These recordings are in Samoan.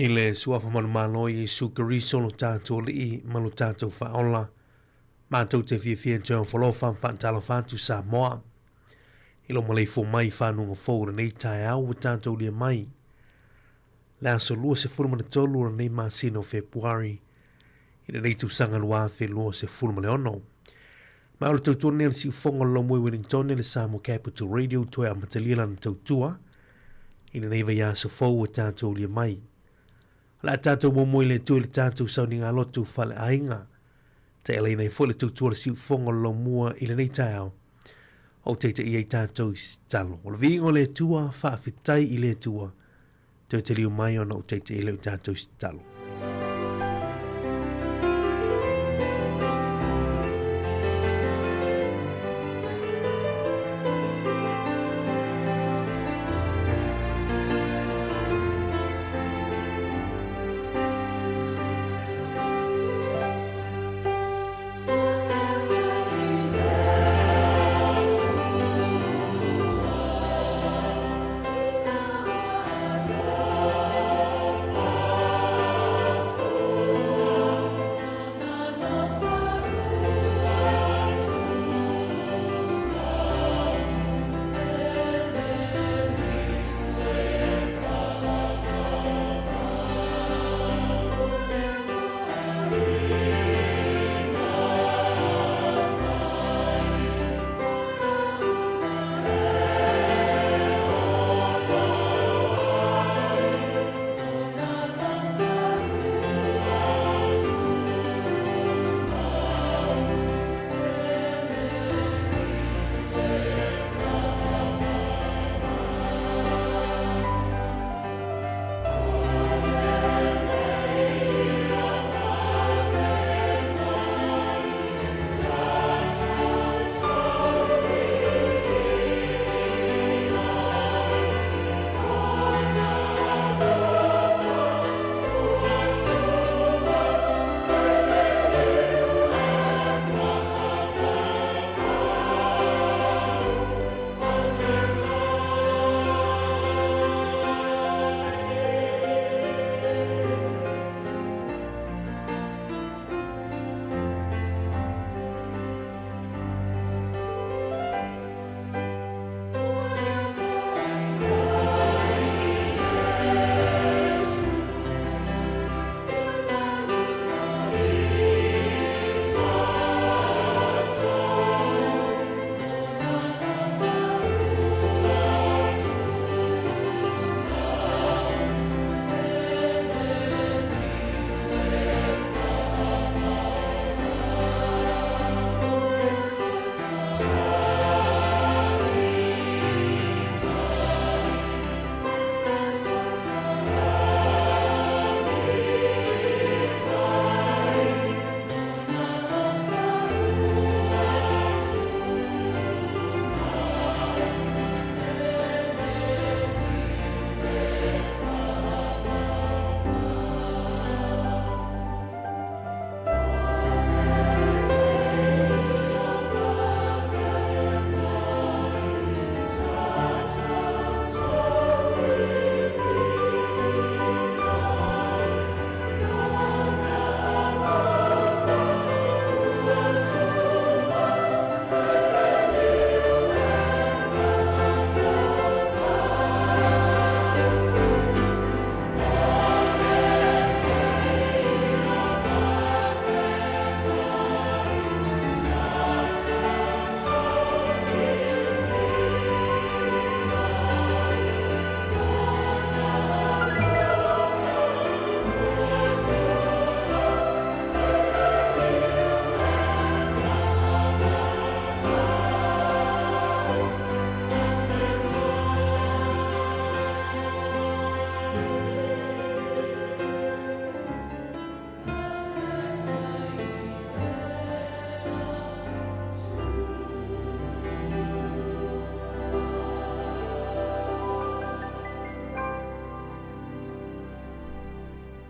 I le Suafa Manumalo o Iesu Keriso lo tatou Alii ma lo tatou Faaola, matou te fiafia e toe ofolofa ma faatalofa atu Samoa. I lo maleifua mai i fanuga fou o lenei taeao ua tatou lia mai. Le aso 23 o lenei masina o Fepuari i lenei tausaga 2026. Ma o le tautua lenei o le siufofoga o le Lomoi Wellington le Samoa Capital Radio toe amatalia lana tautua i lenei vaiaso fou ua tatou ulia mai. O le a tatou muamua i le Atua i le tatou sauniga lotu faleaiga. Taialaina ai foi le tautua o le siufofoga o le Lomua i lenei taeao. O taitaia ai tatou i se tatalo. O le viiga o le Atua, faafetai i le Atua. Toe taliu mai ona ou taitaia lea o tatou i se tatalo.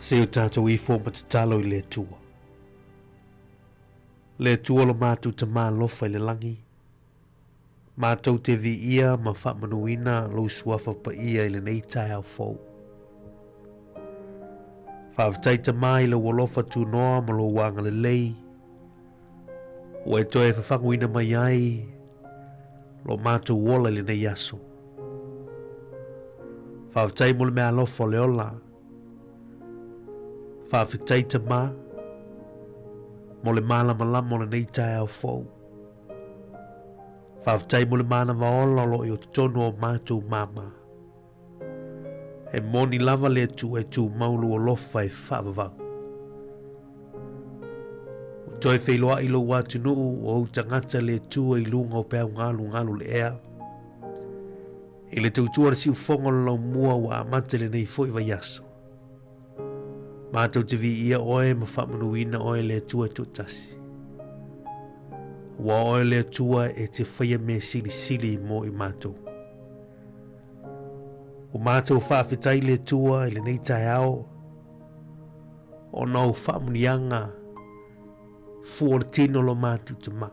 Se o tātou ifo ma tatalo i le Atua. Le Atua lo mātou tamā alofa i le langi, mātou te viia ma faamanuina lou suafa paia i lenei taeao fou. Faafetai Tama i lou alofa tunoa ma lou agalelei ua e toe fafaguina mai ai lo matou ola i lenei aso. Faafetai mo le meaalofa o le ola. Faafetai Tama mo le malamalama o lenei taeao fou. Faafetai mo le manava ola o lo o i totonu o matou mama. E moni lava le Atua e tumau lou alofa e faavavau. Ua toe feiloai lou atunuu o ou tagata le Atua i luga o peau galugalu le ea. I le tautua le siufogo o le laumua ua amata i lenei foi vaiaso. Matou te viia oe ma faamanuina oe le Atua e toatasi. Ua oe le Atua e te faia mea silisili mo i matou. Ua matou faafetai le Atua i lenei taeao ona o faamuniaga fua o le tino lo matou tama.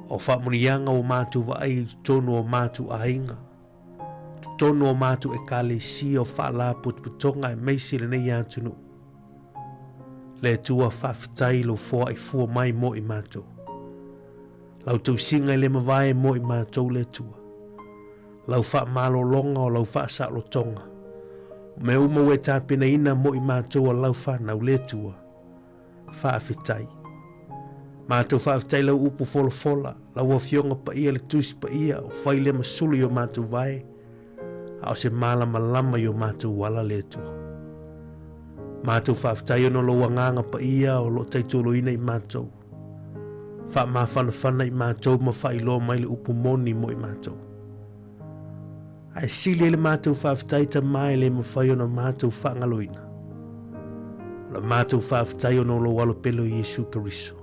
O faamuniaga ua matou vaai i totonu o matou aiga, totonu o matou ekalesia o faalapotopotoga aemaise lenei atunuu. Le Atua faafetai lou foai fua mai mo i matou. Lau tausiga e le mavae mo i matou le Atua. Lau faamalologa o lau faasaolotoga. O mea uma ua e tapenaina mo i matou a lau fanau le Atua. Faafetai. Matou faafetai lau upu folafola, lau afioga paia le Tusi Paia o fai lea ma sulu i o matou vae, a o se malamalama i o matou ala le Atua. Matou faafetai ona o lou agaga paia o lo o taitoloina i matou. Faamafanafana i matou ma faailoa mai le upu moni mo i matou. Ae sili ai le matou faafetai Tama e le mafai ona matou faagaloina. O le matou faafetai ona o lou alo pele o Iesu Keriso.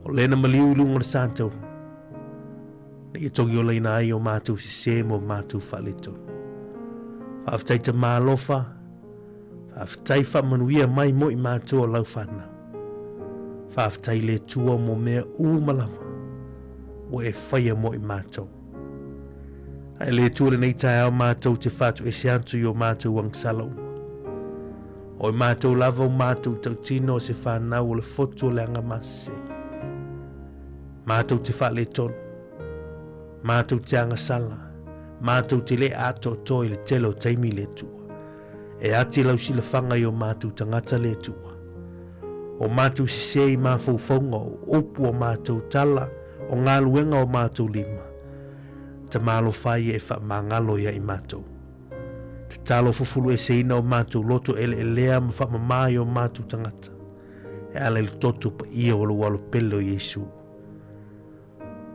O lena maliu i luga o le satauru, na ia togiolaina ai o matou sesē ma o matou faaletonu. Faafetai Tama alofa, Faafetai faamanuia mai mo i matou o lau fanau. Faafetai le Atua mo mea uma lava ua e faia mo i matou. Ae le Atua lenei taeao matou te faatuese atu i o matou agasala uma. O i matou lava o matou tautino o se fanau o le fotu o le agamasese. Matou te faaletonu. Matou te agasala. Matou te le atoatoa i le tele o taimi le Atua. E ati lau silafaga i o matou tagata le Atua. O matou sesē i mafaufauga, o upu o matou tala, o galuega o matou lima. Tamalofa ia e faamagalo ia i matou. Tatalo fufulueseina o matou loto eleelea ma faamama i o matou tagata, e ala i le toto paia o lou alo pele o Iesu.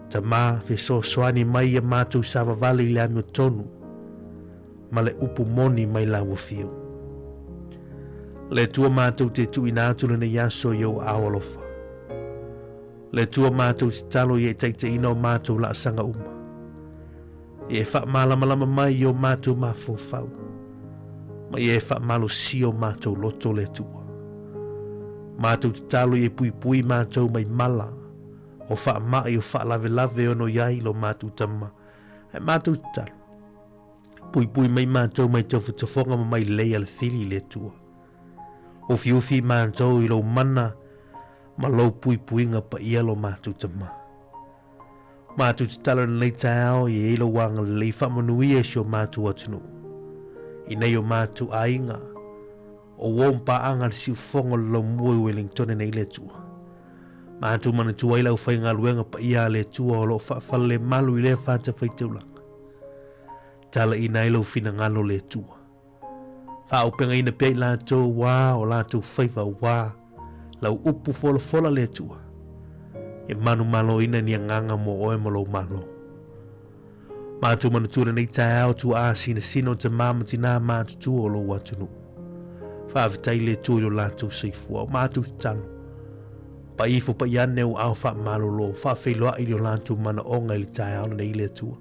Tama, fesoasoani mai ia matou savavali i le amiotonu ma le upu moni mai lau afio. Le Atua matou te tuuina atu lenei aso i ou aao alofa. Le Atua matou tatalo ia e taitaiina o matou laasaga uma. Ia e faamalamalama mai i o matou mafaufau, ma ia e faamalosia o matou loto le Atua. Matou tatalo ia e puipui matou mai mala, o faamai o faalavelave ono i ai lo matou tama, ae matou tatalo, puipui mai matou mai tofotofoga ma mai lei a le fili i le Atua. Ufiufi matou i lou mana ma lou puipuiga paia lo matou tama. Matou tatalo i lenei taeao ia i ai lou agalelei faamanuia i si o matou atunuu, i nei o matou aiga, o uo ma paaga le siufofoga o le laumua i Wellingtone nei le Atua. Matou manatua ai le aufaigaluega paia a le Atua o lo o faafalelemalu i lea fatafaitaulaga. Talaiina ai lou finagalo le Atua. Faaaupegaina pea i latou ua o latou faiva ua lau upu folafola le Atua. E manumaloina ni agaga mo oe ma lou malo. Matou manatua lenei taeao tuaa sinasina o tamā ma tinā matutua o lou atunuu. Faafetai le Atua i lo latou soifua. O matou tatalo, paifo paiane o ao faamalolo, faafeiloai i lo latou manaoga i le taeao lenei le Atua.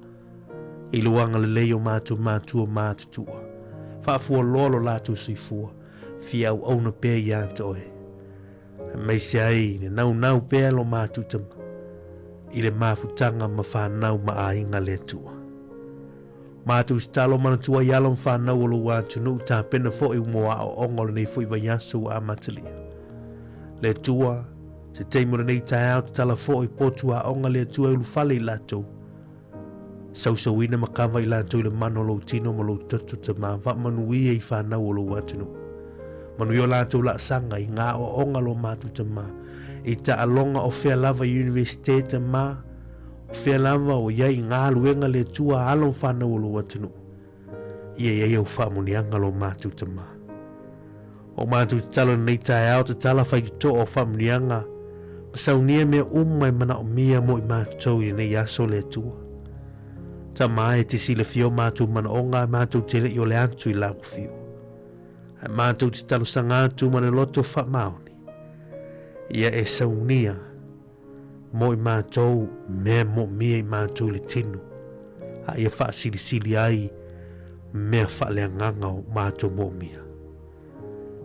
I lo agalelei o matou matua matutua, faafualoa lo latou soifua, fia auauna pea ia te oe. Aemaise ai le naunau pea lo matou tama i le mafutaga ma fanau ma aiga le Atua. Matou tatalo manatua i alo ma fanau o lou atunuu tapena foi mo aoaoga o lenei foi vaiaso ua amatalia. Le Atua, se taimi o lenei taeao tatala foi potu aoga le Atua e ulufale i latou. Sausauina ma kava i latou i le mana o lou tino ma lou toto Tama, faamanuia i fanau o lou atunuu. Manuia o latou laasaga i ngā aoaoga lo matou Tama, i taaloga o fea lava i Universite Tama, o fea lava o i ai i galuega le Atua alo ma fanau o lou atunuu. Ia i ai au faamuniaga lo matou Tama. O matou tatalo i lenei taeao, tatala faitoo o faamuniaga, ma saunia mea uma e manaomia mo i matou i lenei aso le Atua. Tama e te silafia o matou manaoga ae matou te le i ole atu i lau afio. Ae matou te talosaga atu ma le loto faamaoni, ia e saunia mo i matou mea moomia i matou i le tino, a ia faasilisili ai mea faaleagaga o matou moomia.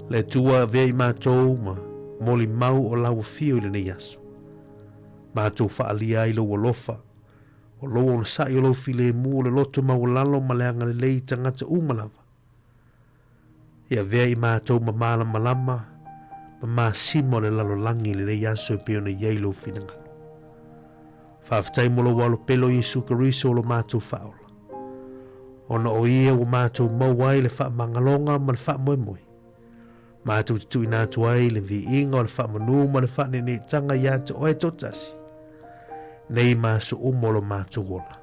Le Atua avea i matou ma molimau o lau afio i lenei aso. Matou faaalia ai lou alofa, o lou onosai o lou filemu o le loto maualalo ma le agalelei i tagata uma lava. Ia avea i matou ma malamalama ma masima o le lalolagi i lenei aso e pei ona i ai lou finagalo. Faafetai mo lou alopele o Iesu Keriso o lo matou Faaola. Ona o ia ua matou maua ai le faamagaloga ma le faamoemoe. Matou te tuuina atu ai le viiga o le faamanu ma le faaneeneetaga ia te oe toatasi, nei ma aso uma o lo matou ola.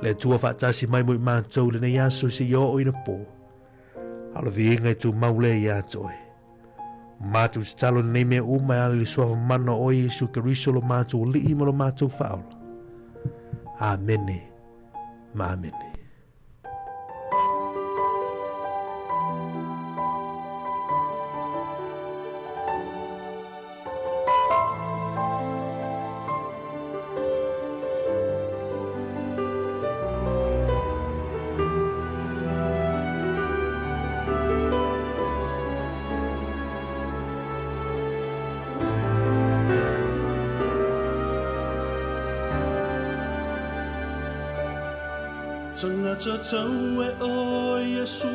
Le Atua faatasi mai mo i matou i lenei aso seia oo ina po. A o le viiga e tumau lea ia te oe. O matou tatalo i lenei mea uma e ala i le suafa mana o oe Iesu Keriso lo matou Alii ma lo matou Faaola. Amene ma amene. Tagata tau e o Iesu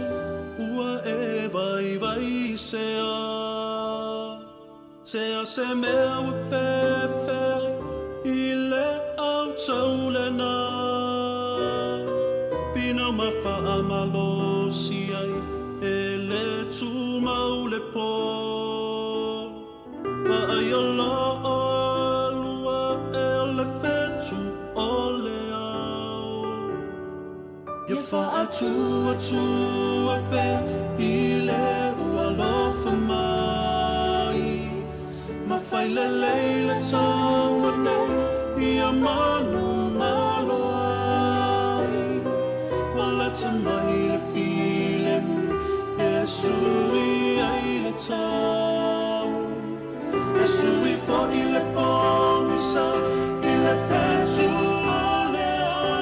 ua e vaivai se a. Se a se mea ua fefe i le au tau lena. Finau ma faamalosi ai e le tumau le po. Vaai o loo lua e o le fetu o le ao. Ia faatuatua pea i le ua alofa mai. Ma fai lelei le taua nei ia manu malo ai. Ua lata mai le filemu e sui ai le tau. E sui foi le pogisa i le fetu o le ao.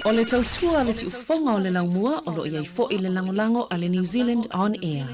O le tautua a le siufofoga o le laumua o lo o i ai foi le lagolago a le New Zealand On Air.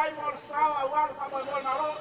faafetai mo le sao aua le faamoemoe Malo.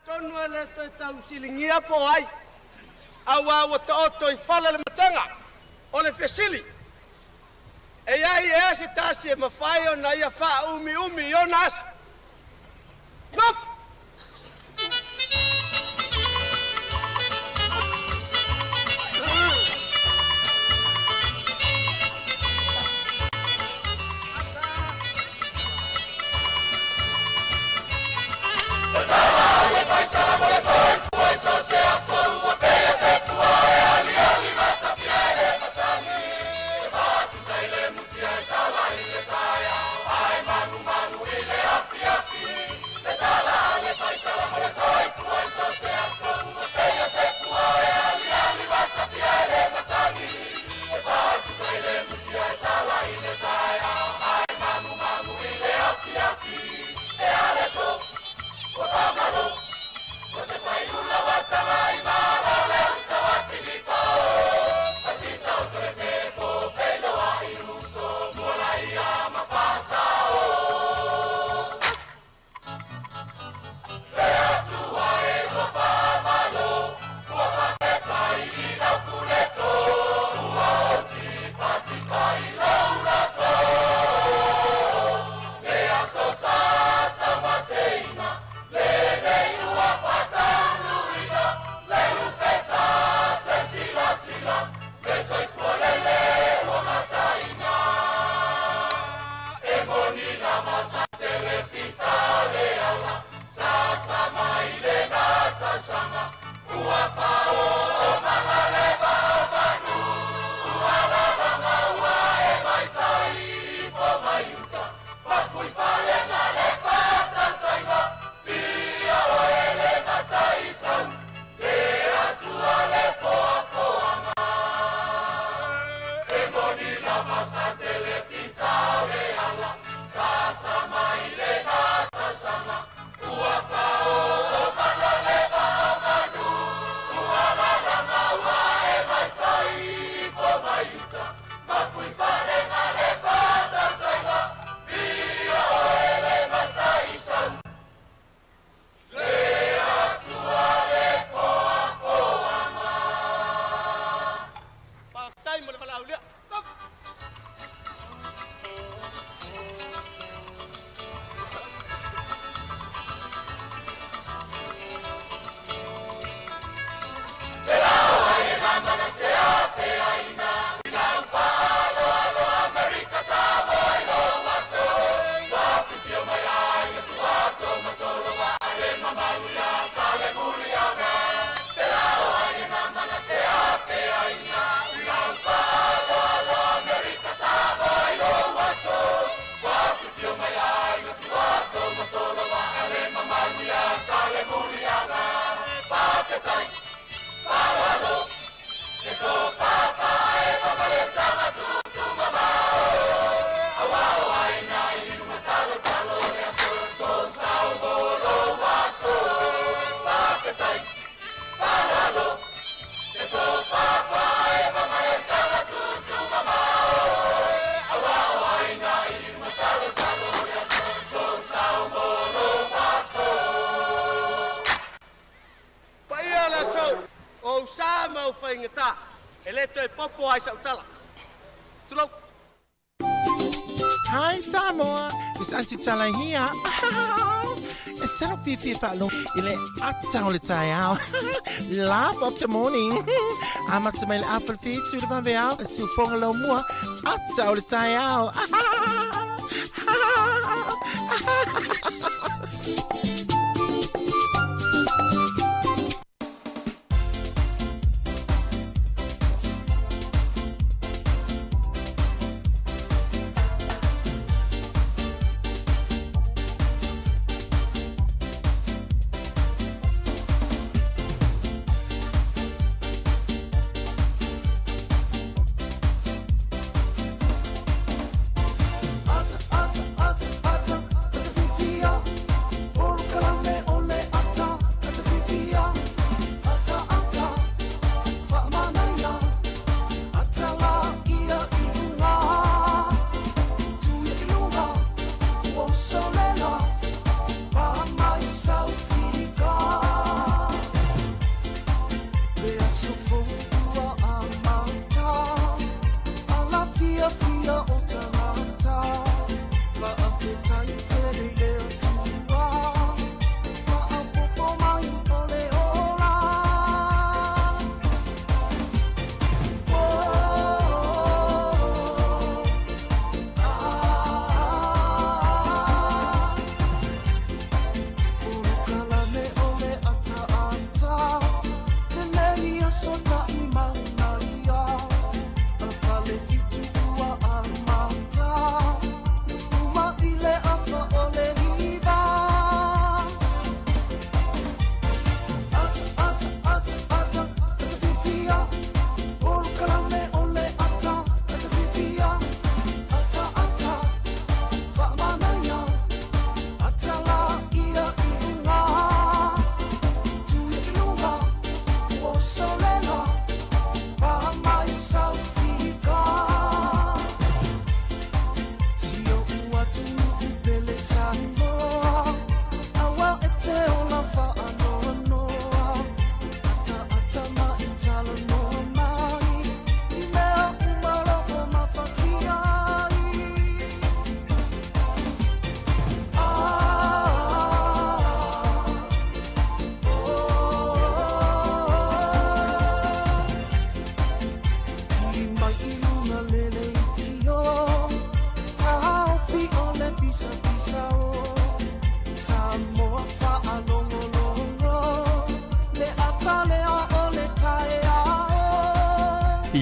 Tonu e le toe tausiligia po o ai, auā ua taoto i fala le matega. O le fesili, e i ai ea se tasi e mafai ona ia faaumiumi i ona aso? Nofo! Faafetai mo le valaaulia. Paia le aso, o ou sa ma ou faigata, e le toe popo ai sau tala. Tulou. Hi Samoa, it's Auntie Tala here. E salo fiafia faalogo i le ata o le taeao. Laugh of the morning. Amata mai le afa le whitu le vaveao, e siufoga lau mua, ata o le taeao.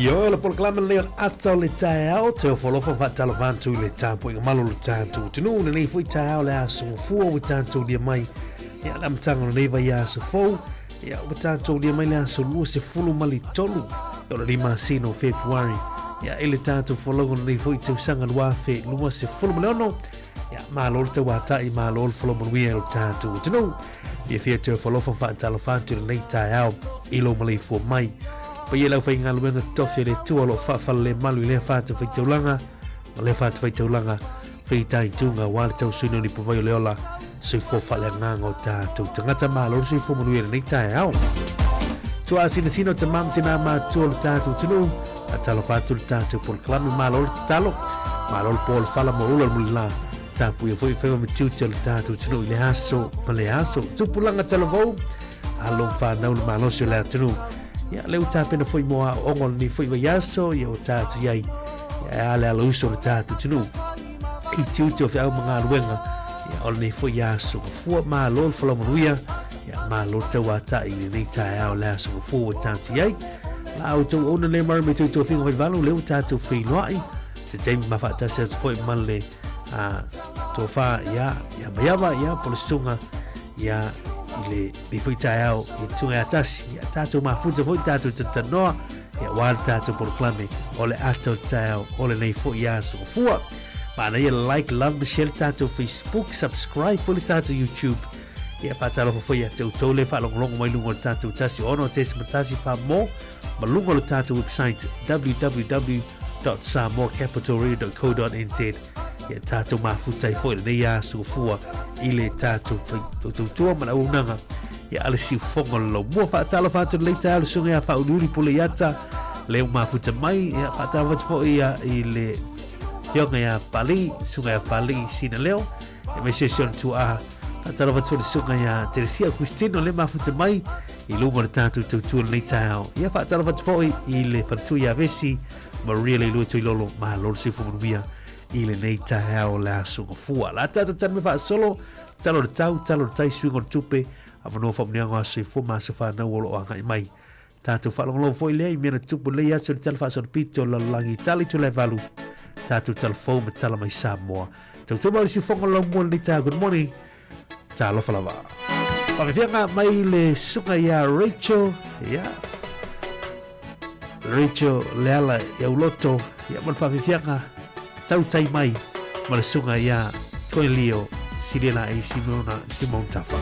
Ioe o le polokalame lenei o le ata o le taeao, te ofo alofa faatalofa atu i le tapuaiga malu o le tatou atunuu lenei foi taeao le aso gafua ua tatou lia mai ia le amataga o lenei vaiaso fou ia ua tatou lia mai le aso 23 o le masina o Fepuari ia i le tatou folauga o lenei foi tausaga 2026. Ia malo le tauatai, malo le folau manuia i lo tatou atunuu. Fiafia te ofo alofa faatalofa atu i lenei taeao i lou maleifua mai. Paia i le aufaigaluega totofi a le Atua o lo o faafalelemalu i lea fatafaitaulaga ma lea fatafaitaulaga fitaituga aua le tausuina o lipuvai o le ola soifua faaleagaga o tatou tagata. Malo le soifua manuia i lenei taeao. Tuaasinasina o tamā ma tinā matutua o le tatou atunuu, faatalofa atu le tatou polokalame, malo le tatalo, malo le po o le fala ma ula le mulilā. Tapuia foi faiva ma tiute o le tatou atunuu i le aso ma le aso. Tupulaga talavou, alo ma fanau le malosi o le atunuu. Ia, lea ua tapena foi mo aoaoga o lenei foi vaiaso, ia ua tatou i ai, ia, a le alauso o le tatou atunuu i tiute o feau ma galuega, ia, o lenei foi aso gafua. Malo le folau manuia, ia, malo le tauatai i lenei taeao le aso gafua ua tatou i ai. La outou auauna lea mara me tou tofiga faivalu, lea ua tatou feiloai, se taimi ma faatasi atu foi ma le a tofa ia ia Maiava ia po le susuga ia i le nei foi taeao i le tuga ia tasi ia tatou mafuta foi tatou tatanoa ia aua le tatou polokalame o le ata o le taeao o lenei foi aso gafua. Manaia like, love ma share le tatou Facebook, subscribe foi le tatou YouTube. Ia faatalofa foi ia te outou le faalogologo mai luga o le tatou 106.1 Samoa ma luga o le tatou website www.samoacapitalradio.co.nz ia tatou mafuta ai foi lenei aso gafua i le tatou tautua ma le auaunaga ia a le siufofoga o le laumua. Faatalofa atu lenei taeao le susuga ia Faauluulu Pule Iata le ua mafuta mai. Ia faatalofa atu foi ia i le Afioga ia Papalii, Susuga ia Papalii Sinaleo, aemaise si ona tuaa. Faatalofa atu i le Susuga ia Teresia Christine o lea e mafuta mai i luga o le tatou tautua i lenei taeao. Ia faatalofa atu foi i le faletua ia Vesi Maria Leilua Toilolo, malo le soifua manuia i lenei taeao o le Aso Gafua. La tatou tali mai faasolo, tala o le tau, tala o le tai, suiga o le tupe, avanoa faamanuiaga o aso soifua ma aso fanau o lo o agai mai. Tatou faalogologo foi lea i mea na tutupu i lenei aso i le Tala Faasolopito o le Lalolagi i Tali Tulevalu, tatou tala fou ma tala mai Samoa. Tautua mai le siufoga o le laumua i lenei taeao. Good morning. Talofa lava. Faafefiaga mai le susuga ia Rachel, ia Rachel Leala ia Uloto, ia ma le faafefiaga tautai mai ma le susuga ia Toelio Siliela e Simona Simon Tafa.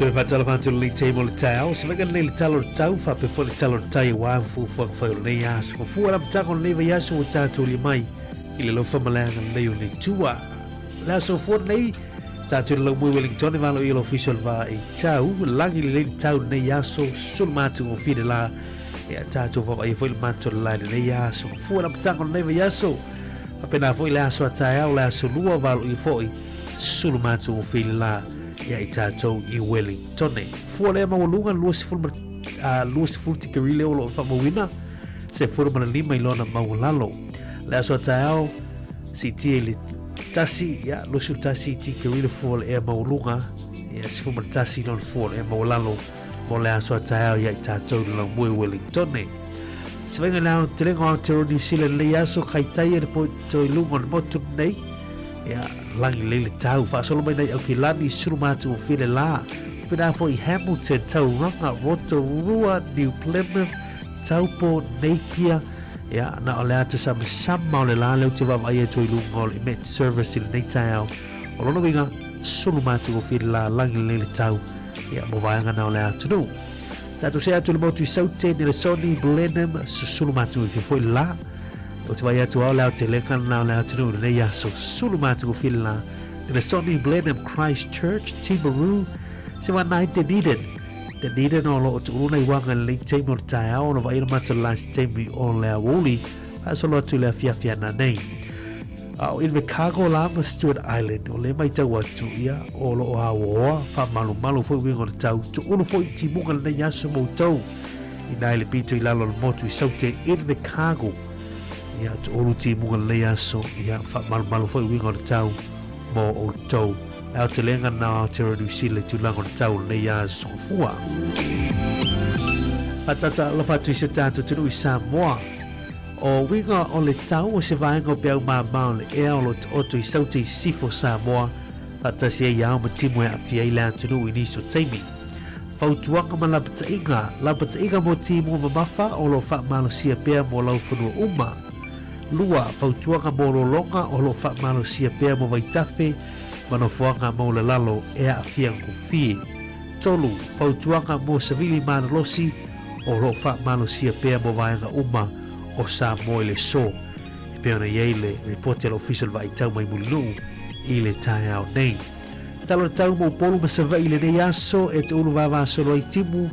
Toe faatalofa atu lenei taimi o le taeao, se vaega lenei le tala o le tau, faapea foi le tala o le tai aua fuafuaga fai o lenei aso. Ua fua le amataga o lenei vaiaso ua tatou lia mai i le alofa ma le agalelei o le Atua. O le aso fua lenei, tatou le laumui Wellington e valo i le ofisa o le va i tau, lagi lelei le tau lenei aso, sulu matu o fine la, ia tatou vaavaia foi le matu o le la i lenei aso. Ua fua le amataga o lenei vaiaso, faapena foi le aso a taeao, le aso lua valo i foi, sulu matu o fine la, ia i tatou i Wellington. Fua lea maualuga 20 20 tikeri lea o lo o faamauina se 15 i lona maualalo. Le aso a taeao siitia i le tasi, ia, 21 tikeri le fua o le ea maualuga, ia, 11 i lona fua o le ea maualalo mo le aso a taeao ia i tatou i Laumue Wellington. Se vainga le aotelega o Aotearoa New Zealand lenei aso kai tai e le poito i luga o le motu nei. Ia, lagi lei le tau, faasolo mai nei Aukilani, sulu ma atu o file la. Pena foi Hamilton, Tauranga, Rotorua, New Plymouth, Taupo, Napier, ia, na o le ata samasama o le la leo te vaavaai atu i luga o le Met Service i lenei taeao. O lona uiga, sulu ma atu o file la, lagi lei le tau, ia, mo vaega na o le atunuu. Tatou see atu i le motu i Saute, Nelesoni, Blenheim, susulu ma atu i foi le la. O te vai atu ao le aotelega na o le atunuu i lenei aso, sulu ma atu o file la. Nelesoni, Blenheim, Christchurch, Timaru, se wa nai Dunedin. Dunedin o lo o tuuluna i waga i lenei taimi o le taeao ona vaai le matou last taimi o le aoauli, faasolo atu i le afiafi ana nei. A o Invercargill la ma Stewart Island, o le matau atu, ia, o lo o aoaoa, faamalumalu foi uiga o le tau, tuulu foi timuga lenei aso mo outou. I nai le pito i lalo o le motu i Saute, Invercargill, ia, tuulu timuga lenei aso, ia, faamalumalu foi uiga o le tau mo outou. Le aotelega na o Aotearoa New Zealand i tulaga o le tau o lenei aso fua. Faatata alofa atu i si o tatou atunuu i Samoa. O uiga o le tau o se vaega o peau māmā o le ea o lo o taoto i Saute i Sisifo, Samoa, faatasi ai ao ma timu e aafia ai le atunuu i nisi o taimi. Fautuaga ma lapataiga, Lapataiga mo timu mamafa o lo o faamalosia pea mo laufanua uma. Lua, Fautuaga mo lologa o lo o faamalosia pea mo vaitafe ma nofoaga maulalalo e aafia gofie. Tolu, Fautuaga mo savili malolosi o lo o faamalosia pea mo vaega uma o Samoa i le so, e pei ona i ai le ripoti a le Ofisa o le Vaaitau mai Mulinuu i le taeao nei. Tala o le tau mo Upolu ma Savaii i lenei aso e te ulu vavasolo ai timu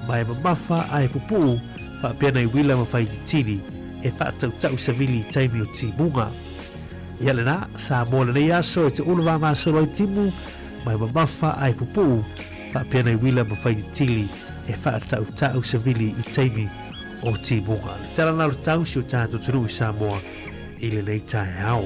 ma e mamafa a e pupuu faapea nai uila ma faititini e faatautau savili i taimi o timuga. Ia lena, Samoa lenei aso e te ulu vavasolo ai timu ma e mamafa a e pupuu faapea nai uila ma faititili e faatautau savili i taimi o timuga. Le tala na o le tau si o tatou atunuu i Samoa i lenei taeao.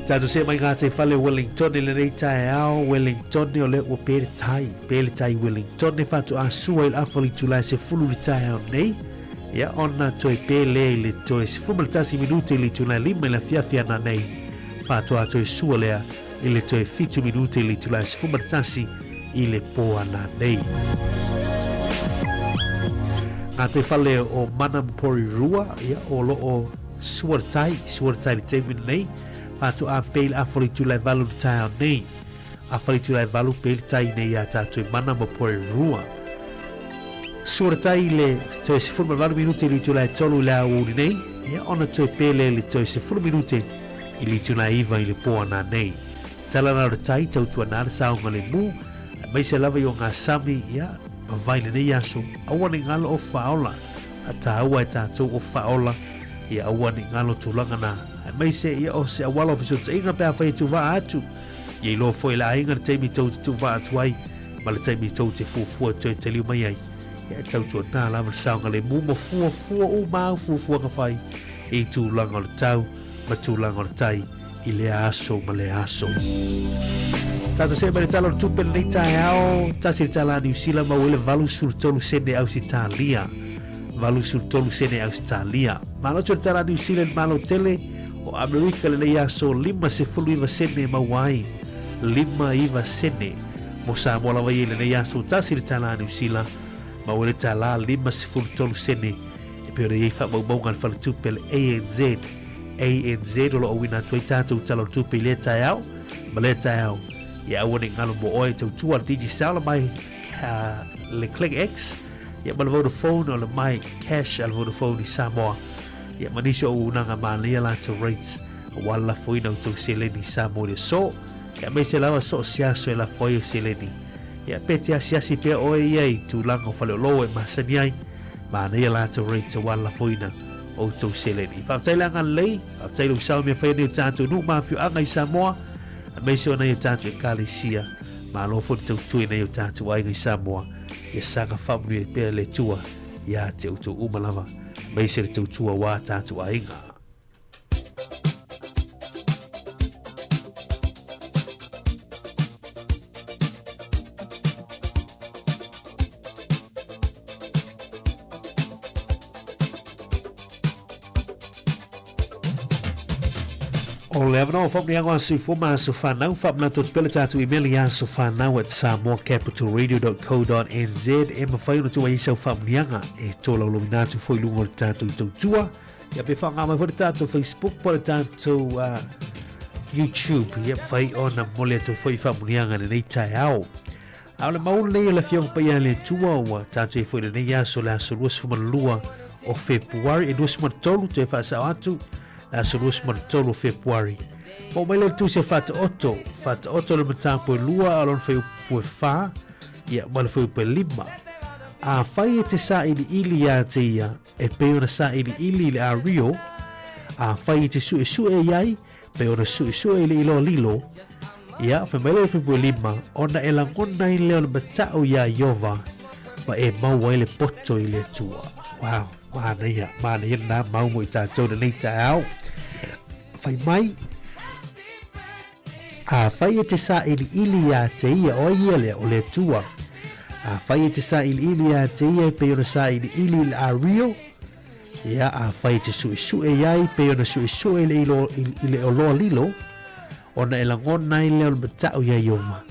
Tatou see mai ngā te whale Wellington i lenei taeao. Wellington o lea ua pē le tai. Pē le tai Wellington e whātu a sua i le awha i tūlai se fulu le taeao nei. Ia ona toe pē lea i le toe 11 minute i le itulai 5 i le afiafi ana nei. Whātu a toe sua lea i le toe 7 minute i le itulai 11 i le pō ana nei. Ngā te whale o Mana ma Porirua, ia, o lo o sua le tai, sua le tai le taimi nei, whātu a pē i le awha i le itulai 8 le taeao nei. Awha i le itulai 8 pē le tai nei a tātou Mana ma Porirua. Sua le tai i le toe 18 minute i le itulai 3 i le aoauli nei, ia, ona toe pē lea i le toe 10 minute i le itulai 9 i le pō ana nei. Tala na o le tai, tautua nā le saoga le mū, aemaise lava i o ngā sami, ia, ma vai lenei aso, aua ne i ngalo o whaola, a tāua e tātou o whaola, ia aua ne i ngalo tulaga nā, aemaise ia o se awala o fesootaiga pe a whai atu vaa atu, ia i loa foi le aiga le taimi tou te tuu vaa atu ai, ma le taimi tou te fuafua toe taliu mai ai, ia e tautua nā lava le saoga le mū ma fuafua uma au fuafuaga whai i tulaga o le tau ma tulaga o le tai i lea aso ma lea aso. Tatou see mai le tala o le tupe lenei taeao, tasi le tala a Niu Sila maua ai le 83 sene Ausitalia. 83 sene Ausitalia. Malo atu le tala a Niu Zealand malo tele o Amerika lenei aso 59 sene maua ai. 59 sene mo Samoa lava ia i lenei aso tasi le tala a Niu Sila maua ai le tala 53 sene e pei ona i ai faamaumauga a le faletupe le ANZ. ANZ o lo o auina atu ai tatou tala o le tupe i lea taeao ma lea taeao. Ia aua ne i galo mo oe tautua le Digicel mai le Click X ia ma le Vodafone o le My Cash a le Vodafone i Samoa ia ma nisi o auaunaga manaia latou rates aua le lafoina o tou seleni i Samoa i le aso ia aemaise lava so o se aso e lafo ai o seleni ia pe te asiasi pea oe ia i tulaga o faleolo e masani ai manaia latou rates aua le lafoina o tou seleni. Faafetai le agalelei, faafetai lou sao i mea faia nei o tatou nuu ma afioaga i Samoa aemaise o nai o tatou ekalesia. Malo foi le tautua i nai o tatou aiga i Samoa. Ia saga faamanuia pea le Atua ia te outou uma lava, aemaise le tautua aua tatou aiga. O le avanoa o faamanuiaga o Aso Soifua ma Aso Fanau, faamanatu atu pea le tatou email i asofanau@samoacapitalradio.co.nz e mafai ona tuu ai sau faamanuiaga e tolaulauina atu foi i luga o le tatou tautua. Ia pe faaaoga mai foi le tatou Facebook po o le tatou YouTube, ia mafai ona momoli atu foi faamanuiaga i lenei taeao. A o le mau lenei o le Afioga Paia a le Atua ua tatou i ai foi i lenei aso, le aso 22 o Fepuari, e 23 toe faasao atu, le aso 23 o Fepuari. Mo mai le tusi e Faataoto, Faataoto le mataupu e lua, a o lona fuaiupu e fa, ia ma le fuaiupu e lima. Afai e te sailiili ia te ia, e pei ona sailiili i le ario, afai e te suesue i ai, pei ona suesue i le iloa lilo, ia, fai mai le fuaiupu e lima, ona e lagona ai lea o le matau iā Ieova, ma e maua ai le poto i le Atua. Wow, manaia, manaia lena mau mo i tatou lenei taeao. Fai mai, Afai e te sailiili ia te ia, o ai ia lea, o le Atua. Afai e te sailiili ia te ia e pei ona sailiili i le ario, ia, afai e te suesue i ai pei ona suesue i le, ilo, i le oloa lilo, ona e lagona ai lea o le matau iā Ieova,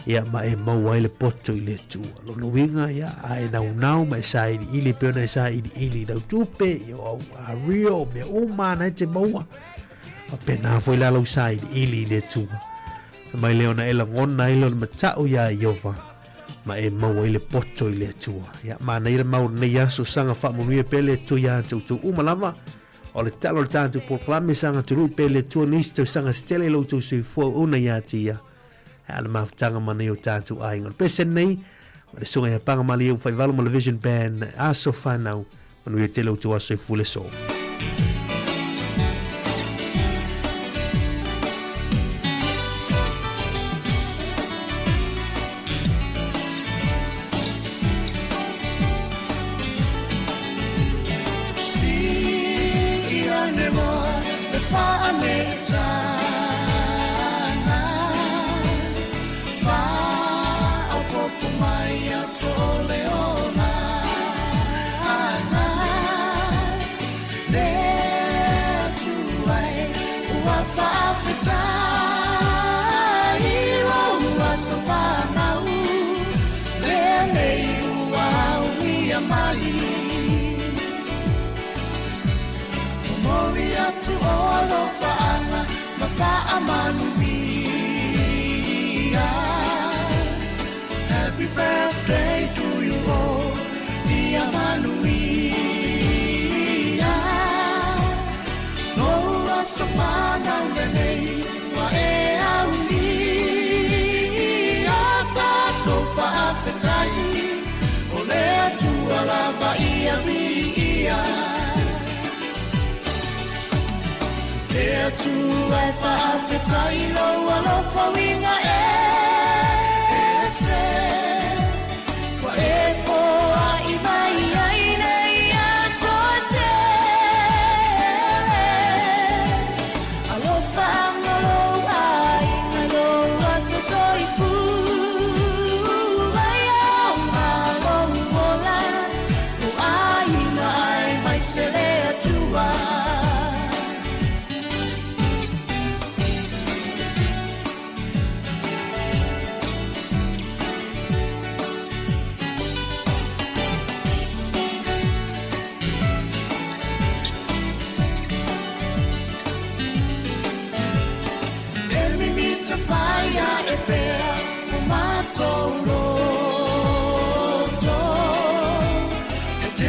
ia, ma e maua ai le poto i le Atua. Lona uiga, ia, a e naunau ma e sailiili pei ona e sailiili i lau tupe, i o au ario, o mea uma na e te maua, Faapena foi la lou sailiili i le Atua. Fai mai lea ona e lagona ai lea o le matau iā Ieova, ma e maua ai le poto i le Atua. Ia, manaia le mau o lenei aso, saga faamanuia pea le Atua iā te outou uma lava. O le tala o le tatou polokalame, saga tului pea le Atua nisi tausaga se tele i lo outou soifua auauna iā te ia. E a le mafutaga ma nei o tatou aiga. O le pese nei, ma le susuga ia Paga Malie Ufaivalo ma le Vision Band, aso whanau, manuia tele outou aso soifua le aso.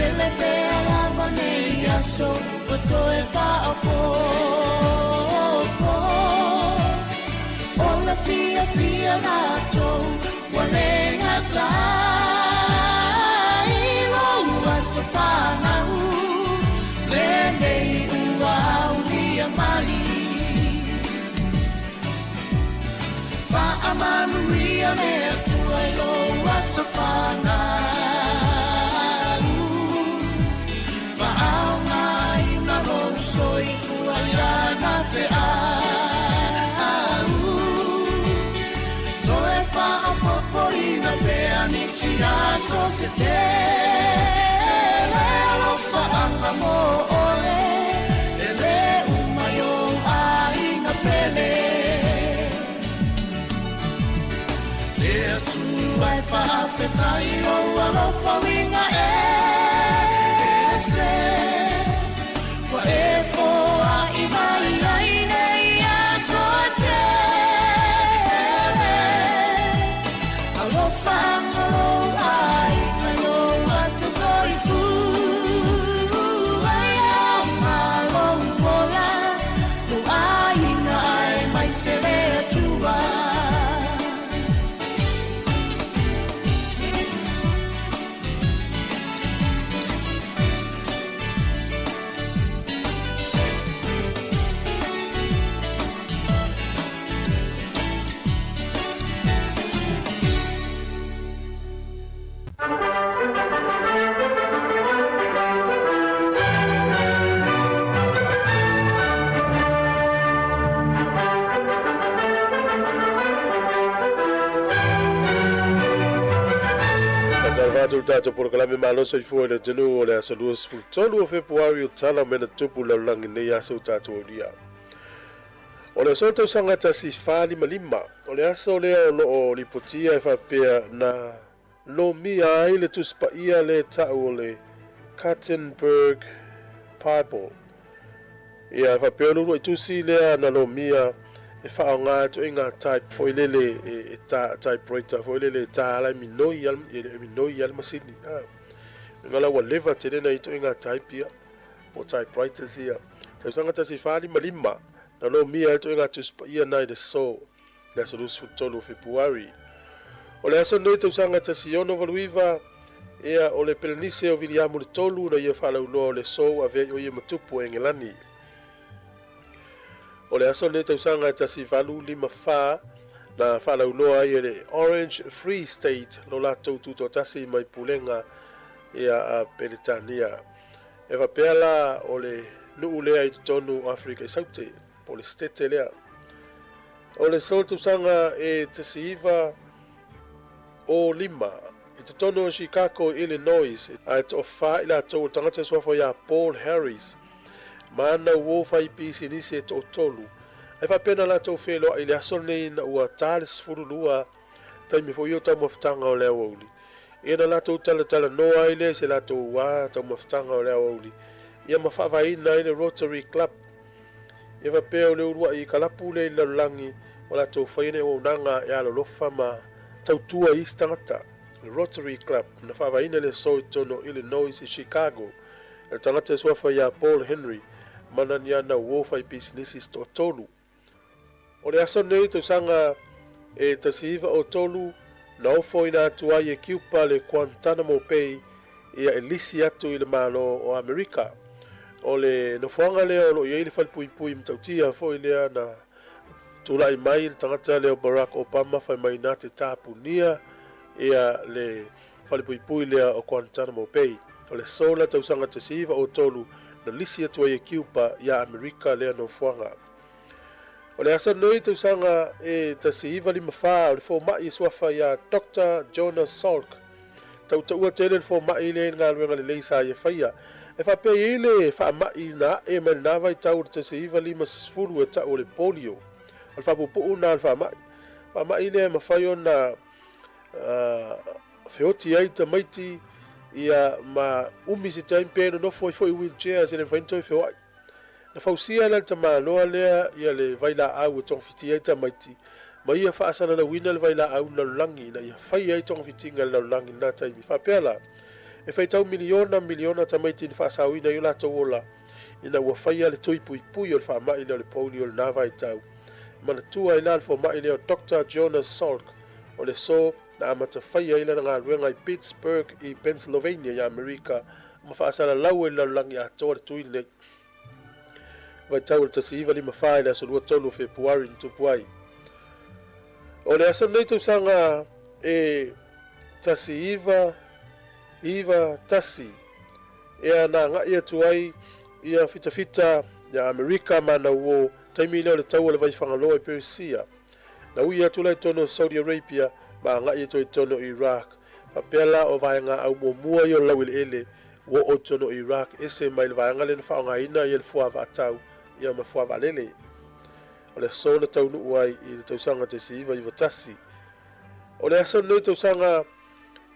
Tele pea lava nei aso ua toe faaopoopo. O le fiafia matou ua le gata i lou aso fanau lenei ua aulia mai. Faamanuia le Atua i lou aso fanau. Faaaogaina lou soifua i lana feau. Toe faaopoopoina pea nisi aso se tele. Alofaaga mo oe e le uma i ou aiga pele. Le Atua e faafetai i lou alofa uiga ese ua e foai mai ai nei aso e tele. Alofaga lou aiga i lou aso soifua. E aoga lou ola, lou aiga aemaise le Atua. Faatalofa atu i le tatou polokalame Malo Soifua i le atunuu o le aso 23 o Fepuari o tala mea na tupu i le lalolagi nei aso ua tatou aulia. O le aso o le tausaga 1455, o le aso lea o lo o lipotia e faapea na lomia ai le Tusi Paia lea e tau o le Gutenberg Bible. Ia, e faapea o le uluai tusi lea na lomia e faaaoga ai ituaiga type foi lele e ta, typewriter foi lele e ta ala e minoi lava, e minoi lava le masini. A, inga la ua leva tele nai ituaiga type ia, po o typewriters ia. Tausaga 1455, na lomia ai ituaiga Tusi Paia na i le aso, le aso 23 o Fepuari. O le aso lenei tausaga 1689, ia, o le Pelenise o Viliamu le Tolu na ia faalauiloa o le aso ua avea i o ia ma tupu o Engelani. O le aso lenei tausaga 1854, na faalauiloa ai e le Orange Free State lo latou tutoatasi mai pulega ia a Peretania. E faapea la o le nuu lea i totonu o Aferika i Saute, po o le Setete lea. O le solo tausaga e 1905 i totonu o Chicago i Illinois, ae toafa i latou o le tagata suafa ia Paul Harris ma ana uo fai pisinisi e toatolu. Ae faapea na latou feiloai i le aso lenei ina ua ta le 12 taimi foi o taumafataga o le aoauli. Ia na latou talatalanoa ai lea i se latou wā taumafataga o le aoauli, ia ma faavaeina ai le Rotary Club. Ia faapea o le uluai kalapu lea i le lalolagi ua latou faia ni auaunaga e alolofa ma tautua i isi tagata. Le Rotary Club na faavaeina i le aso i totonu o Illinois i Chicago e le tagata e suafa ia Paul Henry ma na ni ana uo fai pisinisi se toatolu. O le aso lenei tausaga e 1903 na ofoina atu ai e Kiupa le Guantanamo Bay ia e lisi atu i le Malo o Amerika. O le nofoaga lea o lo o i ai le falepuipui matautia foi lea na tulai mai le tagata lea o Barack Obama fai mai na te tapunia ia le falepuipui lea o Guantanamo Bay. O le aso la tausaga 1903 na lisi atu ai e Kiupa ia Amerika lea nofoaga. O le aso nei tausaga e 1954 o le fomai e suafa ia Doctor Jonas Salk. Tautaua tele le fomai lea i le galuega lelei sa ia faia. E faapea i ai le faamai na ae mai lena vaitau o le 1950 e tau o le polio. O le faapuupuu lena o le faamai. Faamai lea e mafai ona feoti ai tamaiti ia ma umi se taimi pe nonofo ai foi i wheelchairs e le mafai ona toe feoai. Na fausia e le tamaloa lea ia le vailaau e togafiti ai tamaiti, ma ia faasalalauina le vailaau i le lalolagi ina ia faia ai togafitiga i le lalolagi i lena taimi. Faapea la, E faitau miliona miliona tamaiti na faasaoina ai o latou ola ina ua faia le tui puipui o le faamai lea o le polio i lena vaitau. E manatua ai la le fomai lea o Doctor Jonas Salk o le aso na amata faia ai lana galuega i Pittsburgh i Pennsylvania i Amerika ma faasalalau ai i le lalolagi atoa le tui lenei. Vaitau o le 1954 i le aso 23 o Fepuari na tupu ai. O le aso lenei tausaga e 1991 ea na agai atu ai ia fitafita ia Amerika ma Nauo taimi lea o le taua o le Vaifagaloa i Perisia. Na ui atu la i totonu o Saudi Arabia ma agai atu ai i totonu o Iraq. Faapea la o vaega au muamua ia o le laueleele ua oo i totonu o Iraq ese mai le vaega lea na faaaogaina ia le fuavaatau ia ma fuavaalele. O le aso na taunuu ai i le tausaga 1991. O le aso lenei tausaga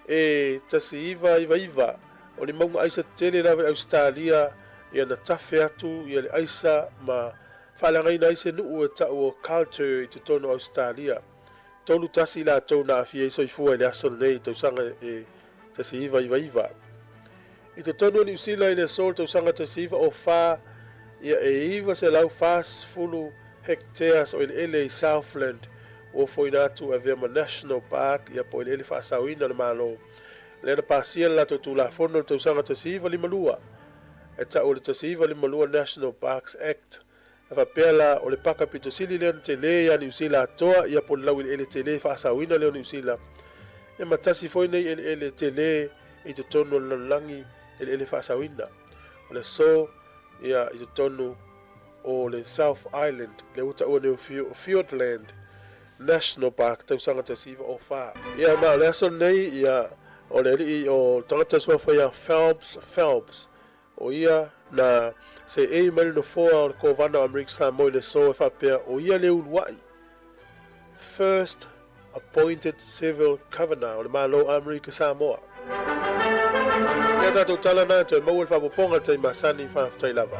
e 1999, o le mauga aisa tele lava i Ausetalia ia na tafe atu ia le aisa ma faaleagaina ai se nuu e tau o Carlter i totonu o Ausetalia. 31 i latou na aafia ai soifua i le aso lenei i tausaga e 1999. I totonu o Niu Sila i le aso o le tausaga 1904, ia e 940 hectares o eleele i Southland ua ofoina atu e avea ma National Park, ia po o eleele faasaoina o le Malo. Lea na pasia le latou tulafono i le tausaga 1952 e tau o le 1952 National Parks Act. E faapea la, o le paka pito sili lea ona tele ia Niu Sila atoa, ia po o le laueleele tele faasaoina lea o Niu Sila, ia ma tasi foi nei eleele tele i totonu o le lalolagi eleele faasaoina. O le aso, ia, i totonu o le South Island, lea ua taua nei o Fiordland National Park, tausaga 1904. Ia, ma o le aso lenei, ia, o le alii o le tagata suafa ia Phelps Phelps, O ia na seei mai le nofoa o le Kovana o Amerika Samoa i le aso e faapea o ia le uluai First Appointed Civil Governor o le Malo o Amerika Samoa. Ia tatou tala na toe maua le faaopoopoga i le taimi masani, faafetai lava.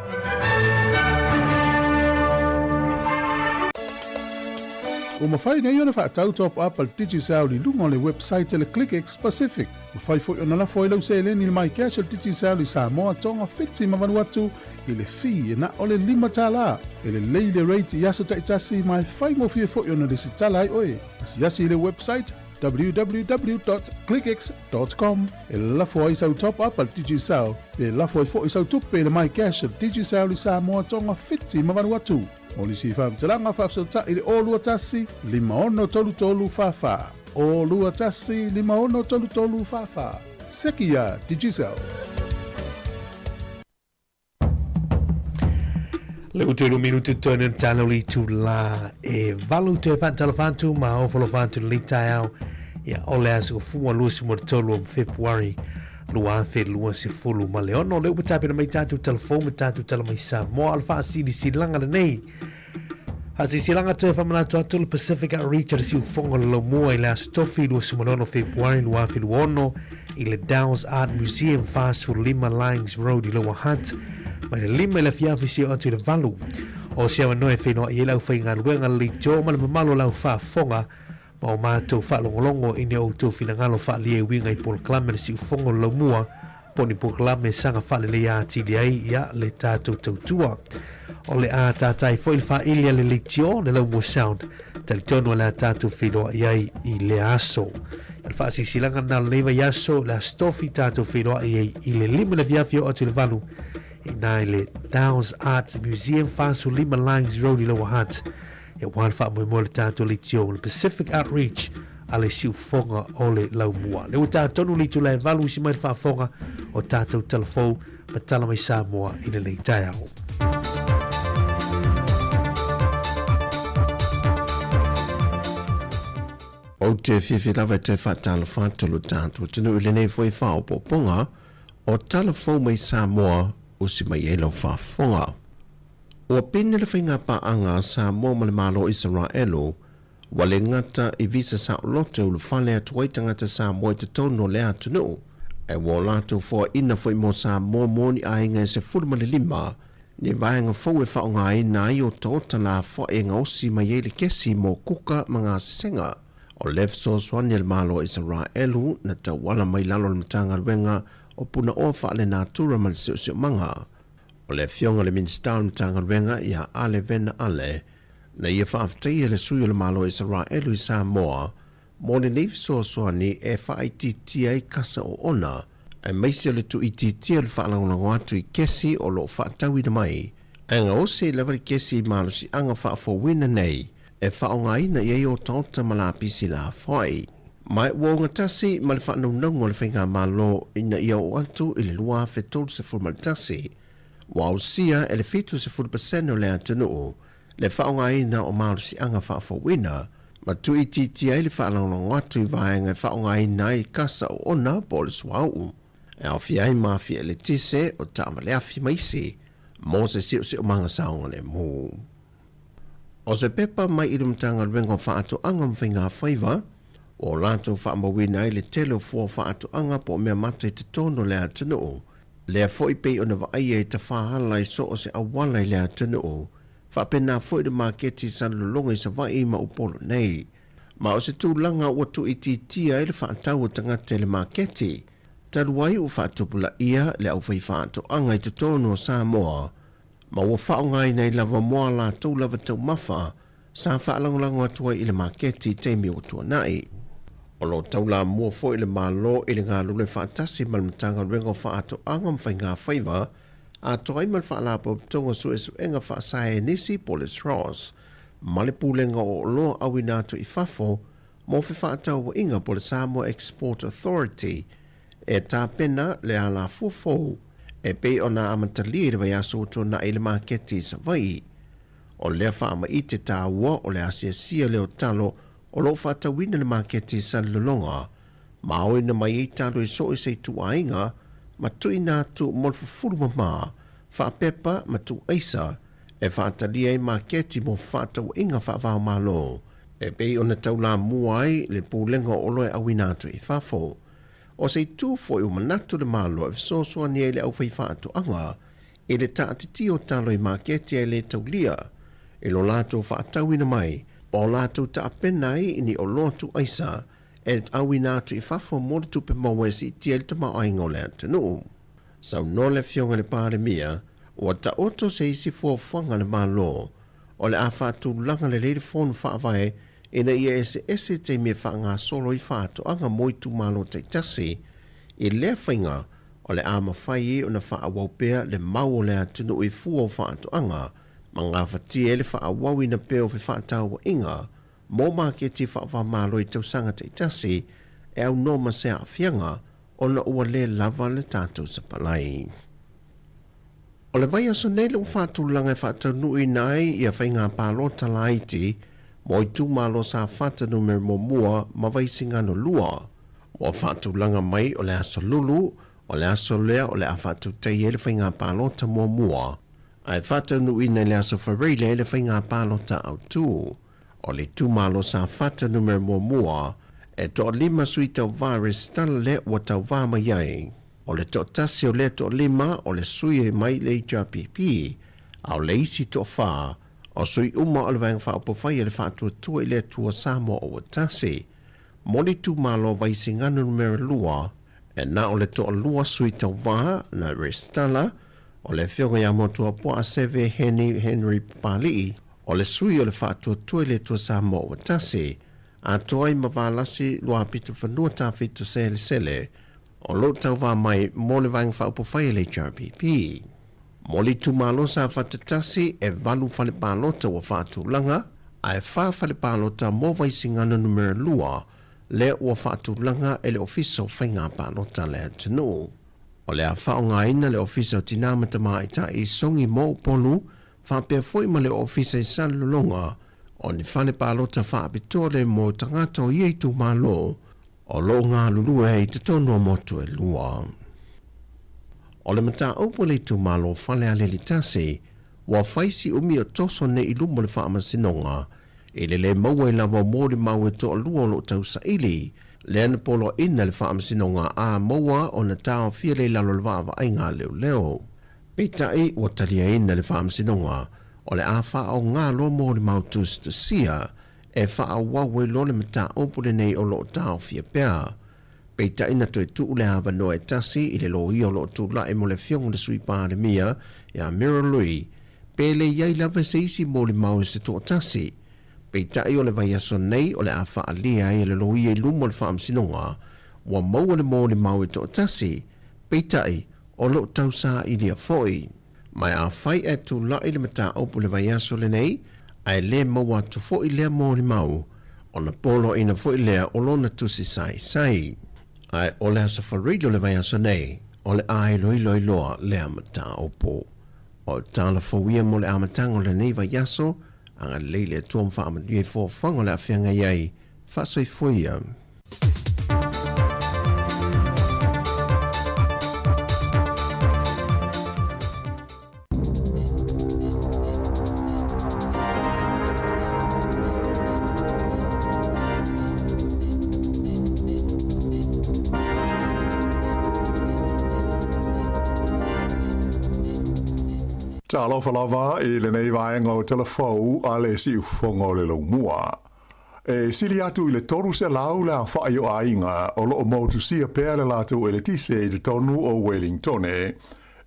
Ua mafai nei ona faatau top up a le Digicel i luga o le website a le ClickX Pacific. Mafai foi ona lafo ai lau seleni i le MyCash a le Digicel i Samoa, Tonga, Fiti ma Vanuatu i le fee e na o le $5. E lelei le rate i aso taitasi ma e faigofie foi ona lesitala ai oe. Asiasi i le website www.clickx.com e lafo ai sau top up a le Digicel pe lafo ai foi sau tupe i le MyCash a le Digicel i Samoa, Tonga, Fiti ma Vanuatu. Mo nisi faamatalaga faafesootai i le 021 5633 44. 021 5633 44. Seki iā Digicel. Le u telu minutu tonu na talo li tu la e valu te whaatalofa atu ma ofalofa atu le taeao ia o le aso fua 23 o Februari 2026. Lea ua tapena mai tatou talafou ma tatou tala mai Samoa o le faasilasilaga lenei. Faasilasilaga toe faamanatu atu le Pacific Outreach a le Siufogo o le Laumua i le Aso Tofi 26 Fepuari 2026 i le Dow's Art Museum 45 Lyons Road i Lower Hutt mai le 5 i le afiafi seia oo atu i le 8. O se avanoa e feiloai ai le aufaigaluega le leitio ma le mamalu o le aufaafofoga ma o matou faalogologo i ni outou finagalo faaalia e uiga i polokalame a le Siufogo o le Laumua po o ni polokalame e saga faaleleia atili ai ia le tatou tautua. O le a tātai foi le faaili a le leitio le Laumua Sound, talitonu o le a tatou feiloai ai i lea aso. O le faasilasilaga lena o lenei vaiaso, le Aso Tofi tatou feiloai ai i le 5 i le afiafi oo atu i le 8 i ina i le Dow's Arts Museum, 45 Lyons Road i Lower Hutt. E aua le faamoemoe o le tatou leitio o le Pacific Outreach a le siufofoga o le Laumua. Lea ua ta tonu le itula e 8 usi mai le faafofoga o tatou talafou ma tala mai Samoa i lenei taeao. Ou te fiafia lava e toe faatalofa atu lo tatou atunuu i lenei foi faaopoopoga o tala fou mai Samoa usi mai ai lau faafofoga. Ua pine le faiga paaga a Samoa ma le Malo o Isaraelu, ua le gata i visa saoloto e ulufale atu ai tagata Samoa i totonu o lea atunuu, ae ua o latou foaina foi mo Samoa mo ni aiga e 15 ni vaega fou e faaaogaina ai otaota lafoai e gaosi mai ai le kesi mo kuka ma gasesega. O le fesoasoani a le Malo o Isaraelu na tauala mai lalo o le Matagaluega. o Punaoa Faalenatura ma le Siosiomaga. O le Afioga i le Minisita o le Matagaluega ia Ale Vena Ale, na ia faafetaia le Sui o le Malo o Isaraelu i Samoa mo lenei fesoasoani e faaitiitia ai kasa oona, aemaise o le tuuitiitia o le faalagolago atu i kesi o lo o faatauina mai. Ae gaosi ai lava le kesi i malosiaga faafouina nei e faaaogaina i ai otaota ma lapisi lafoai. Ma ua ogatasi ma le faanaunauga o le Faigamalo ina ia oo atu i le 2031, ua ausia e le 70% o le atunuu le faaaogaina o malosiaga faafouina, ma tuuitiitia ai le faalagolago atu i vaega e faaaogaina ai kasa oona po o le suauu, e aofia ai ma afi eletise, o taavaleafi ma isi, mo se siosiomaga saogalemu. O se pepa mai i le Matagaluega o Faatoaga ma Faigafaiva, ua o latou faamauina ai le tele o fua o faatoaga po o mea mata i totonu o le atunuu, lea foi pei ona vaaia i tafaala i so o se auala i le atunuu, faapena foi le maketi i Salelologa i Savaii ma Upolu nei. Ma o se tulaga ua tuuitiitia ai le faatau o tagata i le maketi, talu ai ua faatupulaia le aufaifaatoaga i totonu o Samoa, ma ua faaaogaina ai lava mo a latou lava taumafa sa faalagolago atu ai i le maketi i taimi ua tuanai. O lo o taulamua foi le Malo i le galulue faatasi ma le Matagaluega o Faatoaga ma Faigafaiva atoa ai ma le Faalapotopotoga Suesuega Faasaienisi po o le SROS ma le Pulega o Oloa Auina Atu i Fafo mo Fefaatauaiga po o le Samoa Export Authority e tapena le alafua fou e pei ona amatalia i le vaiaso ua tuanai i le maketi i Savaii. O lea faamaite taua o le asiasia lea o talo o lo o faatauina i le maketi i Salelologa, ma aoina mai ai talo i so o se ituaiga ma tuuina atu mo le fufulu mama, faapepa ma tuuaisa e faatalia ai maketi mo fefaatauaiga faava-o-Malo e pei ona taulamua ai le Pulega o Oloa e Auina Atu i Fafo. O se itu foi ua manatu le Malo e fesoasoani ai i le aufaifaatoaga i le taatitia o talo i maketi ae le taulia i lo latou faatauina mai ma o latou taapena ai i ni oloa tuuaisa e auina atu i fafo mo le tupe maua e siitia ai le tamaoaiga o le atunuu. Saunoa le Afioga i le Palemia, ua taoto se isi fuafuaga a le Malo o le a faatulaga lelei le Fono Faavae ina ia eseese taimi e faagasolo ai faatoaga mo itumalo taitasi. I lea faiga, o le a mafai ai ona faaauau pea le mau o le atunuu i fua o faatoaga ma gafatia ai le faaauauina pea o fefaatauaiga mo maketi faava-o-Malo i tausaga taitasi e aunoa ma se aafiaga ona ua le lava le tatou sapalai. O le vaiaso nei le ua faatulaga e faataunuuina ai ia faiga palota laiti mo itumalo Safata numera muamua ma Vaisigano 2. Ua faatulaga mai o le aso Lulu, o le aso lea o le a faatautaia ai le faiga palota muamua, ae faataunuuina i le aso Fareile ai le faiga palota autu. O le itumalo Safata numera muamua, e toalima sui tauva resitala lea ua tauva mai ai. O le toatasi o lea toalima o le sui mai le HRPP, a o le isi toafa, o sui uma o le Vaega Faaupufai a le Faatuatua i le Atua Samoa ua tasi. Mo le itumalo Vaisigano Numera 2, e na o le toalua sui tauva na resitala, o le Afioga ia Motuapuaa Seve Heni Henry Papali'i, o le sui o le Faatuatua i le Atua Samoa ua tasi, atoa ai ma Valasi Luapitofanua Tafito Selesele, o lo o tauva mai mo le Vaega Faaupufai a le HRPP. Mo le itumalo Safata 1, e valu fale palota ua faatulaga, ae fa fale palota mo Vaisigano Numera 2 lea ua faatulaga e le Ofisa o Faiga Palota a le atunuu. O le a faaaogaina le Ofisa o Tinā ma Tamaitai i Sogi mo Upolu faapea foi ma le Ofisa i Salelologa o ni fale palota faapitoa le mo tagata o ia itumalo o lo o galulue ai i totonu o motu e lua. O le mataupu a le itumalo o Falealili 1, ua fai si umi o toso nei i luma o le faamasinoga i le le maua ai lava o molimau e toalua o lo o tausaili, lea na poloaiina le faamasinoga a maua ona taofia lea i lalo o le vaavaaiga a leoleo. Peitai, ua taliaina le faamasinoga o le a faaaoga loa molimau tusitusia e faaauau ai loa le mataupu lenei o lo o taofia pea. Peitai na toe tuu le avanoa e tasi i le loia o lo o tulai mo le afioga i le Sui Palemia ia Muriel Lui, pe le i ai lava se isi molimau e se toatasi. Peitai o le vaiaso nei o le a faaalia ai e le loia i luma o le Faamasinoga, ua maua le molimau e toatasi, peitai o lo o tausaailia foi. Ma afai ae tulai le mataupu i le vaiaso lenei, ae le maua atu foi lea molimau, ona poloaiina foi lea o lona tusi saisai. Ae o le Aso Faraile o le vaiaso nei, o le a iloilo ai loa lea mataupu. O tala fou ia mo le amataga o lenei vaiaso, agalelei le Atua ma faamanuia i foafoaga o le a feagai ai. Faasoifua ia. Talofa lava i lenei vaega o Tala Fou a le Siufofoga o le Laumua. E sili atu i le 300 le aofai o aiga o lo o motusia pea le latou eletise i totonu o Welingtone,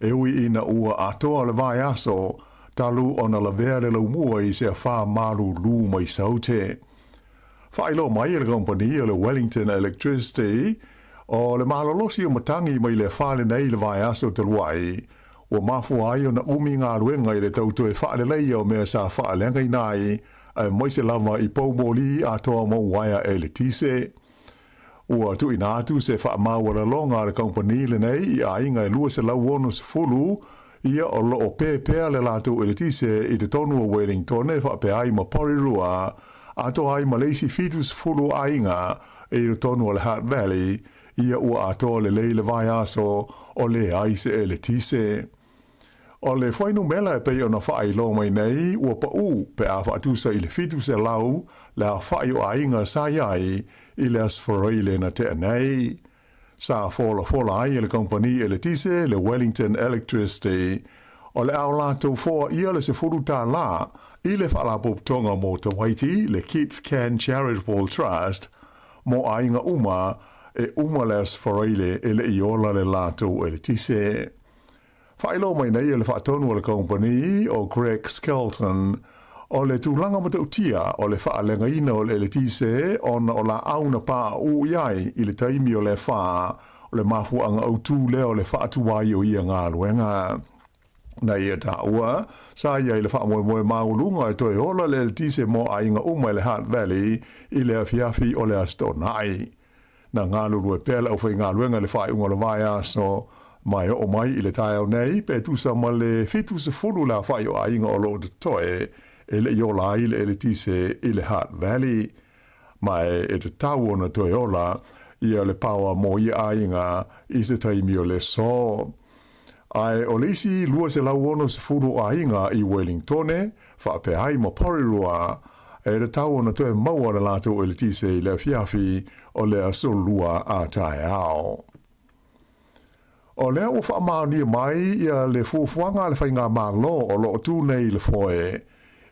e ui ina ua atoa le vaiaso talu ona lavea le laumua i se afa malūlū mai Saute. Faailoa mai e le kamupani o le Wellington Electricity, o le malolosi o matagi mai le afa lenei i le vaiaso talu ai, ua mafua ai ona umi galuega i le tau toe faaleleia o mea sa faaleagaina ai aemaise lava i pou moli atoa ma uaea eletise. Ua tuuina atu se faamaualaloga a le kamupani lenei i aiga e 260 ia o lo o pē pea le latou eletise i totonu o Wellingtone faapea ai ma Porirua, atoa ai ma le isi 70 o aiga i totonu o le Hutt Valley, ia ua atoa lelei le vaiaso o leai se eletise. O le fuainumera e pei ona faailoa mai nei ua paʻu pe a faatusa i le 700 le aofai o aiga sa i ai i le Aso Faraile na tea nei. Sa folafola ai e le kamupani eletise le Wellington Electricity o le a o latou foaia le $10 i le Faalapotopotoga mo Tamaiti le Kids Can Charitable Trust mo aiga uma e uma le Aso Faraile e le i ola le latou eletise. Faailoa mai nei e le faatonu a le kamupani o Greg Skelton, o le tulaga matautia o le faaleagaina o le eletise ona o laau na paʻu i ai i le taimi o le afa o le mafuaaga autū lea o le faatuai o ia galuega. Na ia taua, sa i ai le faamoemoe maualuga e toe ola le eletise mo aiga uma i le Hutt Valley i le afiafi o le Aso Toonai. Na galulue pea le aufaigaluega i le faaiuga o le vaiaso, ma e oo mai i le taeao nei, pe tusa ma le 70 le aofai o aiga o lo o totoe e le i ola ai le eletise i le Hutt Valley. Ma e tatau ona toe ola ia le paoa mo ia aiga i se taimi o le aso. Ae o le isi 260 o aiga i Wellingtone, faapea ai ma Porirua, e tatau ona toe maua le latou eletise i le afiafi o le aso Lua a taeao. O lea ua faamaonia mai ia le fuafuaga a le Faigamalo o lo o tu nei i le foe,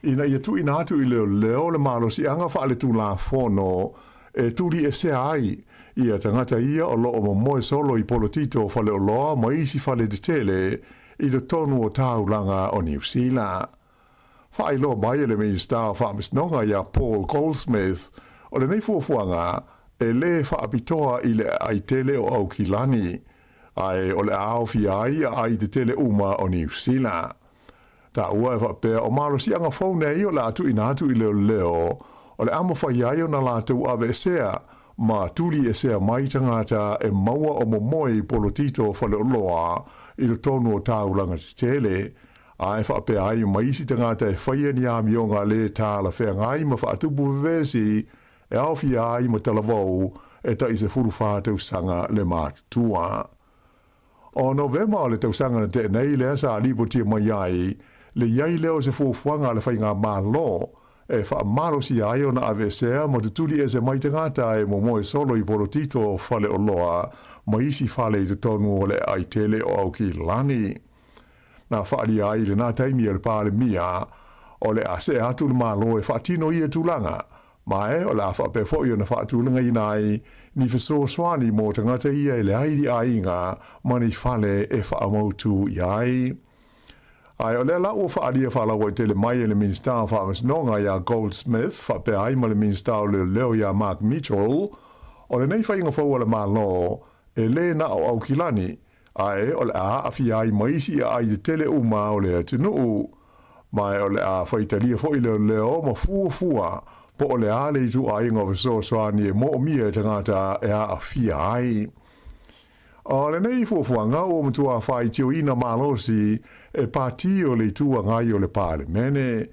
ina ia tuuina atu i leoleo le malosiaga faaletulafono e tuliesea ai ia tagata ia o lo o momoe solo i polotito faleoloa ma isi fale tetele i totonu o taulaga o Niu Sila. Faailoa mai e le Minisita o Faamasinoga ia Paul Goldsmith, o lenei fuafuaga e lē faapitoa i le aai tele o Aukilani, ae o le a aofia ai aai tetele uma o Niu Sila. Taua e faapea o malosiaga fou nei o le a tuuina atu i leoleo, o le a mafai ai ona latou aveesea ma tuliesea mai tagata e maua o momoe i polotito faleoloa i totonu o taulaga tetele, ae faapea ai ma isi tagata e faia ni amioga lē talafeagai ma faatupu vevesi e aofia ai ma talavou e tai 14 tausaga le matutua. O Novema o le tausaga na tea nei lea sa lipotia mai ai le i ai lea o se fuafuaga a le Faigamalo e faamalosia ai ona aveesea ma tutuli ese mai tagata e momoe solo i polotito faleoloa ma isi fale i totonu o le aai tele o Aukilani. Na faaalia ai i lena taimi e le Palemia o le a see atu le Malo e faatino ia tulaga. Ma e o le a faapea foi ona faatulagaina ai ni fesoasoani mo tagata ia e leai ni aiga ma ni fale e faamautu i ai. Ae o lea la ua faaalia faalauaitele mai e le Minisita o Faamasinoga ia Goldsmith faapea ai ma le Minisita o Leoleo ia Mark Mitchell, o lenei faiga fou a le Malo e lē na o Aukilani, ae o le a aafia ai ma isi aai tetele uma o le atunuu. Ma o le a faitalia foi leoleo ma fuafua po o le a le ituaiga o fesoasoani e moomia e tagata e aafia ai. O lenei fuafuaga ua matua faitioina malosi e pati o le Itu Agai o le Palemene.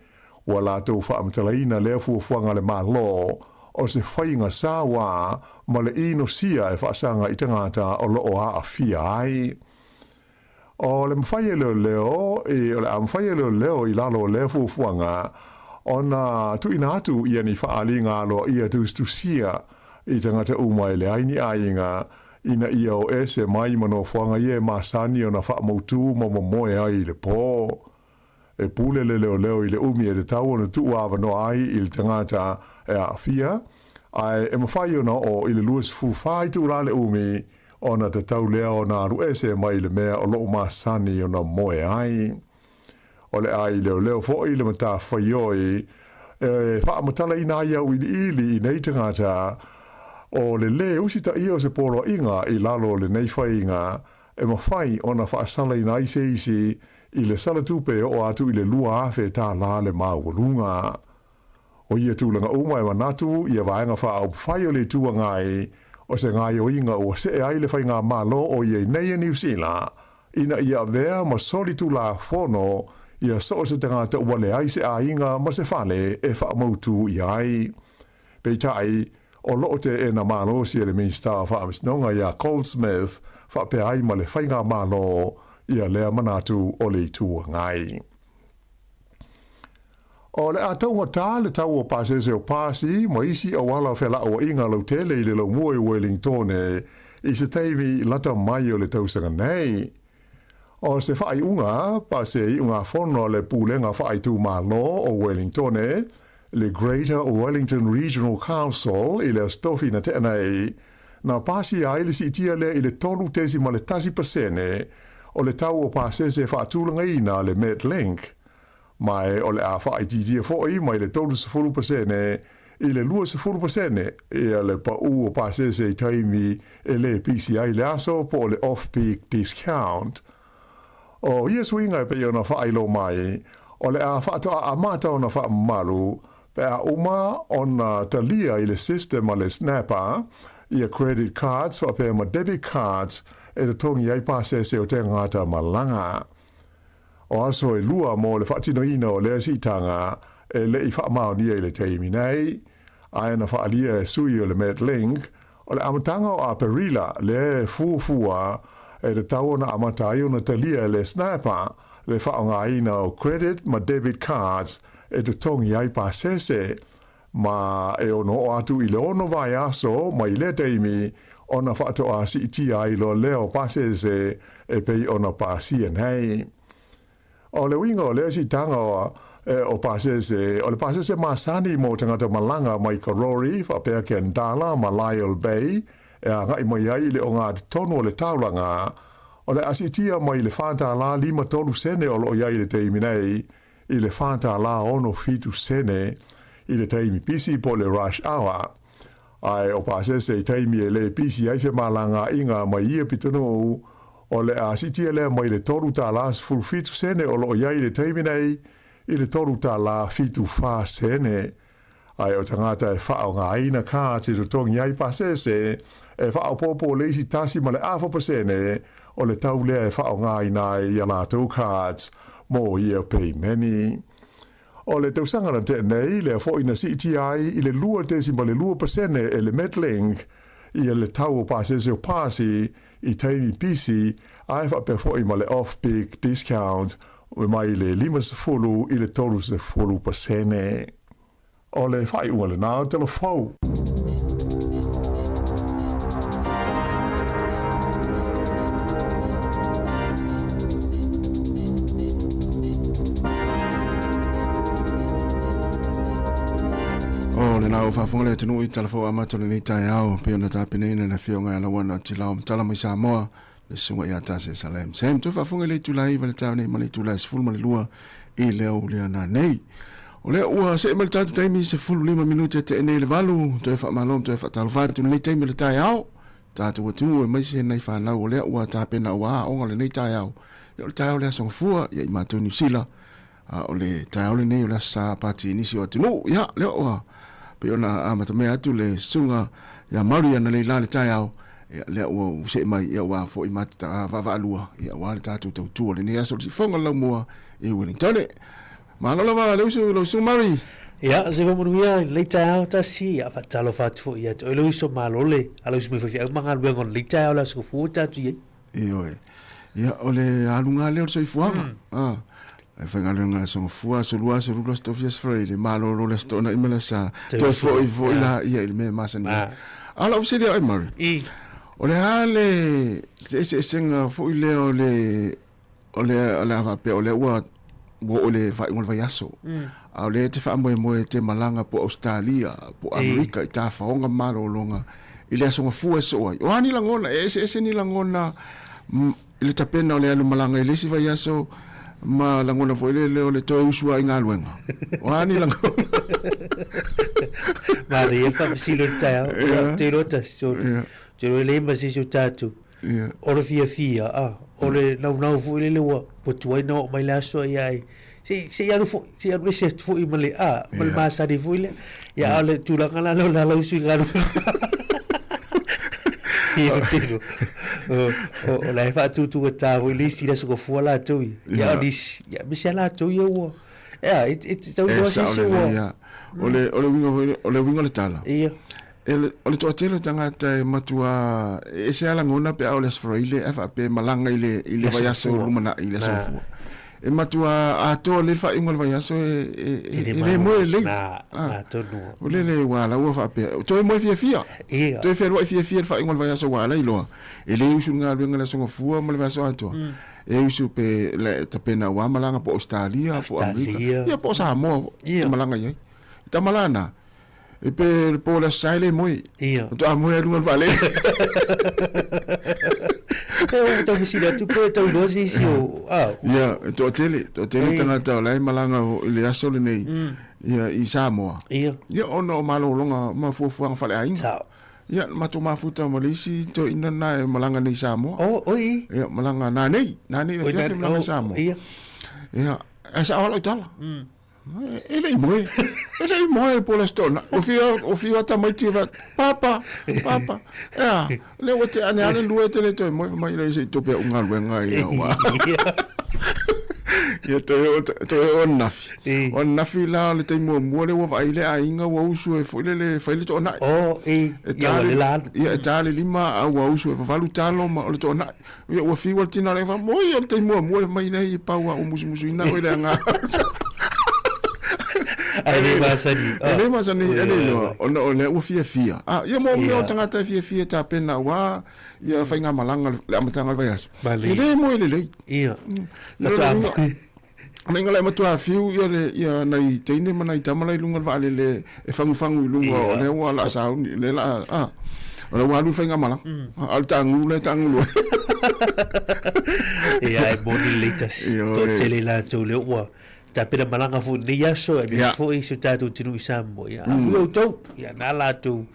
Ua latou faamatalaina lea fuafuaga a le Malo o se faiga saoa ma le inosia e faasaga i tagata o lo o aafia ai. O le mafai e leoleo i, o le a mafai e leoleo i lalo o lea fuafuaga ona tuuina atu ia ni faaaliga aloaia tusitusia i tagata uma e leai ni aiga ina ia o ese mai ma nofoaga ia e masani ona faamautū ma momoe ai i le pō. E pule le leoleo i le umi e tatau ona tuu avanoa ai i le tagata e aafia, ae e mafai ona oo i le 24 itula le umi ona tatau lea ona alu ese mai le mea o loo masani ona moe ai. O le ai leoleo foi le matafaioi e faamatalaina ai auiliili i nei tagata o le lē usitaia o se poloaiga i lalo o lenei faiga e mafai ona faasalaina ai se isi i le sala tupe e oo atu i le $2,000 le maualuga. O ia tulaga uma e manatu ia vaega faaupufai o le Itu Agai o se gaoioiga ua see ai le faigamalo o i ai nei a Niu Sila ina ia avea ma soli tulafono ia so o se tagata ua leai se aiga ma se fale e faamautu i ai. Peitai, o loo teena malosi e le Minisita o Faamasinoga ia Goldsmith faapea ai ma le faigamalo ia lea manatu o le Itu Agai. O le a taugata le tau o pasese o pasi ma isi auala felauaiga lautele i le laumua i Wellingtone i se taimi lata mai o le tausaga nei. O se faaiuga pa se iugafono a le Pulega Faaitumalo o Wellingtone, le Greater Wellington Regional Council i le Aso Tofi na tea nei, na pasia ai le siitia lea i le 3.1% o le tau o pasese faatulagaina a le Metlink. Ma e o le a faaitiitia foi mai le 30% i le 20% ia le paū o pasese i taimi e lē pisi ai le aso po o le off-peak discount. O ia suiga e pei ona faailoa mai, o le a faatoa amata ona faamamalu pe a uma ona talia i le system a le Snapper ia credit cards faapea ma debit cards e totogi ai pasese o tagata malaga. O aso e lua mo le faatinoina o lea siitaga e le i faamaonia i le taimi nei, ae na faaalia e sui o le Metlink, o le amataga o Aperila lea e fuafua e tatau ona amata ai ona talia e le Snapper le faaaogaina o credit ma debit cards e totogi ai pasese ma e ono oo atu i le ono vaiaso mai lea taimi ona faatoa siitia ai loa lea o pasese e pei ona pasia nei. O le uiga o lea siitaga o pasese, o le pasese masani mo tagata malaga mai Karori faapea Kendala ma Lyall Bay e agai mai ai i le ogatotonu o le taulaga, o le a siitia mai le $4.53 o loo i ai i le taimi nei i le $4.67 i le taimi pisi po o le rush hour. Ae o pasese i taimi e lē pisi ai femalagaaiga mai ia pitonuu, o le a siitia lea mai le $3.17 o loo i ai i le taimi nei i le $3.74. Ae o tagata e faaaogaina cards e totogi ai pasese, e faaopoopo le isi 1.5% o le tau lea e faaaogaina ai ia latou cards mo ia peimeni. O le tausaga na tea nei, lea foi na siitia ai i le 2.2% e le Metlink ia le tau o pasese o pasi i taimi pisi ae faapea foi ma le off-peak discount mai le 50 i le 30%. O le faaiuga lena o Tala Fou. O lena ua faafofoga le atunuu i Tala Fou Amata o lenei taeao, pei ona tapenaina e le Afioga ia Lauana Tilao Matala mai Samoa, le Susuga ia Tase Salem. Sam, toe faafofoga i le itula e 9 i le taeao nei ma le itula e 12 i le aoauli nanei. O lea ua see mai le tatou taimi 15 minute e tea nei i le 8, toe faamalo ma toe faatalofa atu i lenei taimi o le taeao. Tatou atunuu aemaise nai fanau o lea ua tapena aua aoga o lenei taeao. Ia o le taeao o le Aso Gafua, ia i matou i Niu Sila, a o le taeao lenei o le Aso Sa pati i nisi o atunuu. Ia, lea ua pei ona amatamea atu le susuga ia Mauri analeila i le taeao, ia lea ua see mai, ia ua foi matata vaavaalua, ia aua le tatou tautua o lenei aso o le siufofoga o le laumua i Wellingtone. Malo lava le uso i lou susuga Mauri. Ia, soifua manuia i lenei taeao tasi, ia faatalofa atu foi ia te oe le uso malo le alausi mai faifeau ma galuega o lenei taeao le aso gafua ua tatou i ai. Ioe. Ia, o le aluga lea o le soifuaga. Ah, e faigaluega le aso Gafua, aso Lua, aso Lulu, aso Tofi, aso Faraile, malolo le aso Toonai ma le aso Sa. Toe foi foi la ia i le mea e masani ai. A o lau fesili ia oe Murray. O le a le eseesega foi lea o le o le o le a faapea o lea ua ua oo i le faaiuga o le vaiaso. A o lea e te faamoemoe e te malaga po o Ausetalia po o Amerika i tafaoga ma malologa i le Aso Gafua e sosoo ai. O a ni lagona, e eseese ni lagona i le tapena o le alu malaga i le isi vaiaso ma lagona foi lele o le toe usu lava i galuega. O a ni lagona? Manaia le faafesili o le taeao. Ia, te iloa tasi, so, te iloa e leai ma se isi o tatou. O le fiafia, a, o le naunau foi lele ua tuai ona oo mai le aso, ia ai, se i, se i alu foi, se i alu ese atu foi ma le, a, ma le masani foi lea. Ia, a o le tulaga la lea o le ala usu i galuega. Ia, ou te iloa, o la e faatutugata foi le isi i le Aso Gafua latou ia. Ia, a o nisi, ia, aemaise lava latou ia ua, ea, e te tau iloa se isi ua. O le, o le uiga foi, o le uiga o le tala. Ia. E le, o le toatele o tagata e matua e ese lava lagona pe a o le Aso Faraile ae faapea e malaga i le, i le vaiaso lumanai i le Aso Gafua. E matua atoa lelei le faaiuga o le vaiaso e, e, e, e le moe lelei. Na, tonu. O le le ua la ua faapea, toe moe fiafia. Toe fealuai fiafia le faaiuga o le vaiaso ua ala iloa. E le usu i le galuega i le Aso Gafua ma le vaiaso atoa. E usu pe le tapena aua malaga po o Ausetalia, po o Amerika, ia po o Samoa e malaga i ai. Tama la na, E pe le po le aso sa e le moe. Ia. Faatoa moe ai luga o le vaalele. E ua tau fesili atu pe tau iloa se isi o... Ah. Ia, e toatele, toatele tagata o la e malaga i le aso lenei ia, i Samoa. Ia. Ia, ona o malologa ma fuafuaga faaleaiga. Sao. Ia, matou mafuta ma le isi toeaina lena e malaga nei i Samoa. Oh, oi. Ia, malaga nanei, nanei le afiafi malaga i Samoa. Ia. Ia, ae sao lava lau tala. E le i moe. E le i moe le po o le Aso Toonai. Ua fiu, ua fiu lava tamaiti e fai atu, Papa, Papa, ea, lea ua tea ane lava le lua e te le toe moe, fai mai lea se i tope au galuega ia ua. Ia toe oo, toe oo ananafi. O ananafi la o le taimi muamua lea ua vaai le aiga ua usu ai foi lele e fai le toonai. Oh, e, ia ua le la alu. Ia, e ta le lima a ua usu e vavalu talo ma o le toonai. Ia ua fiu le tina le fa moi o le taimi muamua mai nei pau a o musumusuina oe le aga. Ai le masani. E le masani e le iloa ona o lea ua fiafia. Ah, ia mo mea o tagata e fiafia e tapena aua ia faigamalaga le amataga o le vaiaso. E le moe lelei. Ia. Meinga la e matua fiu ia le ia nai teine ma nai tama la i luga o le vaalele e fagufagu i luga o lea ua laa sauni le laa a o lea ua alu i faigamalaga. A o le taagulu la e taagulu ai. Ia e moni lelei tasi. Toatele latou lea ua tapena malaga foi i lenei aso aemaise foi si o tatou atunuu i Samoa. Ia amuia outou, ia na latou.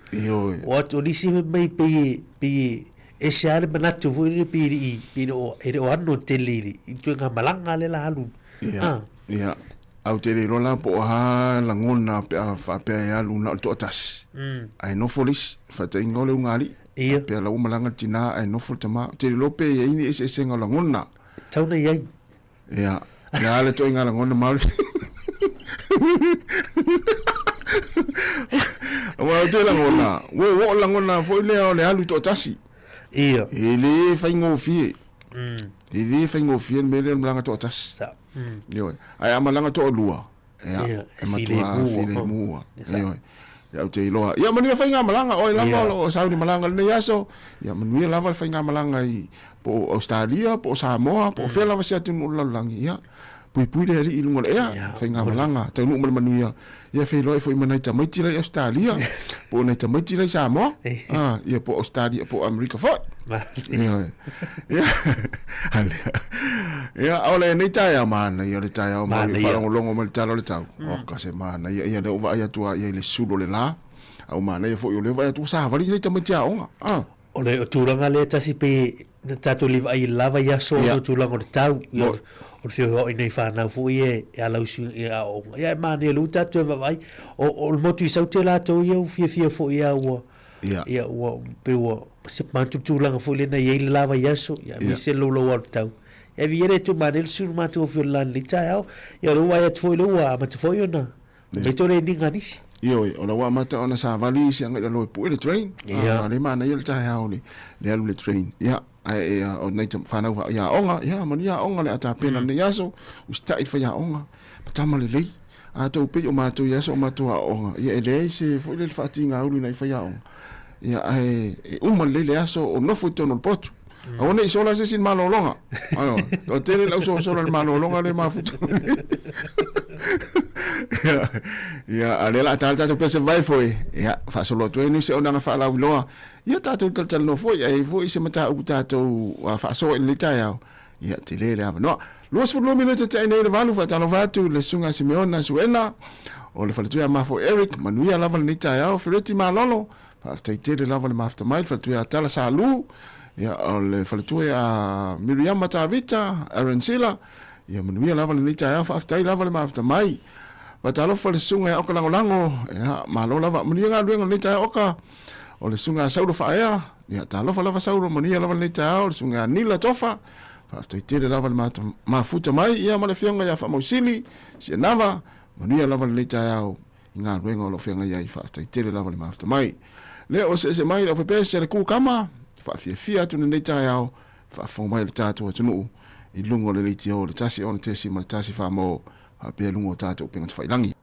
O atu o nisi fai mai pei e ese lava le manatu foi lele pei e le i, pei e le o, e le o ano tele i le i le ituaiga malaga lea la alu. Ia, ah. ia. Ae ou te le iloa la po o a lagona pe a faapea e alu na o le toatasi. Ae nofo le isi, faataitaiga o le ugaalii. Ia. Faapea la ua malaga le tina ae nofo le tama. Ou te le iloa pe i ai ni eseesega o lagona. Tau na i ai. Ia, le a le ituaiga lagona Māori. Aua ou te lagona, ua ua o lagona foi lea o le alu toatasi. Ia. E le faigofie. E le faigofie le mea lea o le malaga toatasi. Sa. Ioe. Ae a malaga toalua, ia, Ia, e e matua filemu. filemu. Ioe. Ia ou te iloa. Ia manuia faigamalaga, oe lava o lo o sauni malaga i lenei aso. Ia manuia lava le faigamalaga i po o Ausetalia, po o Samoa, po o fea lava se atunuu o le lalolagi. Ia. Puipui le Alii i luga o le ea, faigamalaga, taunuu ma le manuia, ia feiloai foi ma nai tamaiti la i Ausetalia, po o nai tamaiti la i Samoa, ah, ia po o Ausetalia po o Amerika foi. Ioe. Ia, alea. Ia, o lenei taeao manaia o le taeao mai Manaia. faalogologo mai le tala o le tau. Oka se manaia, ia lea ua vaai atu lava i ai i le sulu o le la. A ua manaia foi o lea ua vaai atu ua savali nei tamaiti aoga. Ah. O le tulaga lea tasi pe na tatou le vaai i le la vaiaso ona o tulaga o le tau, ia o le feoai nei fanau foi ia e ala usi i aoaoga. Ia e manaia lou tatou e vaavaai. O, o le motu i Saute latou ia ua fiafia foi ia ua ia ua pe ua se manatu tulaga foi lena i ai le la vaiaso, ia aemaise le louloua o le tau. Ia viia le Atua manaia le sulu matou o le la lenei taeao. Ia o lea ua vaai atu foi lea ua amata foi ona Mei tole ni ngā nisi. Ioe, o la ua amata ona savali isi agai i lalo e pue le train. Ia. Ah, le manaia le taeao le, le alu le train. Ia, ae e, o nei whanau wha ia aoga, ia, manuia aoga le a tapena mm. nei aso, usitai le whaiaoga, patama lelei. A tou pei o mātou i aso o mātou aoga, ia e leai se foi le whaatinga ulu i nai whaiaoga. Ia, ae e uma lelei le aso o nofo i tonu o le potu. Aua ne i sola se isi i le malologa. Aio, toatele le au sosola i le malologa le mafuta. Ia, ia, a lea o le a ta le tatou pese vai foi. Ia, faasolo atu ai nisi o auaunaga faalauiloa. Ia, tatou talatalanoa foi, a i ai foi se mataupu tatou faasoa i lenei taeao. Ia, tele le avanoa. 22 minute te ai nei le valu, faatalofa atu le Susuga Simeona Suena, o le faletua ia Mafo Eric, manuia lava lenei taeao, Fereti Malolo, Faafetai tele lava le mafuta mai, le faletua ia Tala Salu, ia, o le faletua ia Miriama Tavita, Aaron Sila, ia manuia lava lenei taeao, faafetai lava le mafuta mai. Faatalofa le susuga ia Oka Lagolago, ia, malo lava, manuia galuega lenei taeao Oka, o le susuga ia Saulo Faaea, ia, talofa lava Saulo, manuia lava lenei taeao, le susuga ia Nila Tofa, faafetai tele lava le mafuta mai, ia, ma le afioga ia Faamausili, Sianava, manuia lava lenei taeao. i galuega o lo o feagai ai. Faafetai tele lava le mafuta mai. Lea ua seese mai lau pepese le kukama, faafiafia atu lenei taeao, faafofoga mai o le tatou atunuu i luga o le leitio le 1 6.1 famo faapea luga o tatou upega tafailangi.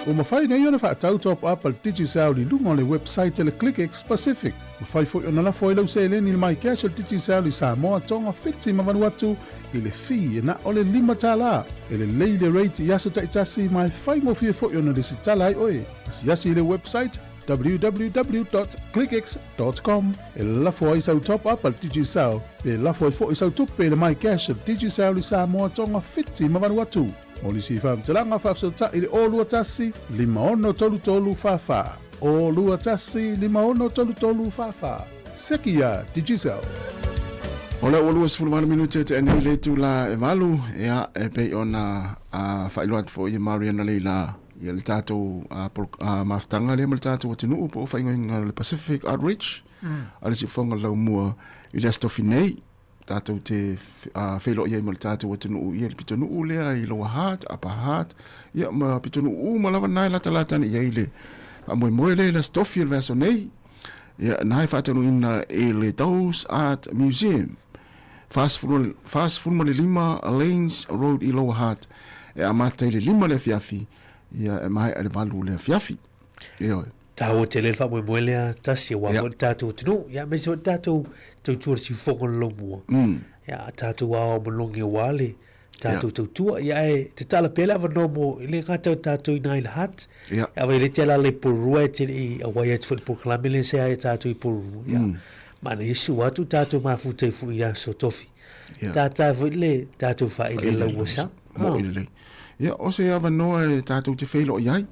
Ua mafai nei ona faatau top up a le Digicel i luga o le website a le ClickX Pacific. Mafai foi ona lafo ai lau seleni i le MyCash a le Digicel i Samoa, Tonga, Fiti ma Vanuatu i le fee e na o le $5. E lelei le rate i aso taitasi ma e faigofie foi ona lesitala ai oe. Asiasi i le website www.clickx.com e lafo ai sau top up a le Digicel pe lafo ai foi sau tupe i le MyCash a le Digicel i Samoa, Tonga, Fiti ma Vanuatu. Mo nisi faamatalaga faafesootai i le 021 5633 44. 021 5633 44. Seki iā Digicel. O lea ua 28 minute e tea nei le itula e 8, ia, e pei ona faailoa atu foi e Mariana Leila ia le tatou mafutaga lea ma le tatou atunuu po o faaigoaina o le Pacific Outreach a le Siufofoga o le Laumua i le Aso Tofi nei. Tatou te feiloai ai ma le tatou atunuu ia le pitonuu lea i Lower Hutt, Upper Hutt, ia ma pitonuu uma lava na e latalata ane i ai le faamoemoe lea i le Aso Tofi o le vaiaso nei. Ia, na e faataunuuina i le Dawes Art Museum, 45 Lanes Road i Lower Hutt, e amata i le 5 le afiafi, ia e maea i le 8 le afiafi. Ioe. Taua tele le faamoemoe lea tasi aua foi le tatou atunuu, ia aemaise foi le tatou tautua i le siufofoga o le laumua. Ia tatou aoao manogi aua le tatou tautua. Ia ae tatala pea le avanoa mo, e le gata o tatou i ina i le Hutt, ia aua e le te alaala i Porirua e te le i auai atu foi i le polokalame lea sa ia tatou i Porirua. Ia manaia sua atu tatou mafuta ai foi i aso tofi. Tata foi le tatou faaili i le laumua sa. Mo'i lelei. Ia, o se avanoa e tatou te feiloai ai,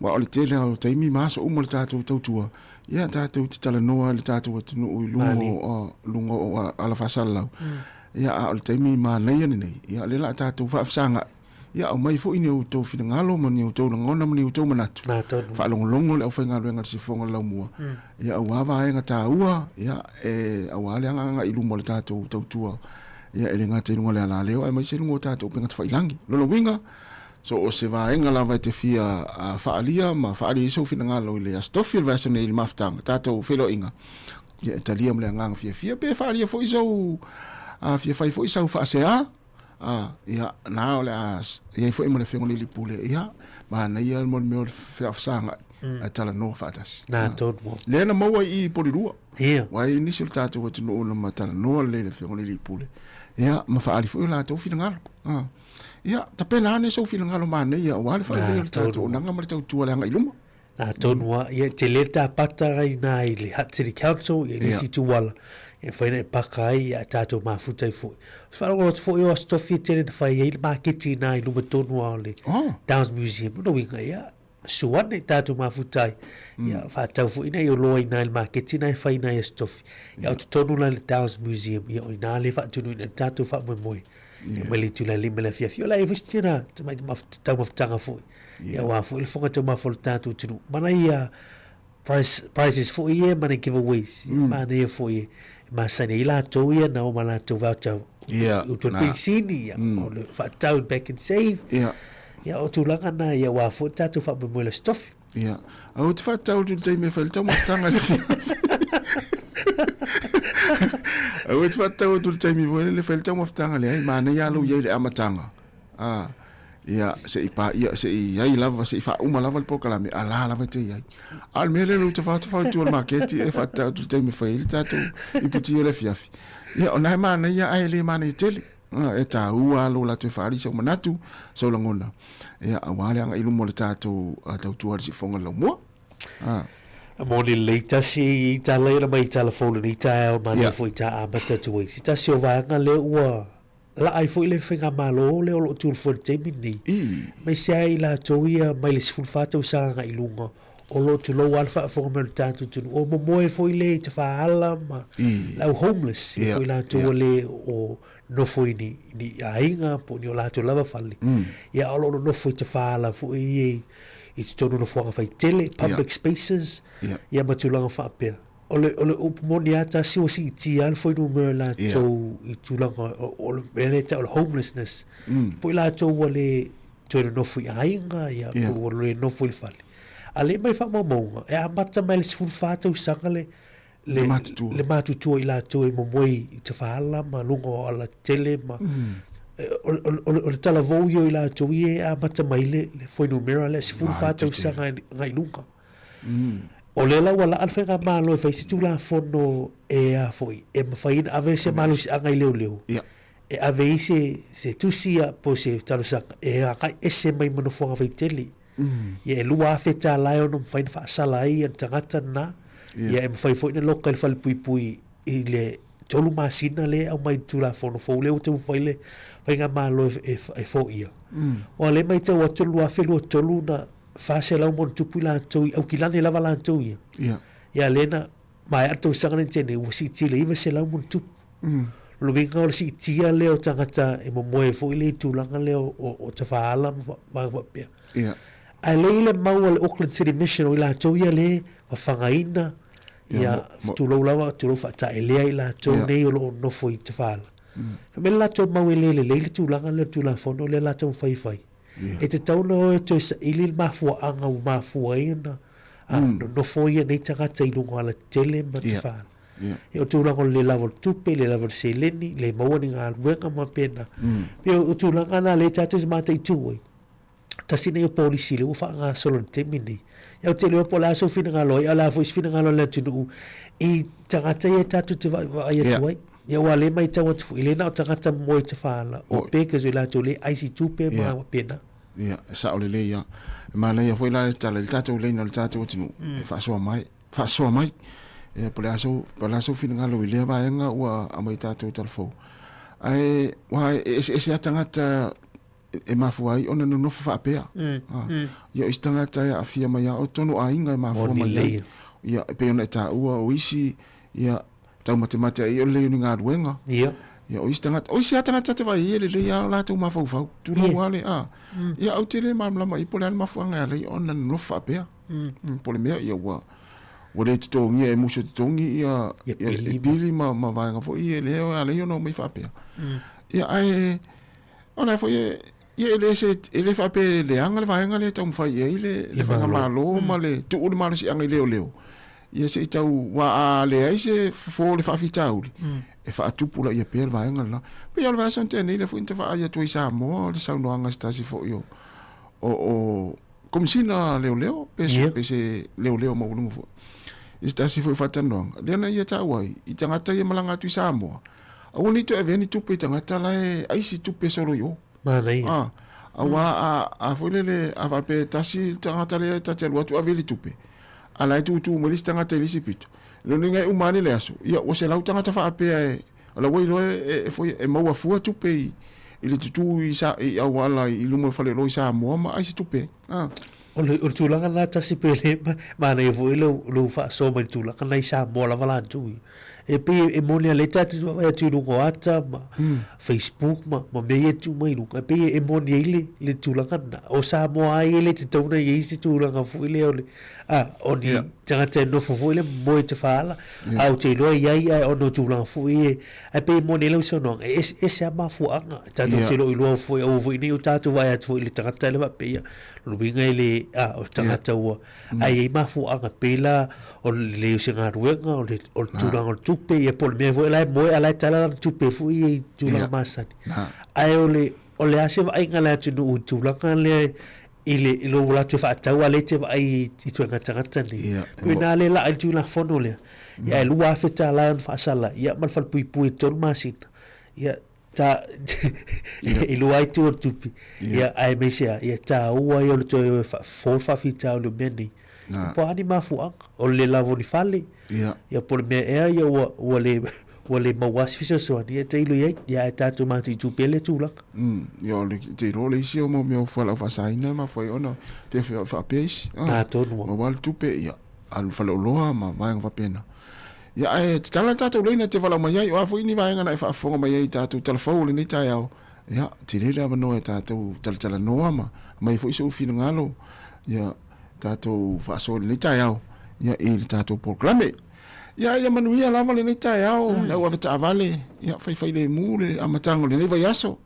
aua o le tele lava o taimi ma aso uma o le tatou tautua, ia tatou te talanoa i le tatou atunuu i luga o, luga o ala faasalalau. Ia, a o le taimi manaia lenei, ia o lea o le a tatou faafesagai, ia aumai foi ni outou finagalo ma ni outou lagona ma ni outou manatu, faalogologo le aufaigaluega a le Sifofoga o le Laumua, ia aua vaega taua, ia, e, aua le agaga i luma o le tatou tautua. Ia, e le gata i luga o le alaleo, aemaise luga o tatou upega tafailangi. O lona uiga, so o se vaega lava e te fia faaalia ma faaali ai sou finagalo i le Aso Tofi o le vaiaso nei i le mafutaga, tatou feiloaiga, ia e talia ma le agaga fiafia, pe faaalia foi sou, a fia fai foi sau faasea, a, ia, na o le a i ai foi ma le Afioga i le Alii Pule, ia, manaia mo le mea o le feafesagai, ae talanoa faatasi. Nā tonu au. Lea na maua i i Porirua. Ia. Aua e i ai nisi o le tatou atunuu na ma talanoa lelei i le Afioga i le Alii Pule, ia, ma faaali foi o latou finagalo. A. Ia, tapena ane sou finagalo manaia aua le faaleleia o le tatou auaunaga ma le tautua i le agai i luma. Nā tonu lava. Ia, e tele le tāpata i nā i le Hutt City Council, ia, i nisi ituala, e mafai ona e paka ai, ia, tatou mafuta ai foi. Ou te faalogologo atu foi o Aso Tofi e tele na fai ai le maketi i nā i luma tonu lava o le Downs Museum. Lona uiga, ia, Susu ane i tatou mafuta ai. Ia, faatau foi ina ia oloa i ina i le maketi na e fai ina i Aso Tofi. Ia, o totonu la i le Downs Museum, ia o ina lea e faatunu ina le tatou faamoemoe. Ia, mai le itula e 5 i le afiafi. O le a i ai foi se tino taumafataga foi. Ia, aua foi le fofoga taumafa o le tatou atunuu. Manaia price, prizes foi ia ma ni giveaways. Ia, manaia foi e masani ai latou ia na o ma latou voucher o toe penisini, ia, o le faatau i Back and Save. Ia, o tulaga na, ia, aua foi le tatou faamoemoe i le Aso Tofi. Ia, a ou te faatau atu i le taimi e fai le taumafataga i le afiafi. Aua te faatau atu i le taimi foi lele e fai le taumafataga, leai, manaia lava lou i ai i le amataga. A, ia, se i paia, se i i ai lava, se i faauma lava le polokalame, a la lava e te i ai. A o le mea lea o le tafatafa i tua o le maketi e faatau atu i le taimi e fai ai le tatou iputi o le afiafi. Ia, o lena e manaia ae le manaia tele. E taua lava lou latou e faaali sou manatu, sou lagona, ia, aua le agai i luma o le tatou tautua i le siufofoga o le laumua. Moni lelei tasi i tala ia na mai i tala fou lenei taeao manaia foi ta amata atu ai. Se tasi o vaega lea ua laa ai foi le faigamalo lea o lo o tu i le foe i le taimi lenei. Aemaise lava i latou ia mai le 14 tausaga agai i luga o lo o tulou lava le faafofoga mai o le tatou atunuu. O momoe foi le i tafaala ma le au homeless ia po o i latou ua le o nofo i ni, ni aiga po o ni o latou lava fale. Ia a o lo o nonofo i tafaala foi ia i, i totonu o nofoaga faitele, public spaces, ia ma tulaga faapea. O le, o le upu moni lava tasi ua siitia lava le fuainumera i latou i tulaga o, o le mea lea e tau o le homelessness. Po o i latou ua le toe nonofo i aiga, ia, po ua le nofo i le fale. A lea mai faamaumauga, e amata mai le 14 tausaga le, le, le matutua i latou e momoe i tafaala ma luga o alatetele ma o, o, o, o le talavou ia o i latou ia e amata mai le, le fuainumera lea, 14 tausaga agai i luga. O lea la ua laa le faigamalo e fai se Tulafono e a foi, e mafai ona ave se malosiaga i leoleo, e ave ai se, se tusi po o se talosaga e agai ese mai ma nofoaga faitele. Ia e $2,000 e ono mafai ona faasala ai le tagata lena, ia e mafai foi ona loka i le falepuipui i le 3 masina lea e aumai i le Tulafono fou lea ua taumafai le faigamalo e foia. Aua o lea e matau atu o le 2023 na 400 ma ono tupu i latou i Aukilani lava latou ia. Ia lea na maea le tausaga lea na tea nei ua siitia i le 900 ma ono tupu. O le uiga o le siitia lea o tagata e momoe foi lea i tulaga lea o tafaala ma vaega faapea. Ae lea e i ai le mau a le Auckland City Mission o i latou ia lea e fafagaina ia tulou lava tulou faataelea i latou nei o lo o nofo i tafaala. Fai mai le latou mau e le lelei le tulaga lea o le Tulafono lea o le a taumafai e fai. E tatau ona o e toe saili le mafuaaga ua mafua ai ona nonofo ia nei tagata i luga o alatetele ma tafaala. Ia o tulaga o le le lava o le tupe, le lava o le seleni, le maua ni galuega ma faapena. Pei o tulaga na lea tatou te mataitu ai. Tasi lenei o polisi lea ua faagasolo i le taimi lenei. Ia ou te le iloa po o le a sou finagalo ai, a o le a foi se finagalo o le atunuu i tagata ia tatou te vaavaai atu ai. Ia aua o lea e matau atu foi, e le na o tagata moe tafaala, o beggars o i latou lea e ai se tupe ma faapena. Ia, e sao lelei lava. E manaia foi la le tala i le tatou laina o le tatou atunuu e faasoa mai, faasoa mai. Ia po o le a sou, po o le a sou finagalo i lea vaega ua aumai i tatou tala fou. Ae aua e eseese lava tagata e mafua ai ona nonofo faapea. Ia o isi tagata e aafia mai lava o totonu o aiga e mafua mai ai. Ia e pei ona e taua o isi ia taumatemate ai o le lelei o ni galuega. Ia. Ia, o isi tagata, o isi lava tagata e te vaai ai e lelei lava o latou mafaufau. Tulou lava le, a. Ia, ou te le malamalama i ai po o le a le mafuaaga e ala ai ona nonofo faapea. Po o le mea, ia ua, ua le totogia e musu e totogi ia, Ia pili ma. pili ma, ma vaega foi ia lea e ala ai ona omai faapea. Ia, ae, o la foi e, ia e le se, e le faapea e leaga le vaega lea e taumafai i ai le, le faigamalo ma le tuu le malosiaga i leoleo. Ia se i tau, aua a leai se fofo o le faafitauli, e faatupulaia pea le vaega lena. Pei lava o le vaiaso na tea nei lea foi na vaai atu ai i Samoa, o le saunoaga a se tasi foi o, o, o Komesina Leoleo, pe, yeah. pe se leoleo maualuga foi. I se tasi foi o faatalanoaga, lea na ia taua ai, i tagata ia malaga atu i Samoa, aua ne i toe avea ni tupe i tagata la e aisi tupe solo i o. Manaia. Ah, aua a, a foi lele, a faapea e tasi le tagata lea ta te alu atu ave le tupe, a la e tutū mai le isi tagata i le isi pito. Lona uiga e uma ane le aso, ia ua 100 tagata faapea e, o la ua iloa e, e, foi, e maua fua tupe i, i le tutū i, sa, i auala i luma o le faleoloa i Samoa ma ai se tupe. Ah. O le, o le tulaga lena tasi pe le manaia foi lou, lou faasoa mai le tulaga lena i Samoa lava latou ia. E pei e moni a lea tatou te vaavaai atu i luga o ata ma Facebook ma, ma mea ia e tuu mai i luga, e pei e moni ai le, le tulaga lena. O Samoa lava ia e le tatau ona i ai se tulaga foi lea o le, a, o ni tagata e nofo foi lea ma moe tafaala, a ou te iloa e i ai ae ona o tulaga foi ia, ae pei e moni ai lau saunoaga, e eseese lava mafuaaga. Tatou te le o iloa foi, aua foi ne i o tatou vaai atu foi i le tagata lea faapea, ia, lona uiga e le, a, o le tagata ua, Ae i ai mafuaaga pei la o le lelei o se galuega, o le, o le tulaga o le tupe, ia po o le mea foi la e moe a o la e tala lana tupe foi ia i tulaga masani. Ae o le, o le a se vaaiga a le atunuu i le tulaga lea i le, i lou latou faatau a o lea e te vaai i ituaiga tagata nei. Pei o i ina lea e laa ai le Tulafono lea. Ia ae $2,000 e ono faasala ai, ia ma le falepuipui e 3 masina. Ia ta i lua ai tu o le tupe. Ia aemaise lava, ia taua ia o le toe o e faafofo le faafitauli o mea nei. Po a ni mafuaaga, o le le lava o ni fale, ia po o le mea ea ia ua, ua le, ua le maua lava se fesoasoani, ia tailo i ai, ia ae tatou mataitu pea lea tulaga. Ia o le, te iloa o le isi o mau mea o fualaau faasaina e mafua ai ona feofeoai faapea isi. Atonu lava. Maua le tupe, ia, alu i faleoloa ma vaega faapena. Ia ae tatala le tatou laina e te valaau mai ai, o a foi ni vaega na e faafofoga mai ai i tatou talafou o lenei taeao, ia, tele le avanoa e tatou talatalanoa ma aumai foi sou finagalo, ia, tatou faasoa i lenei taeao, ia, i le tatou polokalame. Ia, ia manuia lava lenei taeao, le au avetaavale, ia, faifailemu le amataga o lenei vaiaso.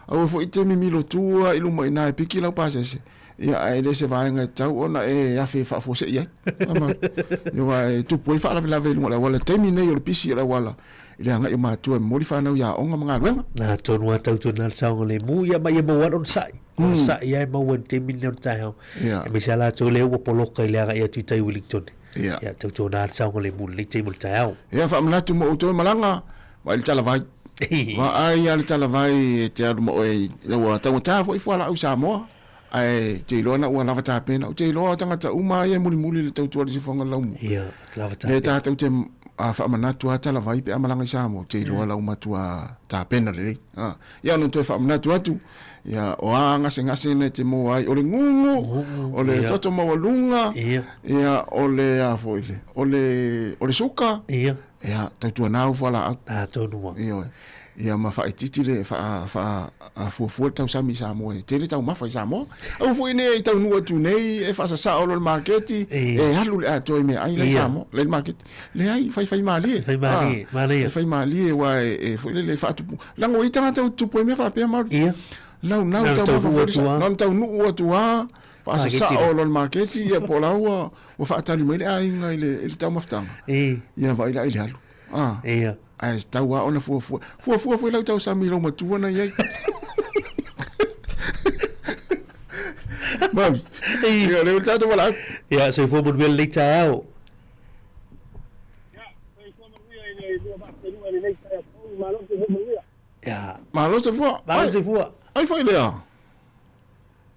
Aua foi e te mimilo tua i luma i ina e piki lau pasese, ia, ae le se vaega e tatau ona e afe faafuasei ai. Ia, aua e tupu ai faalavelave i luga o le auala i le taimi lenei o le pisi o le auala i le agai o matua e momoli fanau i aoga ma galuega. Na, atonu lava tautuana le saogalemu, ia ma ia maua lava le onosai. Onosai lava e maua i le taimi lenei o le taeao. Aemaise lava latou lea ua poloka i le agai atu i tai Wellington. Ia, tautuana le saogalemu i lenei taimi o le taeao. Ia, faamanatu mo outou e malaga, vaai le talavai. Vaai lava le talavai e te alu ma oe, ua taugata foi fualaau i Samoa, ae te iloa na ua lava tapena. Ou te iloa o tagata uma lava ia e mulimuli i le tautua i le sifoga o le laumua. Ia, lava tapena. Lea tatou te faamanatu lava talavai pe a malaga i Samoa, ou te iloa la ua matua tapena lelei. Ia ona toe faamanatu atu, ia, o a gasegase na e te maua ai, o le gugu, o le toto maualuga, ia, o le a foi le, o le, o le suka, ia, tautuana au fualaau. Atonu lava. Ioe. Ia ma faaitiiti le, faa, faa, fuafua le tausami i Samoa, e tele taumafa i Samoa. Aua foi ne i taunuu atu nei e faasasao loa i le maketi, e alu le atoa i meaai la i Samoa, la i le maketi. Leai, faifai malie. Fai malie, manaia. Faifai malie, aua e foi lele e faatupu. Leaga o i tagata ua tutupu ai mea faapea Mauri. Ia. Naunau taumafa foi le sa. Na ona taunuu atu lava, faasasao loa i le maketi, ia po o la ua faatali mai le aiga i le taumafataga. Ia vaai la i le alu. Ia. Ae tatau lava ona fuafua. Fuafua foi lau tausami i lou matua na i ai. Mauri. Ia, o lea ua tatou valaau. Ia, soifua manuia lenei taeao. Ia. Malo soifua. Malo soifua. Ai foi lea.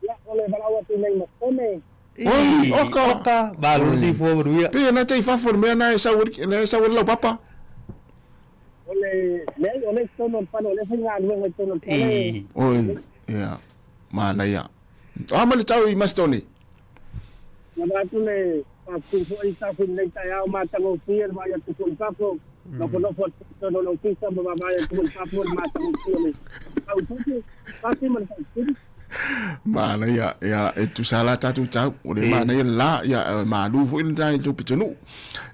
Ia, o le valaau atu nei ma Tone. Oi, oka. Oka, malo soifua manuia. Pei na te i fafo le mea na e sau na e sau ai le laupapa. O le, leai, o le i totonu o le fale, o lea e faigaluega i totonu o le fale. Oi, ia, manaia. O a ma le tau i Masetone? Na avatu le faafetai foi i tafu i lenei taeao matagofie le vaai atu foi i fafo, nofonofo atu i totonu o le ofisa ma vaavaai atu foi i fafo i le matagofie o le tau i fafo. Faafetai ma le faafetai. Manaia, ia, e tusa la tatou tau, o le manaia le la, ia, e malu foi le i tou pitonuu.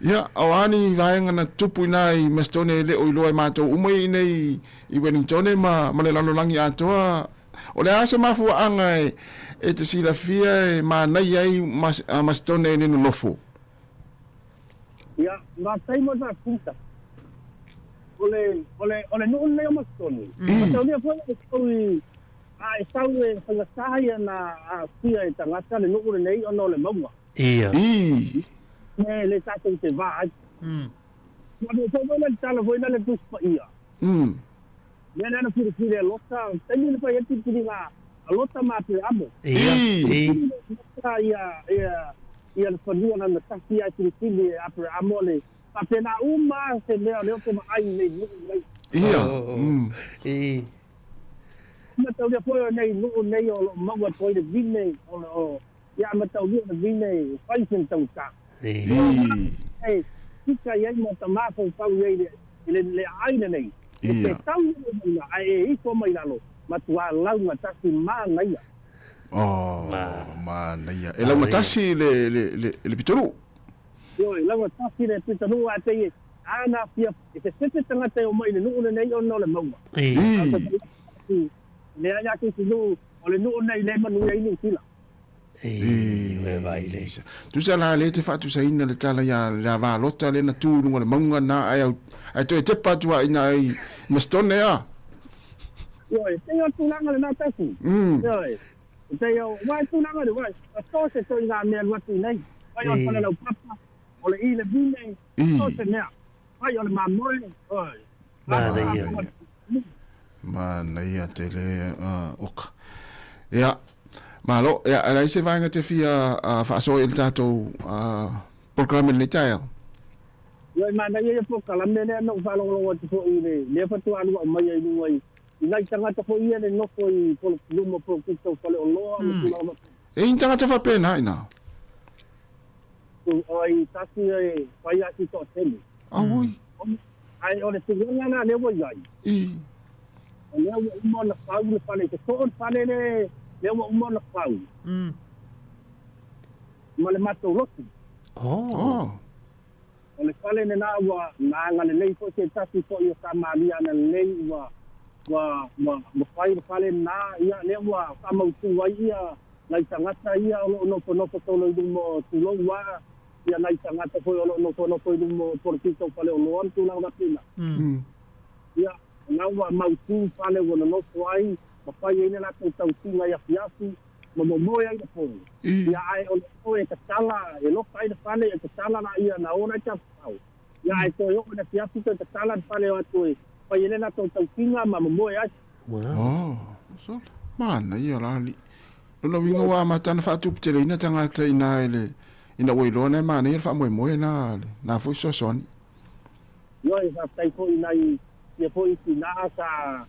Ia, o a ni vaega na tutupu i ina i Masetone e le o iloa e matou uma i inei i Wellingtone ma, ma le lalolagi atoa, O le a se mafuaaga e te silafia e manaia ai a Masetone i le nonofo? Ia, faafetai mo le faafesita. O le, o le, o le nuu lenei o Masetone, mataulia foi e sau i, a e sau e faigata ia na aafia e tagata le nuu lenei ona o le mauga. Ia. Me le tatou te va ai. Ua foi foi le tala foi lea le Tusi Paia. Mea lea na filifili e Lota, taimi na fai ai filifiliga a Lota ma Aperamo. Ia, i. Lota ia, ia, ia le fanua na na tasi ai filifili e Aperamo le faapena uma se mea o lea ou te vaai i nei nuu nei. Ia, I. Mataulia foi o nei nuu nei o lo o maua atu ai le vine, o le, o, ia mataulia o le vine e fai se taugata. I. E tika i ai ma ta mafaufau i ai i le, le aai lenei. E te tau i le mauna, ae e ifo mai lalo, matua laugatasi manaia. Oh, manaia. E laugatasi le, le, le, le pitonuu. Ioe, laugatasi le pitonuu ae pei e ana fia, e sesese tagata e omai i le nuu lenei ona o le mauga. I. Leai lava se isi nuu, o le nuu lenei le manuia ai Niu Sila. Tusa la lea e te faatusaina le tala ia le ava lota lea na tu i luga o le mauga na ae au ae toe tepa atu a ina ai Masetone a. Ioe, pei o le tulaga lena tasi. Ioe, pei o, aua e tulaga le, aua so se toi ngā mea alu atu i nei. Fai o le falelaupapa, o le i le vine, so se mea. Fai o le mamoe, ioe. Manaia. Manaia tele, oka. Ia. Malo, ia, e leai se vaega e te fia faasoa i le tatou polokalame i lenei taeao. Ioe, manaia ia polokalame lea na ou faalogologo atu foi i le lea faatoa alu aumaia i luga i i nai tagata foi ia le nofo i luma o poloketi tau faleoloa ma tulaga faapena. E i ni tagata faapena ina? Oi, tasi e fai a si toatele. Auoi. Ae o le tulaga la lea ua i ai. I. O lea ua uma ona fau le fale, e sosoo le fale le lea ua uma ona fau. Ma le matou lotu. Oh. O le fale lena ua na agalelei foi se tasi foi o Samaria agalelei ua ua ua ua fai le fale lena, ia lea ua faamautu ai ia nai tagata ia o lo o nofonofo solo i luma o tulou a ia nai tagata foi o lo o nofonofo i luma o polokiki o faleoloa ma tulaga faapena. Ia, o la ua mautu fale ua nonofo ai ma fai ai le latou tausiga i afiafi ma momoe ai le po. Ia, ae o le oe e tatala, e loka ai le fale, e tatala laia na o lai tafafao. Ia, ae toe oo i le afiafi toe tatala le fale o atu e fai ai le latou tausiga ma momoe ai. Oh, sole. Manaia la alii. Lona uiga ua amata ona faatuputeleina tagata ina i le, ina ua iloa na e manaia le faamoemoe na, na foi fesoasoani. Ioe, faafetai foi i nai ia foi tina sa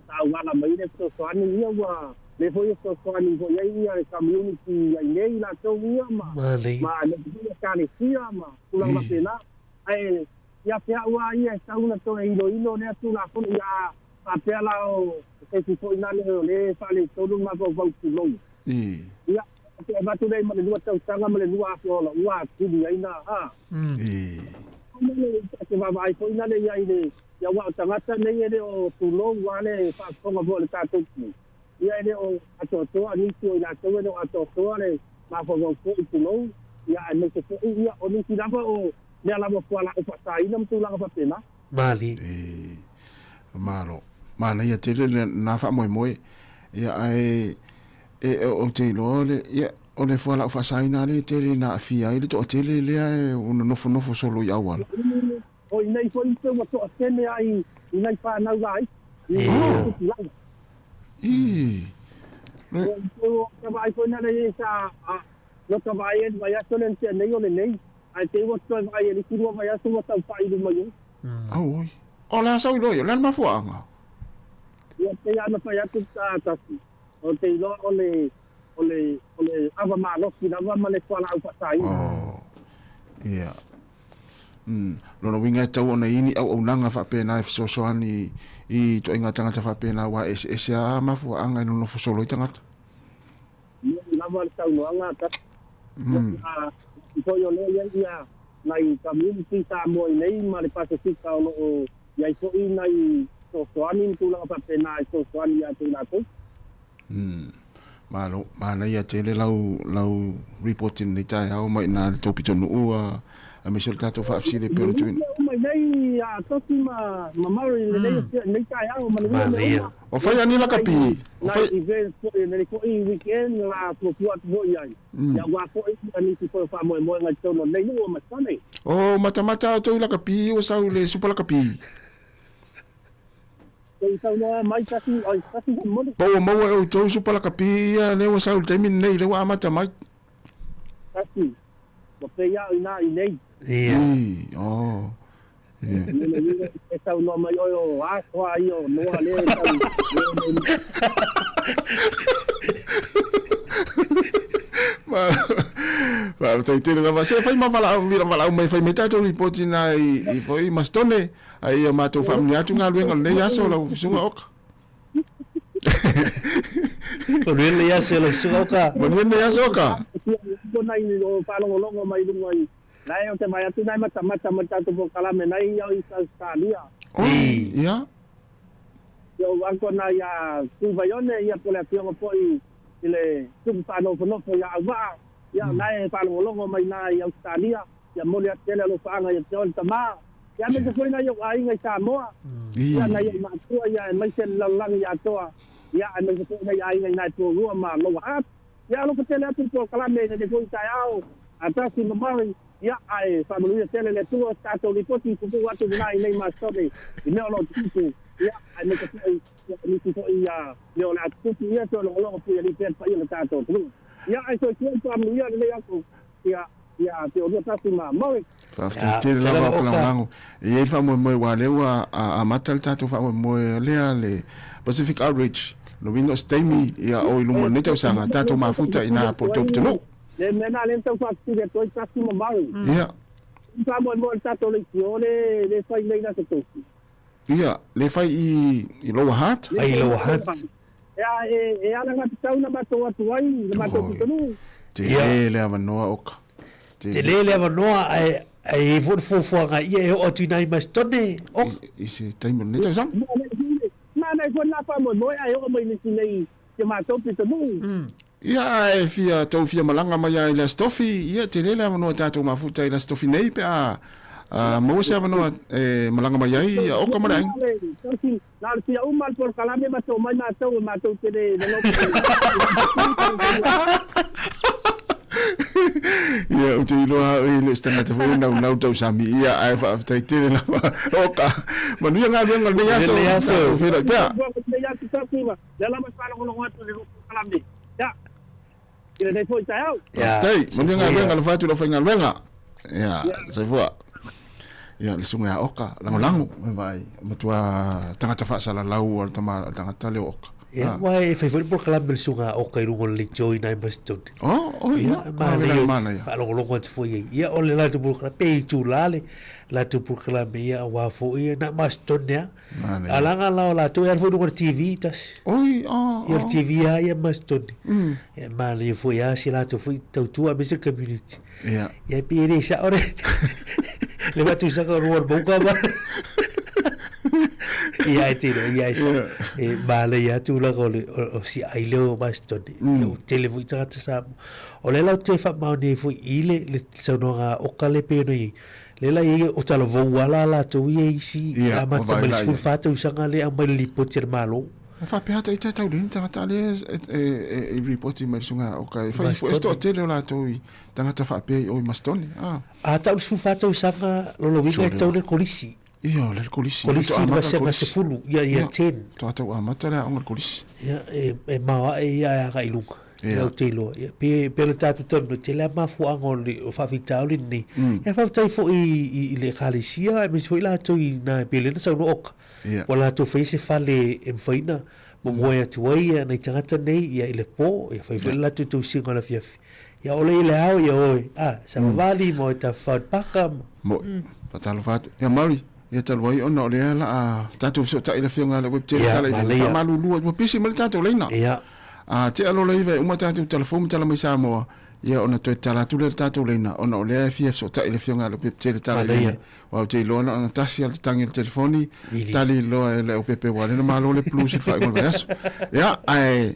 sa auala mai le fesoasoani ia ua le foi e fesoasoani foi ai ia le community ai nei latou ia ma ma le foi ekalesia ma tulaga faapena. Ae ia te au lava ia e tatau ona toe iloilo lea Tulafono ia faapea la o se isi foi nale o lea e faaletonu le mafaufau tulou. Ia te avatu lea ma le 2 tausaga ma le 2,000 ola ua atili ai na a. Te vaavaai foi nale ia i le ia aua o tagata nei e le o tulou a le faafofoga foi a le tatou atunuu. Ia e le o atoatoa nisi o i latou e le o atoatoa le mafaufau foi tulou ia aemaise foi ia o nisi lava o mea lava fualaau faasaina ma tulaga faapena. Malie. E malo. Manaia tele lena faamoemoe. Ia ae e ou te iloa o le ia o le fualaau faasaina lea e tele ina aafia ai le toatele lea e ono nofonofo solo i auala. O i nei foi pe ua toatele ai i nai whanau laiti i tupulaga. I. O ka vaai foi nale i sa no ka vaai e le vaiaso lea na tea nei o lenei, ae te i ua toe vaai e le isi lua vaiaso ua tau pai i luma i o. Auoi. O le a sau iloa ia, o le a le mafuaaga? Ia, pei lava ona fai atu tasi, o te iloa o le, o le, o le ava malosi lava ma le fualaau faasaina. Oh, ia. Lona uiga e tatau ona i ai ni auaunaga faapena e fesoasoani i ituaiga tagata faapena aua e eseese lava mafuaaga e nonofo solo ai tagata. Moni lava le saunoaga a Tasi. Ia, i foi o lea i ai ia nai community Samoa i nei ma le Pasefika o lo o i ai foi nai fesoasoani ma tulaga faapena e fesoasoani ia te i latou. Malo, manaia tele lau, lau report i lenei taeao mai ina le tou pitonuu a, aemaise o le tatou faafesili e pei ona tuuina. Manuia uma i nei a Tosi ma, ma Murray i lenei, lenei taeao, manuia mea uma. O fai ani lakapi, o fai. Nai events foi, lenei foi weekend la fuafua atu foi i ai. Ia aua foi nisi foi o faamoemoega i totonu o lenei nuu o Masone. O matamata outou i lakapi ua sau le supa lakapi. Sei saunoa mai tasi, ai, tasi faamolemole. Po ua maua e outou supa lakapi ia lea ua sau i le taimi lenei, lea ua amata mai. Tasi, ua pei au inā i nei. Ia. I, oh. Ia. Lele lele e saunoa mai oe o asoa ia o Noa lea e tau Faafetai tele lava. Se fai ma valaau, valaau mai fai mai tatou report ina i foi Masitone. Ai ia matou faamanuia atu galuega o lenei aso lau susuga Oka. Manuia lenei aso lau susuga Oka. Manuia lenei aso Oka. Ko nai o faalogologo mai luga i nai o te vai atu nai matamata ma tatou polokalame nai ia i Australia. Oi, ia. Ia o ako na ia Tuivaione ia po le afioga foi i le tupu faanofonofo ia Auvaa. Ia nai e faalogologo mai na i Australia. Ia momoli atu tele alofaaga ia te oe le tama. Ia aemaise foi nai ou aiga i Samoa. Ia nai ou matua ia aemaise le lalolagi atoa. Ia aemaise foi nai aiga i Naepualua ma Lower Hutt. Ia alofa tele atu le polokalame i lenei foi taeao a Tasi ma Murray. Ia, ae faamanuia tele le Atua i se tatou lipoti i pupuu atu lena i nei masitone i mea o lo o tutupu, ia, aemaise foi ia, nisi foi ia mea o le a tutupu, ia, toe logologo puialii pea le paia o le tatou atunuu. Ia, ae soifua ma faamanuia lenei aso ia, ia te oulua Tasi ma Morris. Faafetai tele lava o lagolago. E i ai le faamoemoe aua o lea ua amata le tatou faamoemoe lea le Pacific Outreach. Lona uiga o se taimi ia o i luma o lenei tausaga tatou mafuta i ina po o le tou pitonuu. Le mea lena lea na tau faafesili atu ai Tasi ma Morris. Ia. Faamoemoe le tatou leitio le le fai nei i le Aso Tofi. Ia, le fai i Lower Hutt. Fai i Lower Hutt. Ia, e alagatatau na matou atu ai i le matou pitonuu. Tele le avanoa, Oka. Tele le avanoa, ae i ai foi le fuafuaga ia e oo atu i nai Masitone, Oka. I se taimi o lenei tausaga. Manaia foi lena faamoemoe ae oo mai nisi nei i si matou pitonuu. Ia, ae fia tou fia malaga mai lava i le Aso Tofi, ia, tele le avanoa tatou mafuta i le Aso Tofi nei pe a maua se avanoa e malaga mai ai, ia, oka ma le aiga. Na o le fia uma le polokalame ma to mai matou e matou te le nonofo Ia, ou te iloa au e le o se tagata foi e naunau tausami, ia, ae faafetai tele lava. Oka, manuia galuega o lenei aso. Lenei aso. Tatou feiloai pea. Lea lava e faalogologo atu i le polokalame. Ia, i lenei foi taeao. Faafetai, manuia galuega, alofa atu i lau faigaluega. Ia, soifua. Ia, le susuga ia Oka, lagolago, e vaai, matua tagata faasalalau a le tama, le tagata lea o Oka. Ia, aua e fai foi le polokalame a le susuga a Oka i luga o le leitio i nai Masitone. Oh, oh, ia, ia, manaia. Faalogologo atu foi i ai. Ia, o le latou polokalame, pe itula le latou polokalame, ia, aua foi, ia, na Masitone lava. A laga la o latou e alu foi i luga o le TV tasi. Oi, oh, Ia o le TV lava ia Masitone. Ia, manaia foi lava si latou foi tautua aemaise le community. Ia. Ia pei e le sao le le faatusaga o lua o le mauga ma. Ia e tino, ia e sao. E manaia lava tulaga o le o si ai lea o Masitone. Ia ua tele foi tagata Samoa. O lea la ou te faamaoni ai foi i le le saunoaga a Oka lea pei ona i ai. Lea la e i ai o talavou lava la latou ia isi Ia, amata o mai le vaai la 14 tausaga lea e aumai le lipoti a le Malo. E faapea ata i tatau le tagata lea e ripoti mai le susuga o ka e fai foi se toatele o latou i tagata faapea i o i Masitone. Ah. A tau le 14 tausaga lona uiga e tatau le kolisi. Ia, o le kolisi. Kolisi le vasega 10, ia, ia 10. Faatoa tau amata le aoga i le kolisi. Ia, e maoae ia e agai i luga. Ia ou te iloa. Ia, pe, pe o le tatou talanoa, e tele lava mafuaaga o le o faafitauli lenei. Ia faafetai foi i le Ekalesia aemaise foi latou i na pei o lea na saunoa Oka. Ua latou faia se fale e mafai ona momoe atu ai ia nai tagata nei ia i le po, ia fai foi le latou tausiga o le afiafi. Ia ole i le ao ia oe, a, savavali ma oe tafafao i le paka ma. Mo'i. Faatalofa atu. Ia Murray, ia talu ai ona o lea la a tatou fesootai i le afioga ia Leauepetele Ia, tala i le manaia. faamalulu atu, ua pisi mai le tatou laina. Ia. A tea loa le iva e uma tatou tala fou ma tala mai Samoa, ia ona toe tatala atu lea i le tatou laina ona o lea e fia fesootai i le afioga ia Leauepetele tala i Manaia. le Aua ou te iloa na ona tasi lava le tatagi o le telefoni, tali loa e Leaupepe aua o lea na malo le blues i le faaiuga o le vaiaso. Ia, ae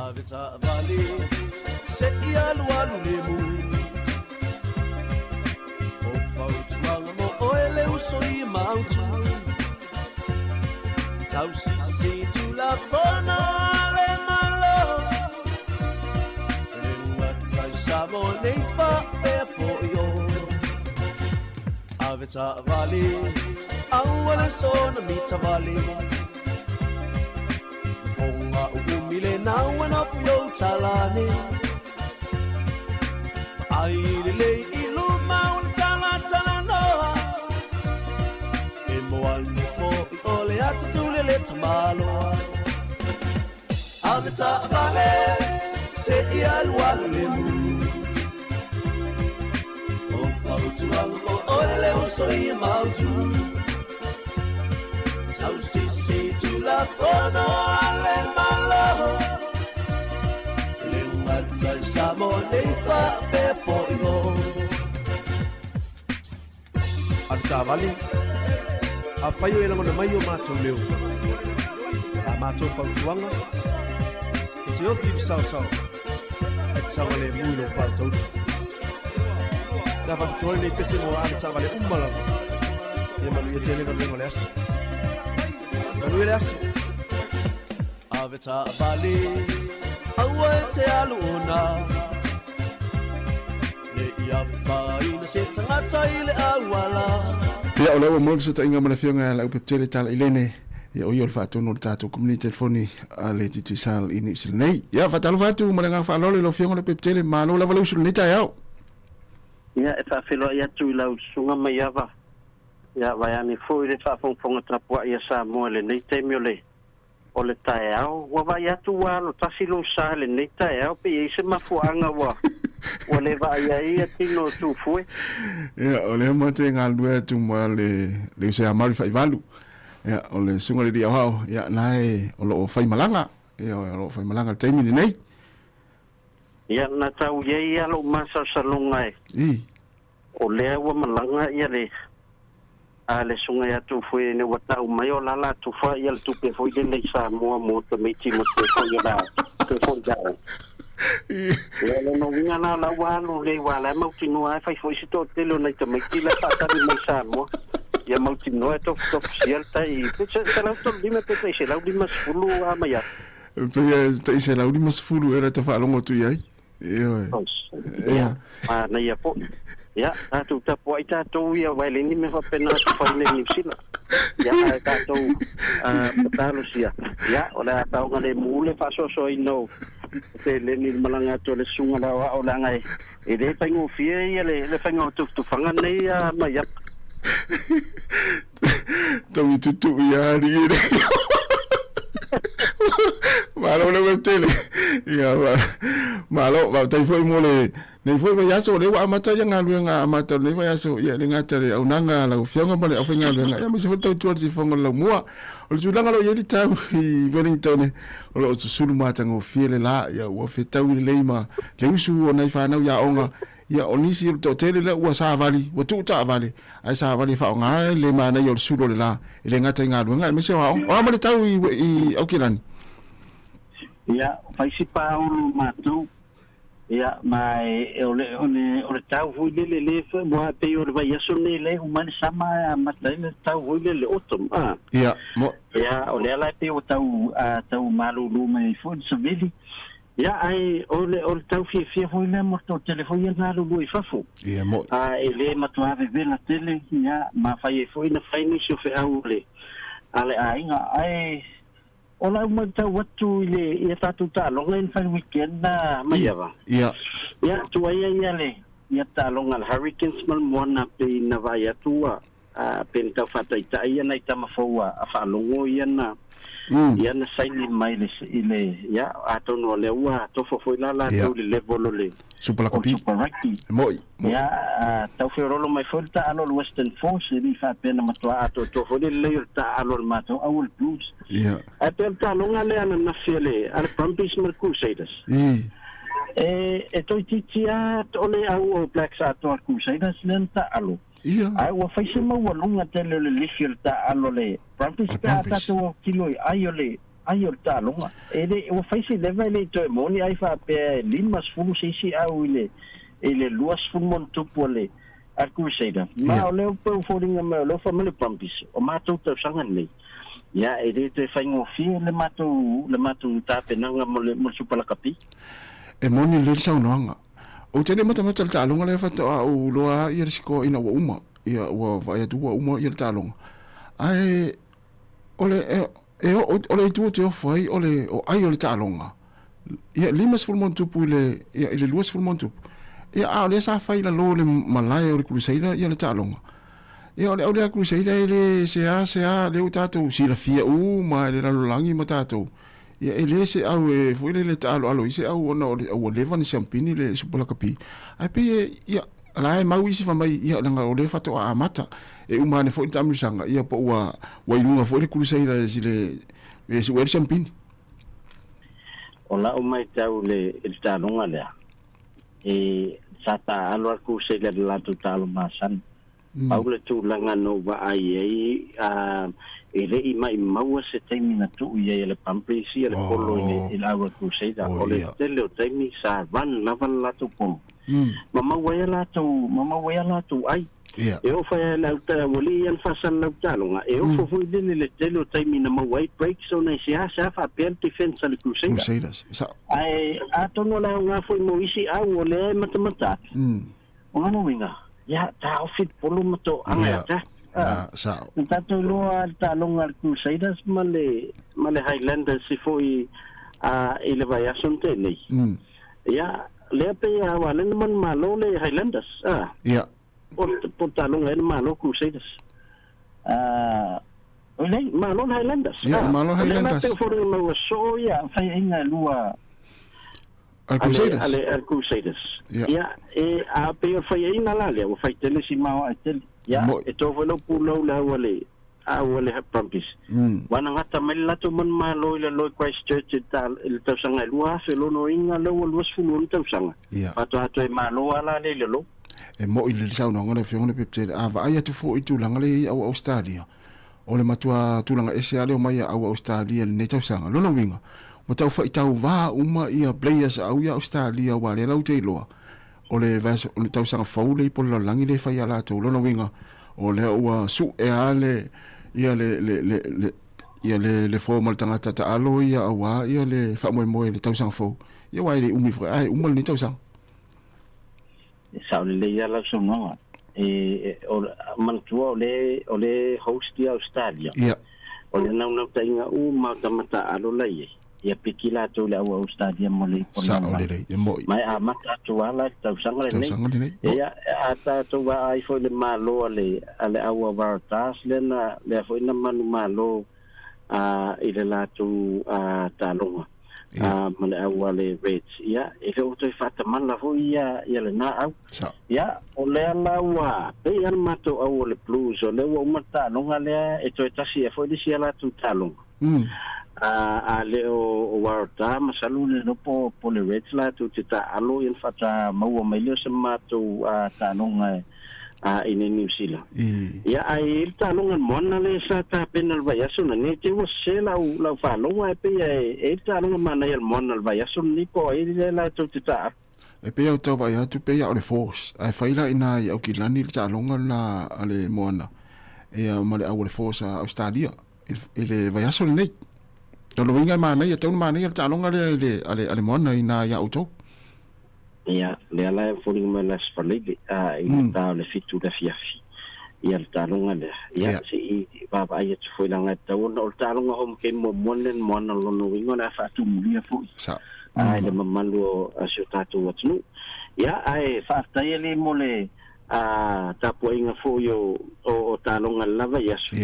Ave taavale se i alualu le mu O fautuaga mo oe le uso i mautu Tausisi tulafono a le Malo Le ugata i Samoa nei faapea foi o Ave taavale aua le sona mitavale Fonga uumi le naua na fio talane Ai lelei i luma o le talatalanoa E moana foi o le ata tulele tamaloa Ave taavale se i alualu le mu O fautuaga mo oe le uso i mautu Tausisi tulafono a le Malo Le ugata Maota i Samoa nei faapea fo'i o. A le taavale, afai o e lagona mai o matou leo, a matou fautuaga, e te oti i le saosao, ae te saogalemu i lou fautauta. Pe a faapitoa lenei pese mo ave taavale uma lava, ia manuia tele galuega o le aso. Manuia le aso. Ave taavale, aua e te alu ona. Ne i afaina se tagata i le auala. Ia, o lea ua maua le fesootaiga ma le Afioga ia Leaupepetele Talailene, ia o ia o le faatonu o le tatou Komiti Telefoni a le Digicel i Niu Sila nei. Ia, faatalofa atu ma le agaga faaaloalo i lau Afioga Leaupepetele, malo lava le usu i lenei taeao. Ia, e faafeiloai atu i lau Susuga Maiava, ia vaeane foi le faafogafoga tapuai a Samoa i lenei taimi o le o le taeao. Ua vaai atu ua alo tasi lou sa i lenei taeao, pe i ai se mafuaaga ua ua le vaaia ai ia tino o Tufue. Ia, o lea matou te galulue atu ma le le uso ia Maori Faivalu. Ia, o le susuga i le alii aoao, ia, na e o lo o faimalaga. Ia, o lo o faimalaga i le taimi lenei. Ia, na tau i ai lava lou masalosaloga e. I. O lea ua malaga ia le a le susuga ia Tufue ina ua tau mai o la la tufa ia le tupe foi lele i Samoa mo tamaiti mo toe foi o la toe foi i aoga. Ia o lona uiga la la ua alu lelei aua la e mautinoa lava e fai foi si toatele o nai tamaiti la e faatali mai i Samoa. Ia mautinoa e tofutofusia le tai pe 135 pe tai 150 a mai atu. E pei e tai 150 ea ta faalogo atu i ai. Ioe. Ia, manaia foi. Ia, tatou tapuai tatou ia vaeleni me faapena atu fai nei Niu Sila. Ia, ae tatou tatalosia. Ia, o le a saogalemu le faasoasoaina o seleni i le malaga atu a le susuga le aoao leaga e le faigofie ia le faiga o tufatufaga nei a Maiapa. Tau tutu ia alii e Malo le web tele. Ia malo faafetai foi mo le nei foi vaiaso o lea ua amata ia galuega amata o lenei vaiaso ia le gata le auaunaga a lau Afioga ma le aufaigaluega ia aemaise foi le tautua i le sifofoga o le laumua. O le tulaga o lo o i ai le tau i Wellington o lo o susulu matagofie le la ia ua fetaui lelei ma le usu o nai fanau i aoga Ia, o nisi o le toatele lea ua savali, ua tuu taavale, ae savali e faaaoga le manaia o le sulu o le la, e le gata i galuega aemaise o aoga. O a ma le tau i, i Aukilani? Ia, fai si paolo matou, ia, ma e, o le, o le, o le tau foi lele le, ua pei o le vaiaso nei le uma le sama e amata ai le tau foi lele autumn, a. Ia, mo. Ia, o lea la e pei ua tau, a, tau malūlū mai ai foi le savili. Ia, ae o le, o le tau fiafia foi lea mo le toatele foi ia galulue i fafo. Ia, mo. A e le matua vevela tele, ia, ma fai ai foi na fai nisi o feau a le, a le aiga. Ae o lau matau atu i le, i a tatou taaloga ia na fai le weekend na Maiava. Ia. Ia, tuaia ia le, ia taaloga a le Hurricanes ma le Moana pei na vaai atu ua, a pe na tau faataitai ia nai tama fou a, a faalogo ia na mm. ia na saini mai le i le ia atonu o lea ua tofa foi la latou yeah. le level o le Super Rugby. Super Rugby. Moi. Ia tau feololo mai foi le taalo o le Western Force e le i faapea na matua atoatoa foi le lelei o le taalo o le matou au o le Blues. Yeah. Ae pei o le taaloga lea ananafi a le a le Brumbies ma le Crusaders. E e toeitiiti lava o le au All Blacks atoa a le Crusaders lea na taalo. Ia. Ae ua fai se maualuga tele o le lifi o le taaalo a le Brumbies pe a tatou autilo i ai o le ai o le taaloga. E le, ua fai se leva e le i toe moni ai faapea e 50 se isi au i le i le 20 ma ona tupu a le a le Crusader. Ma o lea ua pei ua foliga mai o lea ua fai mai le Brumbies, o matou tausaga lenei. Ia, e le toe faigofie le matou le matou tapenaga mo le mo le Supa Lakapi. E moni lelei le saunoaga. Ou te le matamata i le taaloga lea faatoa ou iloa ia le sikoa ina ua uma. Ia ua vaai atu ua uma ia le taaloga. Ae o le e, e o, o le itu ou te ofo ai o le o ai o le taaloga. Ia 50 ma ona tupu i le ia i le 20 ma ona tupu. Ia a o lea sa fai i lalo o le malae o le Crusader ia le taaloga. Ia o le au lea Crusader e le se a se a lea ua tatou silafia uma e le lalolagi ma tatou. Ia e le se au e foi lele taaloalo i se au ona o le ua leva ona siampini le Supa Lakapi. Ae pei e, ia, la e mau isi fai mai, ia leaga o lea faatoa amata. E uma ane foi le taamilosaga, ia po ua, ua i luga foi le Kuluseira e sile, e su'e le siampini. O lau matau i le i le taaloga lea, e sa taaalo a le Crusader i le latou taalo masani. Pau le tulaga na ou vaai ai, a, e le i maimaua se taimi na tuu i ai e le Brumbies ia le polo i le, i le au a le Crusader. O le tele o taimi sa run lava le latou polo. Ma maua ai a latou, ma maua ai a latou ai. E oo fai ai le au ta, ua lii ia na faasalalau taaloga, e ofo foi lele le tele o taimi na maua ai breaks ona e seasea faapea le defense a le Crusaders. Crusaders, e sao. Ae atonu o le aoga foi mo isi au o lea e matamata atu, o lona uiga, ia taofi le polo ma toaga e attack. Na, sao. Na tatou iloa le taaloga a le Crusaders ma le, ma le Highlanders i foi i le vaiaso na tea nei. Ia, lea pei a ua alai na manumalo le Highlanders. Po o le taaloga ea na malo Crusaders. Oi nei, malo le Highlanders. Ia, malo le Highlanders. O lea la pei o foliga mai ua soo ia faiaiga e lua a le Crusaders. A le Crusaders. Ia, e, a pei o le faiaiga la lea, ua fai tele si maoae tele. Ia, e to foi lou pulou le au a le, au a le Brumbies. Ua na gata mai le latou manumalo i lalo i Christchurch i le tausaga e 2000, lona uiga lea ua 26 tausaga. Faatoa toe malo lava la lea i lalo. E mo'i le saunoaga a le Afioga i le Pepetele, a vaai atu foi i tulaga lea i ai au Ausetalia, o le matua tulaga ese lava lea omai a au Ausetalia i lenei tausaga. Lona uiga, ua tau faitauvā uma ia players a au ia Ausetalia aua lea lau te iloa, o le vaiaso, o le tausaga fou lea i po o le lalolagi lea e fai ia latou. Lona uiga, o lea ua su'e lava le, ia le, le, le, le, ia le, le form a le tagata taalo ia auā ia le faamoemoe i le tausaga fou, ia aua e le umi foi ae uma lenei tausaga. E sao lelei lava lau saunoaga. E, o, manatua o le, o le host ia Australia. Ia. O le naunautaiga uma o tama taaalo la i ai, ia piki latou i le au Australia mo le ipo Sao lelei, e mo'i. Ma e amata atu lava la i le tausaga lenei. Tausaga lenei. Ia, a tatou vaai foi i le malo a le, a le au a Waratahs lea na, lea foi na manumalo a, i le latou a, taaloga. A, ma le au a le Reds. Ia, e le o toe faatamala foi ia, ia lena au. Sao. Ia, o lea la ua pei lava le matou au o le Blues, o lea ua uma le taaloga lea, e toe tasi ea foi le isi a latou taaloga. A, a le o, o Waratah, masalo le iloa po, po le Reds latou te taaalo ia ona faatoa maua mai lea o se matou a, taaloga e, a, i nei Niu Sila. Ia, ae i ai le taaloga moana lea sa tapena i le vaiaso lenei, te ua sese lau, lau faalogo ae pei e, e i ai le taaloga manaia le moana i le vaiaso lenei po o ai lea latou te taaalo. E pei au tau vaai atu pei a o le Force, ae fai la ina i Aukilani le taaloga lena a le Moana ia ma le au o le Force a Ausetalia i le vaiaso lenei. O lona uiga e manaia, tau na manaia le taaloga lea i le, a le, a le Moana ina ia outou. Ia, lea la e foliga mai le Aso Faraile, a, i le ta o le 7 i le afiafi, ia le taaloga lea. Ia, se i vaavaai atu foi leaga e tatau ona o le taaloga home game muamua lenei a le Moana, o lona uiga o le a faatumulia foi a i le mamalu o si o tatou atunuu. Ia, ae faafetai alii mo le a, tapuaiga foi o, o, o taaloga i le la vaiaso.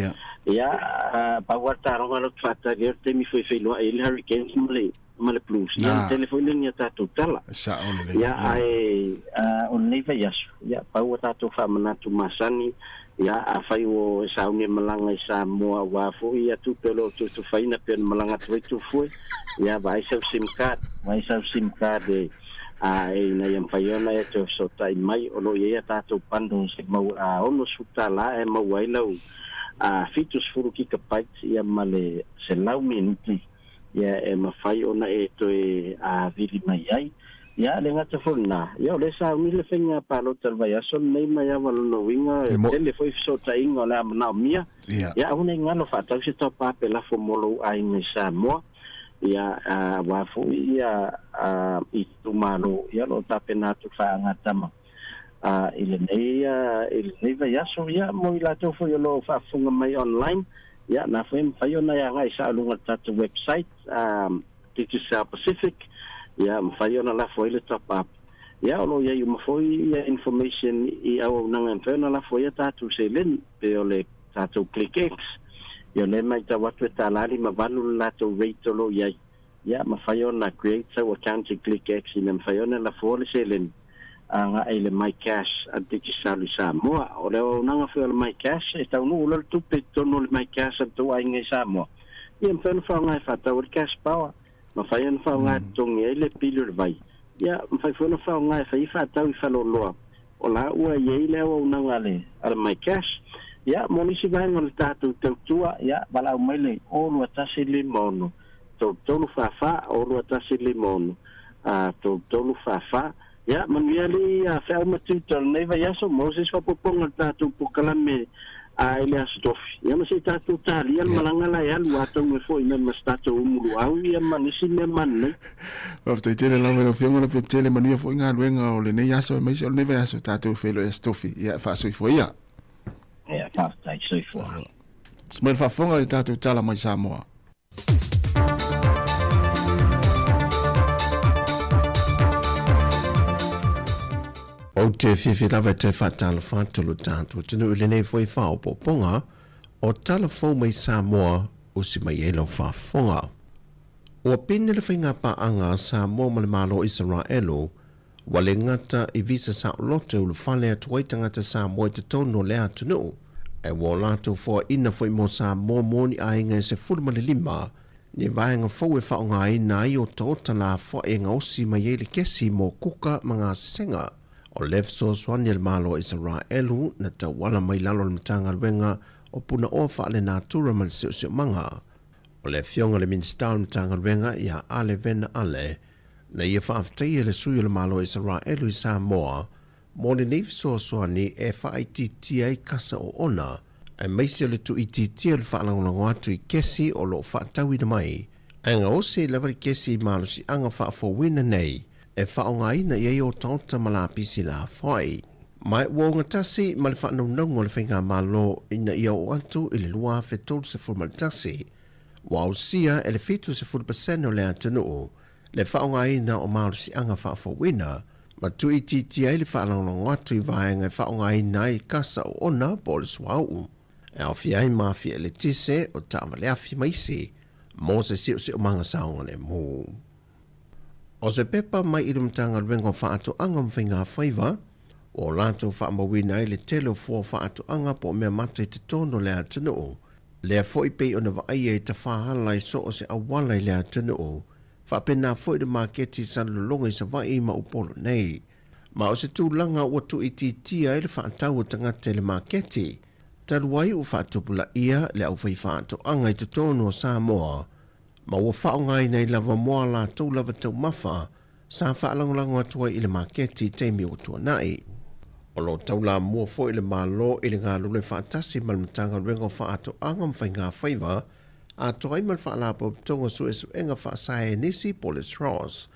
Ia, a, pau lava le taaloga lea ou te faatali ai o le taimi foi e feiloai ai le Hurricanes ma le, ma le Blues. Ia, na tele foi leni a tatou tala. Sao lelei. Ia, ae o lenei vaiaso, ia, pau a tatou faamanatu masani, ia, afai ua sauni e malaga i Samoa aua foi ia tupe o lo o tutufaina pei ona malaga atu ai Tufue, ia, vaai sau sim card, vaai sau sim card e, a, e ina ia mafai ona e toe fesootai mai, o lo o i ai a tatou bundles e mau, a, $60 e maua ai lau, a, 70 gigabytes, ia, ma le 100 minute. ia e mafai ona e toe vili mai ai. Ia, le gata foi lena, ia o lea sa umi le faiga palota i le vaiaso lenei mai ava lona uiga, e tele foi fesootaiga o le a manaomia. Ia, aua ne i galo faatau se taupa pe lafo mo lou aiga i Samoa, ia, aua foi ia itumalo, ia o lo o tapena atu le faagatama i lenei, i lenei vaiaso, ia, mo i latou foi o lo o faafofoga mai online, Ia, na foi e mafai ona e agai sao i luga o le tatou website, Digicel Pacific, ia, mafai ona lafo ai le top up. Ia, o lo o i ai uma foi ia information i auaunaga e mafai ona lafo ai a tatou seleni, pe o le tatou ClickX, ia o lea e matau atu e $1.58 le latou rate o lo o i ai. Ia, mafai ona create sau account i ClickX ina mafai ona lafoa le seleni agai i le MyCash a Digicel i Samoa. O le auaunaga foi o le MyCash, e taunuu loa le tupe i totonu o le MyCash a le tou aiga i Samoa, ia mafai ona faaaoga e faatau ai le cash power. Mafai ona faaaoga e totogi ai le pili o le vai, ia, mafai foi ona faaaoga e fai ai faatau i faleoloa o la ua i ai le auaunaga a le a le MyCash. Ia, mo nisi vaega o le tatou tautua, ia, valaau mai le 0 21 56 33 44, 0 21 56 33 44. Ia, manuia alii feau ma tiute o lenei vaiaso. Mo se isi faaopoopoga o le tatou polokalame a i le Aso Tofi, ia ma se i tatou talia le malaga la e alu, atonu e fo'i mai ma se tatou umuluau ia ma nisi mea mananei. Faafetai tele lava i lau Afioga Lopepetele, manuia foi galuega o lenei aso aemaise o lenei vaiaso, tatou feiloai Aso Tofi. Ia, faasoifua ia. Ia, faafetai, soifua. Mai le faafofoga i tatou tala mai Samoa. Ou te fiafia lava e toe faatalofa atu lo tatou atunuu i lenei foi faaopoopoga o tala fou mai Samoa usi mai ai lau faafofoga. Ua pine le faigapaaga a Samoa ma le Malo o Isaraelu Ua le gata i visa saoloto e ulufale atu ai tagata Samoa i totonu o lea atunuu, ae ua o latou foaina foi mo Samoa mo ni aiga e 15 ni vaega fou e faaaogaina ai otaota lafoai e gaosi mai ai le kesi mo kuka ma gasesega. O le fesoasoani a le Malo o Isaraelu na tauala mai lalo o le Matagaluega o Punaoa Faalenatura ma le Siosiomaga. O le Afioga i le Minisita o le Matagaluega ia Ale Vena Ale, Na ia faafetaia le sui o le Malo o Isaraelu i Samoa mo lenei fesoasoani e faaitiitia ai kasa oona, aemaise o le tuuitiitia o le faalagolago atu i kesi o lo o faatauina mai, ae gaosi ai lava le kesi i malosiaga faafouina nei e faaaogaina i ai otaota ma lapisi lafoai. Ma ua ogatasi ma le faanaunauga o le Faigamalo ina ia oo atu i le 2031, Ua ausia e le 70% o le atunuu le faaaogaina o malosiaga faafouina ma tuuitiitia ai le faalagolago atu i vaega e faaaogaina ai kasa oona po o le suauu, e aofia ai mafia eletise, o taavaleafi ma isi, mo se siosiomaga saogalemu. O se pepa mai i le Matagaluega o Faatoaga ma Faigafaiva, ua o latou faamauina ai le tele o fua o faatoaga po o mea mata i totonu o le atunuu, Lea foi pei ona vaaia i tafaala i so o se auala i le atunuu, faapena foi le maketi Salelologa i Savaii ma Upolu nei. Ma o se tulaga ua tuuitiitia ai le faatau o tagata i le maketi, talu ai ua faatupulaia le aufaifaatoaga i totonu o Samoa, ma ua faaaogaina ai lava mo a latou lava taumafa sa faalagolago atu ai i le maketi i taimi ua tuanai. O lo o taulamua foi le Malo i le galulue faatasi ma le Matagaluega o Faatoaga ma Faigafaiva, atoa ai ma le Faalapotopotoga Suesuega Faasaienisi po o le SROS,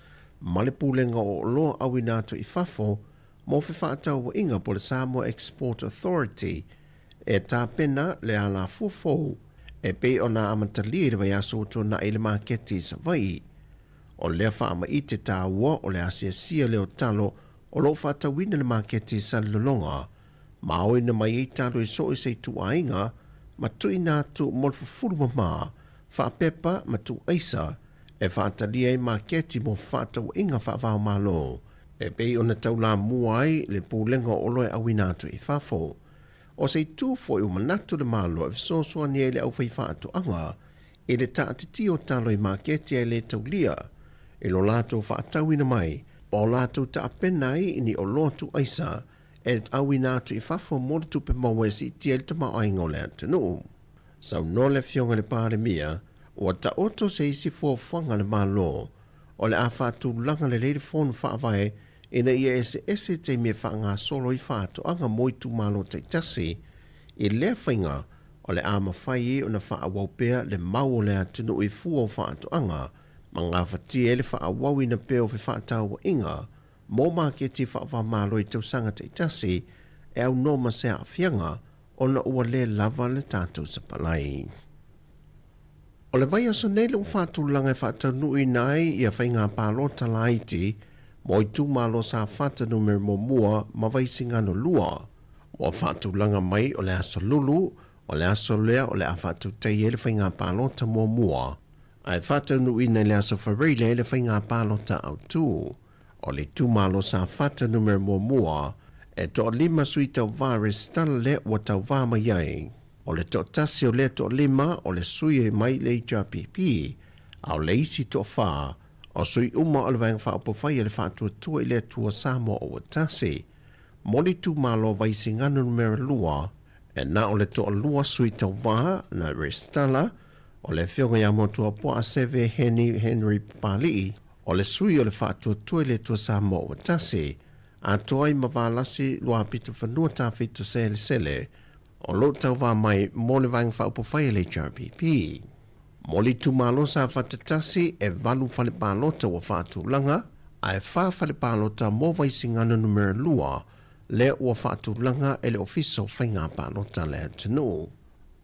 ma le Pulega o Oloa Auina Atu i Fafo mo Fefaatauaiga po o le Samoa Export Authority, e tapena le alafua fou e pei ona amatalia i le vaiaso ua tuanai i le maketi i Savaii. O lea faamaite taua o le asiasia lea o talo o lo o faatauina i le maketi i Salelologa, ma aoina mai ai talo i so o se ituaiga ma tuuina atu mo le fufulu mama, faapepa ma tuuaisa e faatalia ai maketi mo fefaatauaiga faava-o-Malo, e pei ona taulamua ai le Pulega o Oloa e Auina Atu i Fafo. O se itu foi ua manatu le Malo e fesoasoani ai i le aufaifaatoaga i le taatitia o talo i maketi ae le taulia i lo latou faatauina mai ma o latou taapena ai i ni oloa tuuaisa e auina atu i fafo mo le tupe maua e siitia ai le tamaoaiga o le atunuu. Saunoa le Afioga i le Palemia, ua taoto se isi fuafuaga a le Malo o le a faatulaga lelei le Fono Faavae ina ia eseese taimi e faagasolo ai faatoaga mo itumalo taitasi. I lea faiga, o le a mafai ai ona faaauau pea le mau o le atunuu i fua o faatoaga ma gafatia ai le faaauauina pea o fefaatauaiga mo maketi faava-o-Malo i tausaga taitasi e aunoa ma se aafiaga ona ua le lava le tatou sapalai. O le vaiaso nei le ua faatulaga e faataunuuina ai ia faiga palota laiti mo itumalo Safata numera muamua ma Vaisigano 2. Ua faatulaga mai o le aso Lulu, o le aso lea o le a faatautai ai le faiga palota muamua, ae faataunuuina i le aso Faraile le faiga palota autu. O le itumalo Safata numera muamua, e toalima sui tauva resitala lea ua tauva mai ai. O le toatasi o lea toalima o le sui mai le HRPP. A o le isi toafa, o sui uma o le Vaega Faaupufai a le Faatuatua i le Atua Samoa ua Tasi. Mo le itumalo o Vaisigano Numera 2, e na o le toalua sui tauva na resitala, o le Afioga ia Motuapuaa Seve Heni Henry Papali'i, o le sui o le Faatuatua i le Atua Samoa ua Tasi, atoa ai ma Valasi Luapitofanua Tafito Selesele, o lo o tauva mai mo le Vaega Faaupufai a le HRPP. Mo le itumalo Safata 1, e valu fale palota ua faatulaga, ae fa fale palota mo Vaisigano Numera 2 lea ua faatulaga e le Ofisa o Faiga Palota a le atunuu.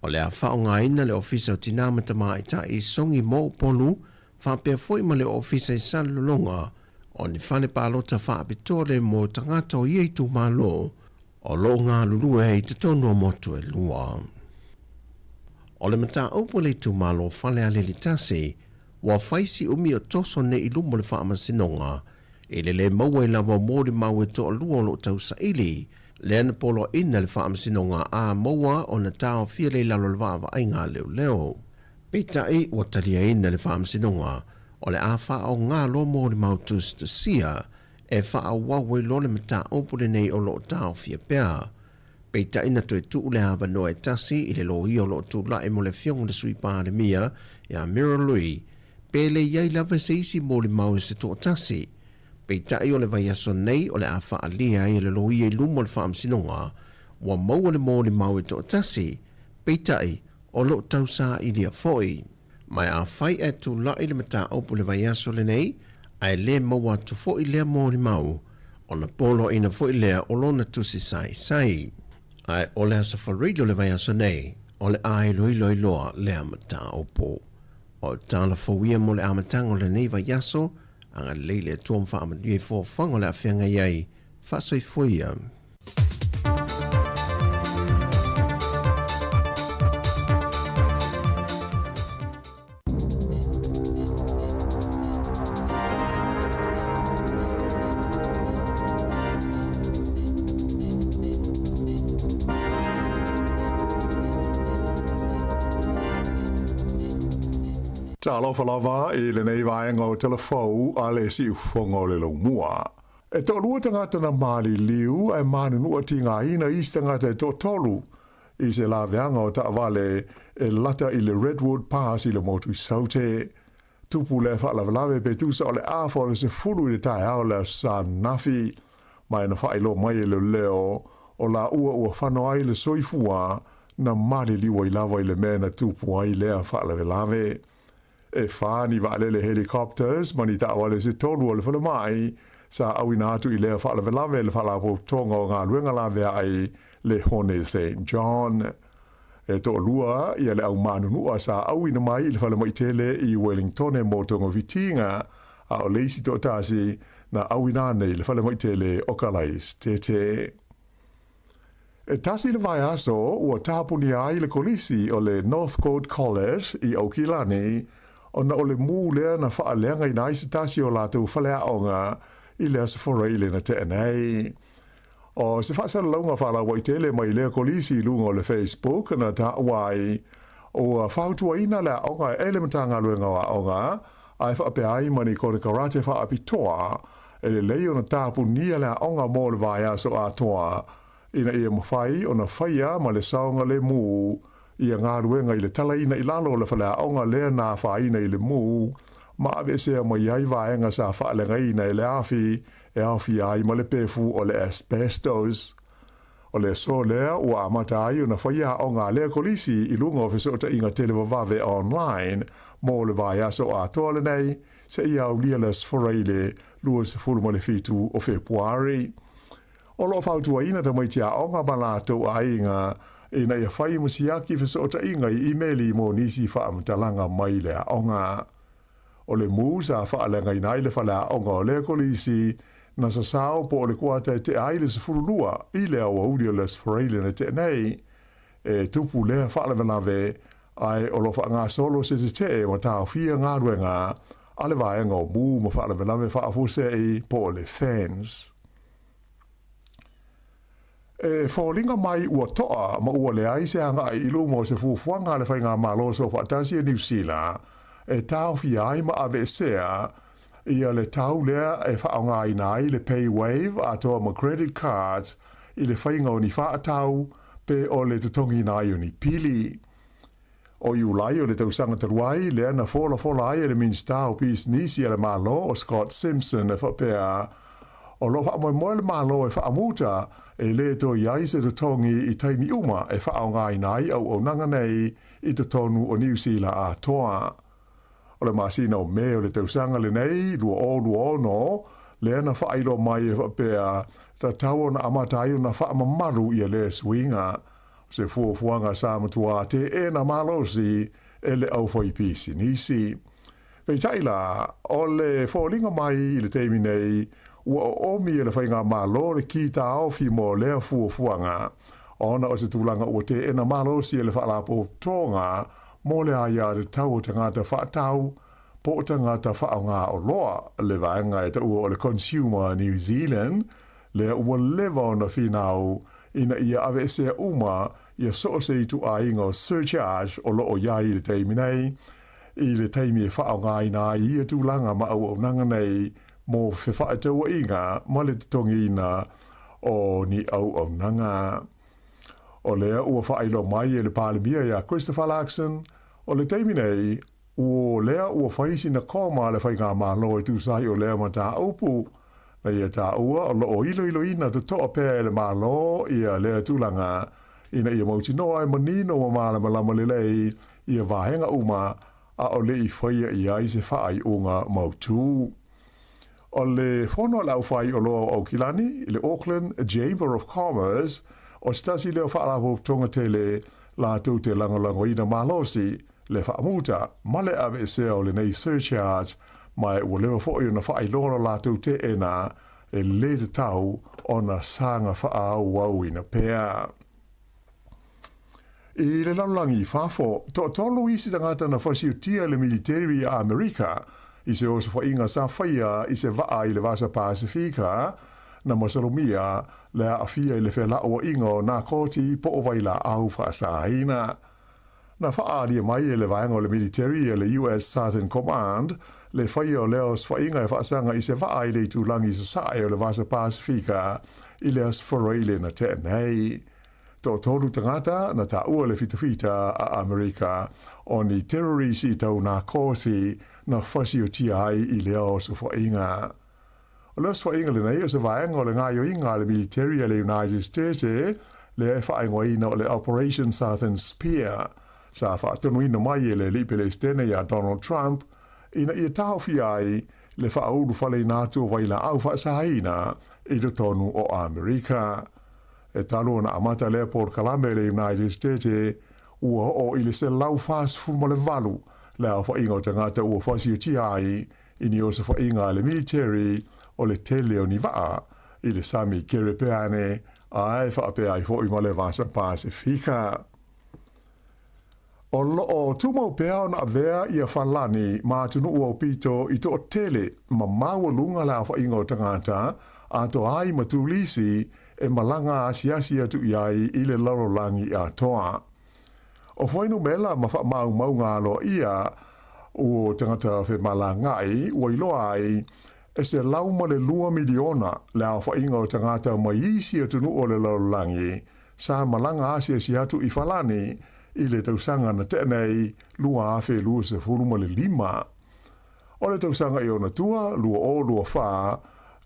O le a faaaogaina le Ofisa o Tinā ma Tamaitai i Sogi mo Upolu faapea foi ma le Ofisa i Salelologa o ni fale palota faapitoa le mo tagata o ia itumalo o lo o galulue ai i totonu o motu e lua. O le mataupu a le itumalo o Falealili 1, ua fai si umi o toso nei i luma o le faamasinoga i le lē maua ai lava o molimau e toalua o lo o tausaili, lea na poloaiina le faamasinoga a maua ona taofia lea i lalo o le vaavaaiga a leoleo. Peitai, ua taliaina le faamasinoga o le a faaaoga loa molimau tusitusia e faaauau ai loa le mataupu lenei o lo o taofia pea. Peitai na toe tuu le avanoa e tasi i le loia o lo o tulai mo le afioga i le Sui Palemia ia Muriel Lui, pe le i ai lava se isi molimau e se toatasi. Peitai o le vaiaso nei o le a faaalia ai e le loia i luma o le faamasinoga ua maua le molimau e toatasi, peitai o lo o tausailia foi. Ma afai ae tulai le mataupu i le vaiaso lenei, ae le maua atu foi lea molimau, ona poloaiina foi lea o lona tusi saisai. Ae o le Aso Faraile o le vaiaso nei, o le a iloilo ai loa lea mataupu. O tala fou ia mo le amataga o lenei vaiaso, agalelei le Atua ma faamanuia i foafoaga o le a feagai ai, faasoifua ia. Talofa lava i lenei vaega o Tala Fou a le Siufofoga o le Laumua. E toalua tagata na maliliu ae manunua tigaina isi tagata e toatolu i se laveaga o taavale e lata i le Redwood Pass i le motu i Saute. Tupu lea faalavelave pe tusa o le afa o le 10 i le taeao le Aso Sa ananafi. Ma e na faailoa mai e leoleo o laua ua fano ai le soifua na maliliu ai lava i le mea na tupu ai lea faalavelave. E fa ni vaalele helicopters ma ni taavale se tolu o le falemai sa auina atu i lea faalavelave le Faalapotopotoga o Galuega Laveai le Hone St John. E toalua ia le au manunua sa auina mai i le falemai tele i Wellingtone mo togafitiga, a o le isi toatasi na auina ane i le falemai tele o Kalaesetete. E tasi le vaiaso ua tapunia ai le kolisi o le Northcote College i Aukilani ona o le mū lea na faaleagaina ai se tasi o latou faleaoga i le Aso Faraile na tea nei. O se faasalalauga faalauaitele mai lea kolisi i luga o le Facebook na taua ai ua fautuaina le aoga e le Matagaluega o Aoga ae faapea ai ma ni konekarate faapitoa e lelei ona tapunia le aoga mo le vaiaso atoa ina ia mafai ona faia ma le saogalemu ia galuega i le talaina i lalo o le faleaoga lea na afaina i le mū ma aveesea mai ai vaega sa faaleagaina e le afi e aofia ai ma le pefu o le asbestos. O le aso lea ua amata ai ona faia aoga a lea kolisi i luga o fesootaiga televavave online mo le vaiaso atoa lenei seia aulia le Aso Faraile 27 o Fepuari. O lo o fautuaina tamaiti aoga ma latou aiga ina ia fai ma siaki fesootaiga i imeli mo nisi faamatalaga mai le aoga. O le mū sa faaleagaina ai le faleaoga o lea kolisi na sasao po o le kuata e tea ai le 12 i le aoauli o le Aso Faraile na tea nei, e tupu lea faalavelave ae o lo o faagasolo se tetee ma taofia galuega a le vaega o mū ma faalavelave faafuasei po o le FENS. E foliga mai ua toa ma ua leai se agai i luma o se fuafuaga a le Faigamalo Soofaatasi a Niu Sila. e taofia ai ma aveesea ia le tau lea e faaaogaina ai le PayWave atoa ma credit cards i le faiga o ni faatau pe o le totogiina ai o ni pili. O Iulai o le tausaga talu ai lea na folafola ai e le Minisita o Pisinisi a le Malo o Scott Simpson e faapea, O lo o faamoemoe le Malo e faamuta e lē toe i ai se totogi i taimi uma e faaaogaina ai auaunaga nei i totonu o Niu Sila atoa. O le masina o Me o le tausaga lenei 2026, lea na faailoa mai e faapea, tatau ona amata ai ona faamamalu ia lea suiga. O se fuafuaga sa matua teena malosi e le aufaipisinisi. Peitai la, o le foliga mai i le taimi nei, ua oomi e le Faigamalo le kitaofi mo lea fuafuaga, ona o se tulaga ua teena malosi e le Faalapotopotoga mo le aiatatau o tagata faatau po o tagata faaaoga oloa, le vaega e taua o le Consumer New Zealand, lea ua leva ona finau ina ia aveesea uma ia so o se ituaiga o surcharge o lo o i ai i le taimi nei, i le taimi e faaaogaina ai ia tulaga ma auaunaga nei mo fefaatauaiga ma le totogiina o ni auaunaga. O lea ua faailoa mai e le Palemia ia Christopher Luxon, o le taimi nei, o lea ua fai sina koma a le Faigamalo e tusa ai o lea mataupu. Na ia taua o lo o iloiloina totoa pea e le Malo ia lea tulaga ina ia mautinoa e manino ma malamalama lelei ia vaega uma a o le i faia i ai se faaiuga mautū. O le fono a le aufaioloa o Aukilani, le Auckland Chamber of Commerce, o se tasi lea o faalapotopotoga tele latou te lagolagoina malosi le faamuta ma le aveesea o lenei surcharge, ma ua leva foi ona faailoa lo latou teena e lē tatau ona saga faaauauina pea. I le lalolagi i fafo, toatolu isi tagata na fasiutia e le militeri a Amerika i se osofaiga sa faia i se vaa i le Vasa Pasifika na masalomia le aafia i le felauaiga o nā koti po o vailaau faasaina. Na faaalia mai e le vaega o le militeri e le US Southern Command le faia o lea osofaiga e faasaga i se vaa i le itulagi sasae o le Vasa Pasifika i le Aso Faraile na tea nei. Toatolu tagata na taua le fitafita a Amerika o ni terorisi tau nakoti na fasiotia ai i lea osofaiga. O le osofaiga lenei o se vaega o le gaoioiga a le militeri a le United States lea e faaigoaina o le Operation Southern Spear, sa faatonuina mai e le alii Pelesitene ia Donald Trump ina ia taofia ai le faaulufaleina atu o vailaau faasaina i totonu o Amerika. E talu ona amata lea polokalame i le United States, ua oo i le 148 le aofaiga o tagata ua fasiotia ai i ni osofaiga a le militeri o le tele o ni vaa i le sami Kerepeane ae faapea ai foi ma le Vasa Pasifika. O lo o tumau pea ona avea ia Falani ma atunuu aupito i toatele ma maualuga le aofaiga o tagata atoa ai ma turisi e malaga asiasi atu i ai i le lalolagi atoa. O fuainumela ma faamaumauga aloaia o tagata femalagaai ua iloa ai e 102 miliona le aofaiga o tagata mai isi atunuu o le lalolagi sa malaga asiasi atu i Falani i le tausaga na tea nei 2025. O le tausaga i ona tua, 2024,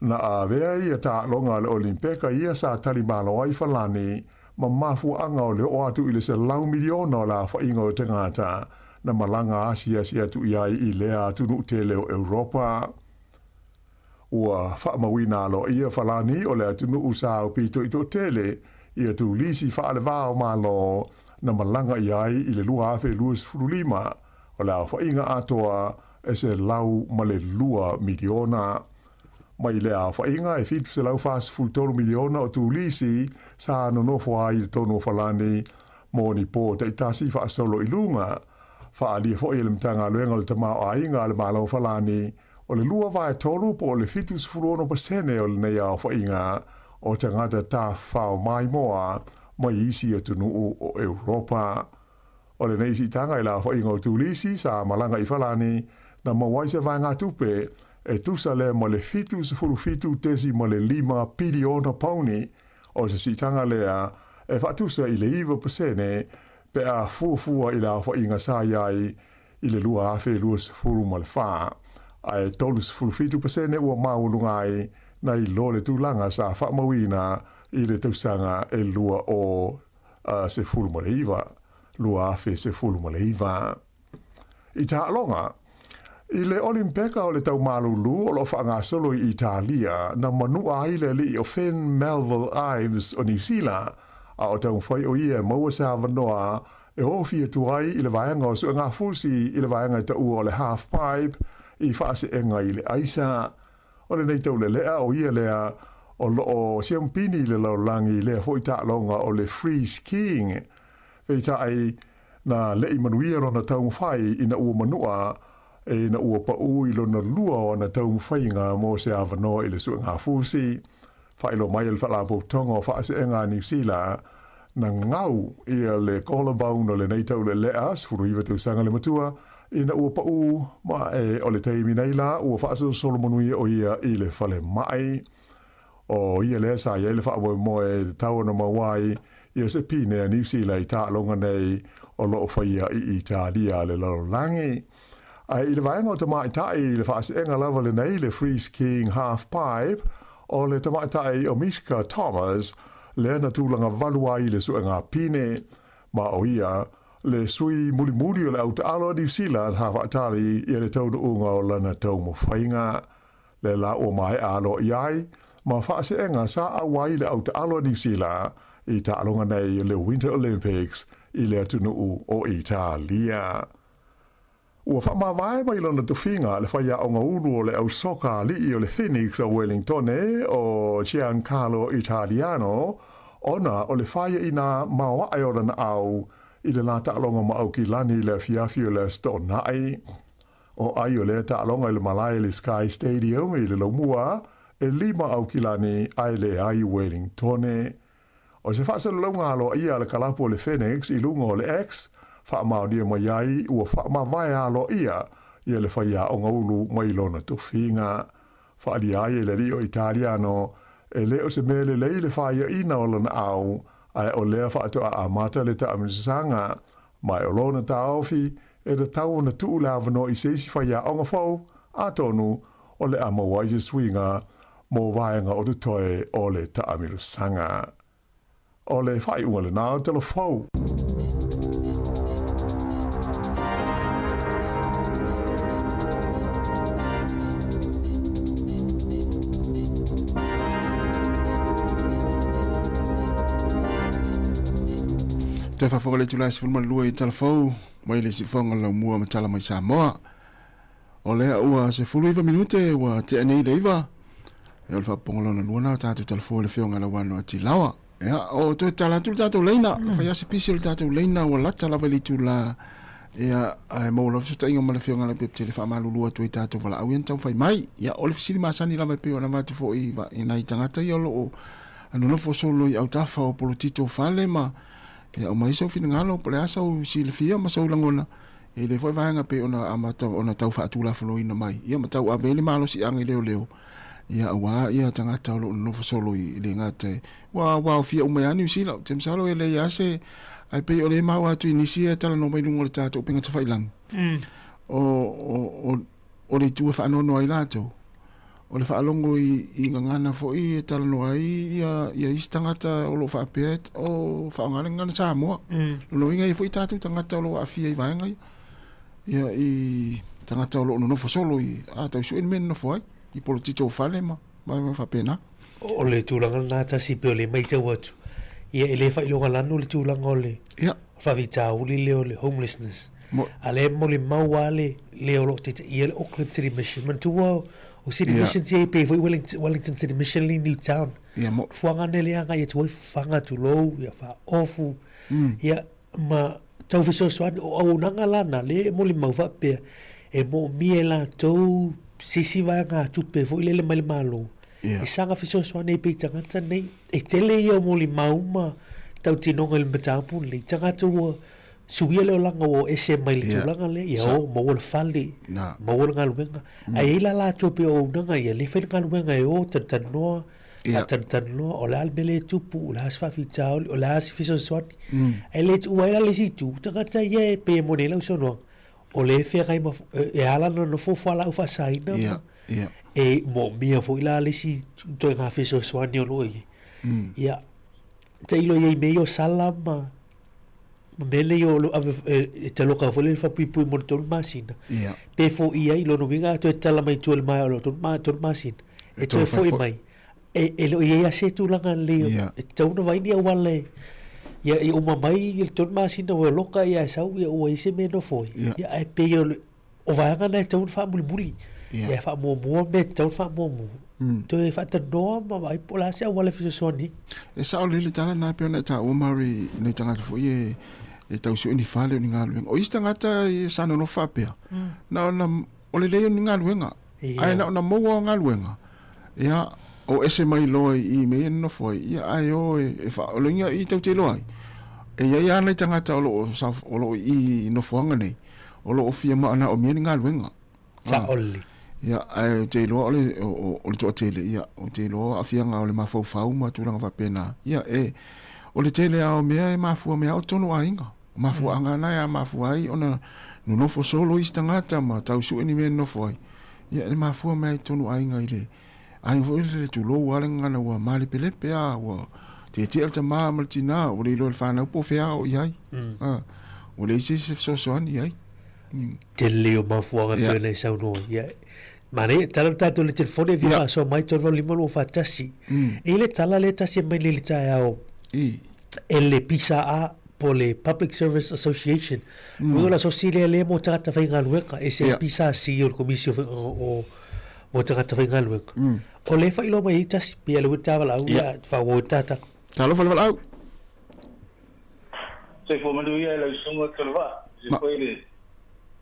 na avea ia taaloga a le Olimpeka ia sa tali malo ai Falani ma mafuaaga o le oo atu i le 100 miliona o le aofaiga o tagata na malaga asiasi atu i ai i lea atunuu tele o Europa. Ua faamauina aloaia Falani o le atunuu sa aupito i toatele i turisi faaleva o Malo na malaga i ai i le 2025, o le aofaiga atoa e 102 miliona. Mai lea aofaiga e 743 miliona o turisi sa nonofo ai i totonu o Falani mo ni pō taitasi faasolo i luga. Faaalia foi e le Matagaluega o le Tamaoaiga a le Malo o Falani O le lua vaetolu po o le 76% o lenei aofaiga o tagata tafafao maimoa mai isi atunuu o Europa. O lenei siitaga i le aofaiga o turisi sa malaga i Falani na maua ai se vaegatupe e tusa lea ma le 77.5 piliona pauni. O se siitaga lea e faatusa i le 9% pe a fuafua i le aofaiga sa i ai i le 2024, ae 37% ua maualuga ai nai lo le tulaga sa faamauina i le tausaga e 2019, 2019. I taaloga, i le Olimpeka o le Tau Malulu o lo o faagasolo i Italia, na manua ai le alii o Finn Melville Ives o Niu Sila, a o taumafai o ia e maua se avanoa e ofi atu ai i le vaega o suegafusi i le vaega e taua o le half pipe i faaseega i le aisa. O lenei taulelea o ia lea o lo o siamupini i le lalolagi i lea foi taaloga o le free skiing. Peitai, na leʻi manuia lona taumafai ina ua manua ina ua paʻū i lona lua o ana taumafaiga mo se avanoa i le suegafusi. Faailoa mai e le Faalapotopotoga o Faaseega a Niu Sila, na gau ia le collarbone o lenei taulelea, 19 tausaga le matua, ina ua paʻū ma e o le taimi nei la ua faasolosolo manuia o ia i le falemai. O ia lea sa i ai le faamoemoe e tatau ona maua ai ia se pine a Niu Sila i taaloga nei o lo o faia i Italia a le lalolagi. Ae i le vaega o tamaitai i le faaseega lava lenei le Free Skiing Half Pipe, o le tamaitai o Mishka Thomas lea na tulaga valu ai i le suega pine, ma o ia le sui mulimuli o le au taalo a Niu Sila sa faatali ia le taunuuga o lana taumafaiga. Le la ua maea aloaia ai ma faaseega sa auai le au taalo a Niu Sila i taaloga nei le Winter Olympics i le atunuu o Italia. Ua faamavae mai lona tofiga le faiaoga ulu o le au soka alii o le Phoenix o Wellingtone o Giancarlo Italiano ona o le faiaina maoae o lana au i le la taaloga ma Aukilani i le afiafi o le Aso Toonai. O ai o lea taaloga i le malae i le Sky Stadium i le Laumua e lima Aukilani ae leai Wellingtone. O se faasalalauga aloaia a le kalapu o le Phoenix i luga o le X, faamaonia mai ai ua faamavae aloaia ia le faiaoga ulu mai lona tofiga. Faaalia ai e le alii o Italiano, e le o se mea lelei le faiaina o lana au, ae o lea faatoa amata le taamilosaga, ma e o lona taofi e tatau ona tuu le avanoa i se isi faiaoga fou, atonu o le a maua ai se suiga mo vaega o totoe o le taamilosaga. O le faaiuga lena o tala fou. Toe faafofoga le itula e 12 i tala fou mai le siufofoga o le laumua ma tala mai Samoa. O lea ua 19 minute ua tea nei le iva. E o le faapopoga lona lua na o tatou talafua i le afioga i Lauano Atilawa. Ia, o toe tala atu le tatou leina, mm. fai ase pisi o le tatou leina ua lata lava i le itula. Ia, ae maua lava fesootaiga ma le afioga i le Pepetele faamalulu atu ai tatou valaau ia na taumafai mai. Ia, o le fesili masani lava e pei ona avatu foi i nai tagata ia o lo o nonofo solo i autafa o polotito o fale ma ia aumai sou finagalo po o le a sou silafia ma sou lagona E le foi vaega pei ona amata ona tau faatulafonoina mai, ia ma tau ave ai le malosiaga i leoleo, ia aua ia tagata o lo o nonofo solo i le gata e ua ua aofia uma ai lava Niu Sila. Ou te masalo e leai lava se ae pei o lea e maua atu i nisi ia e talanoa mai luga o le tatou upega tafailagi, o o o o le itu e faanoanoa ai latou, o le faalogo i, i gagana foi e talanoa ai ia, ia isi tagata o lo o faapea o faaaoga le gagana Samoa. Mm. Lona uiga e i ai foi tatou tagata o lo o aafia i vaega ia. Ia i tagata o lo o nonofo solo i a tau sue le mea e nonofo ai i polotito o fale ma ma ma faapena. O le tulaga lena tasi pei o le matau atu, ia e le faailoga lanu le tulaga o le Ia. faafitauli lea o le homelessness. Mo. A lea e molimau lava le le o lo o taitaia le Auckland City Mission. Manatua o City Ia. Missions ia e pei foi Wellington, Wellington City Mission le Newtown. Ia mo. Fuaga nei le agai atu ai fafaga tulou, ia faaofu, ia ma tau fesoasoani. O auaunaga la na lea e molimau faapea e moomia e latou se isi vaegatupe foi lele mai le Malo Ia. e saga fesoasoani ai pea i tagata nei. E tele ia o molimau ma tautinoga i le mataupu lenei, tagata ua. Suia le olaga ua o ese mai le tulaga lea, ia o, maua le fale, maua le galuega. Ae i ai la latou pei o auaunaga ia, le fai le galuega e o talatalanoa, faatalatalanoa, o le a le mea lea e tupu, o le a se faafitauli, o le a se fesoasoani. Ae le tuua ai la le isi itu, tagata ia e pei e moni ai lau saunoaga, o lea e feagai ma, e ala ona nofo fualaau faasaina ma, e moomia foi la le isi ituaiga fesoasoani o lo o i ai. Ia, tailo i ai i mea ia o sala ma ma mea nei o lo ave e taloka foi le faapuipui mo le 3 masina. Ia. Pe foia ai, lona uiga a toe tatala mai tua i le maea o le 3 masina, e toe foi mai. E le o i ai lava se tulaga lelei e tatau ona vaai ni auala e ia ia uma mai le 3 masina ua loka ia e sau ia ua i ai se mea e nofo ai. Ia ae pei o le O vaega na e tatau ona faamulimuli. Ia faamuamua mea e tatau ona faamuamua. Toe faatalanoa ma vaai po o le a se auala e fesoasoani ai. E sao lelei le tala lena e pei ona e taua Mary i nai tagata foi e e tau sue ni fale o ni galuega. O isi tagata e sa nonofo faapea, na ona o le leai o ni galuega. Ae na ona maua o galuega, ia o ese mai loa i i mea ia e nonofo ai, ia ae o e fa, o le uiga i tou te iloa ai, e i ai lava nai tagata o lo o o lo o i i nofoaga nei, o lo o fia manaomia ni galuega. Sao lelei. Ia, ae ou te iloa o le, o, o le toatele, ia, ou te iloa o aafiaga o le mafaufau ma tulaga faapena. Ia, e, o le tele lava o mea e mafua mai lava o totonu o aiga. O mafuaaga na e mafua ai ona nonofo solo isi tagata ma tau sue ni mea e nonofo ai. Ia, e mafua mai lava i totonu o aiga i le, aiga foi lele tulou lava le gagana ua malepelepe lava, ua tietie le tama ma le tina, ua le iloa e le fanau po o fea a o i ai. Ua leai se isi e fesoasoani i ai. Tele o mafuaaga e pei ona e saunoa ai. Ia, manaia, tala le tatou i le telefoni e fia faasoa mai 385 241. E i ai le tala lea e tasi e mai nei i le taeao e le PSA po o le Public Service Association. Uiga o le asosi lea lea mo tagata faigaluega, e ese le PSC o le Komisi o mo tagata faigaluega. O lea e faailoa mai ai tasi, pei a le ua ta valaau, ia faaauau ai le tata. Talofa le valaau. Soifua manuia i lau susuga Tolevaa, aemaise foi le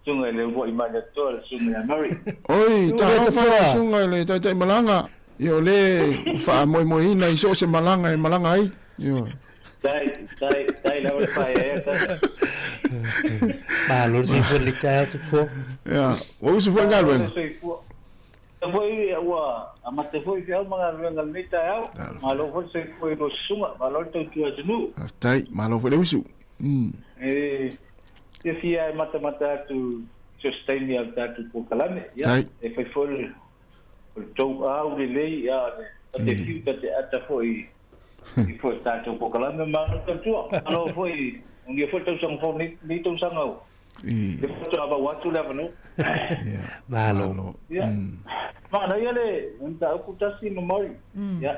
susuga i le uluai Malietoa le susuga ia Murray. Oi, talofa lau susuga i le taitai malaga, ia o le ua faamoemoeina i so o se malaga e malaga ai. Ioe. Tai, tai, tai lava le faaeaea tai. Malo le soifua i le taeao Tupua. Ia, ua usu foi i galuega. Soifua. Foi ua amata foi feau ma galuega i lenei taeao. Malo foi le soifua i lua susuga, malo le tautua atunuu. Faafetai, malo foi le usu. E fiafia e matamata atu i so o se taimi a le tatou polokalame. Ia, e fai foi le o le tou au lelei, a o le ta te fiu ta te ata foi i foi tatou polokalame, malo le tautua. Malo foi, manuia foi le tausaga fou nei, nei tausaga ua. Le faatoa vau atu le avanoa. Malo. Ia. Manaia le mataupu tasi ma Murray. Ia.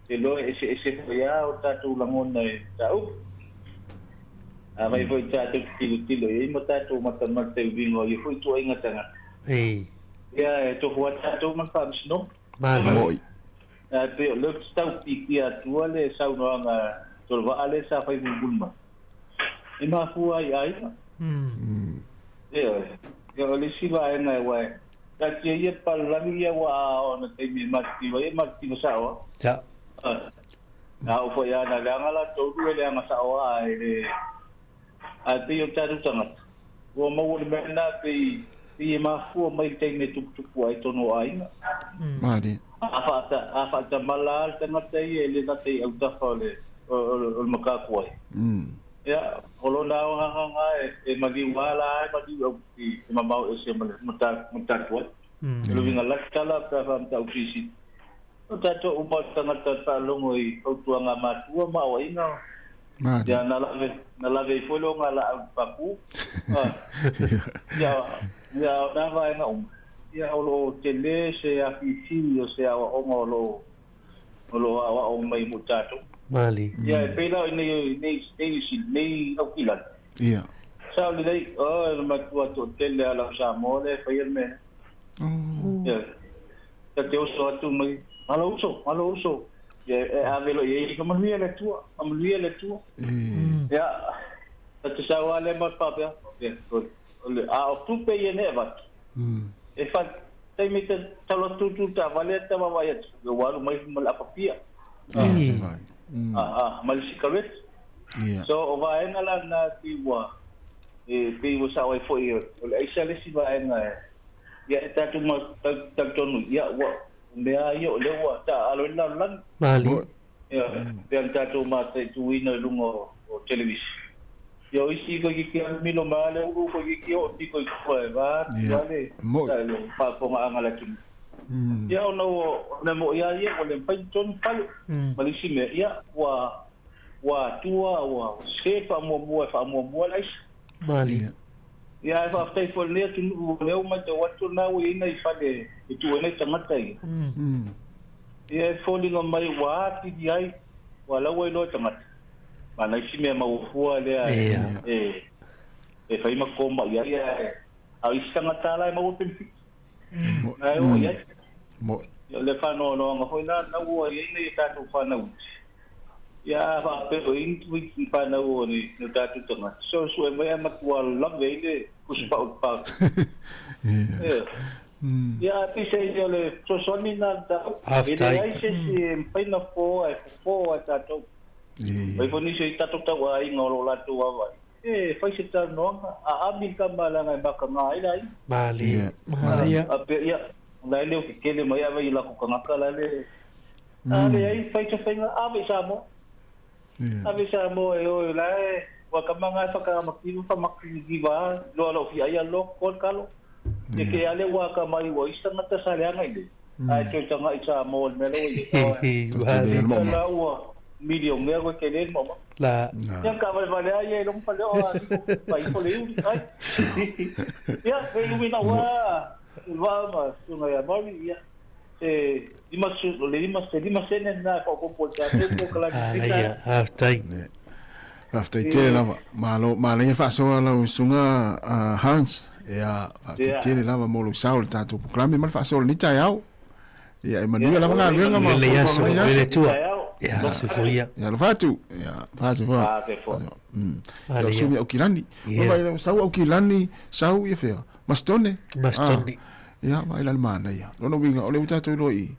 Te iloa e eseese foi lava o tatou lagona i mataupu. Afai foi tatou te tilotilo i ai ma tatou matamata i uiga o ia foi ituaiga tagata. Ia, e tofu lava tatou ma le Faamasinoga. Malo. Ae pei o lea ou te tau pikia atua le saunoaga Tolevaa lea sa fai mulimuli mai. E mafua ai i aiga. Ioe. Ia o le isi vaega aua e taatia ia palalagi ia aua a oo ina taimi e matitiva ai e matitiva sao lava. Ia. A oo foi lava ina leaga latou e leaga sao lava ae le ae pei o tatou tagata ua maua le mea lena pei pei e mafua mai le taimi e tuputupu ai totonu o aiga. Malie. A faata a faatamala lava le tagata ia e le gata i autafa o le o le mataupu ai. Ia, o lona agaga lena e maliu lava la e maliu i e mamao ese ma le mataupu ai. O le uiga lata tala pe a faamataupu isi. O tatou uma o tagata e faalogo i fautuaga a matua ma aoaiga. Ia, na lave, na lave ai foi le ogalaau i le pāpū. Ia, ia, o nā vaega uma, ia, o lo o tele se afifi o se aoaoga o lo o o lo o aoao mai mo tatou. Mali. Ia, e pei la o nei, nei, nei, nei Aukilani. Ia. Sao lelei, o, e matua toatele lava lau Samoa lea e faia le mea lea. Ia, ta te oso atu mai, malo uso, malo uso. Ia, e ave loa i ai, faamanuia le Atua, faamanuia le Atua. Ia, ta te sau lava lea ma faapea, ia, o le, a o tupe ia nei avatu, e fa, taimi te talo atu tu taavale a ta vaavaai atu, ia ua alu mai ma le apapia. Ma le sikareti. So o vaega la lena e pei ua e pei ua sao ai foi o le aisa le isi vaega e ia e tatou ma talitonu ia ua o mea lava ia o lea ua taaalo ai le lalolagi. Malie. Ia pei ona tatou mataituina i luga o televisi. Ia o isi toeitiiti lava mimilo mai lava le ulu toeitiiti oo pito i tua e vaeatu lava le faafofogaaga a le atunuu. Ia ona ua o le mea moni lava ia ua le mafai ona totogi fale ma le isi mea ia ua ua atua ua sese le faamuamua e faamuamua le aisa. Malie. Ia ae faafetai foi i lenei atunuu o lea ua matau atu o lena ua i ai nai fale e tuu ai nai tagata ia. Ia e foliga mai ua atili ai ua la ua iloa e tagata. Ma nai isi mea maua fua lea e e fai ma koma i ai ae a o isi tagata la e maua penefiti. Na e oo i ai. Ia o le faanoanoaga foi lena lena ua i ai nai a tatou fanau iti. Ia a faapea o i ai ni tamaiti ni fanau o ni o tatou tagata, so sue mai ae matua lave ai le pusi pao i le palota. Ioe. Ia ae peiseai o le fesoasoani lena a le tatou. E leai se isi e mafai ona fofo ae fofo lava e tatou. Fai foi nisi o i tatou tauaiga o lo o latou vaavaai, e fai se talanoaga, a ami le tama leaga e makaga ai le aiga. Malie, malie. A pea, ia, la e leo kekele mai ave i lako tagata la le, a leai, fai se faiga, ave i Samoa. Ave i Samoa e o e la e, ua tama na e whakamakiwa, whamakiwa, loa lau fi ai a lo, ko kalo. E ke ale ua ka mai ua isa ngata sa leanga i le. Ae toe taga i Samoa le mea la ua i ai. La ua milionea koe ke le mama. La. Ia ka vale vale ai e longa fale o a pa ifo le iuli ai. Ia pe iwi na ua va ma sunga ia Maori ia se lima su le lima se lima sene na fa ko po ta te ko kala ni pita. Ia faafetai. Faafetai tele lava. Malo manaia faasoa lau susuga Hans. Ia, faafetai tele lava mo lou sao i le tatou polokalame ma le faasoa o lenei taeao. Ia, e manuia lava galuega ma Lelei aso, lelei le Atua. Ia, soifua ia. Ia, alofa atu. Ia, faasoa. Ia, sumi Aukilani. Ia, sau Aukilani, sau ia fea. Masitone. Masitone. Ia, vaai la le manaia. Lona uiga, o lea ua tatou iloa i i.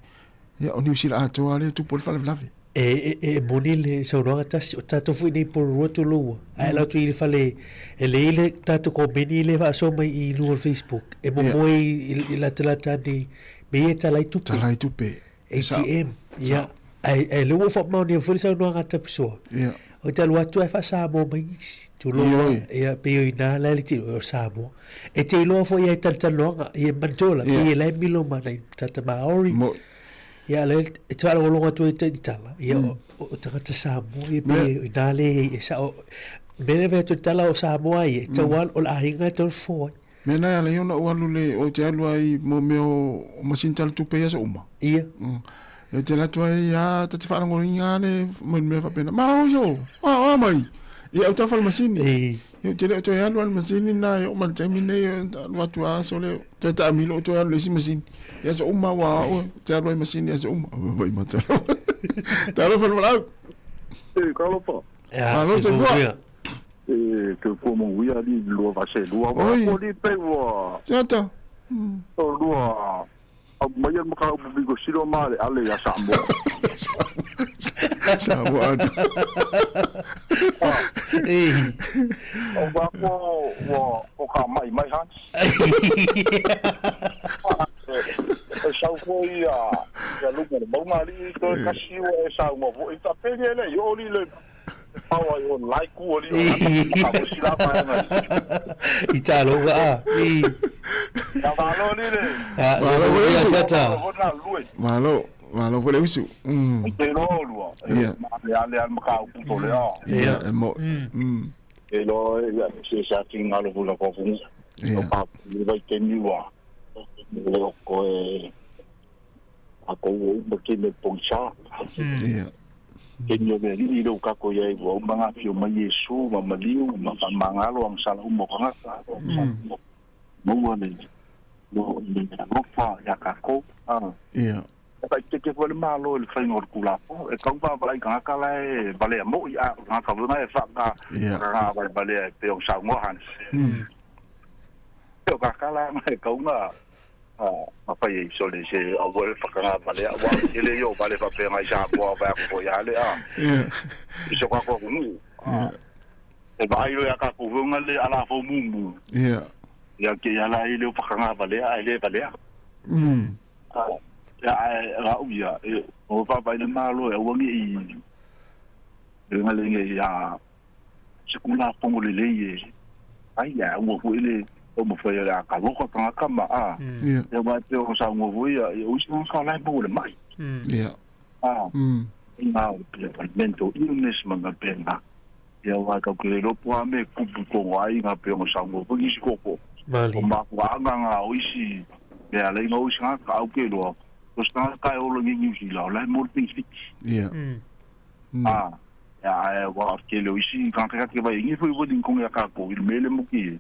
Ia, o Niu Sila atoa lea e tupu ai le faalavelave. E, e, e moni le saunoaga tasi, o tatou foi nei Porirua Toloua, ae ala atu i le fale, e lei le tatou komeni le faasoa mai i luga o le Facebook, e momoe i, i latalata nei, me ia e talai tupe. Talai tupe. ATM, ia, ae, ae lea ua ou faamaonia foi le saunoaga a Tapisoa. Ia. O te alu atu ae faa-Samoa mai nisi, tulou, ia, pei o ina la e le tino, o Samoa. E te iloa foi ia e talatalanoaga, ia e manatua la, pei e la e milo ma nai tata Maori. Mo. Ia, le, e te faalogologo atu ai i tala, ia, o tagata Samoa, ia, pei e ina le e sao, mea le vea atu tala o Samoa ia, e tau o le aiga e tau fofo ai. Mea na e ala ai ona ou alu le, ou te alu ai mo mea o masini tala tupe i aso uma. Ia. E te alu atu ai, a, ta te faalogoloina lava le mea faapena, ma oso, a, a mai. Ia, ou tafa i le masini. Ia, ou te le o toe alu lava i le masini lena e oo mai i le taimi lenei, alu atu lava aso lea, toe taamilo ou toe alu i le isi masini. I aso uma ua au ou te alu ai i masini i aso uma. Vai mata. Talofa le valaau. E, talofa. Malo soifua. E, ke kua manuia ali lua vase lua. Oi. Ua li pe ua. Siata. O lua au mai al maka upu biko silo ma le ale ya Samoa. Samoa atu. O wa ko wa o ka mai mai Hans. E sau foi ia ia luga le maunga ali toe kasi ua e sau ma foi ta peli ele i oli le pau ai on lai ku oli o ka mo sila pa na. I taloga a. I. Ya malo li le. Malo foi le usu. Malo. Malo foi le usu. Te lo lua. Ia. Ma le ale al maka upu to le a. Ia, e mo. E lo ia se sa tinga lo la ko fu. Ia. O pa le vai te niwa. Le o ko e a ko o ma ke me pongsa. Ia. Ke ni o le li lo ka ko ia ua uma ngā fio mai Yesu ma maliu ma whamangalo ang sala umo kangata. Maua le lo le alofa ia kako. Ia. E pai te te fua le malo le whainga o le kulapo. E kau wā wala i kangaka la e balea mo i a ngā wunga e whaka ngā wale balea e pe o sa ngoa hans. Pe o kaka la e kau ngā ma whai e iso le se a wale whaka ngā balea. Wa ele yo wale whape ngai sa mua wha ko ia le a. Iso kako kunu. E vaai loa ia kākou foi nga le ala fou mumu. Ia. Ia ke ia la i le pakanga valea ai le valea. Ia ai ra u ia e o pa pa le malo e wangi i le nga le nge ia se kula pongo le le ye. Ai ia ua foi le o mo foi ia ka loko ka ka ma a. Ia. Ia wa te o sa ngo foi ia o isi ka lai po le mai. Ia. Ah. Ngā o pe mental illness ma ngā pe ngā. Ia wa ka ke lo po ame kupu ko ai ngā pe o sa ngo foi isi koko. Mali. O ma ku anga ngā o isi me ala ngā o isi ngā ka au ke loa. O sa ka e olo ngi New Zealand la mo pe isi. Ia. Ah. Ia ai wa ke lo isi ka ka ke vai ngi foi wo ding kong ya ka ko il mele mo ki.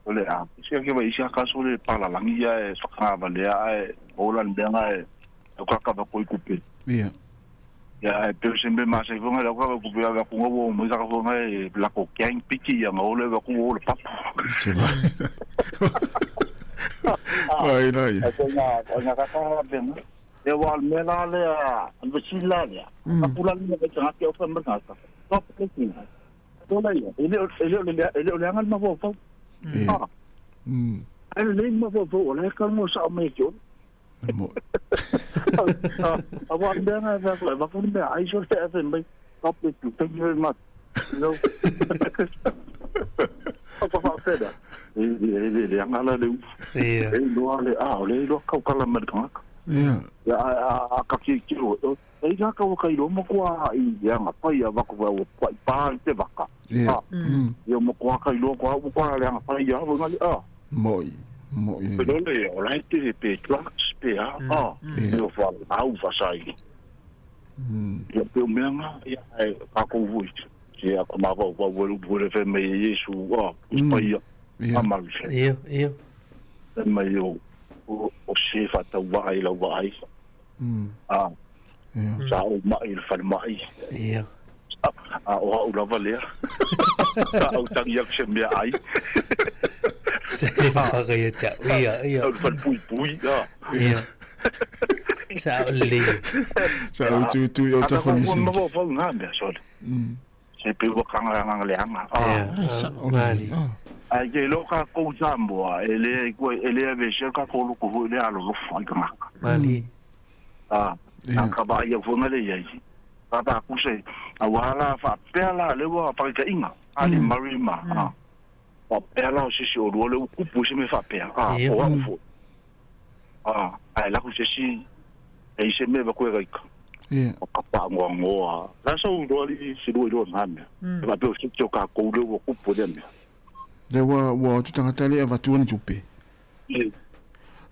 O le a isi ke vai isi ka so le pala langi ia e whakanga valea ai o lan benga e o ka ka ko kupe. Ia. Ya e pe sembe ma se fonga la ka ku pe ga ku ngo mo ka fonga e la ko kang piki ya ngo le ga ku o le pap. Se va. Vai la ia. E nga nga ka ka ben. E wa me la le a vesila le. Ka pula le ka nga ke o fa me ka. Top ke ki. To la ia. Ele ele ele ele le nga ma fo fo. Ia. Ele le ma fo fo le ka mo sa me jo. Mo. A wa me nga va ko va ko me ai so te fe me. Top ke ki. Thank you very much. You know. Pa fa feda. E e le nga la le. Ia. E lo le a le lo ka ka la me ka. Ia. Ya a ka ki ki o. E ga ka o ka ilo mo ko a i ya nga pa ya va ko va o pa pa te vaka. Ia. Yo mo ko ka ilo ko o ko le nga pa ya va nga a. Moi. Moi. Pe lo le o la te pe trucks pe a a. Yo fa au fa sai. Ya pe o me nga ya e ka ko vui. Ia ka ma va va va le fe me Yesu a pa ia. A mal. Ia, ia. Mai o o se fa ta vai la vai. A. Sa o mai le fa mai. Ia. A o au lava lea. Sa au tangi aku se mea ai. Se whaka ia te au. Ia, ia. Au fa pui pui. A. Ia. Sa o le. Sa o tu tu o ta whanisi. whanisi. Ma wa wa ngā mea sole. Se pe wa kanga ngā le anga. Ia. Mali. Ai ke lo ka kou Samoa, e le e le ave se ka kou loko foi le alo lofa i ka ngaka. Mali. A, a ka ba ia fonga le ia. Ka ba ku se, a wala fa pela le wa pa ka inga. Ali mari ma. A. Pa pela o se se o le kupu se me fa pela. A, o wa fo. A, ai la ku se si e se me ba ku e ka. Ia. O ka pa ngoa ngoa. La so ro ali se ro ro ngā mea. Ba pe o se te o ka kou le wa kupu le mea. Le wa wa tu tangata le avatua ni tupe.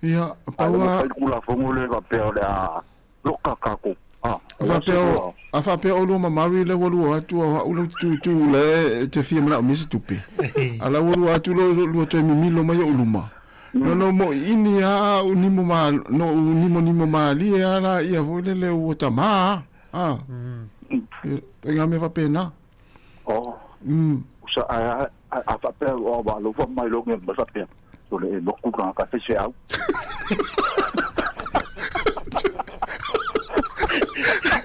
Ia, paua Ai kula fongo le ka pea le a loka kako. A. a faapea o lua mamari le ua lua atu au au lau tutu le te fia mana o misi tupe. A la ua lua atu lo lua toe mimilo mai o luma. No no mo ini a u nimo ma no u nimo nimo ma li a la ia foi le le ua tama. A. E ngā me faapena. Oh. Sa a a fa pea o wa lo fa mai lo nge ma fa pea. So le lo ku ka ka se au.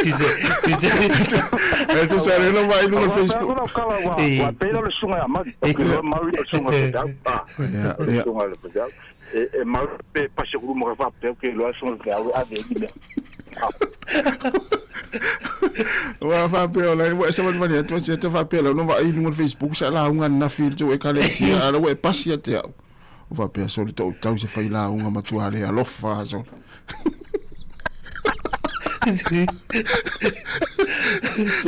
Tu sais, tu sais. E tu sa le vai no Facebook. Wa pela le sunga ma ke lo mari le sunga se au. Ia, ia. Sunga le pe au. E e ma pe pa se ku mo fa pea ke lo sunga se au a ve ni me. Wa faapea o lai ua e savalivali atu asia te faapea lau no vaai luga o le Facebook sa lauga anafi le tou ekalesia a la ua e pasi ia te au. O faapea sole toʻutau se failauga matua le alofa sole.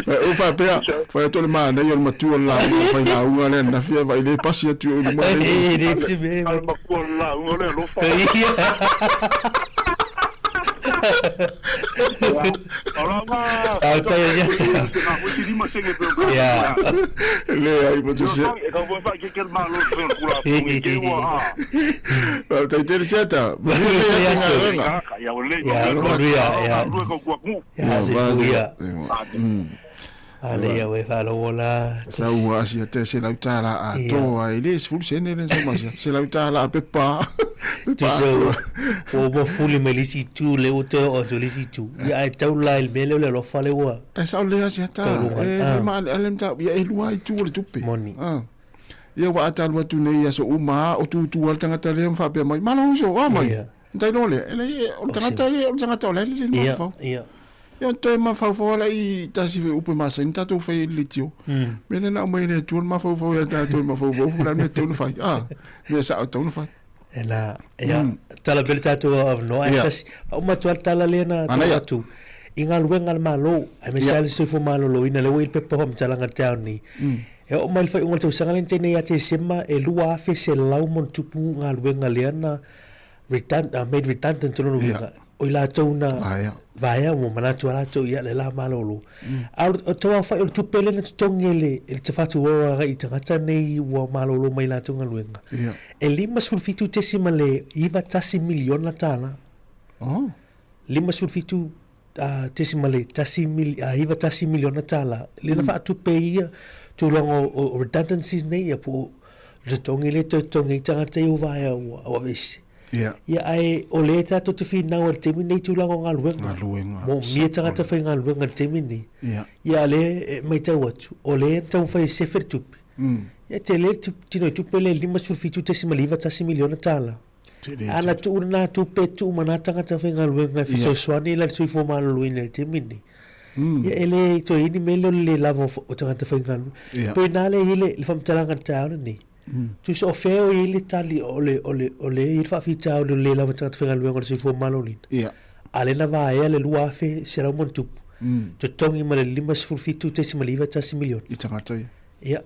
O faapea fai atu o le manaia o le matua o le lauga failauga le anafi e vaai le pasi atu i ou luma E le se me. Al matua lauga le alofa. Au tai ia te. Ia. Le ai ma tu se. E ka voi fa ke ke malo fe kula fongo ke wa. Au tai tele siata. Ia se. Ya o le. Ia, manuia, ia. Ia, se fuia. Ale ia we whalo la. Sa ua asia te se lau tāla a toa e le sefulu sene le sa masia. Se lau tāla a pepa. Tusa ua ua uma fuli mai le isi itu lea ua toe oo atu i le isi itu. Ia ae tau la i le mea lea o le alofa lea ua E sao lelei lava Asiata. taualuga. E Ah. le maaleale le mataupu. Ia e lua itu o le tupe. Moni. Ah. Ia ua a ta alu atu nei i aso uma lava o tutu lava le tagata lea ma faapea mai, Malo uso, o a mai? Ia. Ina iloa lea, e leai, o le tagata lea, o le tagata o la e lelei le Ia, mafaufau. ia. Ia toe mafaufau ala i tasi foi upu e masani tatou fai ai le leitio. Mea lea na aumai e le Atua le mafaufau ia tatou e mafaufau po o le a le mea e tatau ona fai. Ah, mea sao e tatau ona fai. E la, ia, tala pea le tatou avanoa, ae tasi, faauma atu lava le tala lea na tuu atu i galuega a le Malo, aemaise lava le soifua maloloina, lea ua i ai le pepa faamatalaga i le taeao nei. E oo mai i le faaiuga o le tausaga lea na tea nei ia Tesema, e 2,100 ma ono tupu galuega lea na made redundant o lona uiga, o i latou na vaea ua manatu lava latou ia le la malolo. A o tau aofai o le tupe lea na totogi e le e le Te Whatu Ora agai i tagata nei ua malolo mai latou galuega, e $57.91 miliona tala. Oh. $57.91 miliona tala lea na faatupe ai ia tulaga o redundancies nei ia po o le totogi lea e toe totogi ai tagata ia ua vaea ua aveese. Ia ae o lea tatou te finau ai i le taimi lenei i tulaga o galuega. Galuega. Moomia tagata faigaluega i le taimi lenei. Ia a o lea e matau atu, o lea e taumafai e sefe le tupe. Ia e tele le tino i tupe lea e $57.91 miliona tala. A na tuu lena tupe tuu ma na tagata faigaluega e fesoasoani la i le soifua maloloina i le taimi lenei. Ia e le toe i ai ni mea lea o le le lava o tagata faigaluega. Pei o i ina lea e i ai le faamatalaga i le taeao lenei. Tusa o fea o i ai le tali o le o le o le i ai le faafitauli o le le lava o tagata faigaluega o le soifua maloloina. A lea na vaea le 2,100 ma ono tupu. Totogi ma le $57.91 miliona. I tagata ia. Ia,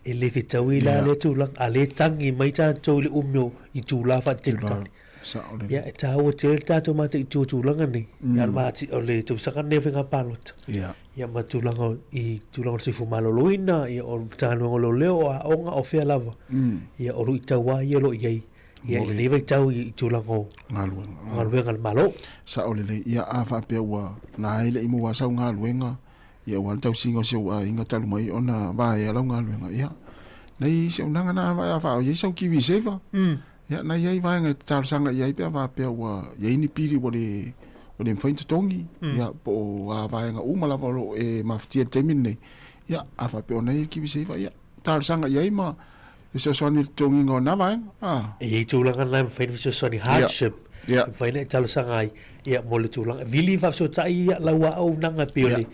e le fetaui la lea tulaga, a lea e tagi mai tatou i le umi o itula faatalitali. Ia, e taua tele le tatou mataitu o tulaga nei. Ia, o le tausaga lenei o faiga palota. Ia, ma tulaga i tulaga o le soifua maloloina, ia, o le Matagaluega o Leoleo, o aoga, o fea lava. Ia, o luitau lava ia o lo o i ai ia, i lenei vaitau i tulaga o galuega a le Malo. Sao lelei. Ia, a faapea ua na e le i maua sau galuega, Ia aua le tausiga o si ou aiga talu mai ona vaea lau galuega, ia, na i ai si auaunaga na a faa i ai sau kiwi saver. Ia, na i ai vaega e te talosaga i ai pe a faapea ua i ai ni pili ua le ua le mafai ona totogi, ia, po o a vaega uma lava o lo o e mafatia i le taimi lenei. Ia, a faapea o na i ai le kiwi saver, ia, talosaga i ai ma fesoasoani i le totogiina o na vaega. A. E i ai tulaga na e mafai ona fesoasoani, hardship, e mafai ona e talosaga ai, ia, mo le tulaga. Vili faafesootai ia lau auaunaga e pei o le,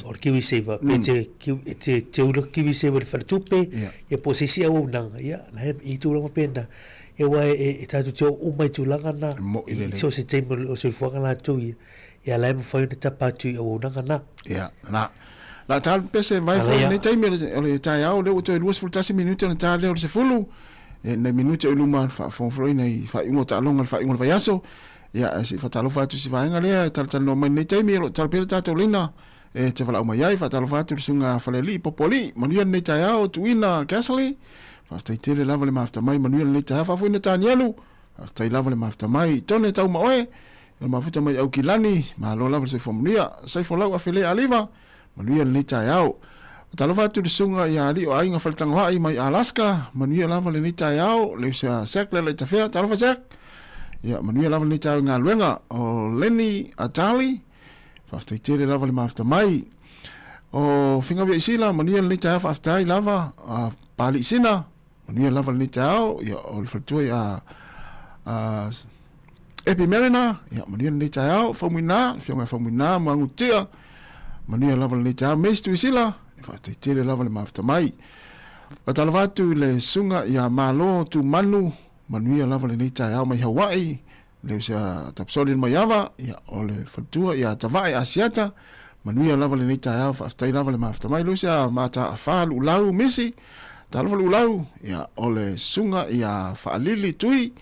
o le kiwi saver, pe te, e te teu le kiwi saver i le faletupe, ia po o se isi auaunaga, ia, la e i ai tulaga faapena. Ia aua e tatou te oo uma i tulaga na, i so o se taimi o le soifuaga latou ia, ia la e mafai ona tapa atu i auaunaga na. Ia, na. La ta pese vai foi nei taimi o le taeao lea ua toe 21 minute ona ta lea o le 10. E nei minute o i luma faafogafogaina i faaiuga o taaloga i le faaiuga o le vaiaso. Ia, ae se i faatalofa atu i si vaega lea e talatalanoa mai lenei taimi o lo o tatalo pea le tatou laina e te valaau mai ai. Faatalofa atu i le susuga Falealii Popoalii. Manuia lenei taeao, Tuuina Casley. Faafetai tele lava le mafuta mai. Manuia lenei taeao. Faafofoina Tanielu. Faafetai lava le mafuta mai. Tone Tauma oe. Le mafuta mai Aukilani. Malo lava le soifua manuia. Saifolau Afele Aliva. Manuia lenei taeao. Faatalofa atu i le susuga ia Alii o Aiga Faletagoai mai Alaska. Manuia lava lenei taeao. Le uso ia Zack Lelaitafea. Talofa Zack. Ia, manuia lava lenei taeao i galuega. O Lenny Atali. Faafetai tele lava le mafuta mai. O Fingaviai Sila, manuia lenei taeao, faafetai lava. Palii Sina, Manuia lava lenei taeao, ia, o le faletua ia a Epi Mariner, ia, manuia lenei taeao, Faumuina, le afioga ia Faumuina, Muagututia, manuia lava lenei taeao, Mace Tuisila, e faafetai tele lava le mafuta mai. Faatalofa atu i le susuga ia Malo Tumanu, manuia lava lenei taeao mai Hawaii, le uso ia Tapsoli le Maiava, ia, o le faletua ia Tavae Asiata, manuia lava lenei taeao, faafetai lava le mafuta mai. Le uso ia Mataafa Luulau Misi, talofa Luulau, ia, o le susuga ia Faalili Tui,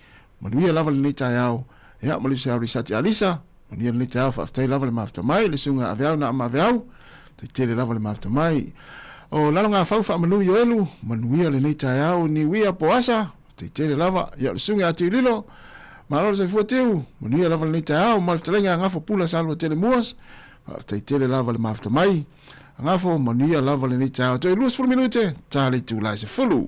manuia lava lenei taeao, ia, ma le uso ia Risati Alisa, manuia lenei taeao, faafetai lava le mafuta mai, le susuga Aveau na ama Aveau, faafetai tele lava le mafuta mai. O Lalogafau Faamanu Ioelu, manuia lenei taeao, Niuia Poasa, Faafetai tele lava. Ia o le susuga ia Tililo. Malo le soifua Tiu. Manuia lava lenei taeao ma le fetalaiga a Gafo Pula Saluatele Muas. Faafetai tele lava le mafuta mai. Gafo, manuia lava lenei taeao. Toe 20 minute, ta le itula e 10.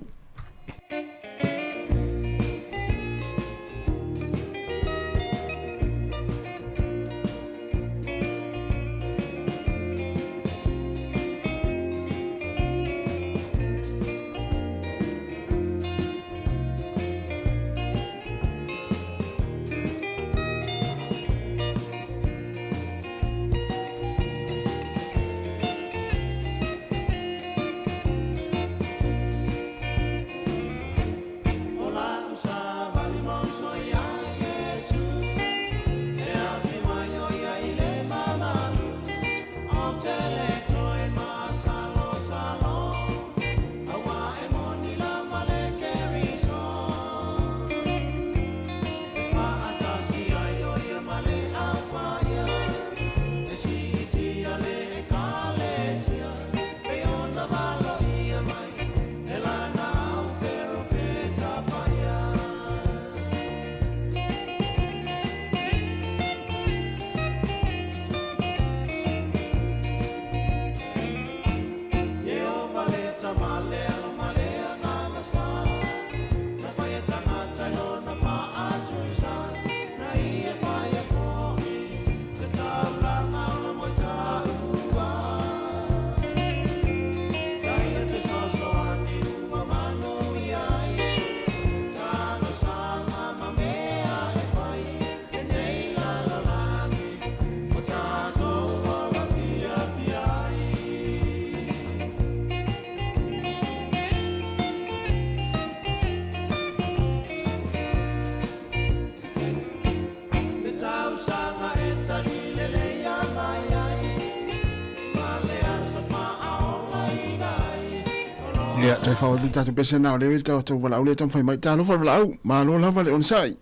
Ia, toe faaauau le tatou pese na o lea le tatou valaau lea taumafai mai. Talofa le valaau, malo lava le onosai.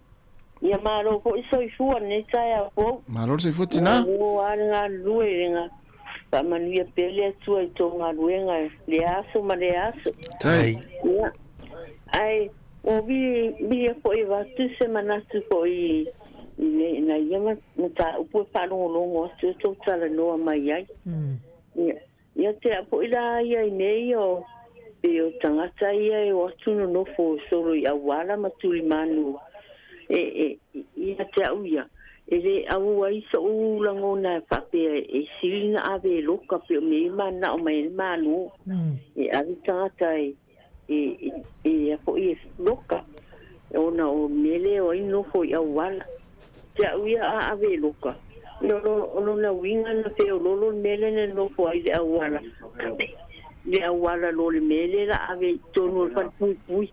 Ia malo foi soifua lenei taeao fou. Malo le soifua tina. Malo lava le galulue i le ga faamanuia pea le Atua i tou galuega i lea aso ma lea aso. Tai. Ia, ae ua viia foi avatu se manatu foi i i nai ia mataupu e faalogologo atu e tou talanoa mai ai. Ia, Ia te au foi la ia i mea ia o pei o tagata ia e o atu nonofo solo i auala ma tulimanu e, e, ia te au ia, e le au ai soʻu lagona e faapea e sili na ave e loka pei o mea ia mananao mai ai le Malo e ave tagata e, e, e, e a foi e loka ona o mea lea o ai nofo i auala. Te au ia a ave e loka, o lona uiga na feololo le mea lea na nofo ai le auala, le auala lo le mea lea la ave i totonu o le falepuipui.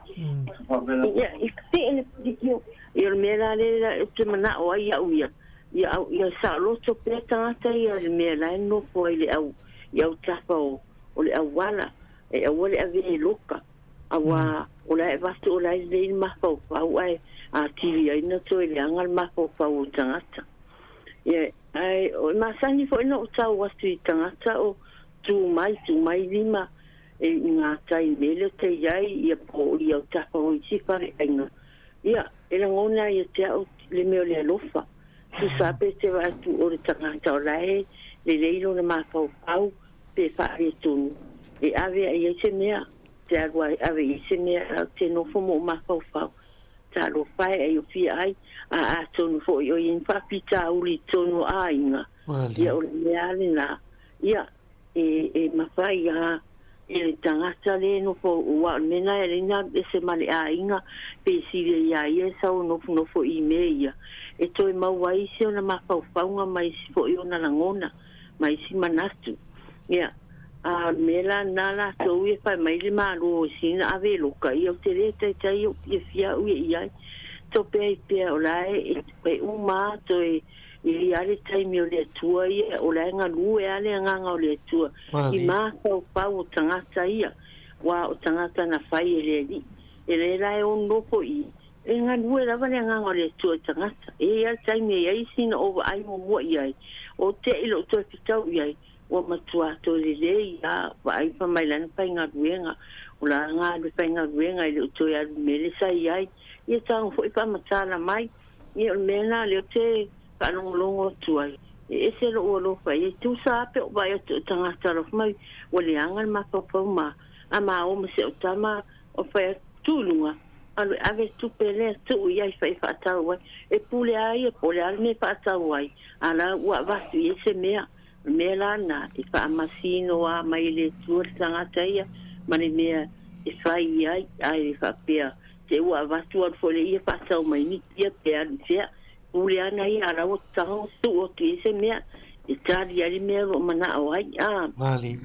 Ia, i pee le pilikio. Ia o le mea la lea ou te manao ai au ia, ia, ia saoloto pea tagata ia i le mea la e nofo ai le au, i autafa o, o le auala, e aua le ave e loka. Auā o la e avatu o la e lelei le mafaufau ae atili ai na toe leaga le mafaufau o tagata. Ia, ae o e masani foi na ou tau atu i tagata o tu mai, tu mai lima e i ngā tai mele o te iai ia po o ia o tafa o isi faleaiga. Ia, e lagona ia te au le mea o le alofa. Tusa pe te vaai atu o le tagata o la e lelei lona mafaufau pe faaletonu e ave ai ai se mea, te alu ai ave i ai se mea au te nofo mo mafaufau. Talofa e ai o fia ai, a atonu foi o i ai ni faafitauli i totonu o aiga, ia o le mea a lena, ia e, e mafai a e le tagata le nofo, ua o le mea lena e alai na alu ese ma le aiga, pe sili ai ia ia e sau e nofonofo i mea ia, e toe maua ai isi ona mafaufauga ma isi foi ona lagona, ma isi manatu. Ia, a o le mea la lena latou ia fai mai le Malo e sina ave e loka, ia ou te le taitai ou fiafia au ia i ai. Tope ai pea o la e, e uma a toe i ia le taimi o le Atua ia, o la e galue a le agaga o le Atua i mafaufau o tagata ia, ua o tagata na fai e le Alii. E le la e ononofo i E galue lava le agaga o le Atua i tagata. E i ai le taimi e i ai sina ou vaai muamua i ai, o teʻi loʻu toe fetau i ai, ua matua toe lelei a vaai fa mai lana faigaluega. O la galue faigaluega e le o toe alu i mea le sa i ai. Ia tago foi faamatala mai. Ia o le mea lena lea ou te faalogologo atu ai. E ese loʻu alofa i ai. Tusa lava pe ou vaai atu i tagata alofa mai ua leaga le mafaufau ma a ma o ma si au tama o fai atu tu i luga alu e ave tupe lea tuu i ai fai faatau ai. E pule a ia po o le a le mea e faatau ai, a la ua avatu i ai se mea. O le mea la na e faamasino a mai e le Atua le tagata ia ma le mea e fai i ai, ae le faapea te ua avatu alu foi le ia faatau mai ni pia pe alu i fea. Pule ana ia a la ua tago tuu atu i ai se mea e tali ai le mea o lo o manao ai. A. Mali.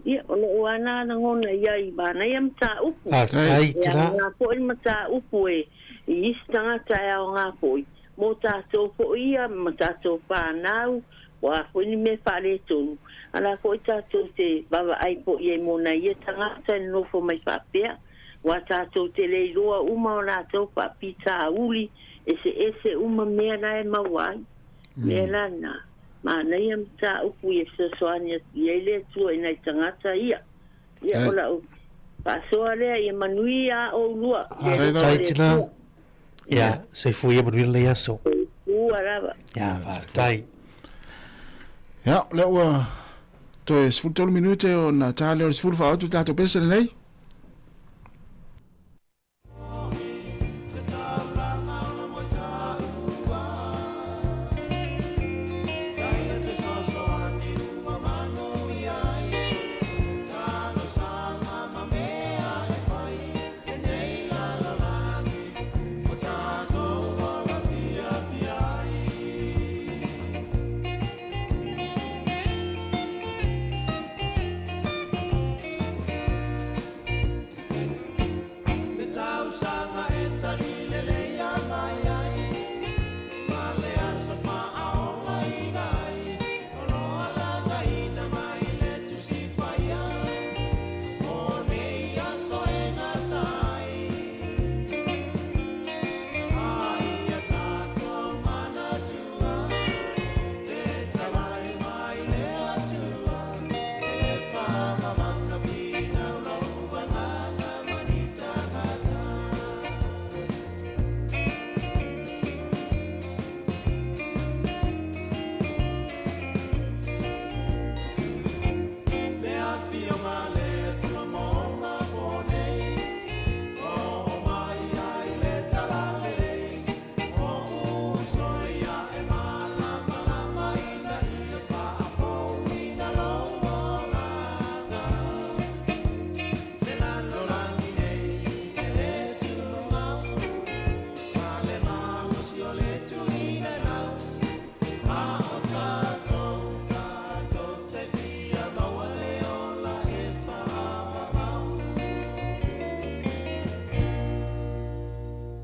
Ia, o lou ana lagona ia i manaia mataupu. Faafetai, E tina. aoga foi le mataupu e i isi tagata e aoga foi mo tatou foi ia ma tatou fanau, o a foi ni mea faaletonu, a la foi tatou te vaavaai foi i ai mo nai ia tagata e nonofo mai faapea, aua tatou te le iloa uma o latou faafitauli eseese uma mea la e maua ai. Mea la na. Manaia mataupu ia fesoasoani atu i ai le Atua i nai tagata ia. Ia o lau faasoa lea ia manuia a oulua. Le alofa o Faafetai le tina. Atua. Ia, soifua ia manuia lenei aso. Soifua lava. Ia, faafetai. Ia, o lea ua toe 13 minute ona ta lea o le 10 faaotu tatou pese lenei.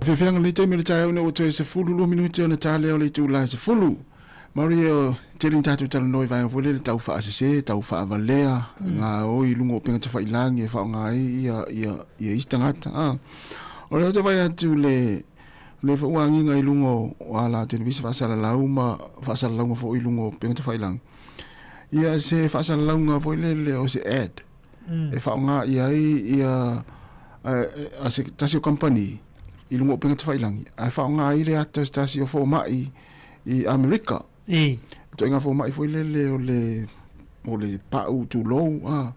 Fiafiaga lenei taimi o le taeao ina ua toe 12 minute ona ta lea o le itula e 10. Mauri, tele ni tatou talanoa i vaega foi lele tau faasese, tau faavalea, gaoi i luga o upega tafailagi e faaaoga ai ia, ia, ia isi tagata. Ah. O lea ou te vaai atu le, le foi ua agiga i luga o ala televisa faasalalau ma faasalalauga foi i luga o upega tafailagi. Ia se faasalalauga foi lele o se ad. E faaaoga i ai ia a se tasi o kamupani i luga o upega tafailagi, ae faaaoga ai le ata o se tasi o fomai i Amerika. I. Ituaiga fomai foi lele o le o le pau tulou a.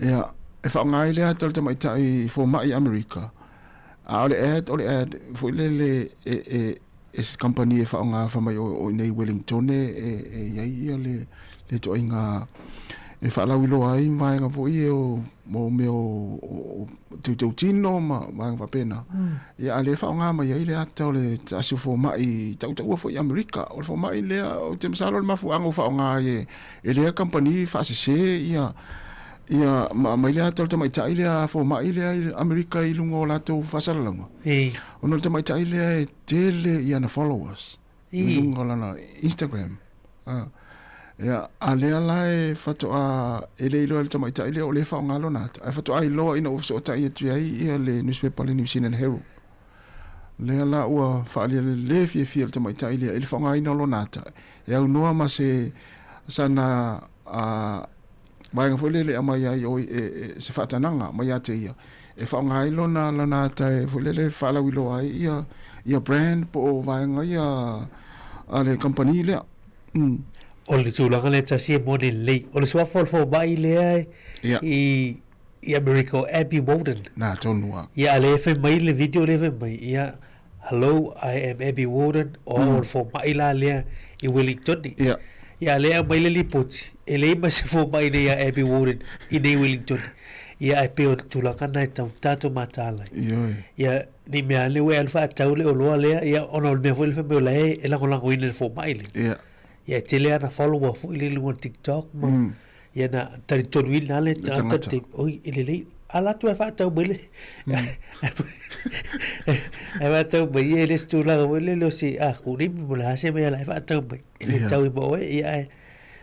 Ia, e faaaoga ai le ata o le tamaitai fomai i Amerika, a o le ad, o le ad foi lele e e e se kamupani e faaaoga fai mai o i inei i Wellingtone e e i ai ia le le ituaiga e faalauiloa ai vaega foi ia o o mea o teuteutino ma vaega faapena. Ia a o lea e faaaoga mai ai le ata o le tasi o fomai tautaua foi i Amerika. O le fomai lea ou te masalo o le mafuaaga ua faaaoga ai e e lea kamupani faasese ia ia ma aumai le ata o le tamaitai lea fomai lea i Amerika i luga o latou faasalalauga. Ona o le tamaitai lea e tele i ana followers i luga o lana Instagram. Ia, a lea la e faatoa, e le iloa e le tamaitai lea o lea e faaaoga lona ata, ae faatoa iloa ina ua fesootai atu i ai ia le newspaper le New Zealand Herald. Lea la ua faaalia le le fiafia o le tamaitai lea i le faaaogaina o lona ata, e aunoa ma se sana vaega foi lele e aumai ai o e, se faatanaga mai ia te ia e faaaoga ai lona lona ata e foi lele e faalauiloa ai ia ia brand po o vaega ia a le kamupani lea. O le tulaga lea tasi e moni lelei. O le suafa o le fomai lea i i Amerika o Abby Walden. Na tonu a. Ia a lea e fai mai le video lea e fai mai ia Hello, I am Abby Walden, o au o le fomai la lea i Wellingtoni. Ia. Ia, lea e aumai le lipoti, e leai ma se fomai nei a Abby Walden i nei Wellingtoni. Ia, ae pei o le tulaga lena e tau tatou mataala ai. Ioe. Ia, ne i mea ane ua e alu faatau le oloa lea, ia, ona o le mea foi lea fai mai o la e lagolagoina e le fomai lea. Ia. Ia, e tele ana follower foi lea i luga o le TikTok ma Ia na talitonuina lava le tagata te, oi, e lelei, ala atu ae faatau mai le, ae faatau mai ia e le se tulaga foi lele o se, a, ku nei mo le a se mea la e faatau mai, e le tau i ma oe, ia ae,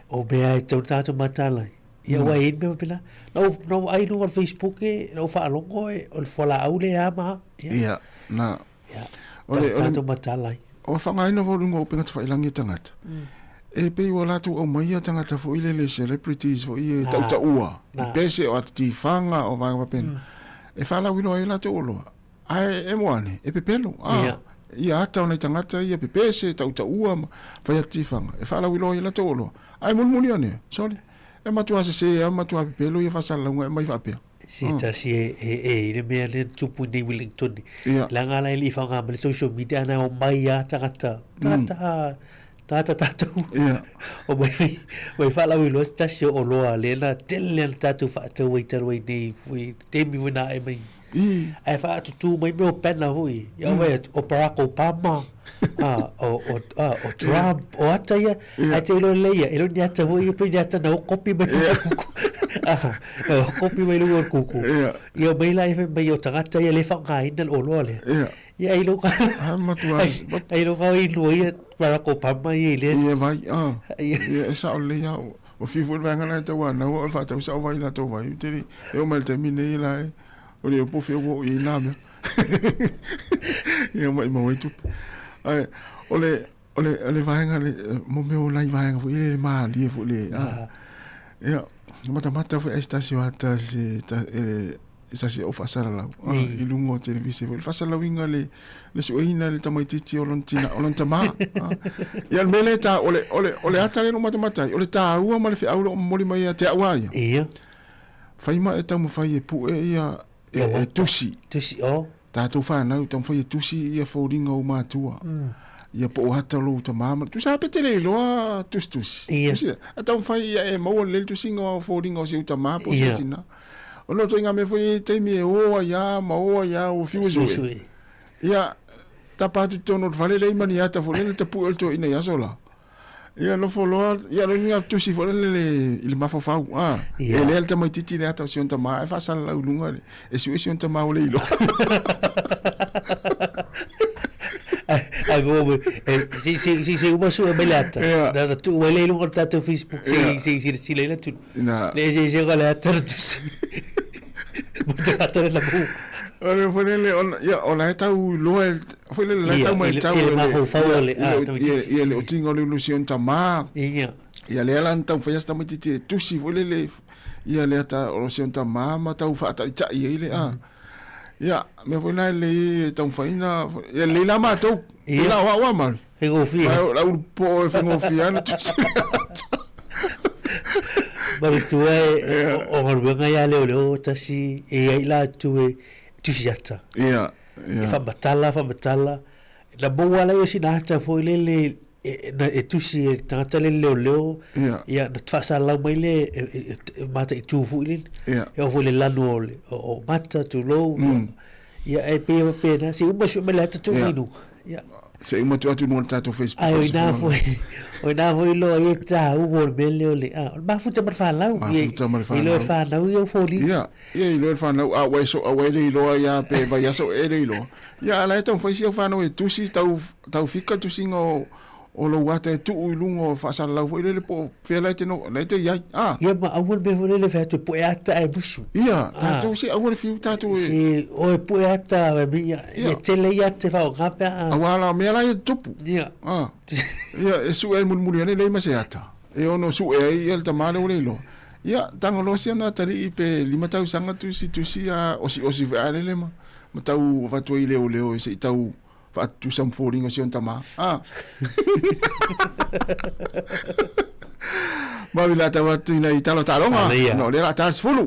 o mea e tau tatou mataala ai. Ia ua i ai le mea faapena. Na ou, na ou vaai i luga o le Facebook e, na ou faalogo e, o le fualaau lea a ma a. Ia, na. Ia, tau tatou mataala ai. O le faaaogaina foi o luga o upega tafailangi e tagata, e pei ua latou aumaia tagata foi lele celebrities foi ia e tautaua, i pese o ata tifaga o vaega faapena, e faalauiloa ai latou oloa, ae e moane, e pepelo, a, ia ata o nai tagata ia pepese, tautaua ma fai ata tifaga, e faalauiloa ai latou oloa, ae mulimuli ane, sole, e matua sese lava, matua pepelo ia faasalalauga e aumai faapea. Se tasi e, e, e i le mea lea na tupu i nei Wellington. Leaga la e le i faaaoga mai le social media ana o mai lava tagata, tagata, tagata tatou. O mai, mai faalauiloa se tasi o oloa lea na tele lava na tatou faatau ai talu ai nei foi, taimi foi na ae mai. Ae faatutū mai mea o banner foi, ia vaai atu, o Barack Obama, o, o, o Trump, o ata ia, ae te iloa lelei ia, e le o ni ata foi ia, pei ni ata na kopi mai luga o le kuku. Na kopi mai luga o le kuku. Ia omai la ia fai mai o tagata ia lea e faaaogaina le oloa lea. Ia ai loa ai loa i lua ia Barack Obama ia i lea. Ia vai, ia e sao lelei lava. Ua fiu foi le vaega la e tauanau au e faatau sao vai i latou vai. Ou te le, e oo mai i le taimi nei la e, o le po fea ua oo i ai nā mea. Ia maumau ai tupe. Ae, o le, o le, o le vaega le, mo mea o nai vaega foi ia le malie foi le, a. Ia, matamata foi ai se tasi o ata se, ta, e, se tasi o faasalalau, a, i luga o televise foi. Le faasalalauina le, le sueina e le tamaitiiti o lona tina, o lona tamā. A. Ia, o le mea lea e ta, o le, o le, o le ata lea na ou matamata ai, o le taua ma le feau o lo o momoli mai ia te au lava ia. Ia. Fai ma e taumafai e pue ia e, e tusi. Tusi, oh. Tatou whanau, taumafai e tusi ia foliga o matua. Ia po o hata o lou tamā. Tusa pe te le iloa tusitusi. Ia. Tusi, a taumafai ia e maua lelei le tusiga o foliga o si ou tamā po o si ou tinā. Ona o ituaiga mea foi e taimi e o ai lava ma o ai lava ua fiu e sue. Ia, tapa atu i totonu o le fale leai ma ni ata foi lele tapue o le toeaina i aso la. Ia nofo loa, ia lona uiga tusi foi lele le, i le mafaufau, a. Ia. E lea le tamaitiiti le ata o si ona tamā ae faasalalau i luga le, e sue si ona tamā ua le iloa. Ai mo e si si si si uma su e mai le ata. Na na tu wele i lunga o le tatou Facebook se se se si le tu. Le se se le ata le tusi. Mo te ata le lamu. O le foi le ona ia o la tau loa foi le la tau mai tau le mafaufau le a ia le otinga o le ilusion tamā. Ia. Ia lea la na taumafai a si tamaitiiti e tusi foi lele ia le ata o si ona tamā ma tau faataitai ai le a. Ia, mea foi la e lelei e taumafai na ia lelei la matou. Ia la o au a Mari. Faigofie. Ai o la ulu po e faigofie lava na tusi le ata. Manatua e o galuega ia leoleo tasi e i ai latou e tusi ata. Ia, ia. E faamatala, faamatala. Na maua lava ia o sina ata foi lele e, na, e tusi e le tagata le leoleo, Ia. ia, na faasalalau mai lea e, e, e, e mataitu foi lele. Ia. E oo foi i le lanu o, le, o, o mata, tulou, ia, ia, e pei e faapena, se i uma sue mai le ata tuu mai Ia. i luga. Ia. Se i uma tuu atu i luga o le tatou Facebook. Ai, o ina foi, o ina foi loa ia taua o le mea lea o le, a, o le mafuta ma le fanau. Mafuta ma le I loa e fanau. fanau ia o foliga. Ia, ia iloa e le fanau, a ua e so, a ua e le iloa ia pe vaiaso e le iloa. Ia, a la e taumafai si au fanau e tusi, tau, tau fika le tusiga o, o lou ata e tuu i luga o faasalalau foi lele po o fea la e te no, la e te i ai. A. Ia ma aua le mea foi lele fai atu e pue ata ae musu. Ia, tatou se aua le fiu tatou e. Se o e pue ata e ia, ia tele ia te whaoga pea a. Aua la mea la ia tupu. Ia. A. Ia, e sue ai mulimuli ane leai ma se ata. E ono sue ai ia le tama lea ua le iloa. Ia, tago loa si ana atalii pe lima tausaga tusi tusi a osiosi foi a lele ma ma tau avatu ai i leoleo se i tau faatutusa ma foliga o si ona tama. A. Maui la tau atu ina i talo taaloga. Ona o lea la ta 10.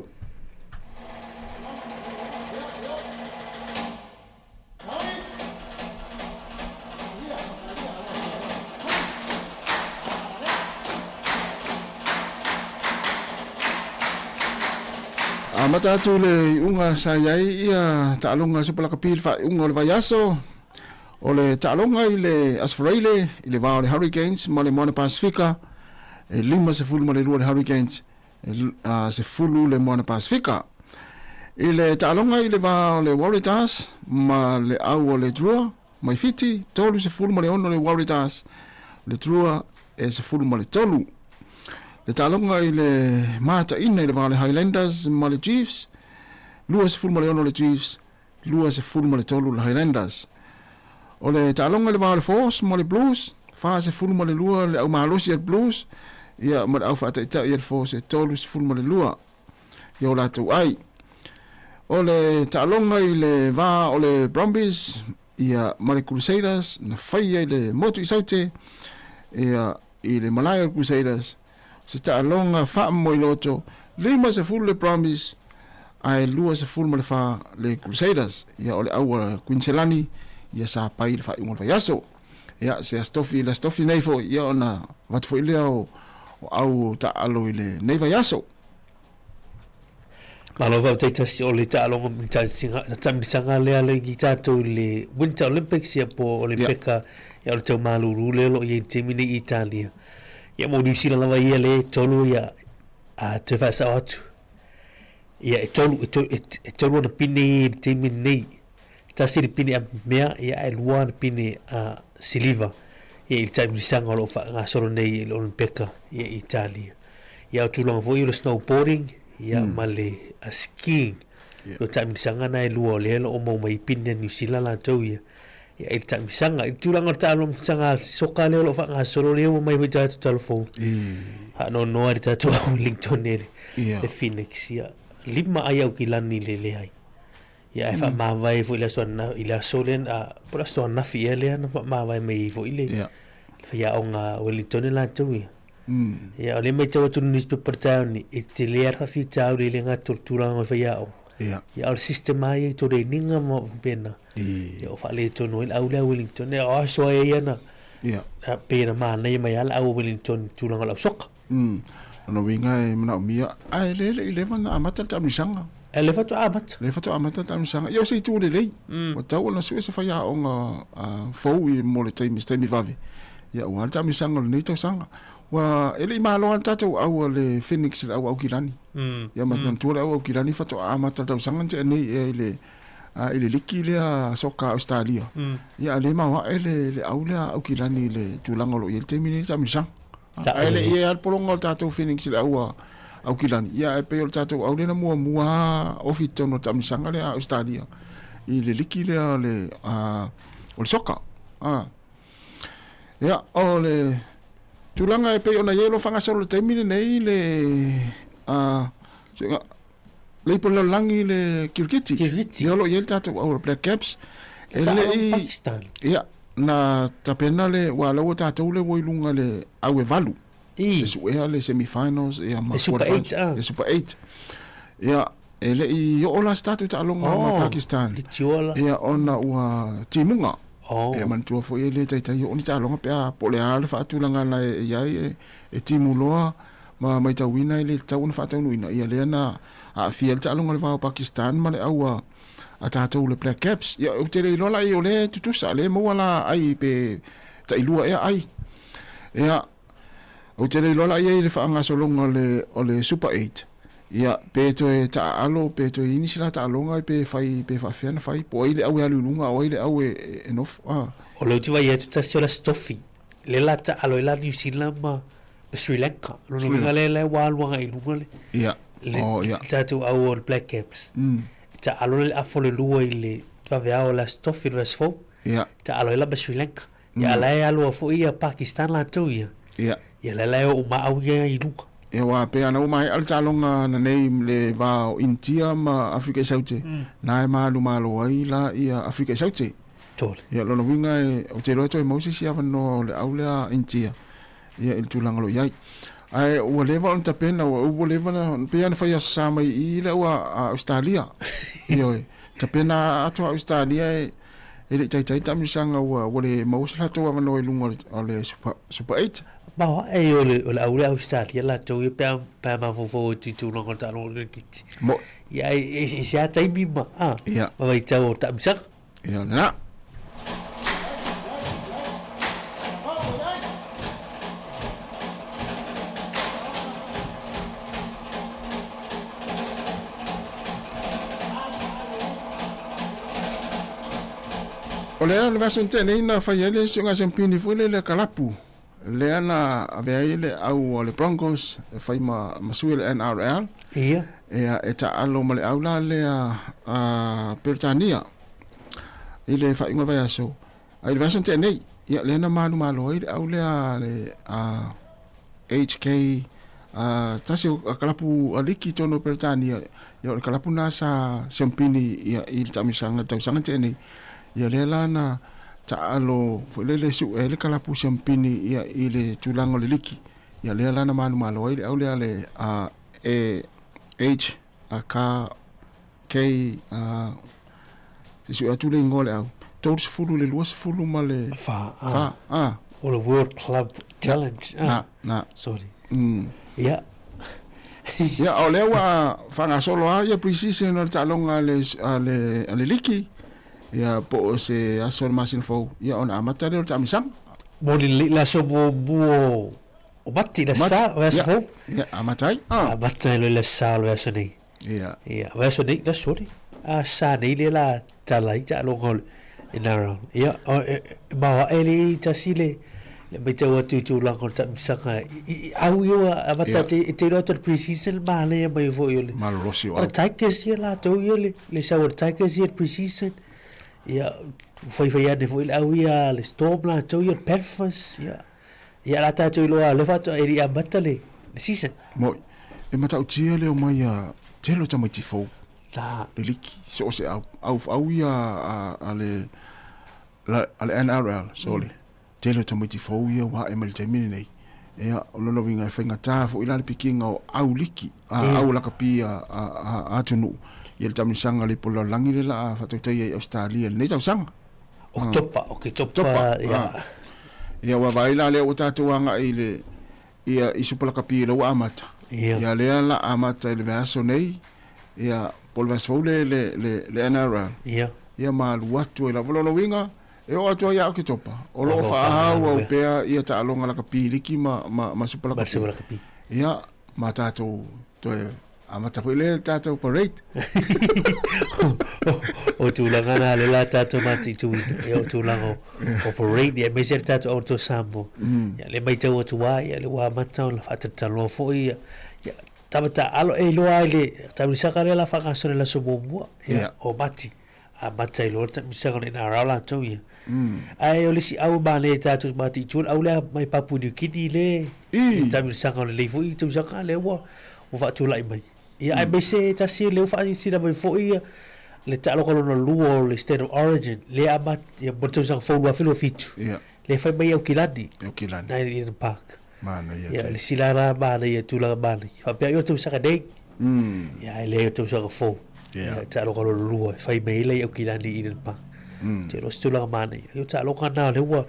Amata atu le iuga sa i ai ia taaloga Super Lakapi i le faaiuga o le vaiaso. O le taaloga i le Aso Faraile i le va o le Hurricanes ma le Moana Pasifika, e 52 le Hurricanes, e 10 le Moana Pasifika. I le taaloga i le va o le Waratahs ma le au o le Drua mai Fiti, 36 le Waratahs, le Drua e 13. Le taaloga i le mataina i le va o le Highlanders ma le Chiefs, 26 le Chiefs, 23 le Highlanders. O le taaloga i le va o le Force ma le Blues, 42 le au malosi a le Blues, ia ma le au faataitai a le Force e 32 ia o latou ai. O le taaloga i le va o le Brumbies ia ma le Crusaders na faia i le motu i Saute ia i le malae o le Crusaders se taaloga faamomoiloto 50 le Brumbies ae 24 le Crusaders. Ia o le au a Quinselani ia sa pai i le faaiuga o le vaiaso. Ia se Aso Tofi, le Aso Tofi nei foi ia ona avatu foi lea o, o au taaalo i lenei vaiaso. Malo faafetai tasi o le taaloga taamisaga lea le i tatou i le Winter Olympics ia po o Olympika ia o le tau malulu lea o lo o i ai i le taimi nei i Italia. Ia mo Niu Sila lava ia lea e tolu ia a toe faasao atu. Ia e tolu e tolu, e tolu ona pine ia i le taimi nei. Tasi le pine a mea ia ae lua ana pine a siliva ia i le taimisaga o lo o faagasolo nei i le Olympeka ia i Italia. Ia o tulaga foi o le snowboarding ia ma le skiing. O taimisaga na e lua o lea o lo o maua mai pine a Niu Sila latou ia. Ia i le taimisaga. I le tulaga o le taamisaga soka lea o lo o faagasolo lea ua mai foi tatou talafou. Faanoanoa i le tatou au Wellington e le Phoenix ia. Lima ai Aukilani i le leai. Ia ae faamavae foi i le aso i le aso lea a po o le aso ananafi ea lea na faamavae mai ai foi le le faiaoga a Wellington latou ia. Ia o lea e matau atu i le newspaper i le taeao nei, e tele lava le faafitauli e le gata o le tulaga o le faiaoga. Ia a o le system lava ia i toreininga ma faapena. Ia o faaletonu ai le au lea a Wellington. Ia o aso lava ia na pei na manaia mai lava le au a Wellington i le tulaga o le au soka. Lona uiga e manaomia, ae le le i leva ona amata le taamisaga. E le faatoa amata. Le faatoa amata le taamisaga. Ia o se itu lelei. Ua tatau ona sue se faiaoga fou i mo le taimi, se taimi vave. Ia aua le taamisaga o lenei tausaga. Ua e le i malo lava le tatou au a le Phoenix i le au Aukilani. Ia manatua le au Aukilani faatoa amata le tausaga na tea nei ea i le i le liki lea soka a Ausetalia. Ia a lē maoaʻe le le au lea a Aukilani i le tulaga o lo o i ai le taimi lenei taamilosaga. Ae le i ai lava le pologa o le tatou Phoenix i le au a Aukilani, ia ae pei o le tatou au lea na muamua lava ofi i totonu o le taamilosaga lea a Ausetalia i le liki lea o le o le soka. Ia, o le tulaga e pei ona i ai o lo o faagasolo i le taimi lenei le le ipu o le lalolagi le kirikiti. Kirikiti. Ia o lo o i ai le tatou au o le Black Caps. E le i... Pakistan. Ia, na tapena le, ua lea ua tatou le ua i luga le au e valu. I. E suea le semi-finals, ia ma Le Super quarterfinals. 8, ah. Le Super 8. Ia, e le i oo la se tatou taaloga ma Oh, Pakistan. le tiola. Ia, ona ua timuga. Oh. E manatua foi e le taitai oo ni taaloga pe a po o le a le faatulaga la e i ai e, e timu loa ma maitauina e le tatau ona faataunuuina. Ia lea na aafia ai le taaloga o le va o Pakistan ma le au a, a tatou le Black Caps. Ia, ou te le iloa la i o lea e tutusa, lea e maua la ai pe tailua ea ai. Ia, ou te le iloa la i ai le faagasologa o le, o le Super 8. Ia, pe toe taaalo, pe toe i ai nisi la taaloga pe fai, pe faapefea ona fai, po o ai le au e alu i luga, o ai le au e, e nofo. Ah. O lea ou te vaai atu tasi o le Aso Tofi, lea la taalo ai la New Zealand ma Sri Lanka. O lona uiga lea la ua alu agai i luga le, Ia. le, Oh, ia. le tatou au o le Black Caps. E taalo le afa o le lua i le vaveao o le Aso Tofi le vaiaso fou. Ia. Taalo ai la ma Sri Lanka. Ia la e aloa foi ia Pakistan latou ia. Ia. Ia la la e oo maau ia i luga. Ia aua pei ana ua maea le taaloga nanei le va o Initia ma Afrika i Saute, na e malu malo ai la ia Afrika i Saute. Tole. Ia lona uiga e, ou te iloa e toe maua se isi avanoa o le au lea a Initia ia i le tulaga o lo o i ai. Ae ua leva ona tapena, ua ua leva na, pei lava ona fai aso sa mai i i le au a Ausetalia. Ioe, tapena atu a Ausetalia e E le i taitai taamilosaga ua ua le maua se latou avanoa i luga o le Super, Super 8. Ma o ae o le, o le au le Australia latou ia pe a, pe a mafaufau atu i tulaga o le taaloga o le kirikiti. Mo. Ia, e, e, se a taimi ma, a, Ia. ma vaitau o taamilosaga. Ia, lena. O lea le vaiaso na tea nei na fai ai le suiga siampini foi lele a kalapu lea na avea ai le au a le Broncos e fai ma, ma sui o le NRL. Ia. Ia, e taaalo ma le au la lea a Peretania i le faaiuga o le vaiaso. A i le vaiaso na tea nei, ia lea na malumalo ai le au lea a le a HK a tasi o kalapu a liki i totonu o Peretania, ia o le kalapu lena sa siampini ia i le taamilosaga i le tausaga na tea nei. Ia lea la na taaalo foi lele sue ai le kalapu siampini ia i le tulaga o le liki. Ia lea la na malumalo ai le au lea a le a E H A K K a se sue atu le igoa o le au 30 i le 20 ma le Fa, a. fa a. O le World Club Challenge a. Na, na. Sorry. Ia. Ia. Ia, o lea ua faagasolo lava ia pre-season o le taaloga a le, a le, a le liki. Ia, po o se aso o le masina fou, ia ona amata lea o le taamisaga. Moni lelei le aso muamua o Mati, le aso Sa, o le aso fou. Ia, amata ai. Ah. Amata ai loa i le aso Sa o le vaiaso nei. Ia. Ia, vaiaso nei, le aso nei. A sa nei lea la tala ai taaloga o le NRL. Ia, o, e, e maoaʻe le tasi le le matau atu i tulaga o le taamisaga i, i, au ia ua amata Ia. te, te iloa atu o le pre-season manaia mai foi o le Malolosi o o le au. Tigers ia latou ia le, le sau o le Tigers ia le pre-season. Ia, faifai ane foi le au ia le Storm latou ia le Panthers, ia. Ia la tatou iloa lea faatoa e le i amata le, le season. Moi, e matautia le omai a tele o tamaiti fou. La. Le liki, so o se au, au, au ia a, a le, la, a le NRL, sorry. Tele o tamaiti fou ia ua ae mai le taimi lenei. Ia, o lona uiga e faigata foi la le pikiga o au liki, a au lakapi a, a, a, a atunuu. Ia le taamilosaga a le ipu o le lalolagi lea la a faatautaia i Ausetalia i lenei tausaga. Oketopa, Oketopa, ia. Ia, ua vaai la lea ua tatou agai i le, ia, i Supa Lakapi lea ua amata. Ia. Ia lea la amata i le vaiaso nei, ia, po o le vaiaso fou le, le, le, le NRL. Ia. Ia ma alu atu ai lava. Lona uiga, e oo atu ai ia Oketopa, o lo o faaauau pea ia taaloga lakapi liki ma, ma, ma Supa Ma Lakapi. Supa Lakapi. Ia, ma tatou toe Amata foi lea le tatou parade. O tulaga na le la tatou mataituina, ia o tulaga o, o parade, ia aemaise le tatou Auto Samoa. Ia le maitau atu lava, ia le ua amata ona faatalatalanoa foi ia, ia tama taaalo e iloa ai le taamilosaga lea la faagasolo i le aso muamua, ia o Mati. Amata ai loa le taamilosaga o le NRL latou ia. Ae o le isi au e manaia i tatou mataitu, o le au lea mai Papua New Guinea le i le taamilosaga o lenei foi tausaga lea ua faatulai mai. Ia aemaise tasi lea ua faasilasila mai foi ia le taaloga lona lua o le State of Origin lea amata ia mo le tausaga fou 2027. Ia. Lea e fai mai i Aukilani. Aukilani. Na i Eden Park. Manaia Ia le isi la la manaia tulaga manaia. Faapea ai o tausaga nei. Ia ae leai o tausaga fou. Ia taaloga lona lua e fai mai ai la i Aukilani i Eden Park. Te iloa o se tulaga manaia. Ia o taaloga na o lea ua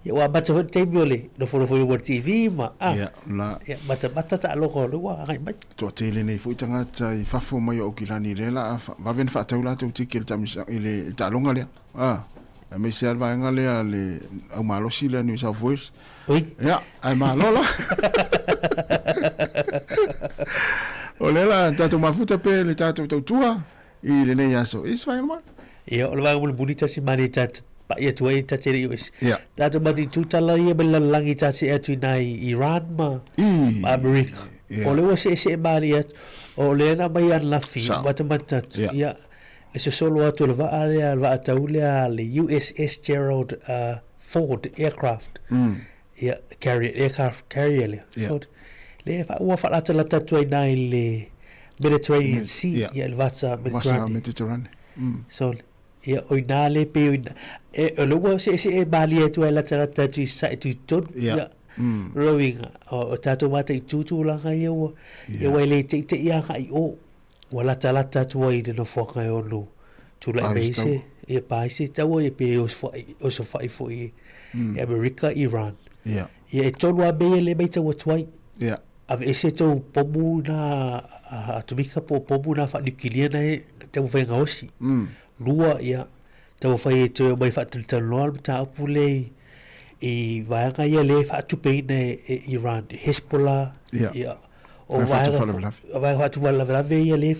ia ua amata foi le taimi o le nofonofo i luma o le TV ma a. Ia la. Ia matamata taaloga o lea ua agai mai. Toatele nei foi tagata i fafo mai o Aukilani lea la a vave ona faatau latou tiki i le taamilosaga i le taaloga lea. A aemaise lava le vaega lea le au malosi lea New South Wales. Oi. Ia, ae malo la. O lea la tatou mafuta pe le tatou tautua i lenei aso. I se vaega mamalu. Ia, o le vaega mulimuli tasi manaia ta pai atu ai ta te le i o ese. Ia. Tatou mataitu tala ia mai le lalolagi ta see atu i nai Iran ma I. ma Amerika. Ia. O lea ua seesee malie atu. O lea na aumai ananafi, Sao. matamata atu. Ia. Ia, le sosolo atu o le vaa lea, le vaa tau lea a le USS Gerald Ford Aircraft. Ia, carrier, aircraft carrier lea. Ia. Ford. Lea fa, ua faalatalata atu ai nai le Mediterranean Sea, Ia. ia le vata Vasa Mediterranean. Mediterranean. So, ia, o ina le pei o ina, e, o lea ua seesee malie atu ai latalata atu i sae tutotonu. Ia. Ia. Lona uiga, o tatou mataitu tulaga ia ua, ia ua e le teitei agai i o. Ua latalata atu ai i le nofoaga e ono tulai mai ai se, ia pa ai se taua ia pe osofai foi e Amerika, Iran. Ia. Ia e tolu lava mea ia lea e matau atu ai. Ia. Aveese tou pomu na atomika po o pomu na faaniukilia na e taumafai e gaosi. Lua, ia, taumafai e toe omai faatalatalanoa le mataupu lea i vaega ia lea e faatupeina e Iran, Hezbollah, Ia. o Vaega vaega faatufalavelave. vaega faatufalavelave ia lea e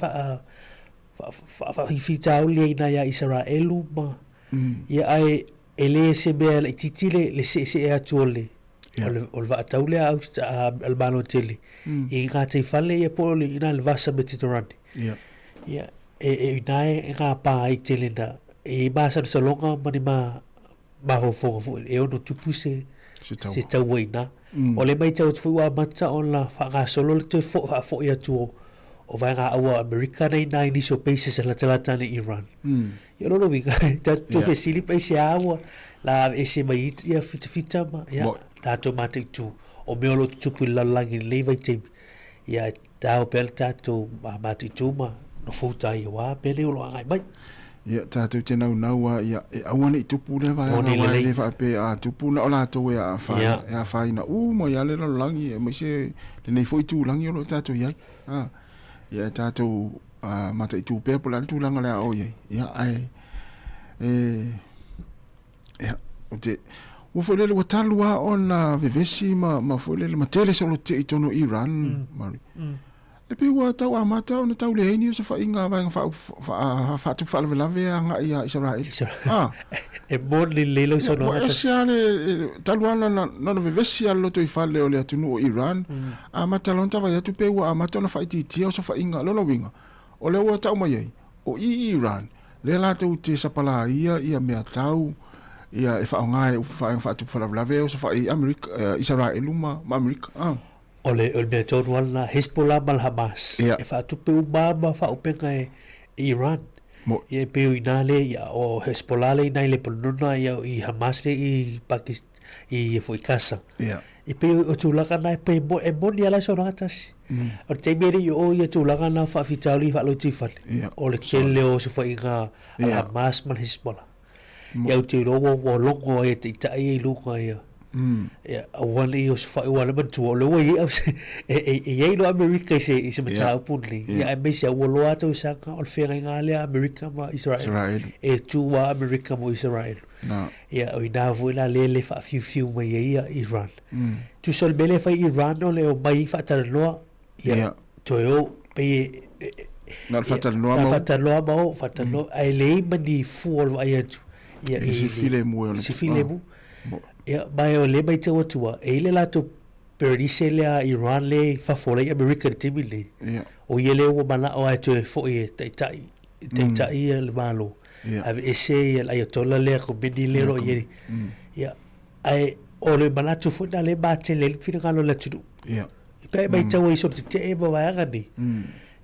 faafitauli ai nai a Isaraelu ma ia ae e le se mea laitiiti le seesee atu o le o le vaatau lea a le Malo tele i gataifale ia po o le ina le Vasa Mediterane. Ia. Ia e e ina e gapa ai tele na e i masalosaloga ma ni ma mafaufauga foi e ono tupu se Se taua. se taua ina. O le matau atu foi ua amata ona faagasolo le toe faafoi atu o o vaega aua Amerika nei nai nisi o bases e latalata ana i Iran. Ia o lona uiga, tatou fesili pe aisea ua la aveese mai ia fitafita ma ia tatou mataitu o mea o lo o tutupu i le lalolagi i lenei vaitaimi. Ia e tao pea le tatou mataitu ma nofouta ai aua mea nei o lo o agai mai. Ia, tatou te naunau a, ia, e aua ne i tupu lea vaega, aua e le faapea a tupu na o latou e aafa, e afaina uma ai lava le lalolagi, aemaise lenei foi itulagi o lo o tatou i ai. A, ia, e tatou mataitu pea po o le a le tulaga o le a oo i ai. Ia, ae, e, ia, ou te, ua foi lele, ua talu lava ona vevesi ma, ma foi lele, ma tele solo tetee i totonu o Iran, Murray. E pei ua tau amata ona tau leai ni osofaiga a vaega faatupu faalavelave agai ia Isaraelu. Ah. E moni lelei lau saunoaga Ua tasi. ese lava le, talu lava ona ona vevesi lava le lotoifale o le atunuu o Iran, amata loa ona tavai atu pei ua amata ona faaitiitia osofaiga. Lona uiga, o lea ua tau mai ai, o i Iran, lea latou te sapalaia ia mea tau ia e faaaoga e vaega faatupu faalavelave e osofai ai Amerika, Isaraelu ma Amerika. Ah. O le, o le mea tonu lava lena, Hezbollah ma le Hamas, Ia. e faatupe uma lava ma faaupega e Iran. Mo. Ia e pei o i ina lea, ia, o Hezbollah lea i ina i Lepanona, ia o i Hamas lea i Pakistan, i foi Gaza. Ia. E pei o tulaga na e pei e moni lava la saunoaga tasi. O le taimi e le i oo ia tulaga na o faafitauli faalotoifale, Ia. o le tele o osofaiga a le Ia. Hamas ma le Hezbollah. Ia ou te iloa ua, ua logo ai e taitai ia i luga ia. Ia, aua ne i osofai aua o lea e manatua, o lea ua i ai e, e, e i ai loa Amerika i se, i se mataupu lenei. Ia aemaise lava ua loa lava tausaga o le feagaiga lava lea a Amerika ma Israel. Israel. E tu lava Amerika mo Israel. Na. Ia, o ina foi la lea le faafiufiu mai ai ia Iran. Tusa o le mea lea e fai e Iran o le omai faatalanoa, ia, Ia. toe o, pei e, Na o le faatalanoa ma o. Faatalanoa ma o, faatalanoa, ae leai ma ni fua o le vaai atu. Ia, i se filemu e o le. Se filemu. Ia, ma o lea e matau atu lava, e i ai le latou Berenice lea Iran lea i fafo o la e i Amerika i le taimi lenei. Ia. O ia lea ua manao lava e toe foi e taitai, taitai ia le Malo. Ia. Aveese ia le Ayatollah lea Khomeini lea o lo o i ai. Ia, ae o le manatu foi lena lea e matele ai le finagalo o le atunuu. Ia. Pe a e matau ai i sona tetee ma vaega nei,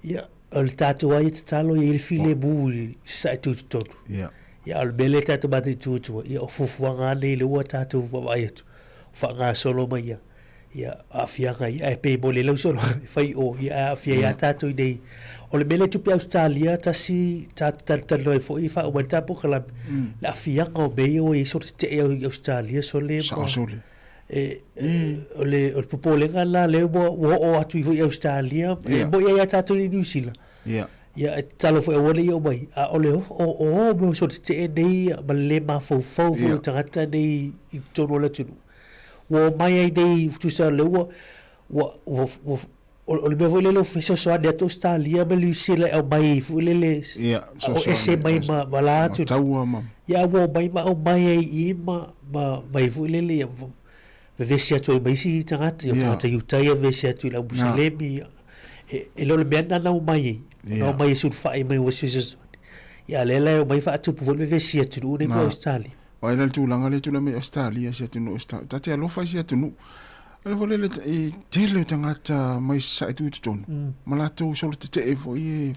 ia, o le tatou lava ia tatalo ia i ai le filemu i Sasae tutotonu. Ia. Ia, a o le mea lea tatou mataitu atu ai, ia o fuafuaga lava nei lea ua tatou vaavaai atu, faagasolo mai ia, ia aafiaga ia, ae pei e momoli ai lau solo e fai i o, ia ae aafia ai lava tatou i inei. O le mea lea e tupu i Ausetalia, tasi tatou talatalanoa ai foi faauma ai le ta polokalame, le aafiaga o mea ia ua i ai solo tetee i Ausetalia sole ma. Sao sole. E, o le, o le popolega lena lea ua, ua oo atu ifo i Ausetalia, e moi ai lava tatou i Niu Sila. Ia. Ia, e tatalo foi aua ne i oo mai, a o le o, o o mea o solo tetee nei ma le lē mafaufau foi o tagata nei i totonu o le atunuu. Ua omai ai nei, tusa o lea ua, ua, ua, ua o le mea foi lele ua fesoasoani atu Ausetalia ma Niu Sila e aumai foi lele, Ia, o ese mai ma, ma la atunuu. Taua ma. Ia, ua omai ma aumai ai i i ma, ma, mai foi lele, ia, vevesi atu ai ma isi tagata, ia, tagata Iutaia vevesi atu i le au Muselemi, ia. E, e le o le mea lena na omai ai, na omai e sulufai mai ua fesoasoani. Ia, a o lea la e omai faatupu foi le vevesi i atunuu nei po o Ausetalia. Vaai la le tulaga lea e tulai mai Ausetalia si atunuu Ausetalia. Ta te alofa i si atunuu. O le foi lele e tele o tagata mai sasae tu i totonu. Ma latou solo tetee foi e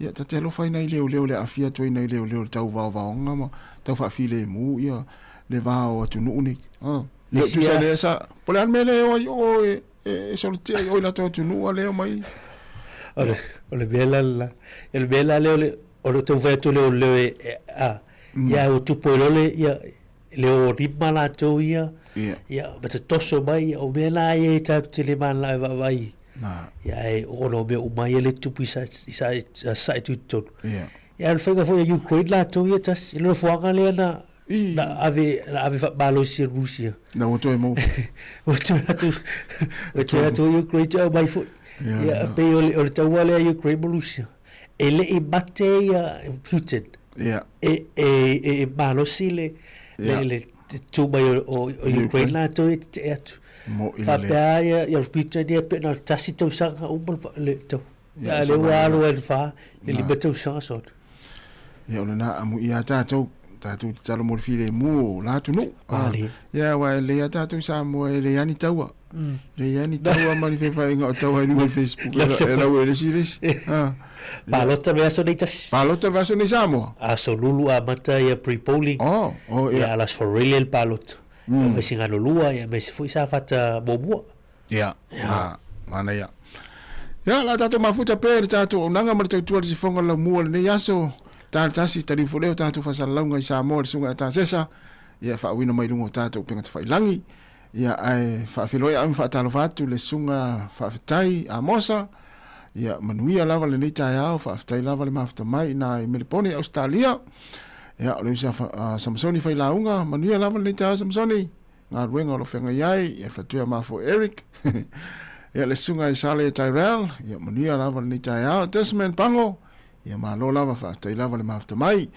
ia ta te alofa i nai leoleo le aafia atu ai nai leoleo i le tau vaovaoga ma tau faafilemu ia le va o atunuu nei. Ah. Le tusa lea sa po o le a le mea lea e o ai o e e solo tetee ai o i latou atunuu a lea omai. O le mea la lena. O le mea la lea o le o le taumafai atu o leoleo e a ia ua tupu ai loa le ia le o lima latou ia ia ma tatoso mai ia o mea la ia e tatou te le mananao e vaavaai ia ae ona o mea uma ia lea e tutupu i Sasae tutotonu. Ia a o le faiga foi a Ukraine latou ia tasi i le nofoaga lea na na ave na ave faamalosi e Rusia. Na ua toe maua. Ua toe atu ua toe atu Ukraine toe aumai foi. Ia pei o le taua lea a Ukraine ma Rusia. E le i mate ia Putin. Ia. E, e, e, e malosi le, le, le tu mai o, o, o Ukraine latou e tetee atu. Mo i le Faapea ia, ia Putin ia pe na o le tasi tausaga uma le, le tau. Ia, a lea ua alu ai le fa, le lima tausaga sona. Ia, o lena amu ia tatou, tatou tatalo mo le filemu o la atunuu. Male. Ia, aua e lelei lava tatou i Samoa e leai lava ni taua. Leai lava ni taua ma ni fefaaiga o taua i luga o le Facebook e lau e le isi i le isi. Palota le vaiaso nei tasi. Palota le vaiaso nei Samoa? Aso Lulu amata ia pre-polling. Oh, oh ia. Ia alas Forelia le palota. Ia Vaisigano 2 ia aemaise foi Safata muamua. Ia, ia, manaia. Ia, la tatou mafuta pea i le tatou auaunaga ma le tautua i le sifoga o le laumua o lenei aso. Ta le tasi, taliu foi lea o tatou faasalalauga i Samoa i le Susuga ia Tasesa, ia e faauuina mai i luga o tatou upega tafailagi. Ia, ae faafeiloai au ma faatalofa atu le Susuga Faafetai Amosa. Ia, manuia lava lenei taeao, faafetai lava le mafuta mai ina i Melepone i Ausetalia. Ia, o le uso a Samasoni Failauga, manuia lava lenei taeao Samasoni. Galuega o lo o feagai ai, ia le faletua ia Mafo Eric, ia le susuga i Sale Tyrell, ia manuia lava lenei taeao. Desmond Pango, ia malo lava, faafetai lava le mafuta mai.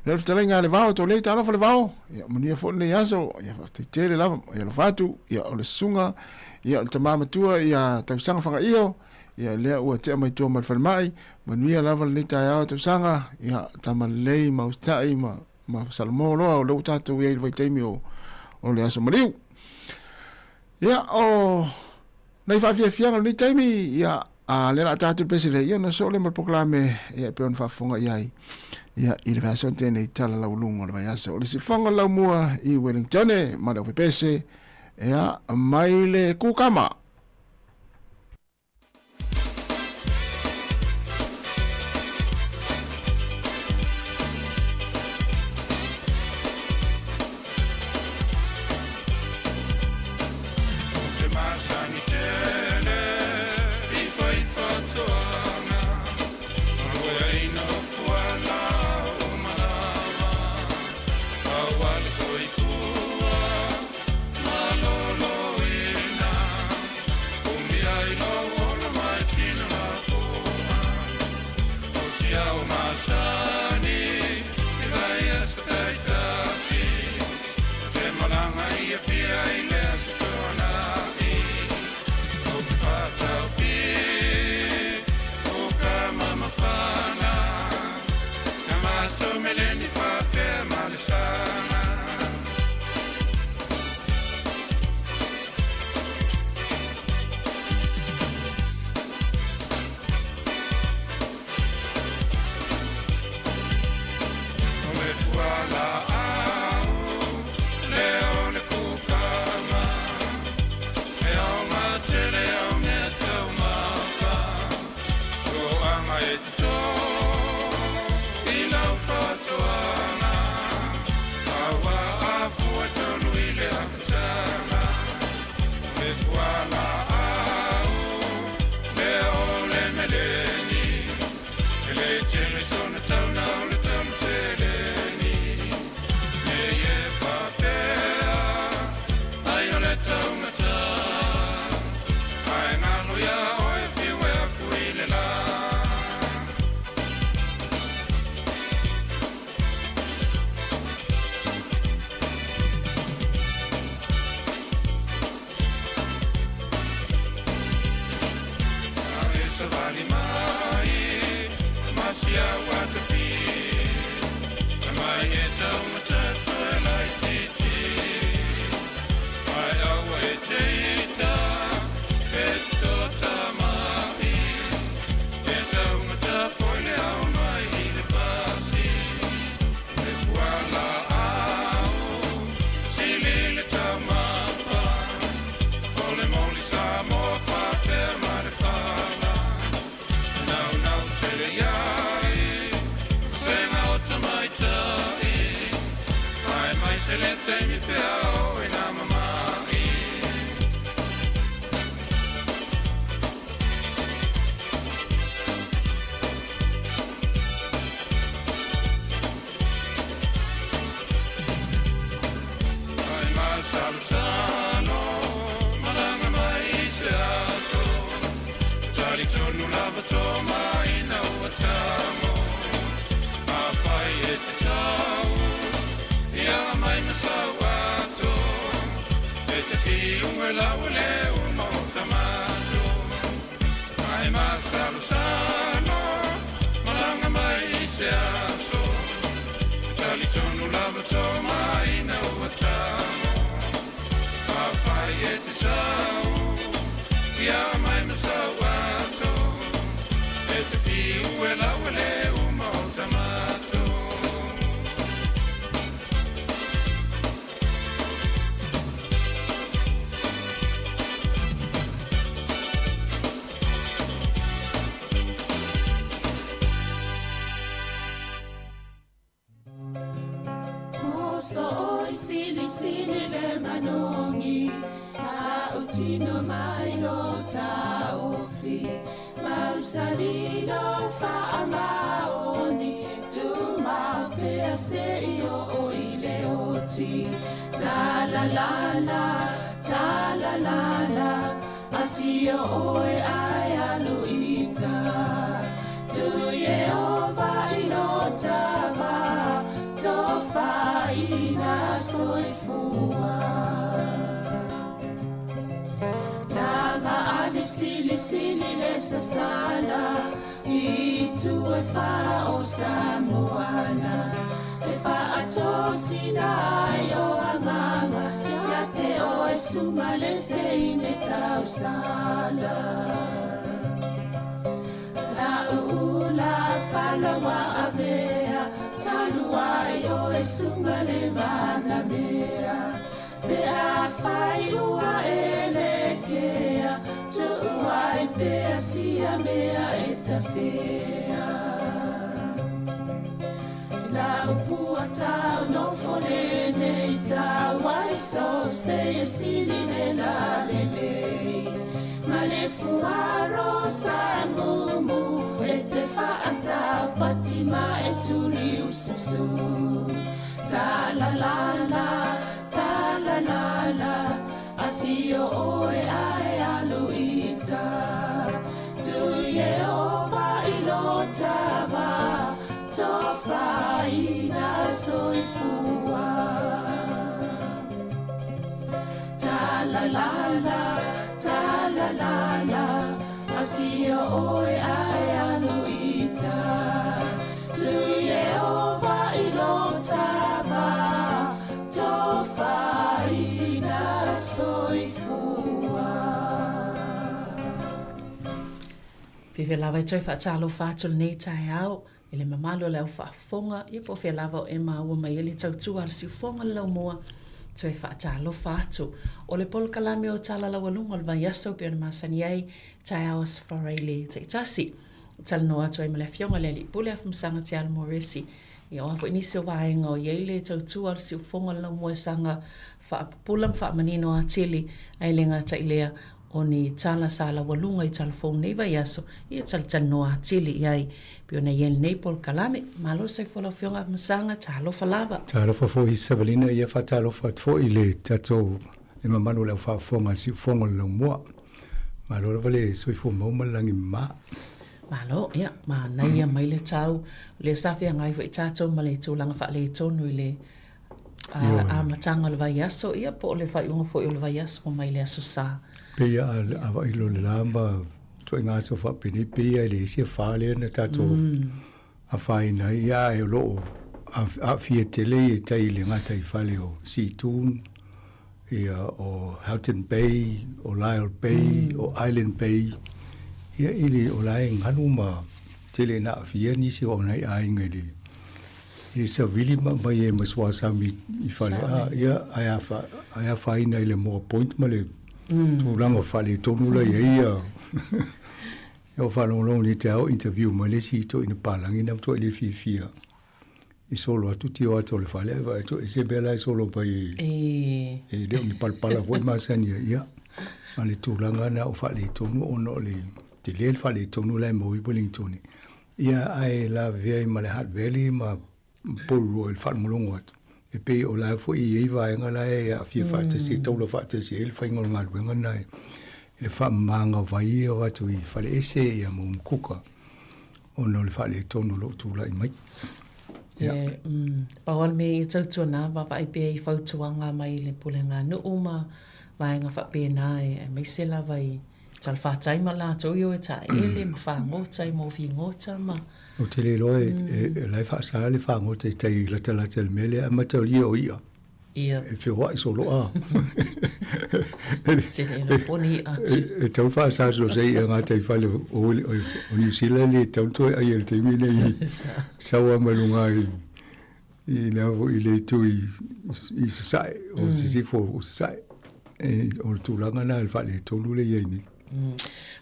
Ia le fetalaiga a le Vao, Tolei talofa le Vao, ia manuia foi lenei aso, ia faafetai tele lava, ia alofa atu, ia o le susuga, ia o le tama matua, ia Tausaga Fagaio, ia lea ua tea mai tua ma le falemai, manuia lava lenei taeao Tausaga, ia tama lelei ma usitai ma ma Salamo loa o lea ua tatou i ai i le vaitaimi o, o le aso maliu. Ia, o nai faafiafiaga o lenei taimi, ia, a lea la a tatou pese lea, ia ona soo lea ma le polokalame, ia, e pei ona faafofoga i ai, ia, i le vaiaso tēnei tala lauluga o le vaiaso. O le sifoga laumua i Wellingtone ma le aufepese, ia, mai le kukama. Apia i le Aso Toonai. O te whātau pi, o ka mamawhana, ka mātou meleni whāpea ma le sana. O le fuala au, le o le kukama, e au matele au mea taumafa, o anga e te tō, i lau whatoanga, aua afua tonu i le awhatanga. O le fuala au, le o le meleni, e le tele sona tauna o le tauna seleni. Me e whapea, ai o le taumata, ai ngalo ia oe whiu e afu i le la. E savali mai, masia watapi, mai e taumata toe lai titi. Mai aua e te ita, e tota mai, e taumata foi le au mai i le pasi. E fuala au, sili le taumafa, o le moli Samoa whapea ma le whala. Nau nau tele iai, senga o tamaitai, ai mai se le taimi pea o e nā mamai. Ai masalosalo, malanga mai i se aso, tali tonu lava tō mai na ua tango. A whai e te sau, ia mai na sau ato, e te whiunga lau le uma o tamato. Ai masalosalo, malanga mai i se aso, tali tonu lava tō mai na ua tango. A whai e te sau, ia mai na sau ato, e te whiunga lau le uma o tamato. Moso oi sili sili le manongi, ta utino mai lo ta ofi, mausali lo fa amaoni, tu ma pea se io o i le oti. Ta la la la, ta la la la, afio oe ai aluita. Tu ye o vai lo tava, to faina soifua. Langa ali sili sili le sasala, i tu e fa o Samoana. E fa ato sina ai o anganga, ia te o e sunga le te ine tausala. La ula fala wa avea, talu ai o e sunga le mana mea. Pe a fai ua e le kea, tu ai pe a sia mea e tawhea. La upua tau no fole nei tau ai so se e sili le la le le. Ma le fuaro sa mumu, e te whaata patima e tuli usasu. Ta la la la, ta la la la, a fio oe ae alu ita. Tu ye o va i lo tava, to whaina soifua. Fiafia lava e toe faatalofa atu lenei taeao i le mamalu o le au faafofoga, ia po o fea lava o e maua mai ai le tautua a le siufofoga o le laumua, toe faatalofa atu. O le polokalame o Tala Laualuga o le vaiaso e pei ona masani ai, taeao Aso Faraile taitasi. Talanoa atu ai ma le Afioga i le Alii Pule Afamasaga Tialo Moresi, ia o a foi nisi o vaega o i ai le tautua a le siufofoga o le laumua e saga faapupula ma faamanino atili, ae le gata i lea, o ni tala sa laualuga i tala fou nei vaiaso, ia talatalanoa atili i ai pei ona i ai lenei polokalame. Malo le soifua lau Afioga Afamasaga, talofa lava. Talofa foi Savalina, ia faatalofa atu foi i le tatou le mamalu o le au faafofoga a le Siufofoga o le Laumua. Malo lava le soifua mau ma le lagi mama. Malo, ia, manaia mai le tau, o lea sa feagai foi tatou ma le tulaga faaletonu i le amataga o le vaiaso, ia po o le faaiuga foi o le vaiaso mai le Aso Sa. Pei a vaai loa i le la ma ituaiga aso faapenei, pei lava e leai se afa lea na tatou afaina ai, ia ae o lo o aafia tele ia tai i le gataifale o Seatoun, ia o Houghton Bay, o Lyall Bay, o Island Bay, ia i le o la e galu ma tele ina aafia nisi o nai aiga i le i le savili ma aumai ai ma suasami i Faleā, ia ae afa ae afaina i le Moa Point ma le tulaga faaletonu la i ai ia Ia ua faalogologo nei te ao interview mai le isi toeaina palagi na matuai le fiafia i solo atu tio atu o le fale ae vaai atu e se mea la e solo mai e e le o ni palapala foi masani ai ia ma le tulaga na o faaletonu ona o le tele le faaletonu la e maua i Wellington ia ae lavevea ai ma le Hutt Valley ma Porirua i le faalogologo atu e pei o la foi e i ai vaega la e aafia faatasi e taula faatasi ai le faiga o le galuega lena i le faamagavai o atu i faleese ia ma umukuka ona o le faaletonu o lo o tulai mai. Ia. E, pau lava le mea ia tautuana, vaavaai pea i fautuaga mai le pulega nuu ma vaega faapena e aemaise lava i Talafatai ma latou i o e taeele ma fagota i mofigota ma. Ou te le iloa e, e, la e faasa le fagota i tai latalata i le mea lea, ae mataulia o i'a. Ia. E feoai soloa. Te le iloa po o ni i'a atu. E, e tau faasa so se i'a gataifale o, o, o Niu Sila le tau toe ai i le taimi nei. Sau lava mai luga i, i le a foi i le itu i, i Sasae, o Sisifo o Sasae. E, o le tulaga lena i le faaletonu lea e i ai nei.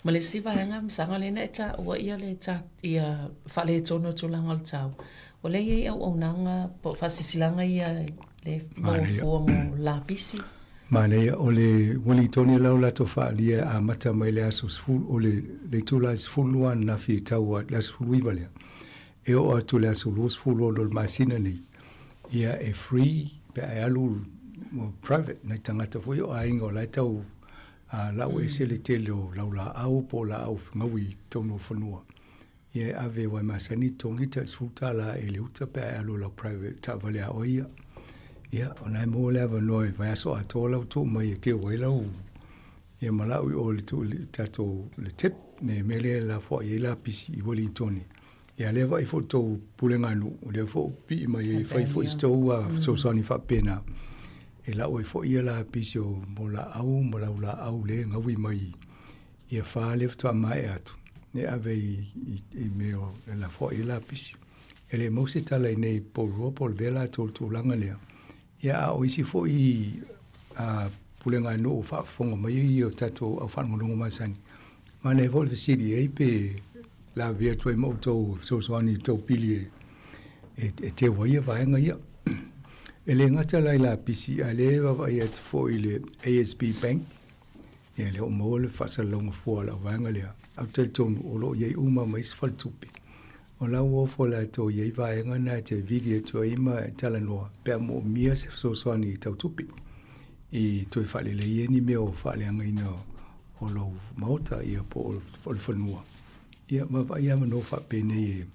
Ma le isi vaega, Masaga, lea na e taua ia le ta, ia faaletonu o tulaga o le tau. O lea e i ai auaunaga po o faasilasilaga ia le maua fua mo lapisi. Manaia, o le Wellingtonia la o latou faaalia e amata mai le aso 10, o le, le itula e 12 ananafi e tau a, le aso 19 lea. E oo atu i le aso 26 o le masina nei, ia e free pe a e alu private nai tagata foi o aiga o la e tau lau ese le tele o laulaau po o laau gaui i totonu o fanua. Ia e ave aua e masani totogi tai $10 e le uta pe a e alu i lau private taavale a oe ia. Ia, o na e maua le avanoa i vaiaso atoa lau tuu mai e teu ai lau Ia ma lau i o le tu le tatou le tip ne mea lea la foai ai lapisi i Wellington. Ia lea vaai foi tou pulega nuu, o lea foi pii mai ai fai foi se tou fesoasoani faapena. E lau ai foi ia lapisi o mo laau ma lau laau lea e gaui mai ia fa lea faatoa maea atu, ne ave i i mea o e lafoai ai lapisi. E le mau se tala i nei Porirua po o le vea latou i le tulaga lea. Ia, a o isi foi pulega nuu o faafofoga mai ai o tatou au faalogologo masani, manaia foi le fesili i ai pe lavea atu ai ma outou fesoasoani i tou pili e teu ai vaega ia. E le gata la i lapisi, a o lea e vaavaai atu foi i le ASB Bank, ia lea ua maua le faasalalauga fua a lau vaega lea, ae ou te talitonu o lo o i ai uma ma isi faletupe. O la ua ofo latou i ai vaega na e te vili atu ai ma e talanoa pe a moomia se fesoasoani tau tupe i toe faalelei ai ni mea o faaleagaina o lou maota ia po o le fanua. Ia vaavaai avanoa faapenei e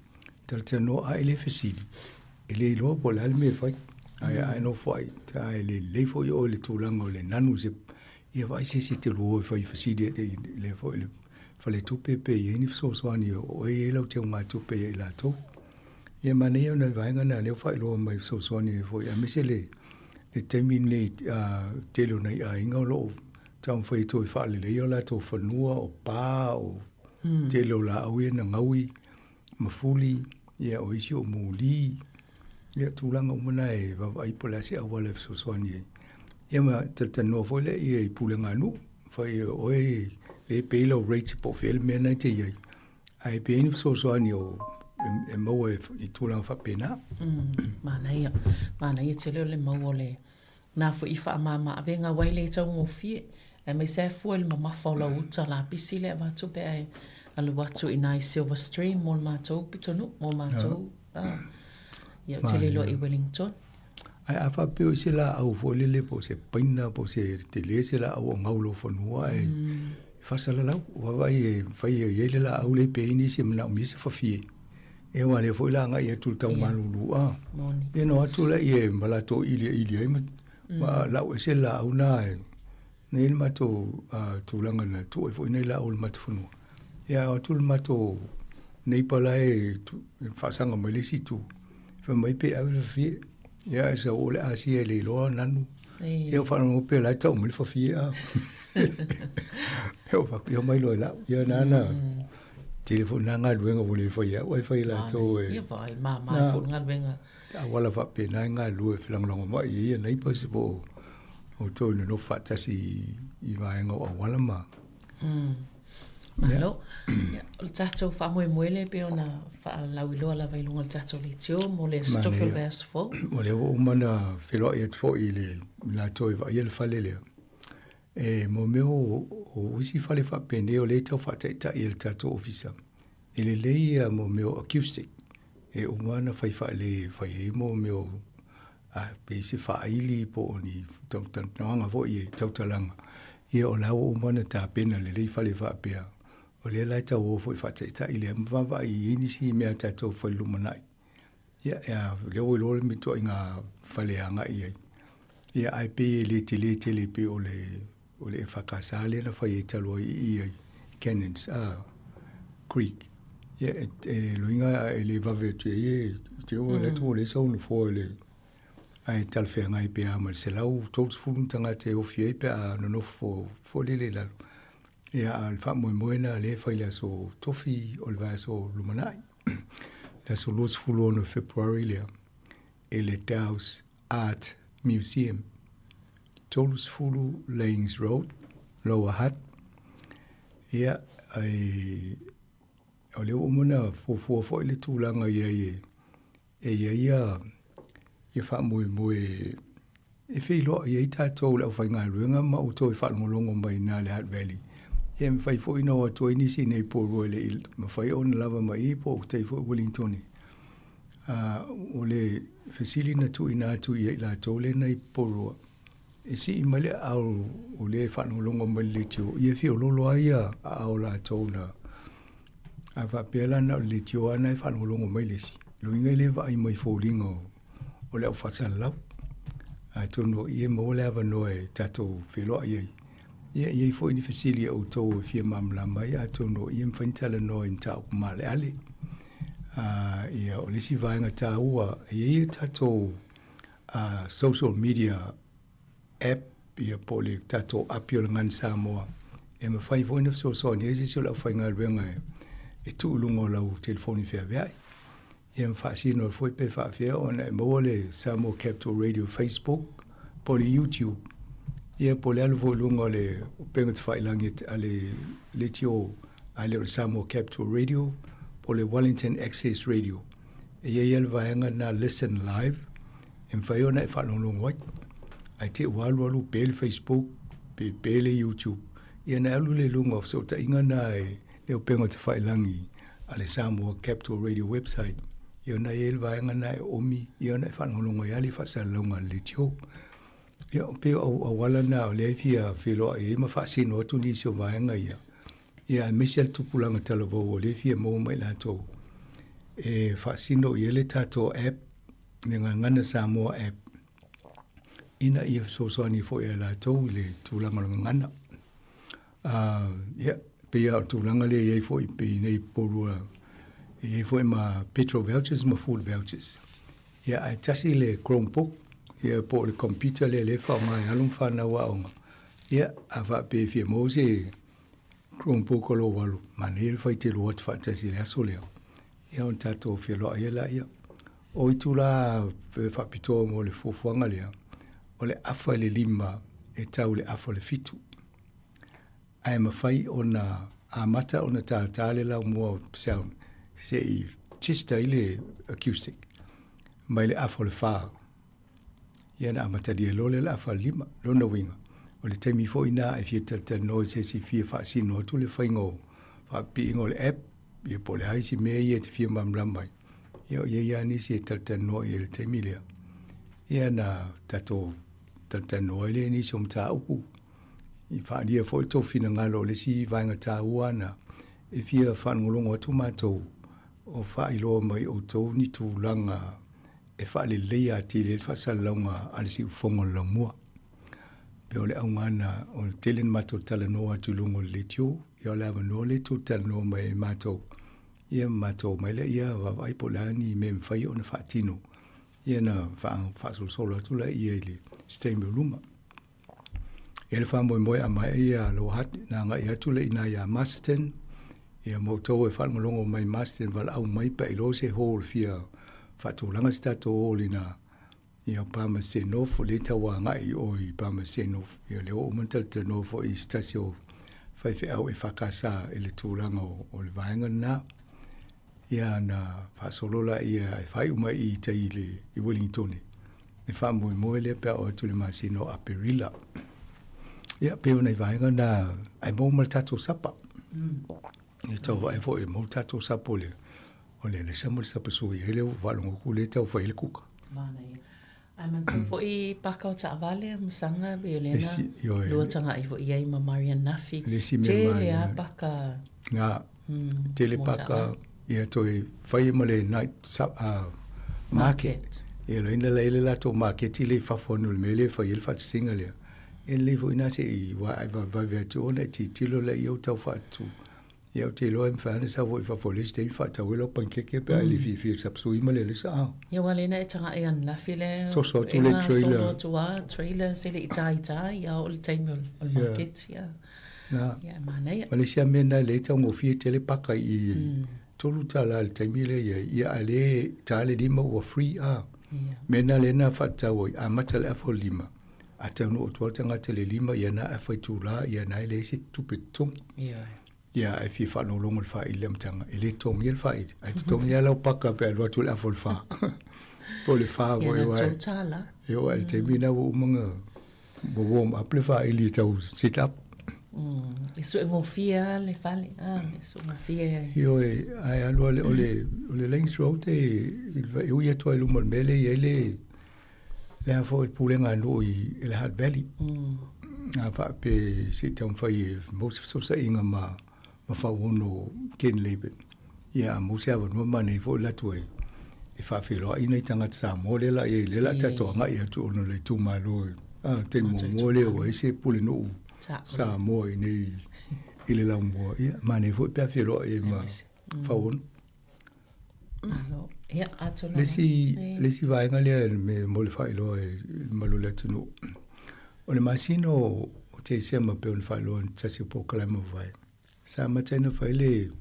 talatalanoa a e le fesili, e le iloa po o le a le mea e fai. Ae a e nofo ai, a e le lelei foi oe i le tulaga o le nanu i se ia vaai se isi e te lua o e fai fesili i le foi le faletupe pe i ai ni fesoasoani o oe e i ai lau teugatupe ia i latou. Ia manaia ona vaega na lea ua faailoa mai fesoasoani ai foi aemaise le le taimi lenei tele o nai aiga o lo o taumafai e toe faaleleia o latou fanua o pa o. Tele o laau ia na gaui ma fuli, ia o isi o muli, ia tulaga uma na e vaavaai po o le a se auala e fesoasoani ai. Ia ma talatalanoa foi lea ia i pulega a nuu, fai o oe lea e pay lau rates po o fea le mea na e te i ai, ae pe i ai ni fesoasoani o e maua i tulaga faapena. Manaia, manaia tele o le mau o le Na foi i faamama avega aua e le taugofie, aemaise lava e fua i le mamafa o lau uta lapisi lea e avatu pe a e alu atu i ina i Silver Stream mo le matou pitonuu, mo matou, ia ou te le iloa i Wellington. Ae a faapea o i se laau foi lele po o se paina po o se tele se laau o gau i lou fanua ae e faasalalau, vaavaai e fai e i ai le laau lea pe i ai nisi e manaomia se fafie. Ia aua o lea foi o le a agai atu i le tau malulu a. Ia ona o atu lea ma latou iliili ai ma lau ese le laau na e na i ai le matou tulaga na tuu ai foi nai laau o le matou fanua. Ia ae o atu le matou neighbour la e faasaga mai le isi itu, fai mai pe ave le fafie. Ia ae sau o le asia e le iloa nanu. Ia ou faalogologo pea o la e tau mai le fafie a. Ia ou fai atu, ia omai loa e lau. Ia na na tele foi na galuega ua le fai e au ae fai e latou e. Ia vai, mama ai foi le galuega. Auala faapena e galulue felagolagomai ai ia neighbours po o outou e nonofo faatasi i vaega o auala ma. Malo. Ia, o le tatou faamoemoe lea pei ona faalauiloa lava i luga o le tatou leitio mo le Aso Tofi o le vaiaso fou. O lea ua uma ona feiloai atu foi i le latou e vaaia le fale lea. E mo mea o isi fale faapenei o lea e tau faataitai e le tatou ofisa, e lelei ia mo mea o acoustic, e uma ona fai faalelei e fai ai mo mea o a pei se faaili po o ni talanoaga foi e tautalaga, ia o la ua uma ona tapena lelei fale faapea. O lea la e tau o foi e faataitai lea ma vaavaai i ai nisi mea a tatou fai i le lumanai. Ia, o lea ua iloa le ituaiga fale e agai i ai. Ia, ae pei e le tele tele pei o le o le EFKS lea na fai ai talu ai i i Cannons Creek. Ia, e loiga e le vave atu i ai e te o le atu o le sau nofoa i le ae talafeagai pe a ma le 130 ni tagata e ofi ai pe a nonofo foi lele i lalo. Ia, a o le faamoemoe lena o lea e fai i le aso Tofi o le vaiaso lumanai, le aso 26 o Fepuari lea i le Dowse Art Museum, 30 Laings Road, Lower Hutt. Ia, ai, o lea ua uma ona fuafua foi le tulaga i ai e, e i ai ia, ia faamoemoe e feiloai ai tatou le aufaigaluega ma outou e faalogologo mai i ina i le Hutt Valley. Ia e mafai foi ona o atu ai nisi i inei i Porirua e le i mafai ona lava mai i po o tai foi Wellingtone. O le fesili na tuuina atu ia i latou lea na i Porirua, e sii mai le aao o lea e faalogologo mai i le leitio, ia e fiololo ai aao o latou na. A faapea la na o le leitio lava na e faalogologo mai le isi, lona uiga e le vaai mai i foliga o le au faasalalau. Atonu o i e maua le avanoa e tatou feiloai ai. Ia, e i ai foi ni fesili a outou e fia malamalama ai, atonu o i e mafai ona talanoa i mataupu maaleale. Ia, o le isi vaega taua, e i ai a tatou social media app, ia po o le tatou api o le Gagana Samoa, e mafai foi ona fesoasoani ai se isi o le aufaigaluega e tuu i luga o lau telefoni feaveai. Ia ma faasino ai foi pe faafefea ona e maua le Samoa Capital Radio Facebook po o le YouTube, ia po o le alu foi i luga o le upega tafailagi a le leitio a le o le Samoa Capital Radio po o le Wellington Access Radio. E i ai lava le vaega lena Listen Live e mafai ona e faalogologo ai. Ae te i ua alu alu pe le Facebook pe pe le YouTube, ia ona e alu lea i luga o fesootaiga na e le upega tafailagi a le Samoa Capital Radio website, ia ona e i ai le vaega lena e oomi, ia ona e faalogologo ai lava i faasalalauga a le leitio. Ia, pei o auala na o lea e fia feiloai ai ma faasino atu nisi o vaega ia, ia aemaise le tupulaga talavou o lea e fia maua mai latou e faasino i ai le tatou app, le Gagana Samoa app, ina ia fesoasoani foi ia latou i le tulaga o le gagana. Ia, pei lava o le tulaga lea e i ai foi pei i nei Porirua, e i ai foi ma petrol vouchers ma food vouchers. Ia, ae tasi le Chromebook, ia po o le computer lea lea e faaaoga e alo ma fanau aoga. Ia, a faapea e fia maua se Chromebook o lo o alu, manaia le fai telu atu faatasi i le aso lea, ia ona tatou feloai ai laia. O itula faapitoa mo le fuafuaga lea, o le afa i le 5 e tau i le afa o le 7. Ae mafai ona amata ona tātā le laumua sound se i test ai le acoustic mai le afa o le 4. Ia ona amatalia loa lea o le afa o le 5. Lona uiga, o le taimi foi lena e fia talatalanoa i se isi fia faasino atu le faiga o faapipiiga o le app, ia po o le a isi mea ia e te fia malamalama ai. Ia o i ai lava nisi e talatalanoa i ai i le taimi lea. Ia ona tatou talatalanoa ai lea i nisi o mataupu. I faaalia foi le tou finagalo o le isi vaega taua lena e fia faalogologo atu matou o faailoa mai outou ni tulaga e faaleleia atili ai le faasalalauga a le siufofoga o le laumua. Pei o le auga lena o le tele na matou talanoa atu i luga o le leitio, ia o le avanoa lea tou te talanoa mai ai matou, ia ma matou omai laia vaavaai po o le a ni mea e mafai ona faatino, ia ona faasolosolo atu laia i le se taimi o luma. Ia le faamoemoe a maea ia Lower Hutt na agai atu le ina ia Masterton, ia ma outou e faalogologo mai Masterton valaau mai pe a iloa se hall fia faatulaga se tatou hall ina ia Palmerston North o lea e tau agai i o i Palmerston North. Ia lea ua uma ona talatalanoa foi i se tasi o faifeau EFKS i le tulaga o le vaega lena. Ia na faasolo laia e faaiu mai i tai i le i Wellingtone. Le faamoemoe lea pe a oo atu i le masina o Aperila. Ia pei o nai vaega na ae maua ma le tatou sapa. Ia tau vaai foi e maua le tatou sapa o le o le alesa ma le sapa sui ai lea ua faalogo atu lea e tau fai ai le kuka. Manaia. Ae manatua foi paka o taavale masaga pei o lea na lua taga'i foi i ai ma Marian Nafi. Tele a paka. Nga. Tele paka ia toe fai ma le night market. Ia laina la ele latou maketi le i fafo anu o le mea lea e fai ai le faatasiga lea. E lelei foi na se i vave atu ona e tilotilo laia ua tau faatu. Ia ou te iloa e mafai lava ona sau foi i fafo i le isi taimi faatau ai lau panikeke pe a e le fiafia i le sapasui ma le alesa a. Ia aua lea na e taga'i ananafi lea Toso atu le trailer. Solo atu a trailers e le i tāitā ia oo i le taimi o le maketi a. Na. Ia e manaia. Ma le isi lava mea lena lea e taugofie tele paka i $3 i le taimi lea i ai, ia a le ta le 5 ua free a. Mea lena lea na faatatau ai, amata i le afa o le 5, a taunuu atu lava le tagata i le 5, ia na afa itula, ia na e leai se tupe totogi. Ia ae fia faalogologo i le faaili i le amataga, e le totogia le faaili, ae totogi lava lau paka pe a alu atu i le afa o le 4. Po o le 4 foi aua e oo lava i le taimi lena ua uma ona ua warm up le faaili e tau set up. E suegofie lava le fale, e suegofie. Ioe, ae alu lava o le, o le Lanes Road e, e ui atu lava i luma o le mea lea e i ai le, le a foi le pulega a nuu i le Hutt Valley. A faapea se i taumafai e maua se fesoosaiga ma, ma Fauono Ken Laban. Ia a maua se avanoa manaia foi alu atu e, e faafeiloai nai tagata Samoa lea la i ai, lea la tatou agai atu ona o le itumalo e, a, le taimi muamua lea ua i ai se pulenuu Samoa i inei i le laumua. Ia, manaia foi pe a feiloai ai ma Fauono. Malo. Ia, atonu. Le isi, le isi vaega lea me mo le faailoa i le mamalu o le atunuu, o le masina o Tesema pei ona faailoa i se tasi o polokalame ua mavae, sa amata ai ona fai le,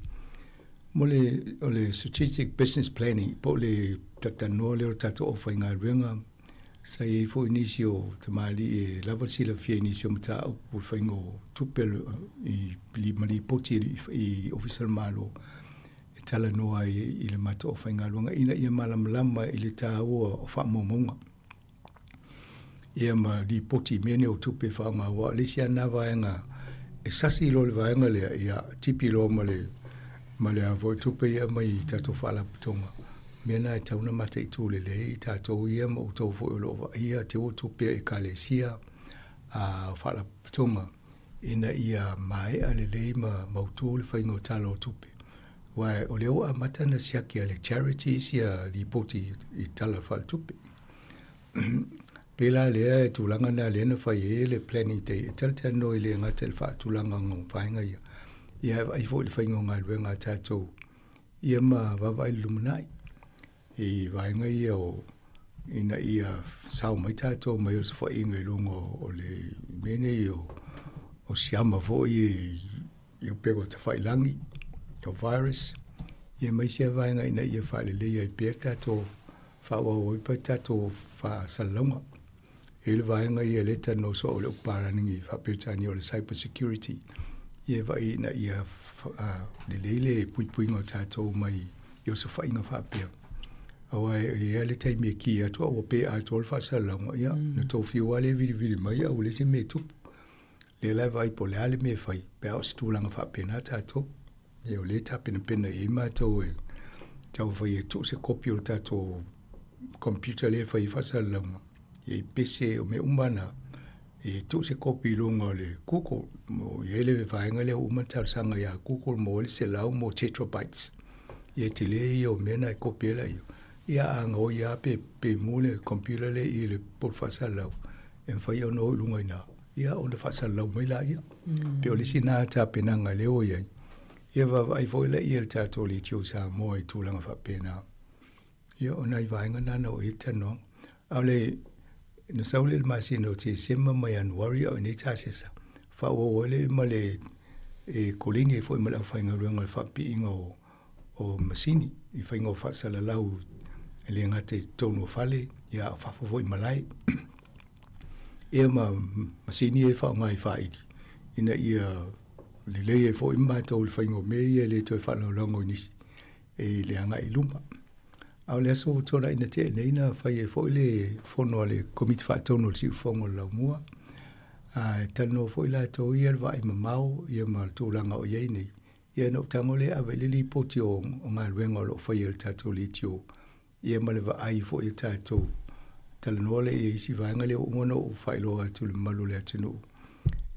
mo le, o le strategic business planning po o le talatalanoa lea o le tatou aufaigaluega. Sa i ai foi nisi o tamalii e lava le silafia i nisi o mataupu i le faiga o tupe i, ma lipoti i Ofisa o le Malo e talanoa ai i le matou aufaigaluega ina ia malamalama i le taua o faamaumauga ia ma lipoti i mea nei o tupe e faaaoga aua o le isi lava lena vaega e sasi loa le vaega lea ia tipi loa ma le ma le a foi tupe ia mai i tatou faalapotopotoga. O mea na e tatau ona mataitu lelei i tatou ia ma outou foi o lo o vaaia teua tupe a Ekalesia a faalapotopotoga ina ia maea lelei ma mautu le faiga o tala o tupe. Aua o lea ua amata ona siaki a le charities ia lipoti i tala faaletupe. Pei la lea e tulaga na lea na fai ai le planning day e talatalanoa e le gata i le faatulagaga o vaega ia, ia ae vaai foi i le faiga o galuega a tatou ia ma vaavaai i le lumanai i vaega ia o ina ia sao mai tatou mai osofaiga i luga o le mea nei o siama foi. i upega o tafailangi, o virus, ia ma isi lava vaega ina ia faaleleia ai pea le tatou faaauau ai pea tatou faasalalauga. E i ai le vaega ia lea e talanoa soo i le upu Palagi faa-Peretania o le cyber security, ia e vaai ina ia lelei le puipuiga o tatou mai i osofaiga faapea. Aua e i ai le taimi e ki atu a ua pe atoa le faasalalauga, ia, na tou fiu lava lea e vilivili mai a ua leai se mea e tupu. Lea la e vaai po o le a le mea e fai pe a oo i se tulaga faapena tatou. Ia o lea e tapenapena i ai matou e taumafai e tuu se kopi o le tatou computer lea e fai ai faasalalauga, ia i pese o mea uma na, e tuu se kopi i luga o le Google. Mo i ai le vaega lea ua uma ona talosaga ia Google mo le 100 mo tetrabytes. Ia e tele ia o mea na e kopi ai laia. Ia a gaoi lava pe, pe mu le computer lea i le poto faasalalau, e mafai ona o i luga i ina, ia ona faasalalau mai laia. Pei o le isi lena tapenaga lea ua i ai. Ia vaavaai foi laia i le tatou Leitio Samoa i tulaga faapena. Ia o nai vaega na na oo i ai le talanoaga. A o le, na sau lea i le masina o Tesema ma Ianuari a o i inei tasesa, faaauau ai lea ma le e koleni ai foi ma le aufaigaluega i le faapiiga o, o masini i faiga o faasalalau e le gata i totonu o fale, ia a o fafo foi i malae. Ia ma masini ia e faaaoga i faaili ina ia lelei ai foi matou i le faiga o mea ia e le toe faalagolago i nisi e le agai i luma. A o le aso ua tuanai na tea nei na fai ai foi le fono a le Komiti Faatonu o le Siufofoga o le Laumua, a e talanoa foi latou ia le vaai mamao ia ma le tulaga o i ai nei. Ia na ou tago lea e ave i le lipoti o galuega o lo o faia e le tatou leitio ia ma le vaai foi a tatou talanoa lea i isi vaega lea ua uma ona ou faailoa atu i le mamalu o le atunuu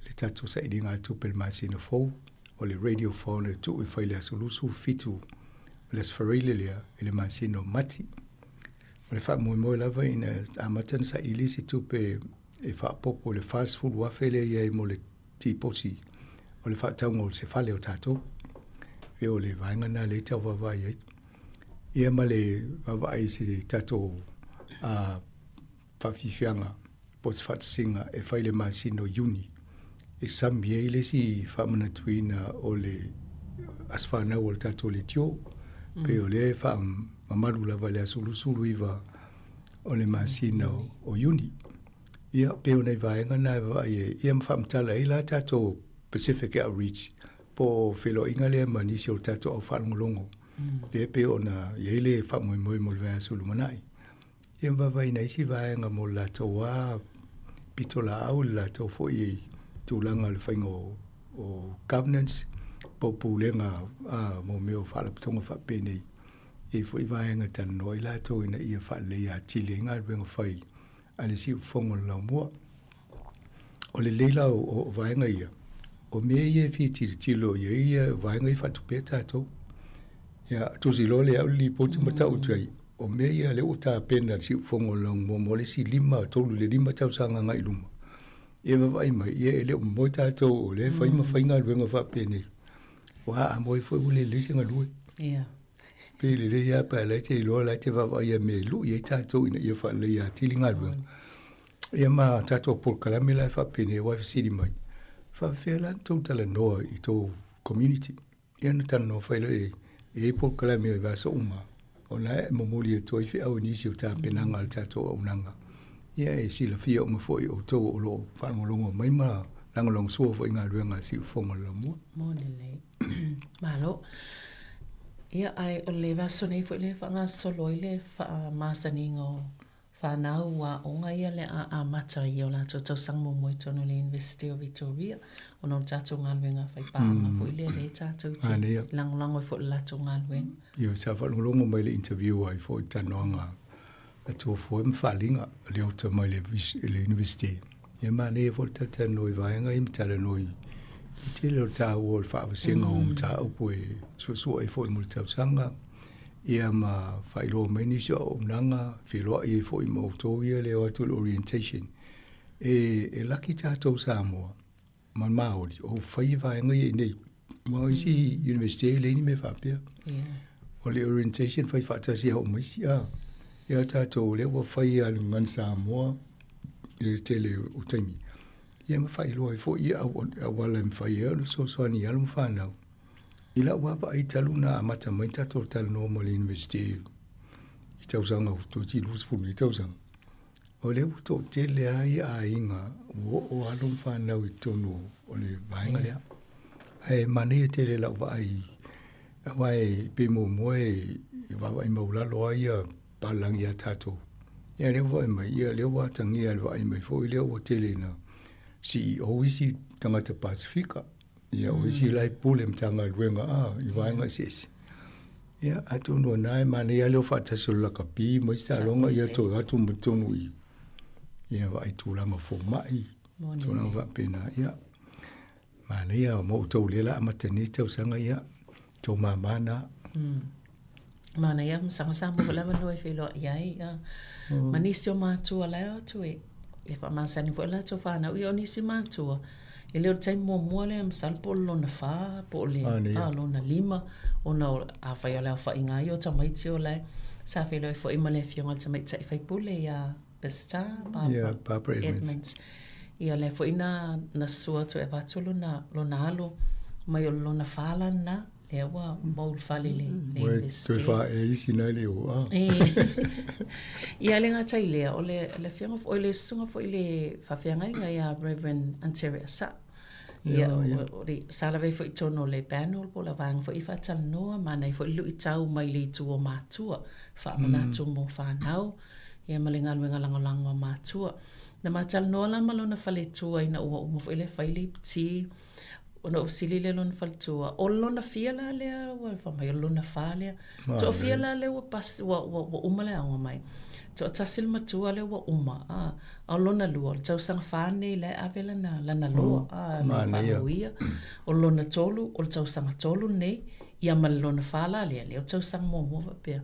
le tatou sailigatupe i le masina fou o le radiophone e tuu e fai i le aso 27 o le aso Faraile lea i le masina o Mati. O le faamoemoe lava ina amata ona saili se tupe e faaopoopo i le $40,000 lea e i ai mo le tiposi o le faatauga o se fale o tatou. E o le vaega lena lea e tau vaavaai ai. Ia ma le vaavaai i se tatou faafiafiaga po o se faatasiga e fai i le masina o Iuni e sami ai le isi faamanatuina o le aso fanau o le tatou leitio. Pei o lea e faamamalu lava i le aso 29 o le masina o Iuni. Ia, pei o nai vaega na e vaai ai, ia ma faamatala ai la tatou Pacific Outreach po o feiloaiga lea ma nisi o tatou au faalogologo lea pei ona i ai le faamoemoe mo le vaiaso lumanai. Ia ma vaavaai i isi vaega mo le latou lava pitolaau i le latou foi tulaga o le faiga o governance po o pulega mo mea o faalapotopotoga faapenei. E i ai foi vaega e talanoa ai latou ina ia faaleleia atili ai galuega fai a le siufofoga o le laumua. O le lelei la o vaega ia, o mea ia e fia tilotilo i ai ia vaega ia e faatupea tatou. Ia, tusi loa lea au le lipoti ma tau atu ai, o mea ia lea ua tapena le siufofoga o le laumua mo le isi 5, 3 i le 5 tausaga agai i luma. Ia vaavaai mai, ia e le o momoe tatou o lea e fai ma fai galuega faapenei. Aua a moe foi ua le lelei se galue. Ia. Pei lelei lava pe a la e te iloa la e te vaavaai i mea e lui ai tatou ina ia faaleleia atili galuega. Ia ma tatou polokalame la e faapenei aua e fesili mai, faapefea la ona tou talanoa i tou community? Ia ona talanoa fai loa i ai, e i ai polokalame i vaiaso uma, o la e momoli atu ai feau i nisi o tapenaga a le tatou auaunaga. Ia e silafia uma foi e outou o lo o faalogologo mai ma lagolagosua foi i galuega a Siufofoga o le Laumua. Mo lelei. Malo. Ia, ae o le vaiaso nei foi lea e faagasolo ai le faamasaniga o fanau aoga ia le a amata i o latou tausaga muamua i totonu o le University o Victoria ona o le tatou galuega faipaaga foi lea lea tatou te lagolago ai foi i le latou galuega. Ia, sa faalogologo mai i le interview ai foi i talanoaga a Tuafoe ma Faaliga, Leota mai le University. Ia manaia foi le talatalanoa i vaega ia ma talanoa i le tele o le taua o le faavasega o mataupu e suesue ai foi mo le tausaga, ia ma faailoa mai nisi o auaunaga, feiloai ai foi ma outou ia le o atu i le orientation. E laki tatou Samoa ma Māori o fai vaega ia i inei. Ma o isi university e leai ni mea faapea. O le orientation fai faatasi au ma isi. A, ia tatou lea ua fai lava i le Gagana Samoa i le tele o taimi. Ia ma faailoa ai foi ia auala e mafai ai ona fesoasoani i alo ma fanau. I lau lava vaai talu ona amata mai tatou talanoa ma le University i tausaga toeitiiti 20 nei tausaga, o lea ua toatele lava ia aiga ua oo alo ma fanau i totonu o le vaega lea. Ae manaia tele lau vaai aua e pei muamua e vaavaai maualalo lava ia palagi ia tatou. Ia lea ua vaai mai, ia lea ua atagia i le vaai mai foi lea ua tele ina CEO isi tagata Pasifika. Ia o isi la e pule Matagaluega a i vaega eseese. Ia atonu o na e manaia lava le o faatasi o le lakapi ma isi taaloga ia toe atu ma totonu i ia vaai tulaga fomai, tulaga faapena. Ia manaia mo outou lea la amata nei tausaga ia tou mama na. Manaia ma saga sa mo lava no e feiloai ai ia. Ma nisi o matua la e o atu e e faamasani foi latou fanau ia o nisi matua e le o le taimi muamua lea masalo po o le lona fa po o le a lona lima ona o afai o le aofaiga lava ia o tamaiti o la e sa feiloai foi ma le afioga i le tamaitai faipule ia Bista Barbara, Barbara Edmonds. Edmonds. Ia lea foi na na sua atu e avatu lona lona alo mai o le lona fa la lena lea ua mau i le fale i le le Ua University. toe faaea isi na le o a. Ia le gata i lea, o le, le afioga foi, o le susuga foi i le faafeagaiga ia Reverend Antere Asa. Ia, o le, sa lava ai foi i totonu o le panel po o le vaega foi e faatalanoa, manaia foi le luitau mai le itu o matua, faamanatu mo fanau, ia ma le galuega lagolago a matua. Na ma talanoa la ma lona faletua ina ua uma foi lea fai le iputi, ona ou fesili lea i lona faletua, o lona fia la lea ua fai mai o lona fa lea. Toafia la lea ua pas, ua, ua, ua uma le aoga mai. Toatasi le matua lea ua uma, a, a o lona lua, o le tausaga fa nei la e ave lana, lana loa, a, le faamuia. O lona tolu, o le tausaga tolu nei, ia ma le lona fa la lea, lea o tausaga muamua faapea.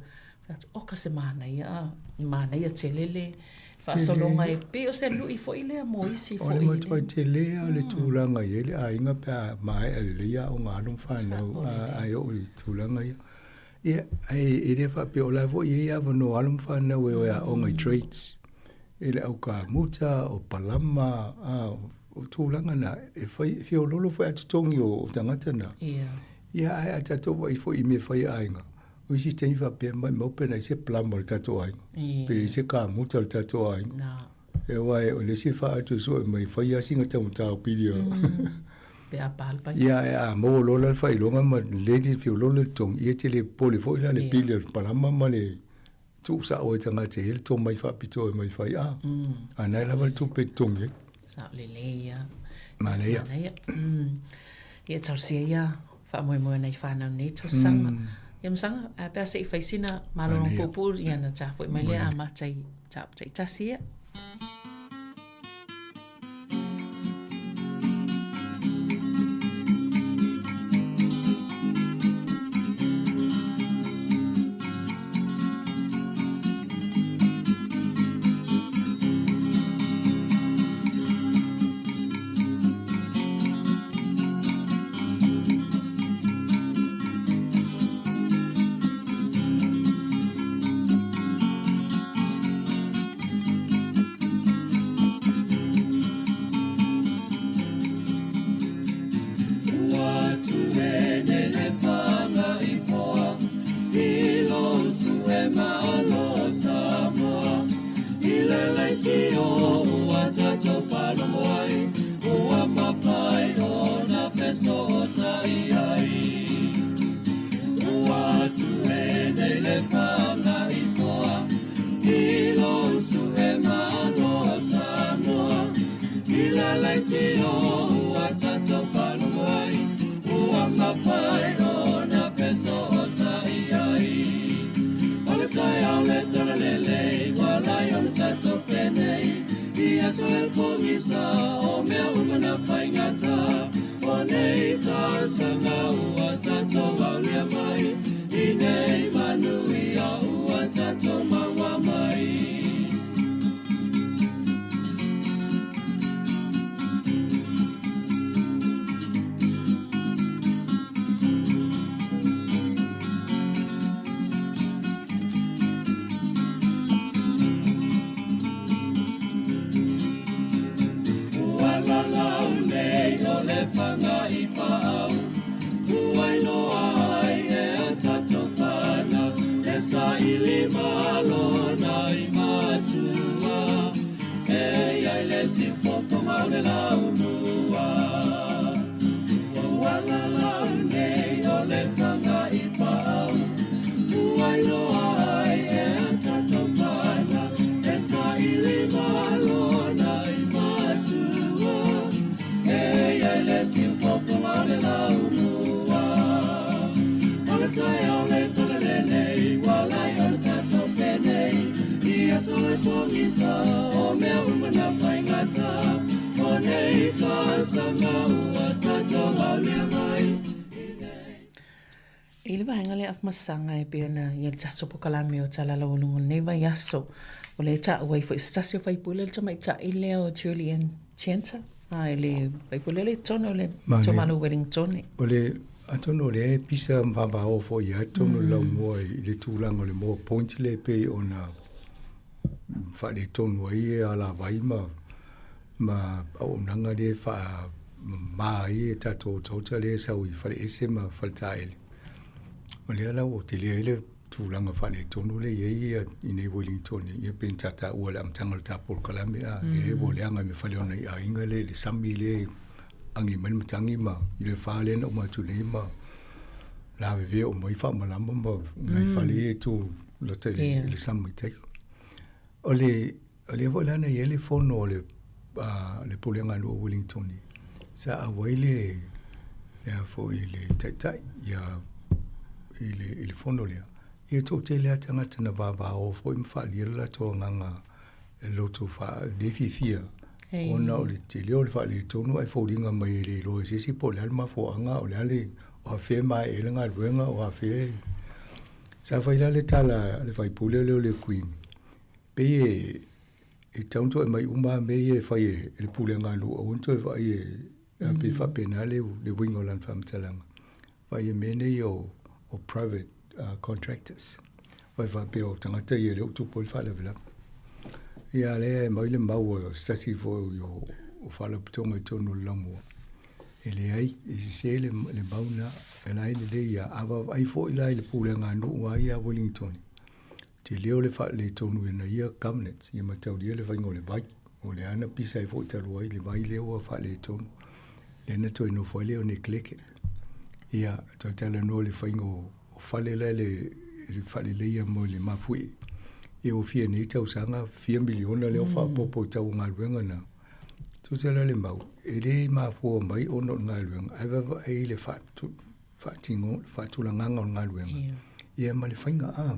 Oka se manaia, a, manaia tele le faasologa e pei o se lui foi lea mo isi foi. O le matuai tele lava o le tulaga e i ai le aiga pe a maea lelei aoga a alo ma fanau ae oo i tulaga ia. Ia, ae e le faapea o la e foi e i ai avanoa alo ma fanau e o e aoga i trades, i le au kamuta, o palama, a, o tulaga na e fai, e feoloolo foi a totogi o tagata na. Ia, ae a tatou vaai foi i mea fai a aiga, O isi taimi faapea maumau pe na i se plum o le tatou aiga, pe i se kamuta o le tatou aiga. E aua o le isi e faa-atu e sue mai, fai lava sina taugata o pili o. Pe a pa le pai. Ia, ae a maua loa la le faailoga ma leli le feoloolo le totogi, ia e te le popole foi la le pili o le palama ma le tuusao ai tagata e i ai le tomai faapitoa e mai fai a. A o lena e lava le tupe e totogi ai. Sao lelei ia. Manaia. Manaia. Ia talosia ia faamoemoe nai fanau nei tausaga. Ia masaga, a pe a se i fai sina malolo puupuu ia na ta foi mai lea amata i mataupu taitasi ia. alalau nei o le fanga i paau Ua iloa ai e a tatou fanau E saili malo nai matua E iai le siufofoga o le laumua Ua ualalau nei o le fanga i paau Ua iloa ai e a tatou fanau E saili malo nai matua E iai le siufofoga o le laumua O le taeao le tala lenei Ua lai o le tatou penei I aso e pogisa O mea uma na faigata O nei tausaga ua tatou aulia mai I le vaega lea masaga e pei ona i ai le tatou polokalame o Tala Lauologo o lenei vaiaso, o lea e taua ai foi se tasi o faipule le tamaitai lea o Julian Chenter, a i le faipule lea i totonu o le itumalo o Wellingtone. O le, atonu o lea e pisa ma vavao foi ia totonu o le laumua i le tulaga o le more point lea e pei ona faaletonu ai e alavai ma ma auaunaga lea e faamama ai e tatou otaota lea e sau i faleese ma faletaele. O lea la ua tele ai le tulaga faaletonu lea e i ai i nei Wellington ia pei ona taua i le amataga o le ta polokalame a lea ua leaga i le fale o nai aiga lea i le sami lea e agi mai le matagi ma i le fa lea na uma atu nei ma lavevea uma ai faamalama ma nai fale ia e tu lata i le sami i tai. O le O lea foi la na i ai le fono o le, le Pulega Nuu o Wellingtoni, sa auai le, le a foi le taitai ia, i le, i le fono lea. Ia toatele lava tagata na vavao foi ma faaalia le latou agaga e loto faa, le fiafia ona o le tele o le faaletonu ae foliga mai e le iloa e se isi po o le a le mafuaaga, o le a le, o afea e maea ai le galuega, o afea e... Sa fai la le tala a le faipule lea o le Queen, Pei e e tatau ona toe aumai uma lava mea ia e fai e le pulega a nuu aua ne toe vaai e pei e faapena le le uiga o lana faamatalaga. Vaai e mea nei o o private contractors. Aua e faapea o tagata ia lea ua tupu ai le faalavelave. Ia a lea e aumai le mau a se tasi foi o o faalapotopotoga i totonu o le laumua, e leai, e sese le le mau lena, o la e lelei lava. A vaavaai foi la i le pulega a nuu lava ia a Wellington, Tele o le faaletonu ina ia governance, ia mataulia le faiga o le vai. O lea na pisa ai foi talu ai le vai lea ua faaletonu. Lea na toe nofo ai lea o neglected. Ia, toe talanoa i le faiga o fale la le faaleleia mo le mafuie. Ia ua fia nei tausaga, fia miliona lea ua faaopoopo i tau o galuega na. Tusa la le mau, e le mafua mai ona o le galuega, ae vaavaai i le faatino, faatulagaga o le galuega, ia ma le faiga a.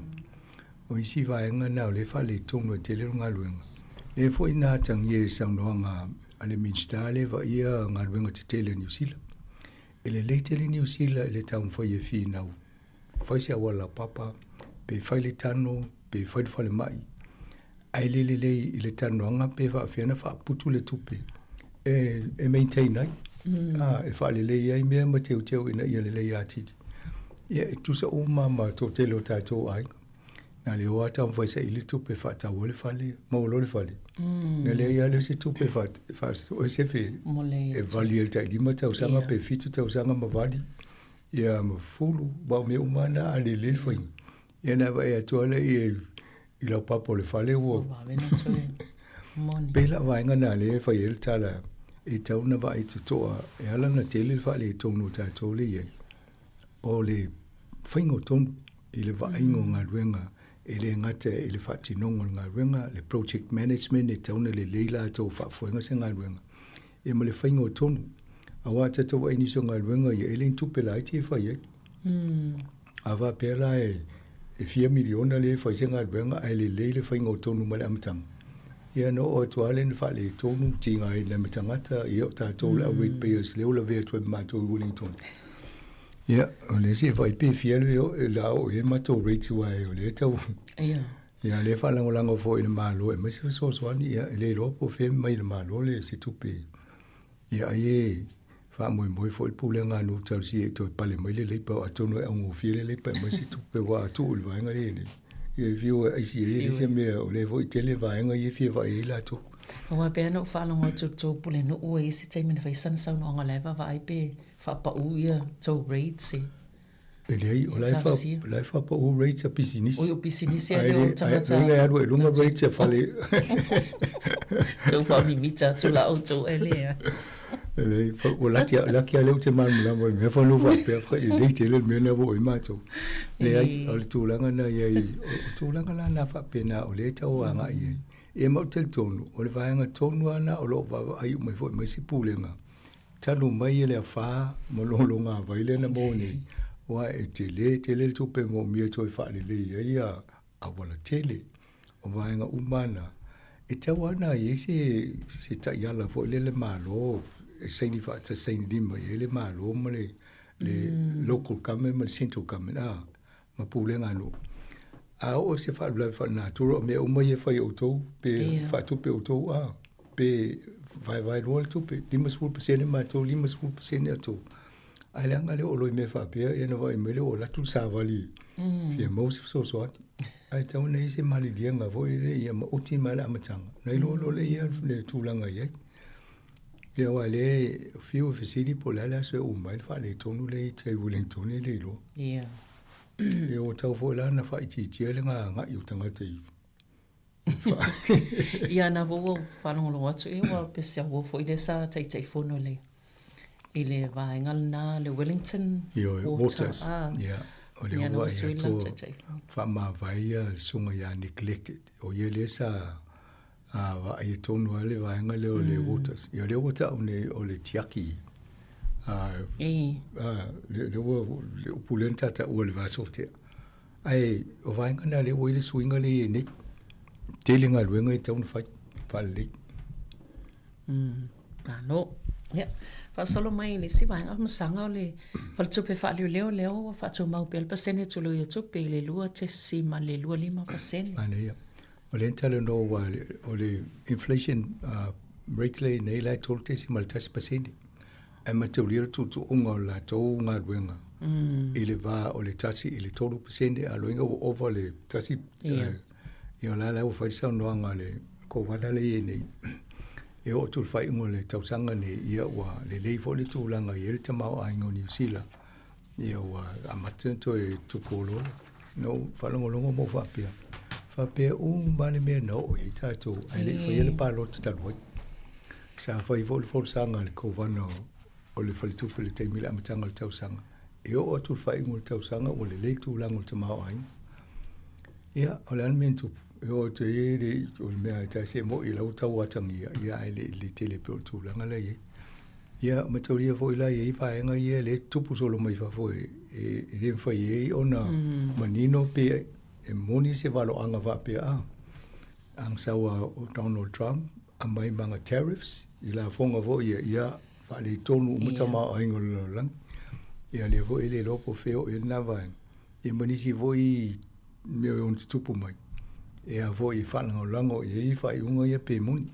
O isi vaega na o lea e faaletonu ai tele le galuega. Lea foi na atagia i saunoaga a le Minisita lea e vaaia galuega tetele a Niu Sila. E lelei tele Niu Sila i le taumafai e finau, fai se auala laupapa, pe fai le tano, pe fai le falemai, ae le lelei i le talanoaga pe faapefea ona faaputu le tupe e, e maintain ai, mm. a, e faalelei ai mea ma teuteu ina ia lelei atili. Ia, e tusa uma ma toatele o tatou aiga. Na le o a taumafai saili tupe faatau ai le fale, maua loa le fale. Mm. Na leai lava lea o se tupe faasoesefe e vali ai le tailima tausaga yeah. pe fitu tausaga ma vali. Ia ma fulu, aua o mea uma lava na a lelei le faiga. Ia na vaai atu lava lea i laupapa o le fale ua pei la vaega na lea e fai ai le tala e tatau ona vaai totoa e ala ona tele le faaletonu o tatou lea e i ai. O le faiga o tonu i le vaaiga o galuega e le gata i le faatinoga o le galuega, le project management e tatau ona lelei latou faafoega se galuega, ia ma le faiga o tonu. Aua a tatou vaai i nisi o galuega ia, e le ni tupe laiti e fai ai. A faapea la e fia miliona lea e fai se galuega ae lelei le faiga o tonu mai le amataga, ia ona oo atu lava lea ina faaletonu, tigaina ai ma tagata, ia o tatou le au rate payers lea ua lavea atu ai ma matou i Wellington. Ia, o lea se i vaai pe fia le la oo i ai matou rates aua o lea e tau... Ia. Ia, lea e faalagolago foi i le Malo e aumai se fesoasoani, ia e le iloa po o fea e mai i le Malo le se tupe. Ia ai e faamoemoe foi le pulega a nuu tausia e toe pale mai le leipa, atonu e augofie le leipa e aumai se tupe aua a tuu i le vaega lea nei, ia e fiu e aisi ai e leai se mea, o lea foi e tele vaega ia e fia vaai ai latou. Aua pea na ou faalogo atu i le tou pulenuu e i ai se taimi na fai sana saunoaga o la e vaavaai pe faapau ia tou rates e E leai, o la e fa, la e faapau rates a pisinisi. Oi, o pisinisi a le o tagata. Ai, ai alu ai luga rates a fale. Tou faamimita atu la outou e lea. E leai, ua laki, laki a lea ou te malamalama i le mea fanu faapea, e lelei tele le mea lena ua oo i ai matou. Leai, o le tulaga na i ai, o tulaga la na faapena o lea e tau agai i ai. Ia ma ou te talitonu, o le vaega tonu lava lena o lo o vaavaai uma ai foi ma isi Pulega, talu mai e le afa ma logaloga vai lea na maua nei, aua e tele tele le tupe e moomia e toe faalelei ai ia auala tele. O vaega uma na, e tatau lava ona i ai se, se taiala foi lea le Malo e saini faatasi, saini lima i ai le Malo ma le, le local government ma le central government, a, ma pulega a nuu. A oo i se faalavelave faalenatura, o mea uma ia e fai e outou, pe yeah. faatupe outou, a, pe vaevae loa le tupe, 50% matou, 50% outou. Ae leaga lea o lo i mea faapea, ia na vaai mai lea ua alu atu le savali, fia maua se fesoasoani. Ae tatau ona i ai se maliliega foi lele ia maoti mai le amataga, ona iloa loa lea ia le tulaga e i ai. Ia aua o lea e fiu e fesili po o le a le aso e uma ai le faaletonu lea i tai Wellington e le iloa. Ia. Ia ua tau foi la na faaitiitia le gaga'i o tagata i Ia na foi ua faalogologo atu ia ua pese ua foi lea sa Taitaifono i le i le vaega lena le Wellington Ioe, Waters. Ah. Ia, o le ua ia atoa faamavae ia le susuga ia Nick Lected. O ia lea sa a vaaia tonu lava le vaega lea o le Waters. Ia o lea ua tau nei o le tiaki. A, lea ua le upu lea na tataua i le va sotea. Ae o vaega na lea ua i ai le suiga lea e i ai nei. Tele galuega e tatau ona fai, faalelei. Malo. Ia, faasolo mai i le isi vaega o masaga o le faletupe faaleoleo lea ua faatumau pea le pasene tului o tupe i le 2.25%. Manaia. O lea na talanoa aua o le inflation rate lea e i ai nei la e 3.1%. Ae mataulia le tuutuuga o le latou galuega i le va o le 1 i le 3%, a o lona uiga ua ova le 1, ia o la la ua fai le saunoaga a le Kovana lea e i ai nei, e oo atu i le faaiuga o le tausaga lenei, ia ua lelei foi le tulaga e i ai le tamaoaiga o Niu Sila, ia ua amata ona toe tupu oloolo. Na ou faalogologo ma ou faapea, faapea uma lava le mea na oo i ai tatou ae le i faia le palota talu ai. Sa fai foi le folasaga a le Kovana o le Faletupe i le taimi i le amataga o le tausaga, e oo atu i le faaiuga o le tausaga ua lelei le tulaga o le tamaoaiga. Ia, o le a le mea na tupu? E oo atu ai le, o le mea e tasi e moni la ua tau atagia, ia ae le i lelei tele pei o le tulaga la e i ai. Ia, mataulia foi la e i ai vaega ia lea e tupu solo mai fafo e, e, e le mafai ai ona manino pe e moni se valoaga faapea a. Agasau a o Donald Trump aumai ma ana tariffs i lafoga foi ia, ia faaletonu uma tamaoaiga o le lalolagi. Ia lea foi e le iloa po o fea o i ai lena vaega. Ia ma nisi foi mea e ono tutupu mai. E a foi e faalagolago i ai faaiuga ia pe moni.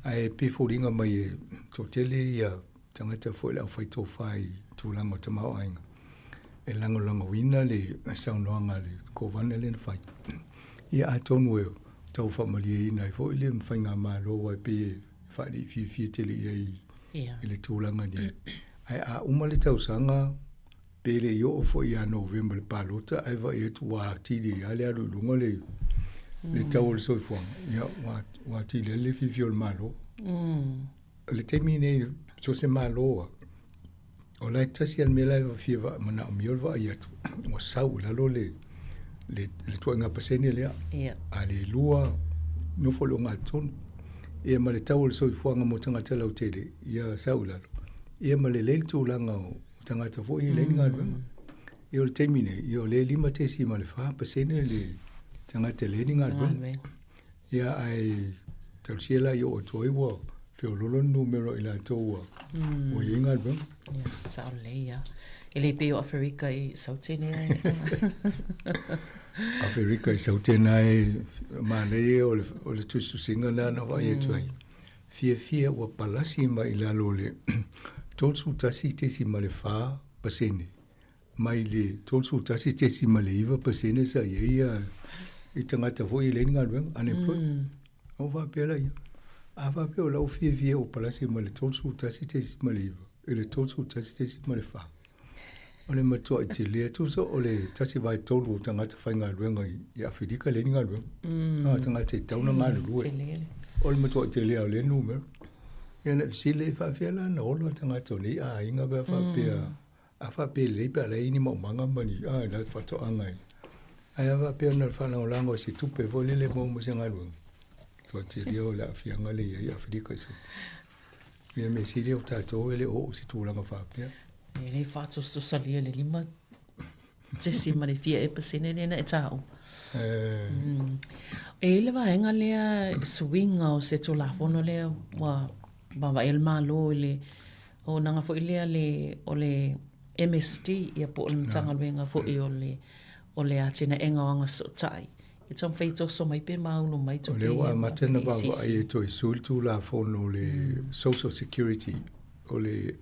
Ae pei e foliga mai e toatele ia tagata foi le aufai tofa i tulaga o tamaoaiga e lagolagoina le saunoaga a le Kovana lea na fai. Ia atonu e tau faamalieina ai foi le faigamalo aua e pei e faaliifiafia tele i ai i le tulaga nei. Ae a uma le tausaga Pe le i oo foi ia Novema le palota ae vaai atu ua atili ai lava le alu i luga le le tau o le soifuaga, ia ua ua atili ai le fiafia o le Malo. O le taimi lenei so o se Malo lava, o la e tasi lava le mea la e fia manaomia o le vaai atu ua sau i lalo le le le ituaiga pasene lea. A le lua nofo i le ogatotonu. Ia ma le tau o le soifuaga mo tagata lautele, ia sau i lalo. Ia ma lelei le tulaga o O tagata foi e leai ni galuega. Ia o le taimi nei, ia o lea e 5.4% le tagata e leai ni galuega. Ia ae talosia la ia oo atu ai ua feoloolo le numera o i latou ua ua i ai galuega. Ia, sao lelei ia. E le pei o Aferika i Sautene ai. Aferika i Sautene ai, manaia o le, o le tusitusiga lena na vaai atu ai. Fiafia ua palasi mai i lalo o le 31.4% mai le 31.9% sa i ai i tagata foi e leai ni galuega, unemployed. Ona faapea lea, A faapea o lau fiafia ua palasi mai le 31.9 i le 31.4, o le matuai tele atu so o le 1/3 o tagata faigaluega i Afelika e leai ni galuega. A o tagata e tatau ona galulue. O le matuai tele lava o lea numera. Ia na fesili e faapefea la ona ola tagata o nei aiga pe a faapea, a faapea e lelei pe a leai ni maumaga ma ni, a, la faatoaga e. Ae a faapea na o le faalagolago i se tupe foi lele e maua mai se galuega, matua tele o le aafiaga lea e i ai Afelika i se Ia mea sili o tatou e le o oo i se tulaga faapea. E le faatosotosalia le 5 ma le fia ea pasene lea na e taua. E i ai le vaega lea suiga o se Tulafono lea ua vaavaai le Malo i le auaunaga foi lea le o le MSD ia po o le Matagaluega foi o le o le atinaega o Agafesootai e taumafai e toso mai pe maunu mai tupe. O lea ua amata ona vaavaai e toe sui le Tulafono o le Social Security o le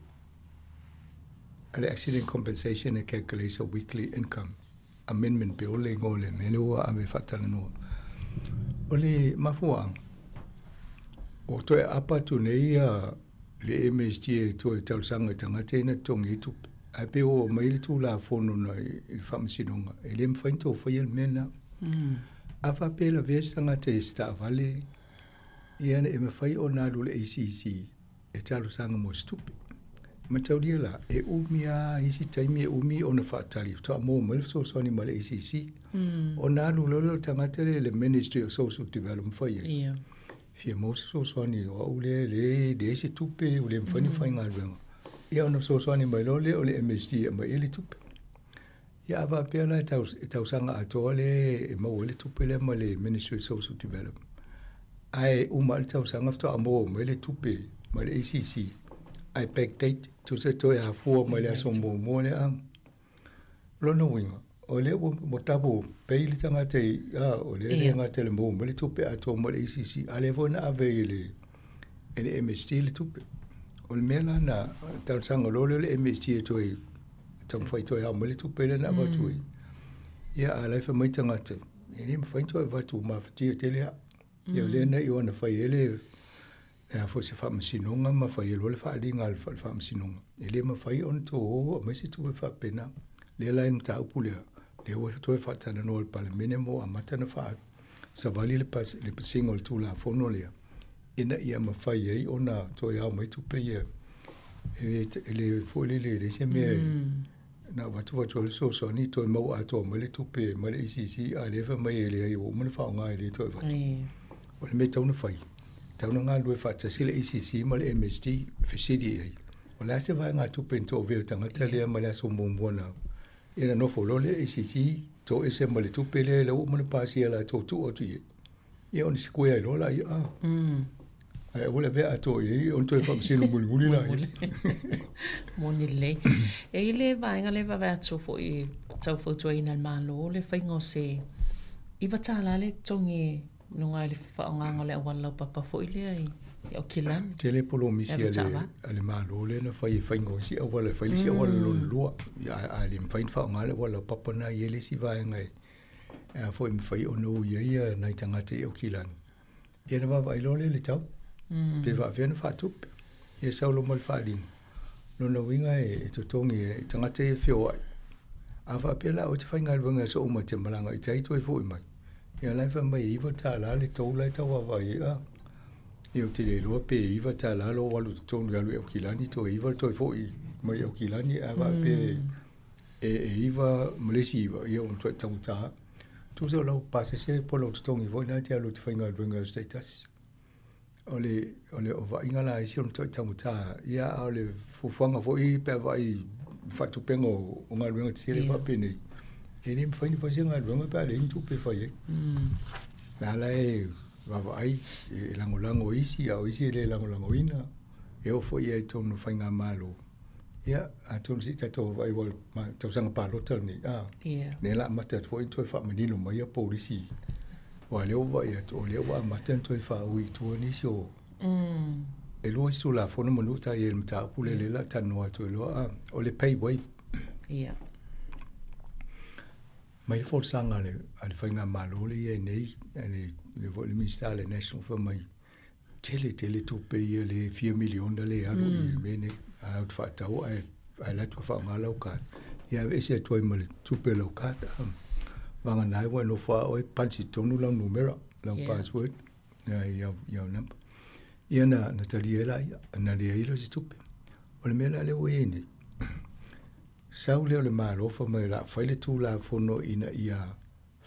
le Accident Compensation and Calculation of Weekly Income Amendment Bill le igoa o le mea lea ua ave e faatalanoa. O le mafuaaga, ua toe aapa atu nei ia le MSD e toe talosaga i tagata ia na totogi ai tupe. Ae pei ua oo mai le Tulafono na i le Faamasinoga, e le mafai ona toe faia le mea lena. A faapea e lavea se tagata i se taavale, ia e mafai ona alu i le ACC e talosaga mo se tupe. Mataulia la, e umi lava isi taimi e umi ona faatali faatoa maua mai le fesoasoani mai le ACC. Ona alu loa lea o le tagata lea i le Ministry of Social Development fai ai. Ia. Fia maua se fesoasoani o au lea e leai se tupe, ua le mafai ona faigaluega. Ia ona fesoasoani mai loa lea o le MSD e aumai ai le tupe. Ia a faapea la e tausaga atoa lea e maua ai le tupe lea mai le Ministry of Social Development, ae uma lava le tausaga faatoa maua mai le tupe mai le ACC, ae backdate, tusa toe afua mai le aso muamua lea. O lona uiga, o lea ua double pay le tagata i, a, o lea e le gata i le maua mai le tupe atoa mai le ACC, a o lea foi na ave i le e le MSD le tupe. O le mea la na talosaga loa lea o le MSD e toe taumafai toe ao mai le tupe lea na avatu ai. Ia, a o la e fai mai tagata, e le mafai ona toe avatu mafatia tele au. Ia o lea na iu ina fai ai le le a foi se faamasinoga ma fai ai loa le faaaliga a le faamasinoga. E le mafai ona toe o aumai se tupe faapena. Lea la i le mataupu lea, lea ua toe faatalanoa e le Palemene ma ua amata ona faasavali le pasiga o le Tulafono lea, ina ia mafai ai ona toe ao mai tupe ia. E le foi lele, e leai se mea e na avatu atu ai le fesoasoani toe maua atoa mai le tupe mai le ACC, a o lea e fai mai e leai ua uma ona faaaoga e le toe avatu. O le mea e tatau ona fai, e tatau ona galulue faatasi le ACC ma le MSD e fesili i ai, o le a se vaegatupe na toavea e le tagata lea mai le aso muamua na ia na nofo loa le ACC toese ma le tupe lea la ua uma ona pasia e latou tuu atu i ai. Ia ona sikuea ai loa laia, a. Ae aua le avea atoa i ai ona toe faamasino mulimuli laia. Moni lelei. E i ai le vaega lea e vaavaai atu foi tau fautuaina e le Malo le faiga o se $9 le totogi e luga i le faaaogaina o le auala laupapa foi lea i Aukilani. Tele polomisi a le Malo lea na fai e faiga o isi auala, e fai le isi auala lona lua. A le mafai ona faaaoga le auala laupapa lena, e i ai le isi vaega e a foi e mafai ona ui ai nai tagata i Aukilani. Ia ona vaavaai loa lea i le tau, pe faapefea ona faatupe. Ia sau loa ma le faaaliga. Lona uiga e totogi e tagata ia e feoai. A faapea la oe e te faigaluega i aso uma e te malaga i tai toe foi mai, ia la e fai mai e $9 le toll la e tau vaavaai ai. A, ia ou te le iloa pe $9 lou alu i totonu e alu i Aukilani toe $9 le toe foi mai Aukilani, ae faapea e $9 ma le isi $9, ia ua matuai taugata. Tusa o lau pasese po o lau totogi foi lena e te alu e te faigaluega i aso taitasi. O le, o le vaaiga la a isi o le matuai taugata, ia a o le fuafuaga foi pe a vaai i faatupega o galuega tetele faapenei, e le mafai ona fai se galuega pe a leai ni tupe e fai ai. O la la e vaavaai, e lagolago e isi, a o isi e le lagolagoina, e oo foi i ai i totonu o faigamalo. Ia, atonu se i tatou vaavaai aua o le tausaga palota lenei, a, lea o le a amata atu foi ona toe faamanino mai ia polisi, aua o lea ua vaai atu, o lea ua amata ona toe faaui i tua nisi o... E lua isi Tulafono manu ta i ai i le mataupu lea, lea o le a talanoa atu ai loa, a, o le pay waive. Mai le folasaga a le faigamalo lea e i ai nei, a le, le foi le Minisita a le National fai mai, Tele tele tupe ia le fia miliona le alu i le mea nei. A ou te faatau ae ae alu atu e faaaoga lau card. Ia aveese atu ai ma le tupe o lau card. Vagana ai ua e nofo lava oe punch i totonu lau numera, lau password, i au number. Ia na na talia ai laia, na leai lea o se tupe. O le mea la lea ua i ai nei, sau lea o le Malo fai mai o le a fai le Tulafono ina ia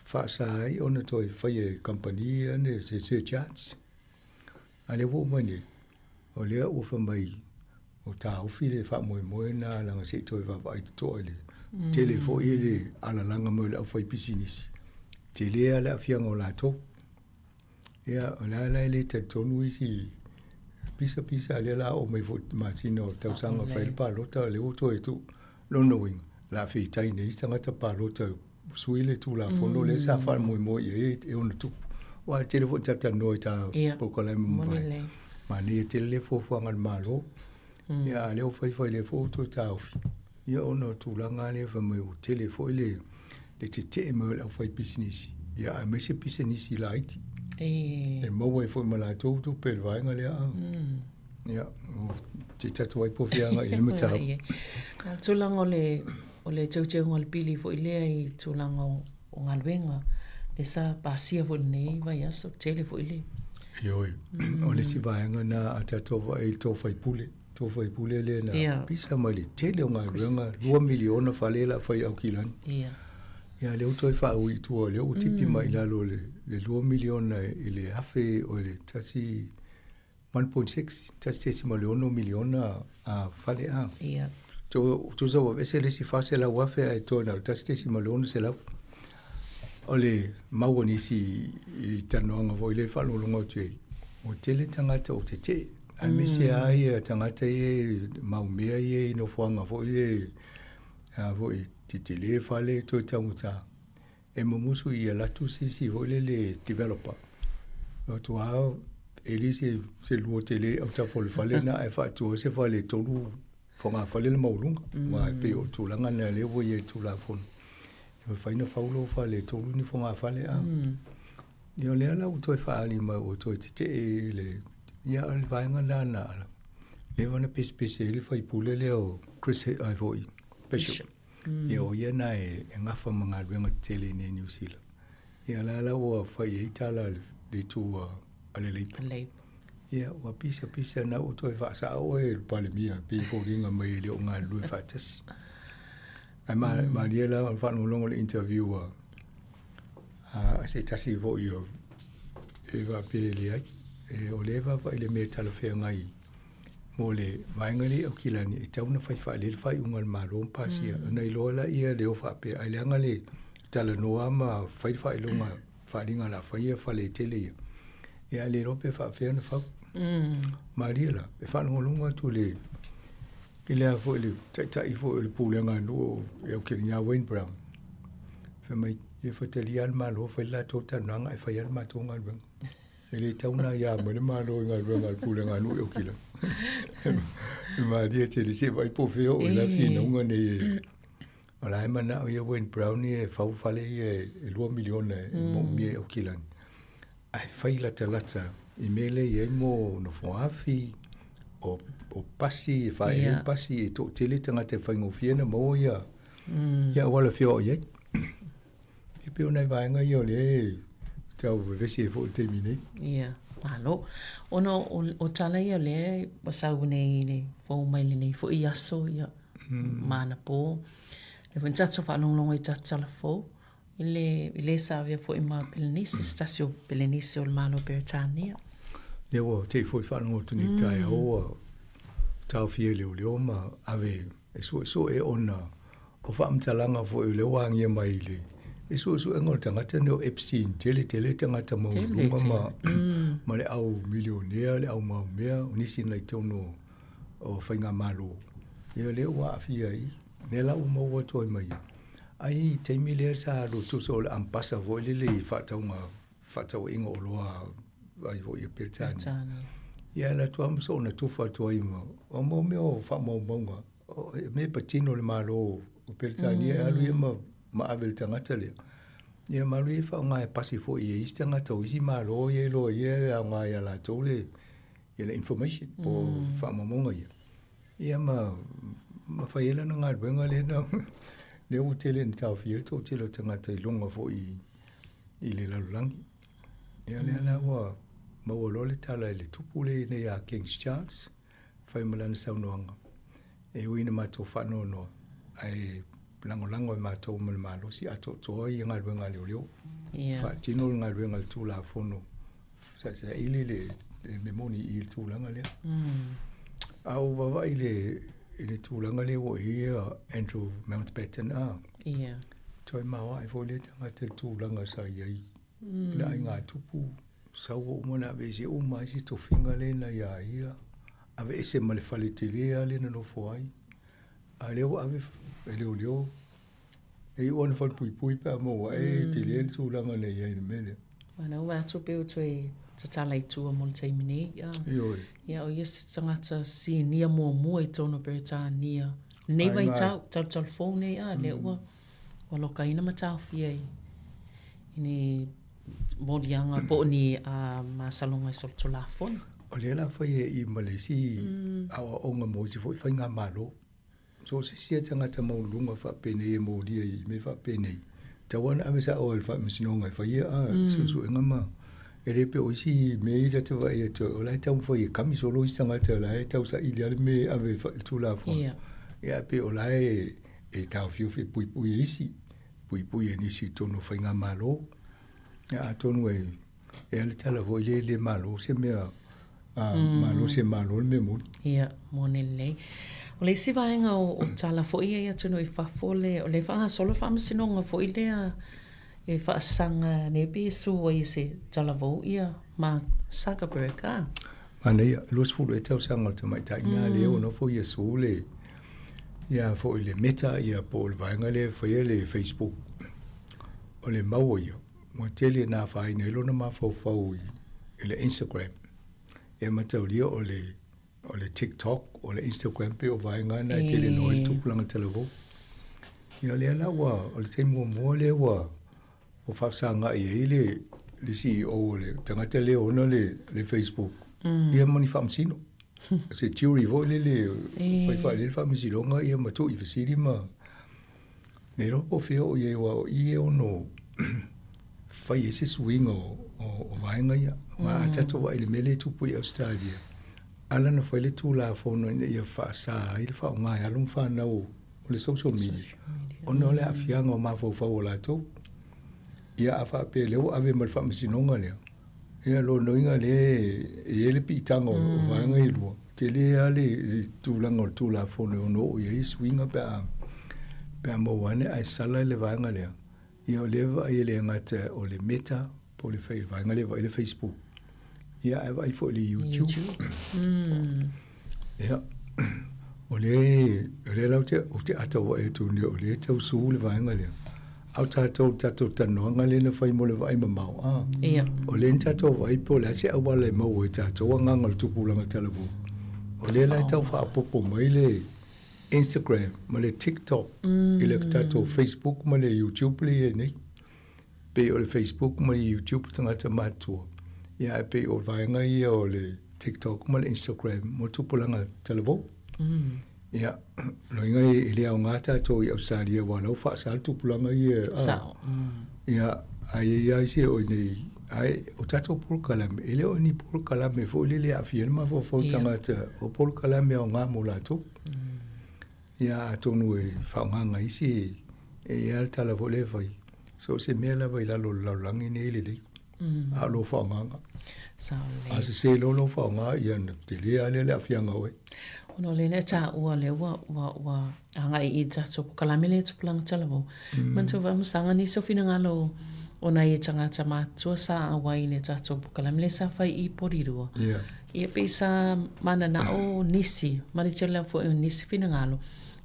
faasa ai ona toe faia e kamupani ia se surcharge. A lea ua oo mai nei, o lea ua fai mai ua taofi le faamoemoe lena leaga se i toe vaavaai totoa i le tele foi le alalaga mai o le aufaipisinisi, tele lava le aafiaga o latou. Ia, o le a la e le talitonu isi pisa pisa lea la oo mai foi i masina o tausaga fai le palota lea ua toe tuu. Lona uiga, o le a feitai nei isi tagata palota sui le Tulafono lea sa faamoemoe i ai e ono tupu. Aua e tele foi talatalanoa i ta polokalame ua mavae. Manaia tele le fuafuaga a le Malo. Ia a o lea ua fai fai lea foi ua toe taofi. Ia ona o tulaga lava lea fai mai ua tele foi le tetee mai o le aufaipisinisi, ia aemaise pisinisi laiti. E maua ai foi ma latou tupe i le vaega lea. Ia, se i tatou ai po o fea agai i ai le mataupu. A o le tulaga o le o le teuteuga o le pili foi lea i tulaga o, o galuega, lea sa pasia foi i lenei vaiaso, tele foi le... Ioe, o le isi vaega lena a tatou vaai i le tou sui usufono, tou sui usufono lea na yeah. pisa mai le tele o galuega, 2 miliona fale la fai Aukilani. Yeah. Ia lea ua toe faaui i tua, lea ua tipi mai i lalo le, le 2 miliona i le afe o le tasi 1.6, 1.6 miliona a fale a. Ia. Tusa ua aveese le isi 400,000 ae toe na o le 1.6. O le mau a nisi i talanoaga foi lea e faalogologo atu i ai, ua tele tagata o tetee, aemaise lava ia tagata ia i mau mea ia i nofoaga foi lea, a foi tetele fale toe taugata. E mumusu i alu atu se isi foi lele developer. O atu lava eli se, se lua tele autafa o le fale lena ae faatu ai se fale e tolu fogafale le maualuga. Mm. Aua e pei o le tulaga lena lea ua i ai i le Tulafono. E mafai ona fau lou fale e tolu ni fogafale a. Mm. Ia o lea la ua toe faaali mai ua toe tetee i le, ia o le vaega lena na leva ona pesepese ai le faipule lea o Chris ai foi, Bishop. Bishop. Ia o ia na e gafa ma galuega tetele i inei i Niu Sila. Ia la la ua fai ai tala a le itu a le Labour. Ia ua pisa pisa na ua toe faasao oe e le Palemia pei e foliga mai e le o galulue faatasi. Ae malie la o le faalogologo i le interview a a se tasi foi o e faapea e leai, o lea e vaavaai i le mea e talafeagai mo le vaega lea i Aukilani, e tatau ona fai faalele le faaiuga a le Malo ma pasia. Ona iloa lea lea o faapea, ai leaga le talanoa ma fai le faailoga, faaaliga o le a fai ia fale tele ia. Ia ae le iloa pe faapefea ona fau. Malie la, e faalogologo atu i le i le a foi le taitai foi o le pulega a nuu i Aukilani ia Wayne Brown. Fai mai, ia faitalia lava le Malo fai le latou talanoaga ae fai lava le matou galuega. E le tatau ona aia mai le Malo i galuega a le Pulega a Nuu i Aukilani. E malie tele se vaai po o fea oo i la finauga nei e o la e manao ia Wayne Brown ia e fau fale ia e 2 miliona e moomia i Aukilani. Ae fai latalata i mea lea e i ai mo nofoafi, o, o pasi, e faaee yeah. pasi, e toatele tagata e faigofie ona maua ia, ia auala feoai ai. E pei o nai vaega ia o lea e tau vevesi ai foi i le taimi nei. Ia, malo. Ona o, o tala ia o lea ua sau nei i le fou mai lenei foi aso, ia, mm. ma anapo. Lea foi na tatou faalogologo i tatou tala fou, i le, i le sa avea foi ma Pelenise, se tasi o Pelenise o le Malo o Peretania. Lea ua te i foi faalogo atu nei mm. taeao ua taofia e leoleo ma ave e suesue ona O faamatalaga foi o lea ua agia mai i le i suesuega o le tagata lenei o Epstein, tele tele tagata maualuluga ma, mm. ma le au milionea, le au maumea, o nisi na i totonu o faigamalo. Ia lea ua aafia ai, lea la ua maua atu ai mai. Ai i taimi lea sa alu tusa o le ambasa foi lele i faatauga faatauaiga o oloa ai foi i Peretania. Ia alu atu lava ma soona tufa atu ai ma o mo mea o faamaumauga e mea patino le Malo o Peretania e alu ia ma, ma ave i le tagata lea. Ia ma alu ia e faaaoga e pasi foi e isi tagata o isi Malo ia e iloa ia e aoga ia latou le. ia le information po mm. faamaumauga ia. Ia ma ma fai ai lana galuega lea na lea ua tele ina taofia ai le toatele o tagata i luga foi i, i le lalolagi. Ia lea la ua maua loa le tala i le tupu lea nei a King Charles, fai ma lana saunoaga, e ui ina matou faanoanoa, ae lagolago e matou ma le malosi atoatoa ia galuega a leoleo. Yeah. Faatino le galuega a le Tulafono, saili le, le mea moni i le tulaga lea. Mm. A ou vaavaai i le, i le tulaga lea ua i ai Andrew Mountbatten, a. Yeah. Toe maoae foi lea tagata i le tulaga sa i ai. Mm. Le aiga tupu, sau ua uma ona aveese uma ai se tofiga lea na ia ia, aveese ma le fale tele lava lea na nofo ai. A lea ua ave e leoleo, e iu ona falepuipui pe a maua ae mm. tele le tulaga na i ai i le mea lea. Ana ua atu pe o toe tatala i tua mo le taimi nei. Ia, Ioe. Ia, o ia se tagata sinia muamua i tonu o Peretania. Nei vaitau, talutalu fou nei, a, lea ua, ua lokaina ma taofia i, i ni moliaga po o ni uh, masaloga i solitulafono. O lea la fai e i ma le isi mm. aoaoga mo isi foi faigamalo. So o se isi a tagata maualuluga faapenei e molia i mea faapenei, tatau lava ona ave sao i le faamasinoga e faia a mm. suesuega ma e le pei o isi mea ia ta te vaai atu ai, o la e taumafai e kami solo isi tagata o la e tausaili lava le mea e ave i le Tulafono. Yeah. Ia pei o la e e taofiofi e puipui e isi, puipui e nisi i totonu o faigamalo. Ia atonu e e a le tala foi lea e le malo se mea a mm. malo se malo le mea moni. Ia, moni lelei. O le isi vaega o, o tala foi ia i atunuu i fafo le, o le faagasolo faamasinoga foi lea e faasaga nei pe sua i se talavou ia Mark Zuckerberg, a? Manaia, 20 ea tausaga o le tamaitai na mm. lea ua nofo ia su le ia foi le Meta ia po o le vaega lea e faia le Facebook. O le maua ia, ua tele na afaina ai lona mafaufau i le Instagram. E mataulia o le o le TikTok, o le Instagram pei o vaega na e tele noa i le tupulaga talavou. Ia o lea la ua, o le taimi muamua lea ua ua faafesagai ai le le CEO o le tagata lea e ona le le Facebook, mm. ia ma ni faamasino. Se jury foi lele, fai faalele le faamasinoga ia ma tuu i fesili ma Le iloa po o fea o i ai aua o i e ono fai ai se suiga o, o, o vaega ia. Aua a tatou vaai i le mea lea e tupu i Australia, ala na fai le Tulafono ina ia faasa ai le faaaoga e alo ma fanau o le social media, ona o le aafiaga o mafaufau o latou. Ia a faapea lea ua ave ma le faamasinoga lea, ia lona uiga lea e i ai le piitaga o, o vaega ia e lua. Tele lava le, le tulaga o le Tulafono e ono oo i ai suiga pe a, pe a maua ane ae sala le vaega lea. Ia o lea e vaai e le gata o le Meta po o le vaega lea e vaai le Facebook. Ia ae vaai foi i le YouTube. YouTube. Mm. Ia, o lea, o lea la ou te, ou te ata vaai atu nei, o lea e tau su le vaega lea. A o tatou, tatou talanoaga lea na fai mo le vaai mamao, a. Ia. O lea na tatou vaai po o le a se auala e maua ai tatou agaga o le tupulaga talavou. O lea la e tau faaopoopo mai le Instagram ma le TikTok mm. i le tatou Facebook ma le YouTube lea e i ai nei. Pei o le Facebook ma le YouTube tagata matutua. Ia ae pei o vaega ia o le TikTok ma le Instagram mo tupulaga talavou. Mm. Ia, loiga e le aoga tatou i Australia aua la ua faasa le tupulaga ia. Sao. Mm. Ia, ae i ai se oi nei, ae o tatou polokalame, e le o ni polokalame foi lele e aafia ai le mafaufau o tagata, o polokalame aoga mo latou. Mm. Ia, atonu e faaaogaga isi, e i ai le tala foi lea e fai, so o se mea lava i lalo o le lalolagi nei e lelei. Mm. A o lou faaaogaga. Sao lelei. A sese loa lou faaaoga, ia ona tele lava lea o le aafiaga o oe. Ona o lea na e taua lea ua, ua, ua agai i tatou polokalame lea Tupulaga Talavou. Mm. Manatua faamasaga nisi o finagalo o nai tagata matutua sa auai i le tatou polokalame lea sa fai i Porirua. Yeah. Ia pei sa mananao nisi, ma le tele lava foi o nisi finagalo,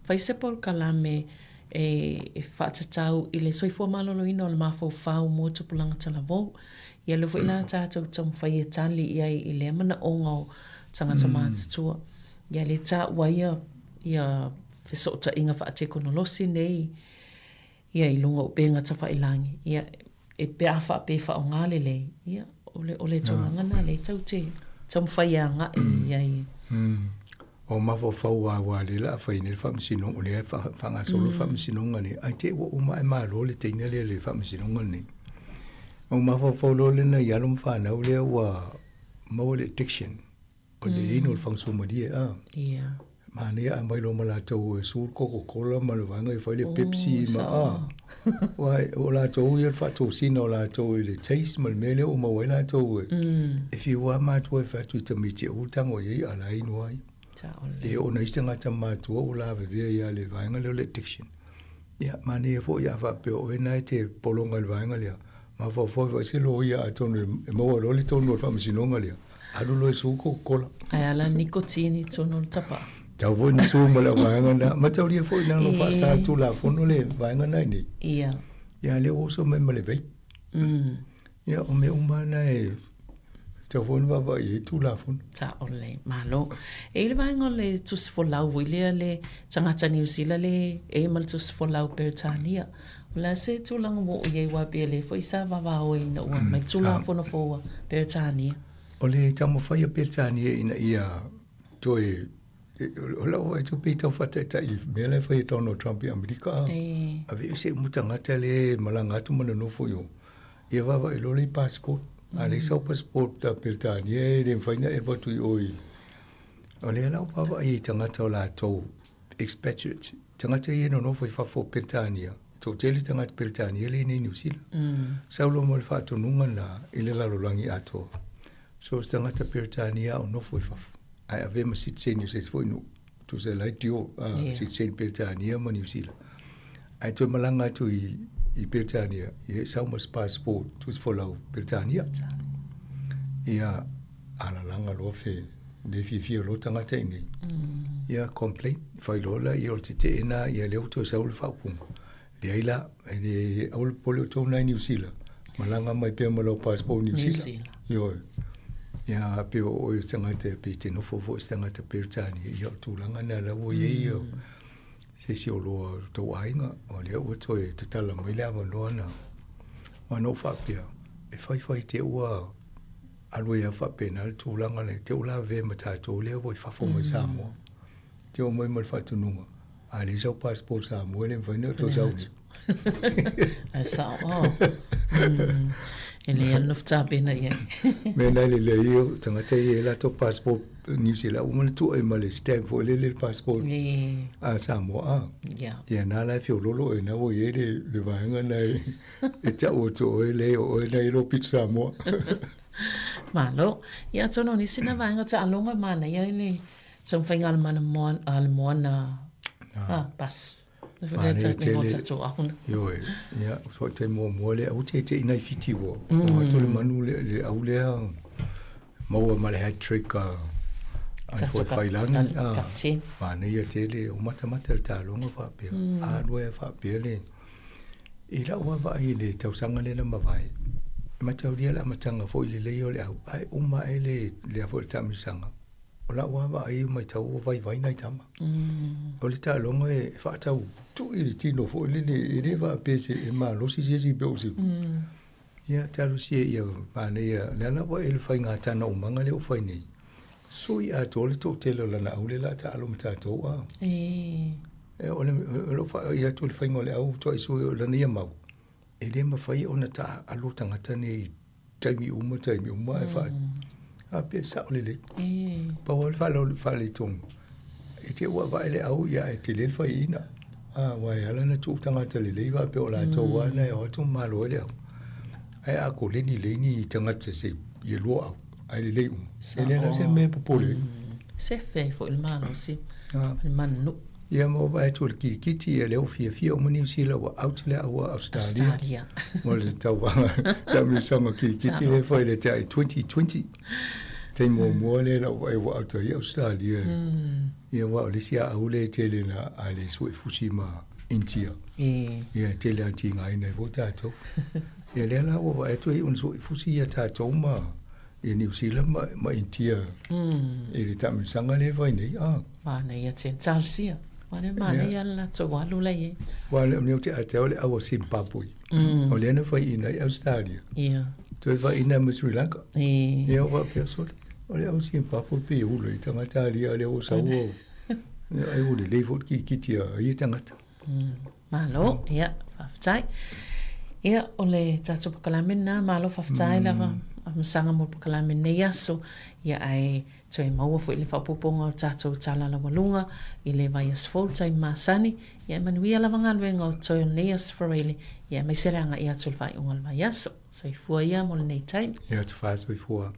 fai se polokalame e faatatau i le soifua maloloina o le mafaufau mo tupulaga talavou. Ia lea foi la tatou taumafai e tali i ai i lea manaoga o tagata matutua. Ia lea taua ai ia, ia fesootaiga faatekonolosi nei ia i luga o upega tafailagi. Ia e pe a faapea e faaaoga lelei, ia o le, o le tulaga lena lea e tau te. taumafai e agai i ai. O mafaufau lava aua o lea o le a fai nei le faamasinoga, o lea e faagasolo le faamasinoga lenei, ae te i ua uma ae malo le teine lea i le faamasinoga lenei. Ou mafaufau loa lea nai alo ma fanau lea ua maua le addiction o le inu o le fagasuamalie a. Ia. Manaia a aumai loa ma latou e su le Coca-Cola ma le vaega e fai le Pepsi ma a. Aua o latou ia o le faatosina o latou i le taste ma le mea lea ua maua ai latou e. E fiu lava matua e fai atu i tamaiti aua le tago i ai a o la e inu lava ia. E oo ina isi tagata matua ua lavevea ia le vaega lea o le addiction. Ia, manaia foi a faapea o oe na e te pologa i le vaega lea, mafaufau e fai se loia atonu e maua loa le tonu o le faamasinoga lea, alu loa e su Coca-Cola. Ae a la nicotine i totonu o le tapaa? Tau foi na su ma le vaega na. Mataulia foi na no faasa le Tulafono le vaega na i nei. Ia. Ia, lea ua oso mai ma le vape. Ia, o mea uma lava na e tatau foi ona vaavaai i ai Tulafono. Sao lelei, malo. E i le vaega o le tusi folau foi lea le tagata Niu Sila le e ma le tusi folau Peretania. O le a se tulaga ua oo i ai aua pei o lea foi sa vavao ina ua aumai le Tulafono fou a Peretania. O le taumafai a Peretania ina ia toe O lau vaai atu pei tau faataitai i mea la e fai e Donald Trump i Amerika a. Aveese uma tagata lea e malaga atu ma nonofo i o, ia vaavaai loa lea i passport. A leai sau passport a Peretania e le mafai ona e alu atu i o i. O lea la ua vaavaai i tagata o latou expatriates, tagata ia e nonofo i fafo o Peretania, e toatele tagata Peretania lea e i inei i Niu Sila. Sau loa ma le faatonuga lena i le lalolagi atoa. So o se tagata Peretania o nofo i fafo. Ae avea ma sitiseni o se isi foi nuu, tusa e laiti o sitiseni Peretania ma Niu Sila. Ae toe malaga atu i, i Peretania, ia e sau ma se passport tusi folau Peretania. Ia alalaga loa fe, le fiafia loa tagata i nei. Ia complain, fai loa la ia o le tetee na, ia lea ua toe sau le faaupuga. Leai la, e le aua le popole outou na i Niu Sila, malaga mai pea ma lau passport Niu Sila. Ioe. Ia, pe o oe se tagata pe te nofo foi se tagata Peretania, ia o le tulaga lena la ua i ai ia se isi o loa o tou aiga, o lea ua toe tatala mai le avanoa na. Aua na ou faapea, e faifai te ua alu ai lava faapena le tulaga lea, te ua lavevea ma tatou lea ua i fafo mai Samoa. Te oo mai ma le faatonuga, A leai sau passport Samoa e le mafai ona toe sau nei. Ae sao o. E lelei lava le nofo tapena i ai. Mea na e lelei ai o tagata ia e latou passport New Zealand uma ona tuu ai ma le stamp foi lele le passport a Samoa a. Ia na la e feololo oe na ua i ai le vaega na e tau atu o oe lea o oe na i lou pito Samoa. Malo. Ia atonu o nisi na vaega taaloga manaia i le Taumafaiga a le mana moana, a le moana, ah, bas. Manaia tele. Ioe, ia, o te muamua le au te te ina i Fiti ua. O atu le manu le, le au lea maua ma le hat trick a ai foi Failangi. Ah, manaia tele, o matamata le taaloga faapea. A lua e faapea le, i lau vaavaai i le tausaga lea na mavae, e mataulia le amataga foi lelei o le au, ae uma ae le, lea foi le taamilosaga. O lau lava vaai e matau ua vaivai nai tama. O le taaloga e faatau tui le tino foi lele, e le faapea se e malosi se isi pe o se. Ia talosia ia manaia, o le a lava ea le faiga tanaumaga lea ua fai nei, sui atoa le toatele o lana au lea o le a taalo ma tatou a. E o le o lou faaiai atu i le faiga o le au toai sui o lana ia mau, e le mafai ona taaalo tagata nei i taimi uma taimi uma ae faa a pe sao lelei. Pau lava le faaletonu, e te ua vae le au ia ae tele le faiaina. A aua e ala ona tuu tagata lelei faapea o latou lava na e o atu ma malo ai le au. Ae a koleni lelei ni tagata se i lua au ae lelei uma, e le na o se mea e popole ai. Sefe ai foi le malosi o le manu. Ia ma ua vaai atu o le kilikiti ia lea ua fiafia uma Niu Sila ua out le au a Australia. Australia. Mo le tauvaga taamilosaga kilikiti lea e fai le tai 2020. Taimi muamua lea lau vaai ua out ai Australia. Ia aua o le isi aau lea e tele na a le suefusi ma Intia. Ia e tele lava tigaina ai foi tatou. Ia lea la ua vaai atu e iu ona suefusi ia tatou ma ia Niu Sila ma, ma Intia i le taamilosaga lea e fai nei. Ah. Manaia tele. Talosia. Aua le manaia le latou alu la i ai. Aua le mea ou te atea o le au a Zimbabwe. O lea na faiaina ai Australia. Ia. Toe faiaina ma Sri Lanka. Ia ua faapea sole. O le au Zimbabwe pei e ula i tagata alia lea ua sau au. Ai ua lelei foi le kirikiti a ia tagata. Malo, ia, faafetai. Ia, o le tatou polokalame lena, malo faafetai lava Masaga mo le polokalame i lenei aso. Ia, ae toe maua foi le faaopoopoga o le tatou tala laualuga i le vaiaso fou i le taimi masani. Ia, e manuia lava galuega o totoe o lenei Aso Faraile, ia aemaise le agai atu i le faaiuga o le vaiaso. Soifua ia mo lenei taimi. Ia, tufa soifua.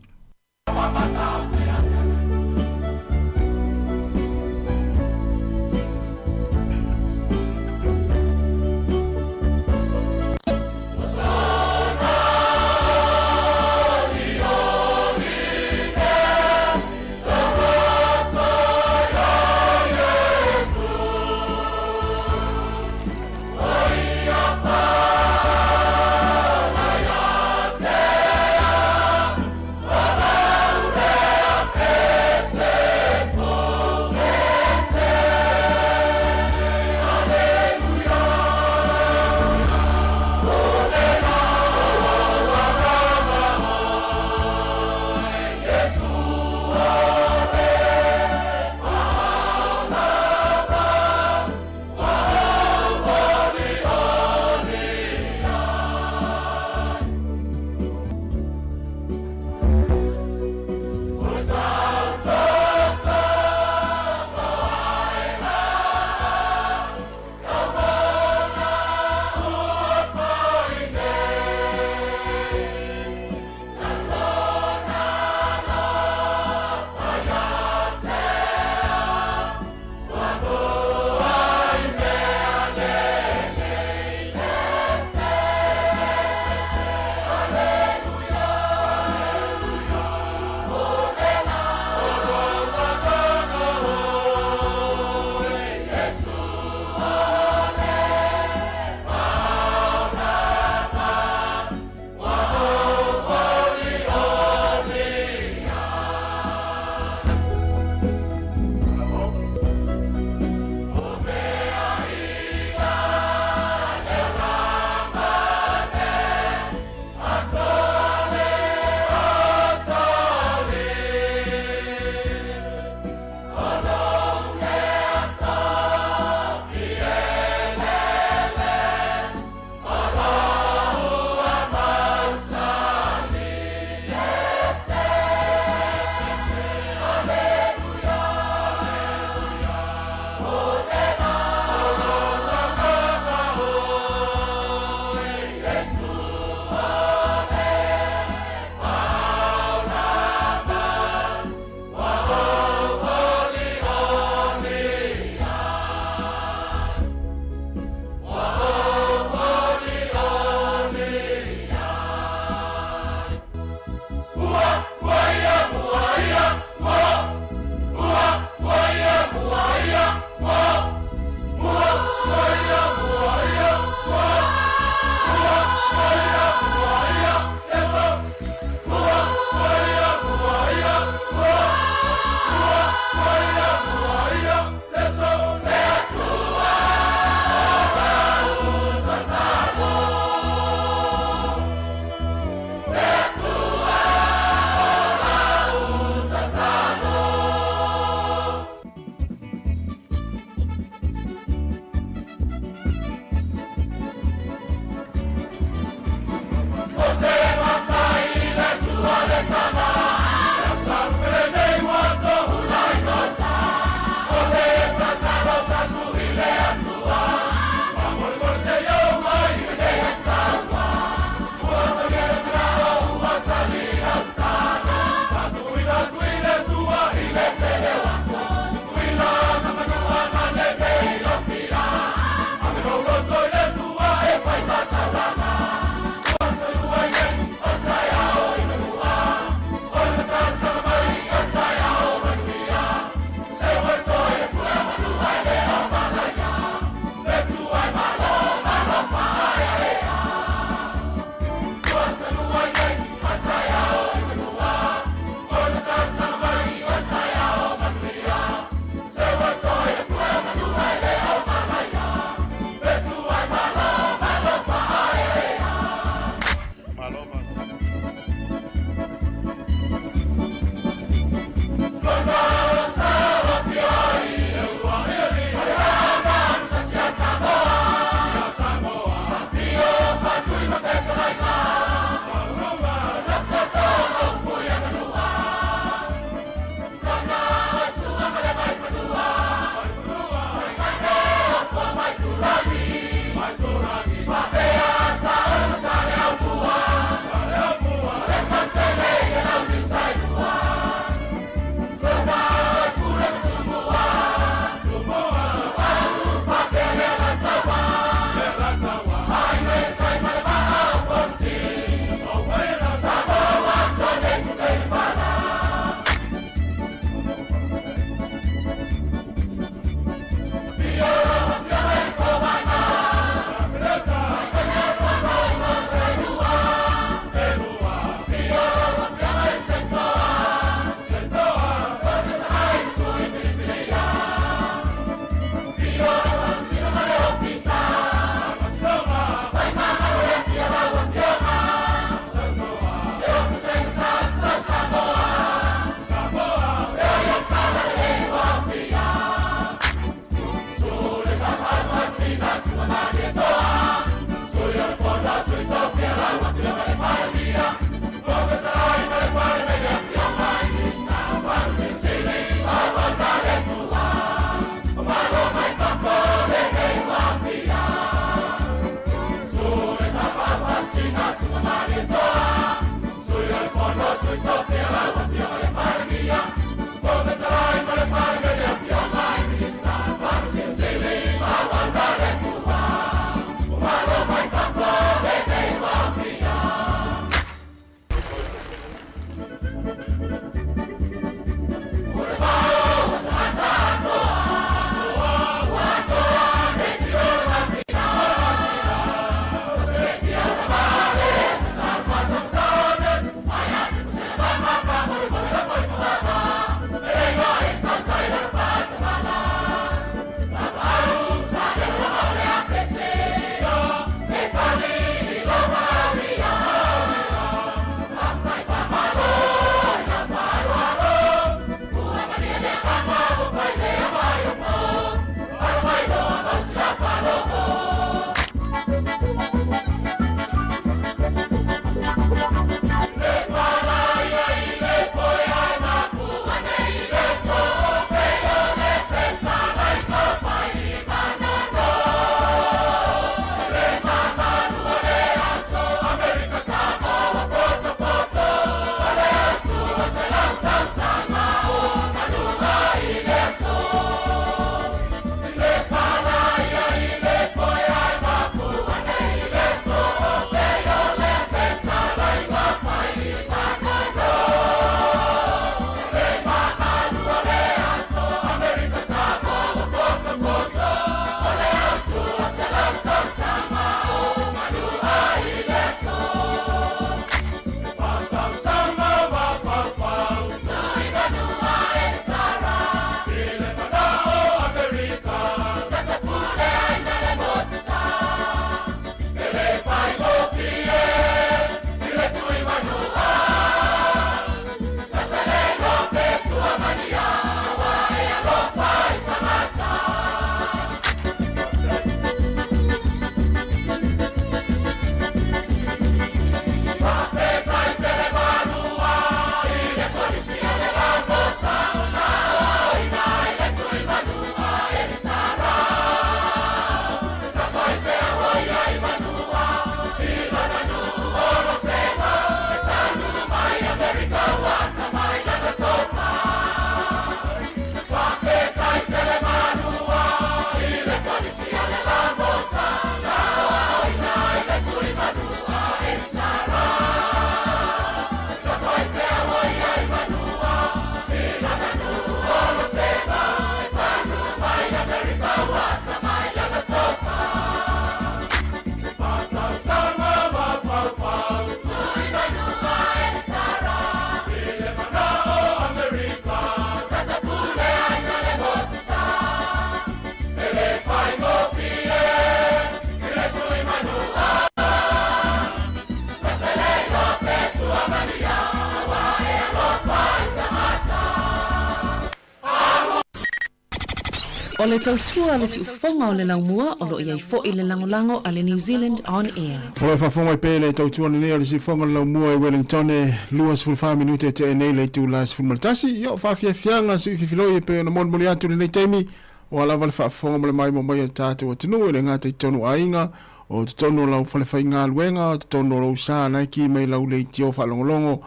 O le tautua a le siufofoga o le laumua o lo o i ai foi le lagolago a le New Zealand On Air. O lo o faafofoga mai pea le tautua lenei o le siufofoga o le laumua i Wellington e 24 minute e tea nei le itula e 11. Ia o faafiafiaga sui fifiloi e pei ona molimoli atu i lenei taimi ua lava le faafofoga ma le maimoa mai a le tatou atunuu e le gata i totonu o aiga, o totonu o lau falefaigaluega, o totonu o lou sa na e ki mai lau leitio faalogologo.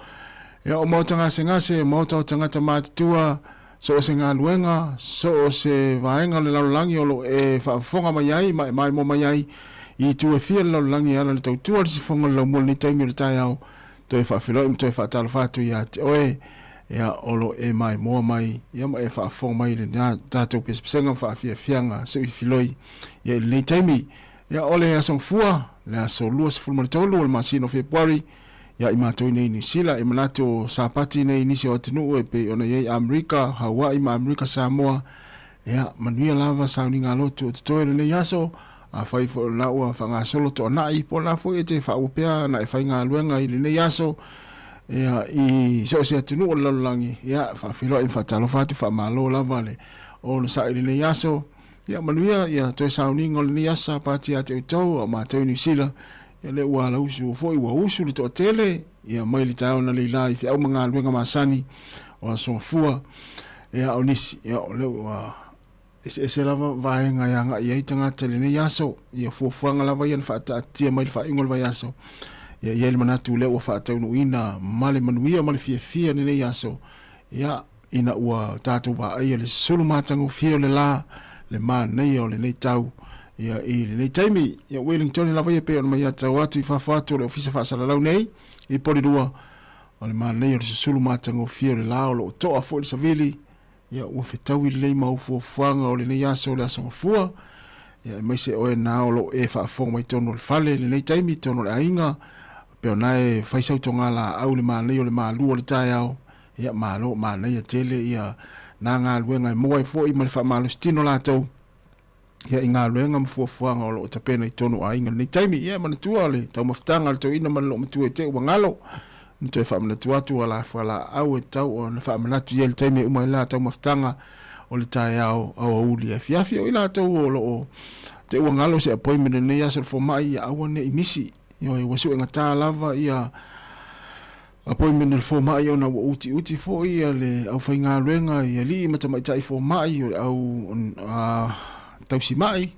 Ia o maota gasegase, o maota o tagata matutua, So o se galuega, so o se vaega o le lalolagi o lo o e faafofoga mai ai ma e maimoa mai ai i itu e fia o le lalolagi e ala i le tautua a le sifoga o le laumua i lenei taimi o le taeao, toe faafeiloai ma toe faatalofa atu ia te oe, ia, o lo o e maimoa mai, ia, ma e faafofoga mai i le tatou pesepesega ma faafiafiaga seuifiloi, ia, i lenei taimi. Ia, o le Aso Gafua, le aso 23 o le masina o Fepuari, ia i matou nei i Niu Sila, e manatu o Sapati nei i nisi o atunuu e pei ona i ai Amerika, Hawaii ma Amerika Samoa. Ia, manuia lava sauniga lotu o totoe lenei aso, afai foi o lena ua faagasolo toanai, po o lena foi e te faaua pea na e faigaluega i lenei aso, ia, i so o se atunuu o le lalolagi, ia, faafeiloai ma faatalofa atu, faamalo lava le onosai i lenei aso. Ia, manuia, ia, toe sauniga o lenei aso Sapati ia te outou, a o matou i Niu Sila, Ia lea ua alausu foi ua usu le toatele ia mai le taeao na leila i feau ma galuega masani o aso fua ia o nisi ia o lea ua eseese lava vaega e agai ai tagata i lenei aso ia fuafuaga lava ia na faataatia mai le faaiuga o le vaiaso ia i ai le manatu lea ua faataunuuina ma le manuia ma le fiafia lenei aso ia ina ua tatou vaaia le sulu matagofie o le la, le manaia o lenei tau ia, i lenei taimi. Ia, Wellington lava ia pei ona mai atau atu i fafo atu o le ofisa faasalalau nei i Polirua, o le manaia o le susulu matagofie o le la o lo o toa foi le savili, ia, ua fetaui lelei ma au fuafuaga o lenei aso o le aso gafua, ia, aemaise oe na o lo o e faafofoga mai totonu o le fale i lenei taimi, totonu o le aiga, pei ona e fai sau togalaau i le manaia o le malu o le taeao, Ia, malo, manaia tele ia nā galuega e maua ai foi ma le faamalositino latou ia i galuega ma fuafuaga o lo o tapena i totonu o aiga i lenei taimi. Ia, e manatua le taumafataga a le toeaina ma le loomatua e te ua galo, na toe faamanatu atu ua la fualaau e tatau ona faamanatu i ai le taimi e uma ai la taumafataga o le taeao aoauli afiafi. O i latou o lo o te ua galo se appointment i lenei aso o le fomai, ia aua ne i misi. Ioe, ua suegata lava ia appointment a le fomai ona ua utiuti foi ia le aufaigaluega i alii ma tamaitai fomai o le au tausimai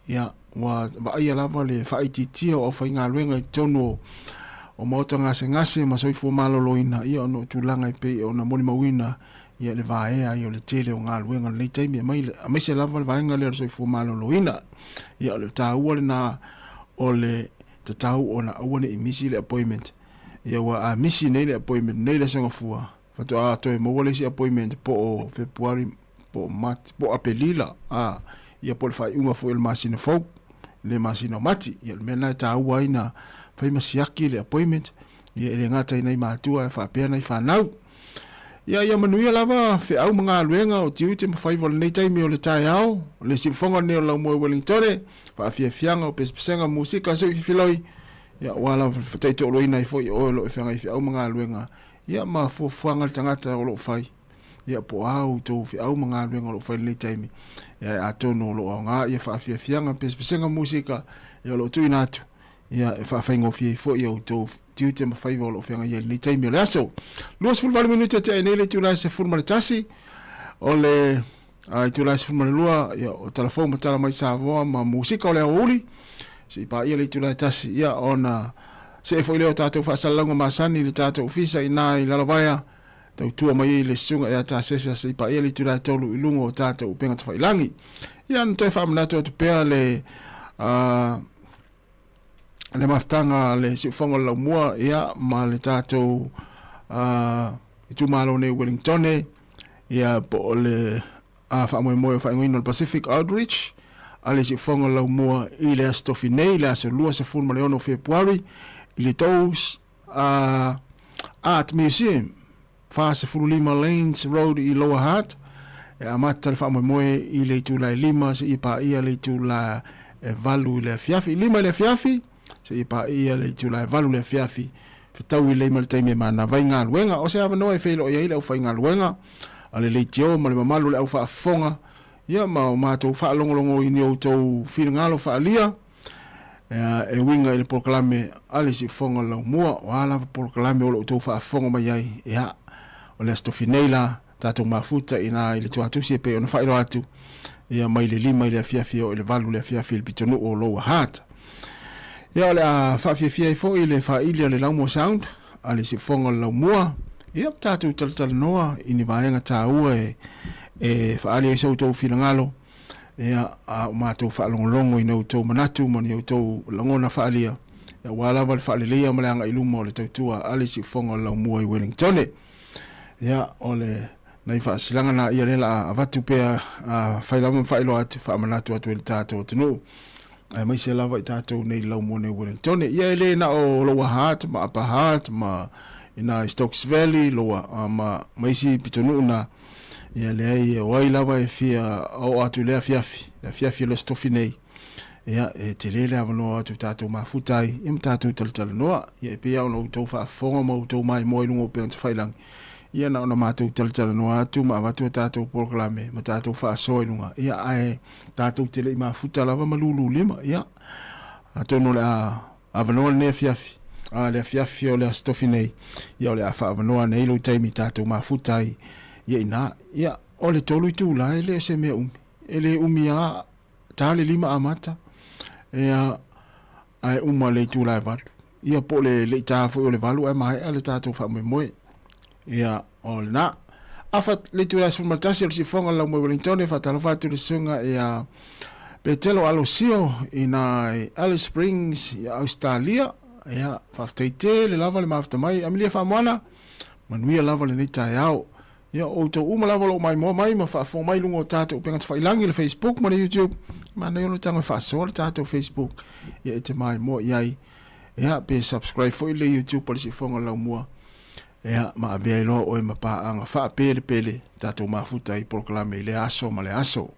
ia ua vaaia lava le faaitiitia o aufaigaluega i totonu o maota gasegase ma soifua maloloina ia ona o tulaga e pei ona molimauina ia le vaea ai o le tele o galuega i lenei taimi aemaise lava le vaega lea o le soifua maloloina. Ia o le taua lena o le tatau ona aua ne i misi le appointment. Ia ua a misi nei le appointment nei le Aso Gafua, faatoa toe maua le isi appointment po o Fepuari po o Mati po o Apelila, a, ia po o le faaiuga foi o le masina fou, le masina o Mati. Ia o le mea lena e taua ai na fai ma siaki le appointment, ia e le gata i nai matua ae faapea nai fanau. Ia, ia manuia lava feau ma galuega o tiute ma faiva o lenei taimi o le taeao, le siufofoga lenei o le Laumua i Wellingtone, faafiafiaga o pesepesega, musika, sui fifiloi, ia aua lava le taitoaloina ai foi oe o lo o e feagai feau ma galuega, ia ma fuafuaga a le tagata o lo o fai, ia po o a outou feau ma galuega o lo o fai i lenei taimi, ia atonu o lo o aoga ia faafiafiaga, pesepesega, musika, ia o lo o tuuina atu, ia e faafaigofie ai foi outou tiute ma faiva o lo o feagai ai i lenei taimi o le aso. 28 minute tea nei le itula e 11 o le itula e 12 ia, o tala fou ma tala mai Samoa ma musika o le aoauli se i paia le itula e tasi ia ona see foi lea o tatou faasalalauga masani i le tatou ofisa i na i Lalovaea tautua mai ai le susuga ia Tasese se i paia le itula e 3 i luga o tatou upega tafailangi. Ia na toe faamanatu atu pea le le mafutaga a le siufofoga o le laumua ia ma le tatou itumalo nei Wellingtone ia po o le faamoemoe o faaigoaina o le Pacific Outreach a le siufofoga o le laumua i le aso tofi nei le aso 26 o Fepuari i le Toes Art Museum 45 Lanes Road i Lower Hutt. E amata le faamoemoe i le itula e 5 seia paia le itula e 8 i le afiafi. 5 i le afiafi seia paia le itula e 8 i le afiafi. Fetaui lelei ma le taimi e manava ai galuega. O se avanoa e feiloai ai le aufaigaluega a le leitio ma le mamalu o le au faafofoga. Ia ma o matou faalogologo i ni outou finagalo faaalia e uiga i le polokalame a le Siufofoga o le Laumua. O a lava polokalame o lo o outou faafofoga mai ai, ia, o le Aso Tofi nei la, tatou mafuta i ina i le Tuatusi e pei ona faailoa atu, ia mai le 5 i le afiafi e oo i le 8 i le afiafi i le pitonuu o Lower Hutt. Ia o le a faafiafia ai foi le faili a le Laumua Sound a le Siufofoga o le Laumua, ia ma tatou talatalanoa i ni vaega taua e, e faaali ai so outou finagalo, ia a o matou faalogologo i ni outou manatu ma ni outou lagona faaalia, ia aua lava le faaleleia ma le agai i luma o le tautua a le Siufofoga o le Laumua i Wellingtone. Ia, o le nai faasilaga na ia lea la a avatu pea a fai lava ma faailoa atu, faamanatu atu i le tatou atunuu aemaise lava i tatou nei Laumua nei Wellingtone. Ia e le na o Lower Hutt ma Upper Hutt ma ina i Stokes Valley, Lower, ma, ma isi pitonuu na, ia leai, o ai lava e fia oo atu i le afiafi, le afiafi o le Aso Tofi nei, ia, e tele le avanoa atu tatou mafuta ai, ia ma tatou talatalanoa. Ia, e pei lava ona outou faafofoga ma outou maimoa i luga o upega tafailagi, ia na ona matou talatalanoa atu ma avatu a tatou polokalame ma tatou faasoa i luga, ia, ae tatou te le i mafuta lava ma lulu lima. Ia, atonu o le a avanoa lenei afiafi, a le afiafi o le Aso Tofi nei, ia o le a faaavanoa ane ai lou taimi tatou mafuta ai, ia ina, ia, o le 3 itula e le o se mea umi, e le umi lava ta le 5 amata, ia, ae uma le itula e 8. Ia po o le le i ta foi o le 8 ae maea le tatou faamoemoe. Ia, o lena. Afa le itula e 11 o le siufofoga o le Laumua i Wellington, e faatalofa atu le susuga ia Petelo Alosio i na i Alice Springs i Ausetalia. Ia, faafetai tele lava le mafuta mai. Amelia Faamoana, manuia lava lenei taeao. Ia, o outou uma lava o lo o maimoa mai ma faafofoga mai i luga o tatou upega tafailagi, le Facebook ma le YouTube. Manaia ona tago e faasoa le tatou Facebook, ia e te maimoa i ai. Ia, pe subscribe foi le YouTube a le Siufofoga o le Laumua. Ia, ma avea ai loa oe ma paaga faapelepele tatou mafuta i polokalame i lea aso ma lea aso.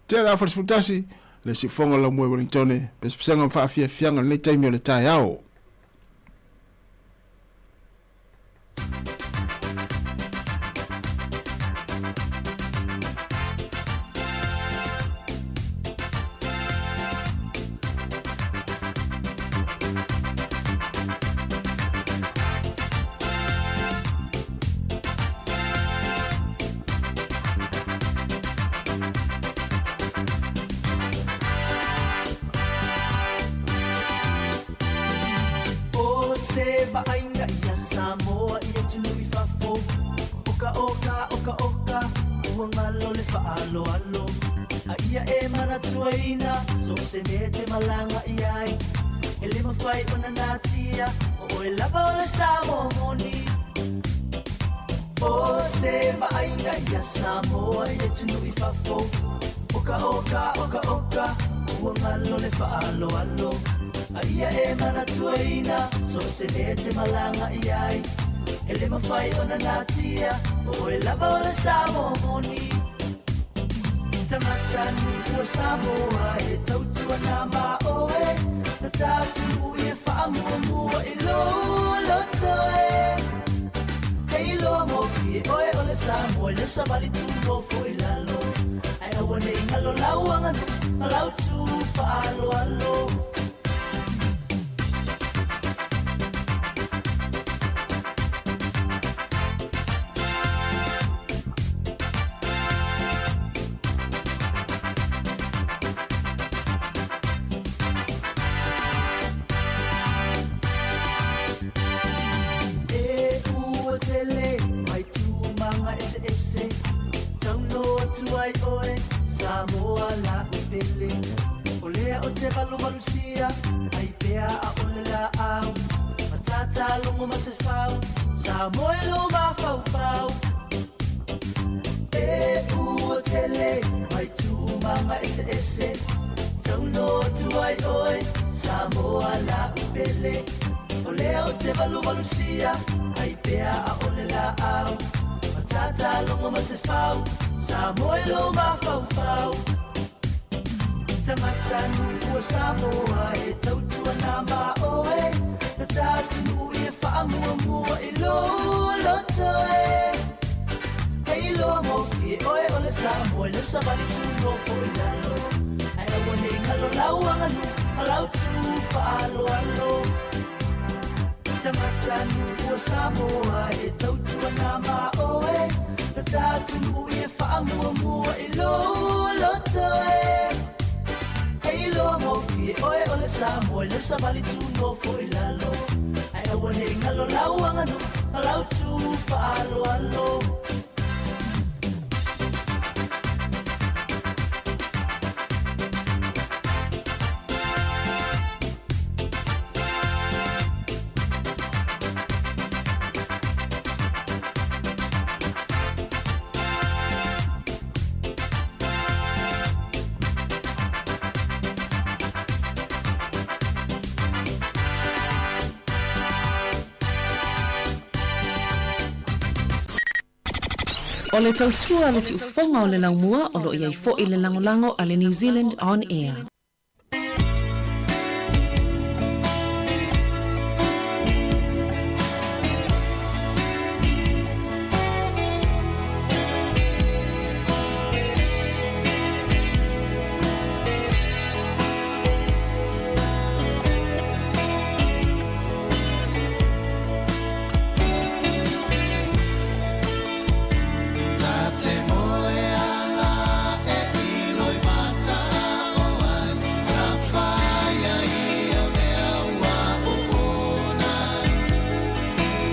Tea le afa le 11, le Siufofoga o le Laumua i Wellingtone, pesepesega ma faafiafiaga i lenei taimi o le taeao. O se vaaiga ia Samoa i atunuu i fafo Oka oka oka oka ua galo le faaaloalo A ia e manatuaina so o se mea e te malaga i ai E le mafai ona natia o oe lava o le Samoa moni O se vaaiga ia Samoa i atunuu i fafo Oka oka oka oka ua galo le faaaloalo A ia e manatuaina so o se mea e te malaga i ai E le mafai ona natia o oe lava o le Samoa moni Tagata nuu o Samoa e tautua na ma oe Na tatou i e faamuamua i lou loto e E iloa gofie oe o le Samoa i le savali tu nofo i lalo Ae aua ne i galo lau aganuu ma lau tu faaaloalo. E ua tele mai tūmanga eseese Tau noa atu ai oe Samoa la pele O lea o te valuvalusia Ai pea a ole laau Matata logo ma se fau Samoa e lou mafaufau E ua tele mai tūmanga eseese Tau noa atu ai oe Samoa la'u pele O lea ou te valuvalusia Ai pea a'ole laau Matata logo ma se fau Samoa i lou mafaufau Tagata nuu o Samoa e tautua na ma oe Na tatou i e faamuamua i lou loto e E iloa gofie oe o le Samoa i lau savali tu nofo i lalo. Ae aua nei galo lau aganuu ma lau tu faaaloalo. Tagatanuu o Samoa e tautuana ma oe, lo tatunuu ia faamuamua i lou loto e. E iloa gofie oe o le Samoa i lau savali tu nofo i lalo. Ae aua nei galo lau aganuu ma lau tu faaaloalo. O le tautua a le siufofoga o le laumua o lo o i ai foi le lagolago a le New Zealand On Air. Ta te moe ala e iloi mata o ai na whaia i au mea ua o ona.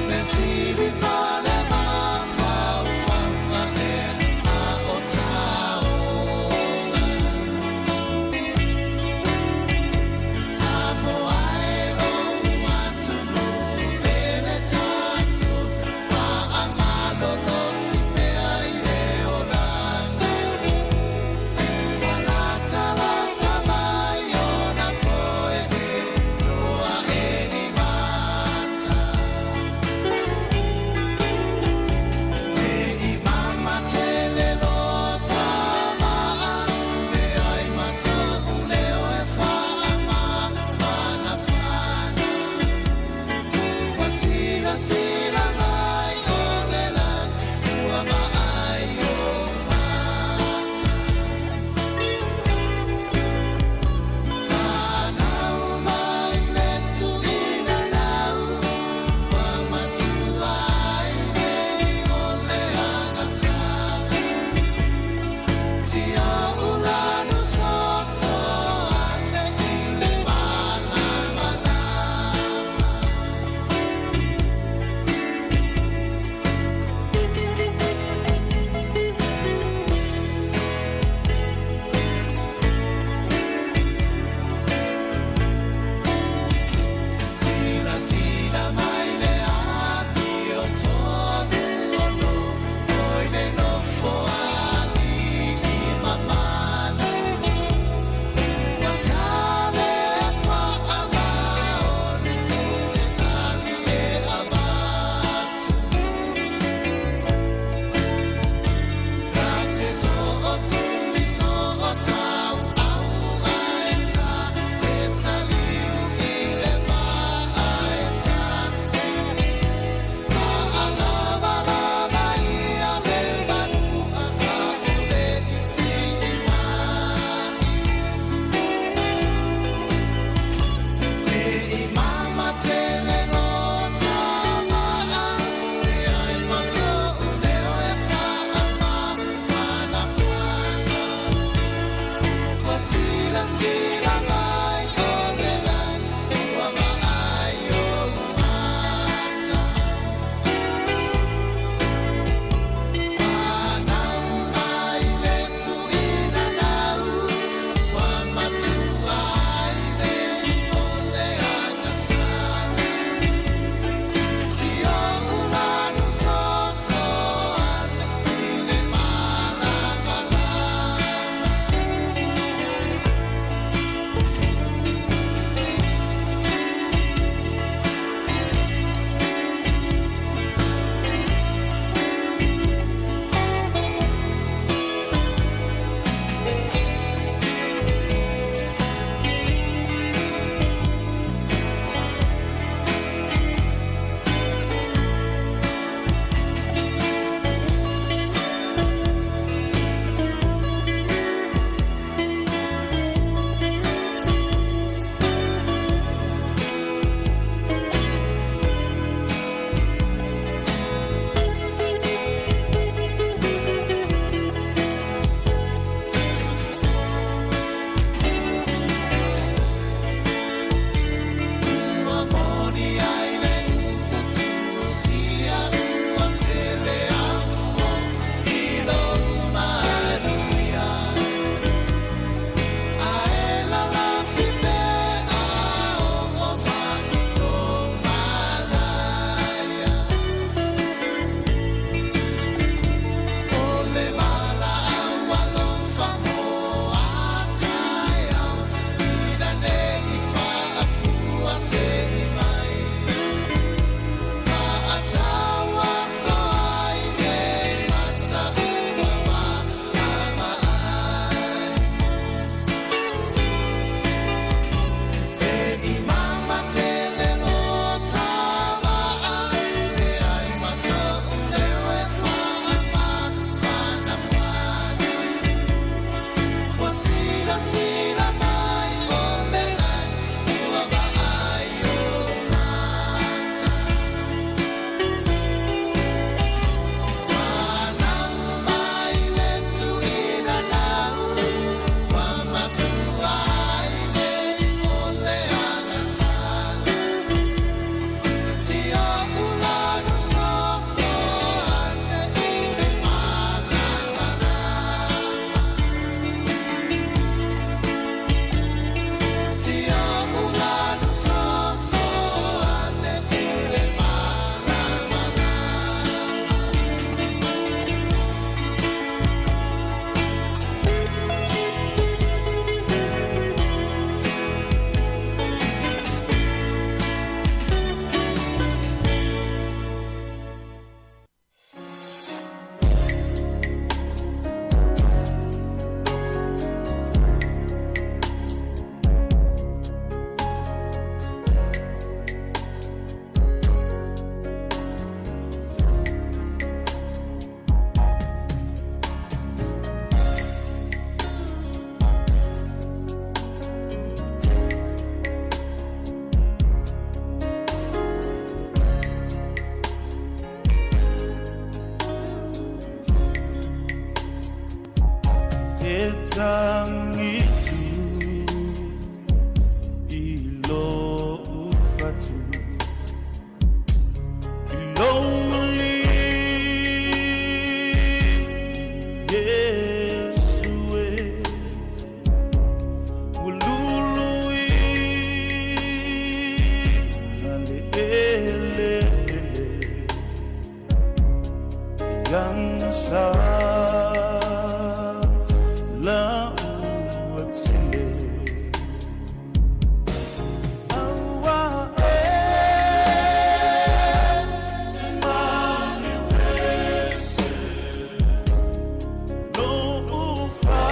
Fesili fale mafaufauga ea a o taola. Samoa e lou atunuu pele tatou faamalolosi pea i le olaga. Ua latalata mai ona po e le iloa e ni mata. Ne i mamatele lo tamaa, leai ma so'u leo e faamafanafana. Ua silasila mai o le lagi, ua vaai ou mata. Fanau mai le tuinanau, ua matua ai nei o le agasala. Si o'u lanu soso ane i le malamalama. Silasila mai le amio tonu o lou oi le nofo alii mamalu. Ua tale faamaoni se tali e avatu. Ta te so'otuli so'otau au ae ta te taliu i le vaa e tasi. Fa'alavalava ia le vanua a'ole i si'i mai. Ne i mamatele lo tamaa, leai ma so'u leo e faamafanafana. Ua silasila mai o le lagi, ua vaai ou mata. Fanau mai le tuinanau, ua matua ai nei o le agasala. Si o'u lanu soso ane i le malamalama. Silasila mai o le lagi ua vaai o mata. Ua mai le tuina nau, ua matua ai nei o le agasala. Si o ulanu soso ane i le malamalama. Si o ulanu soso ane i le malamalama. E tangitu i lo ufatu i lo mali Yesu e ululu i na le ele ele yang sa la ua tele aua e te mani wese no ufa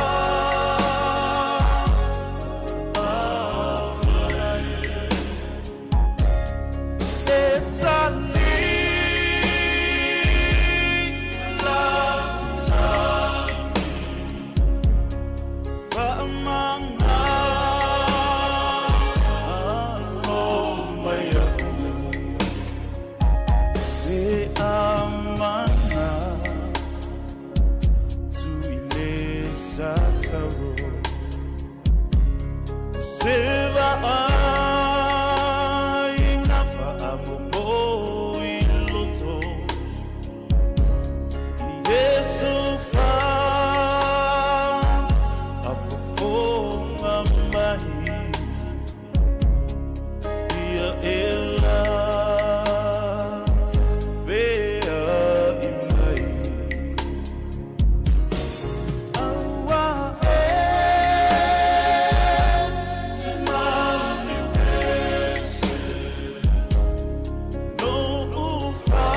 e tali la Yesu fa afofonga mai ia ela vea i mai aua e te mani wese no ufa.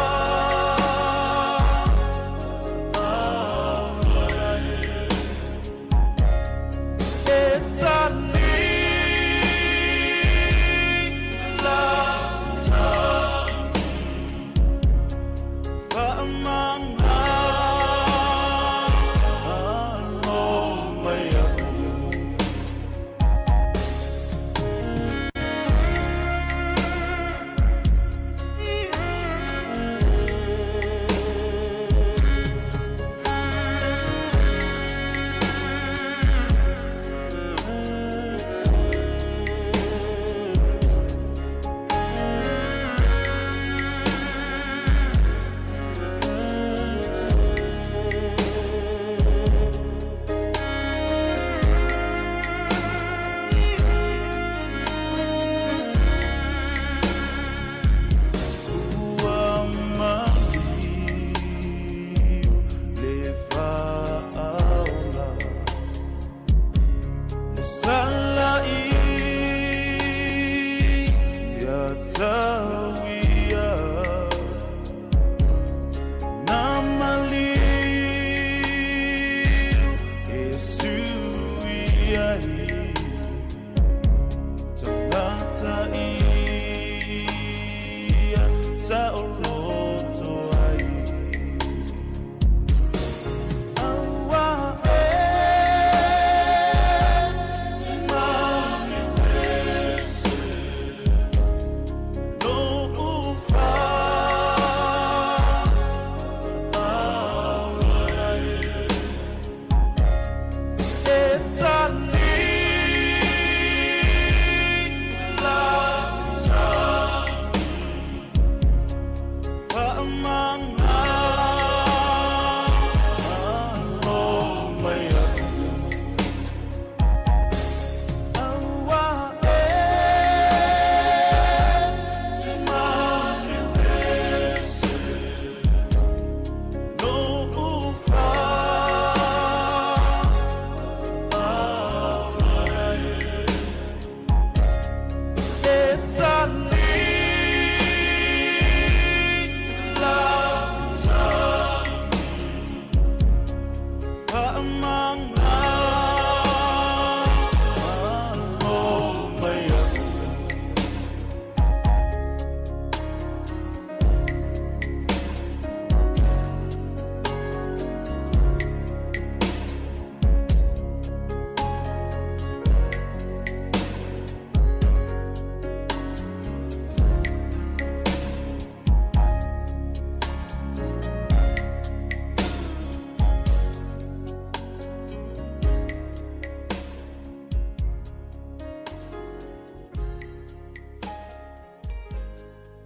Ua maliu le faaola le sala ia tauia na maliu e sui ai tagata ia sa o loto ai aua e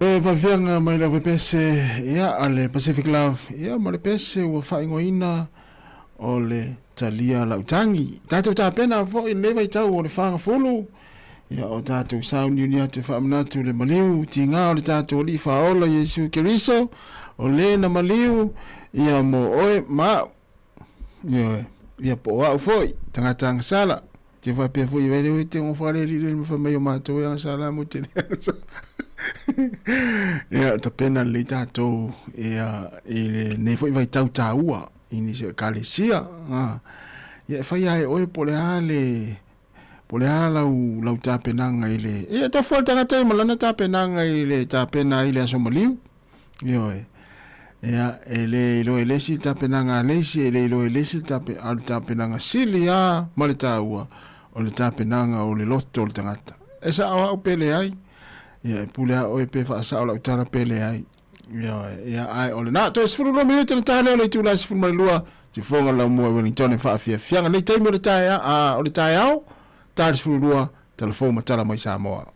Le vaveaga mai le avepese ia a le Pacific Love ia ma le pese ua faaigoaina o le Talia Lautagi. Tatou tapena foi i lenei vaitau o le fagafulu ia o tatou sauniuni atu e faamanatu le maliu tiga o le tatou Alii Faaola Iesu Keriso o le na maliu ia mo oe ma au. Ioe, ia po o au foi, tagata agasala. Te faapea foi vai le te ngo whare li le ma mai o mātou e agasala mo te le agasala. Ia, tapena lelei tātou ia, i lenei foi vaitau tāua i nisi o ekalesia. Ah. Ia, e whai ai oe po le a le po le a lau, lau tapenaga i le... Ia, tofu le tagata i malana tapenaga i le tapena i le aso maliu. Ioe. Ia, e le iloa e le isi le tapenaga a le isi, e le iloa e le isi le tape, a o le tapenaga sili lava ma le taua, o le tapenaga o le loto o le tagata. E sao au pe leai, ia, e pule lava oe pe faasao lau tala pe leai. Ioe, ia, ae o lena. Toe 12 minute ona ta lea o le itula e 12, tifoga laumua i Wellington e faafiafiaga nei taimi o le taea, a, o le taeao, ta le 12, tala fou ma tala mai Samoa.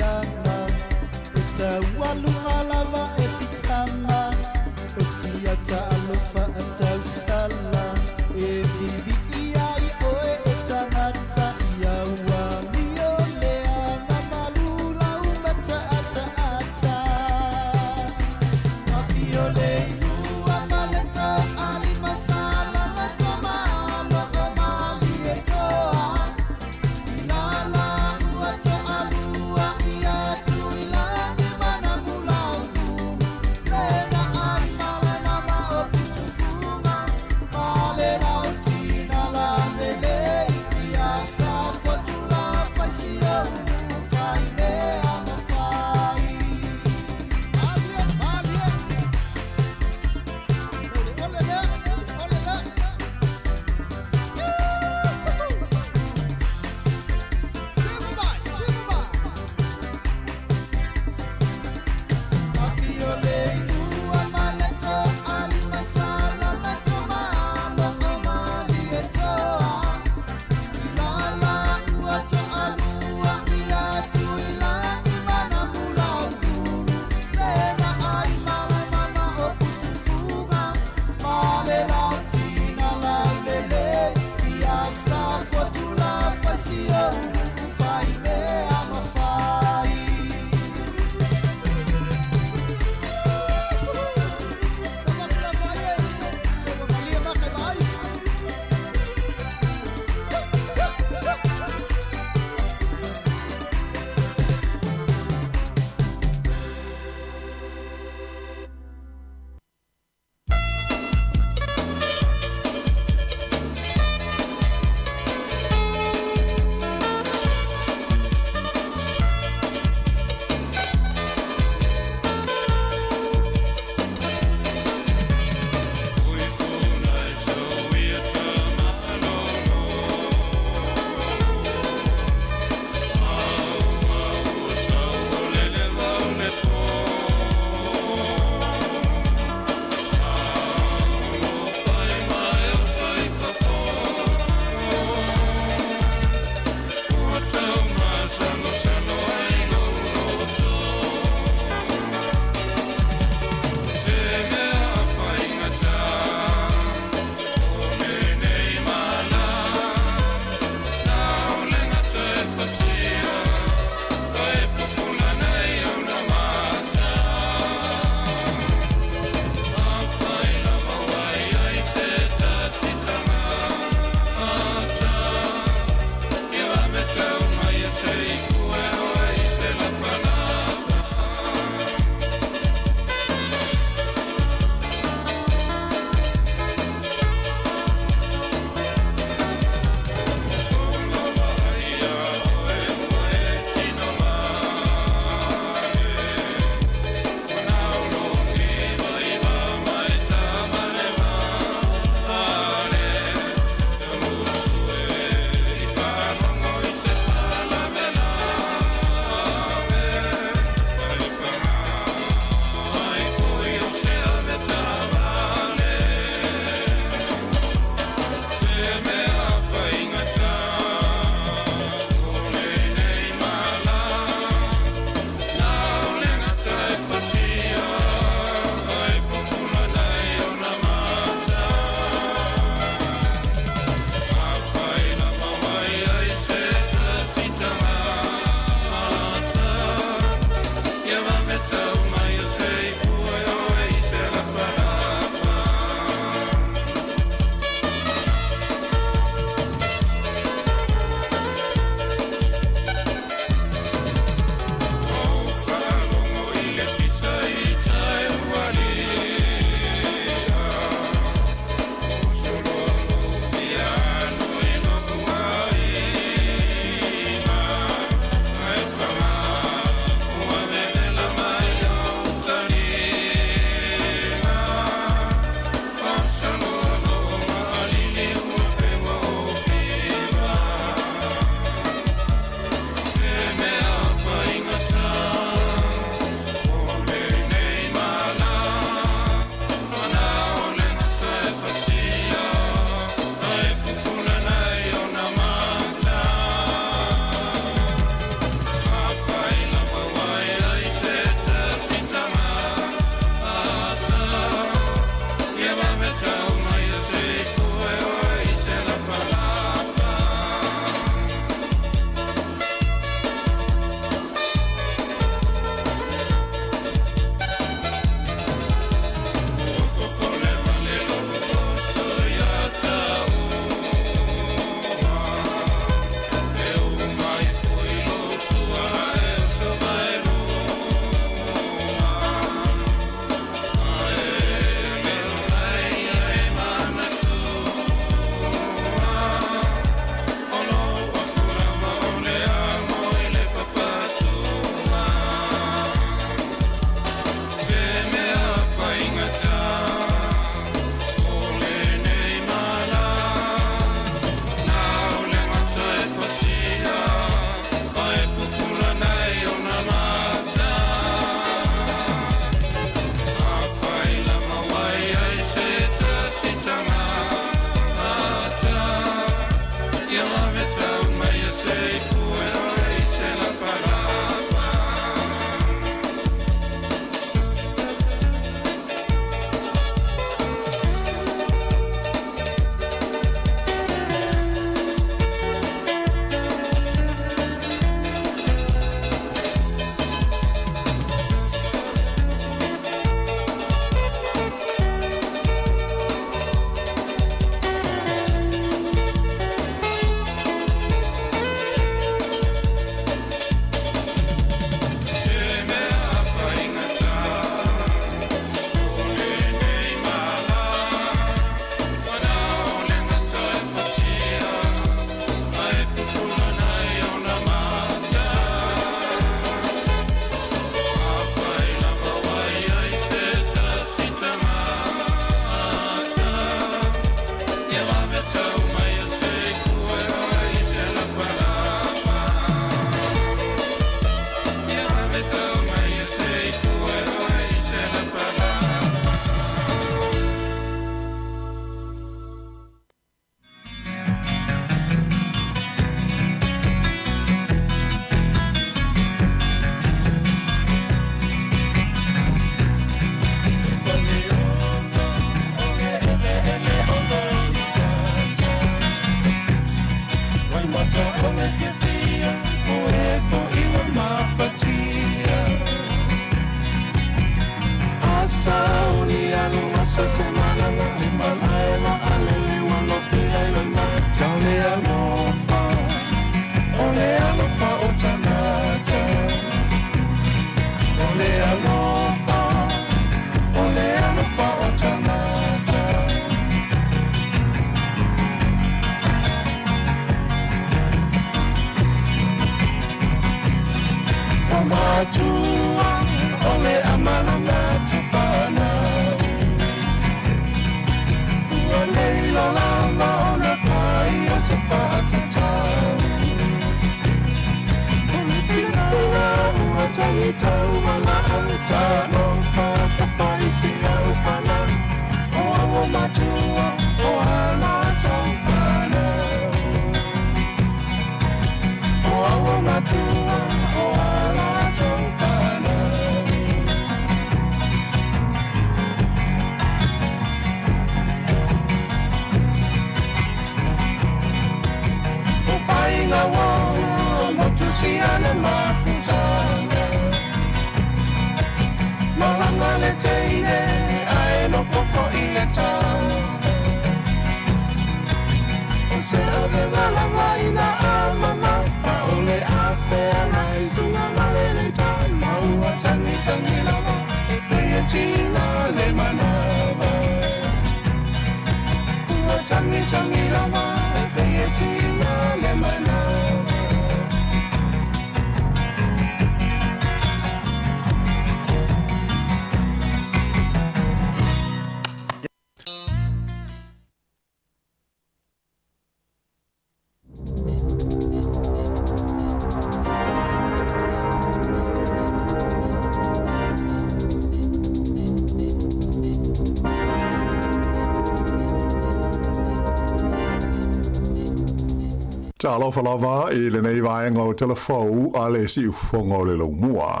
Talofa lava i lenei vaega o Tala Fou a le Siufogo o le Laumua.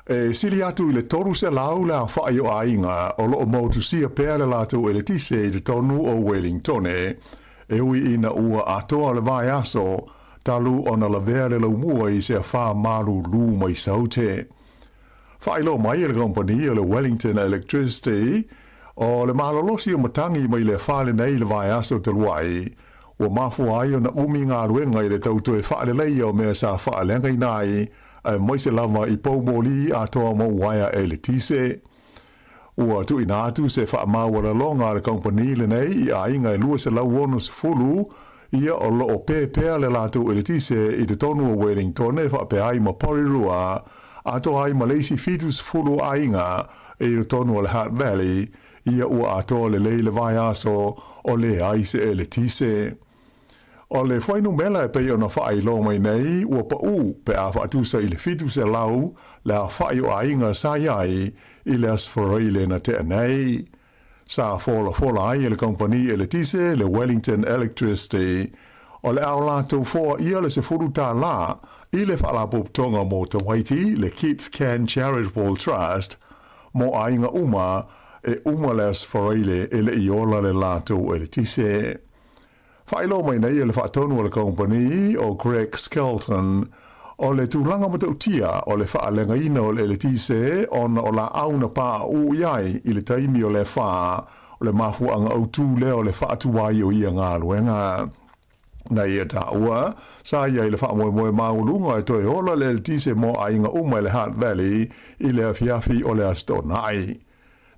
E sili atu i le 300 le aofai o aiga o loo motusia pea le latou eletise i totonu o Wellingtone, e ui ina ua atoa le vaiaso talu ona lavea le laumua i se afa malulu mai Saute. Faailoa mai e le kamupani o le Wellington Electricity, o le malolosi o matagi mai le afa lenei i le vaiaso talu ai, ua mafua ai ona umi galuega i le tau toe faaleleia o mea sa faaleagaina ai, aemaise lava i poumoli atoa ma uaea eletise. Ua tuuina atu se faamaualaloga a le kamupani lenei i aiga e 260 ia o lo o pēpēa le latou eletise i totonu o Wellingtone faapea ai ma Porirua, atoa ai ma le isi 70 o aiga i totonu o le Hutt Valley, ia ua atoa lelei le vaiaso o leai se eletise. O le fuainumera e pei ona faailoa mai nei ua paʻū pe a faatusa i le 700 le aofai o aiga sa i ai i le Aso Faraile na tea nei. Sa folafola ai e le kamupani eletise le Wellington Electricity o le a o latou foaia le $10 i le Faalapotopotoga mo Tamaiti le Kids Can Charitable Trust mo aiga uma e uma le Aso Faraile e le i ola le latou eletise. Faailoa mai nei e le faatonu a le kamupani o Greg Skelton, o le tulaga matautia o le faaleagaina o le eletise ona o laau na paʻu i ai i le taimi o le afa o le mafuaaga autū lea o le faatuai o ia galuega. Na ia taua, sa i ai le faamoemoe maualuga e toe ola le eletise mo aiga uma i le Hutt Valley i le afiafi o le Aso Toonai.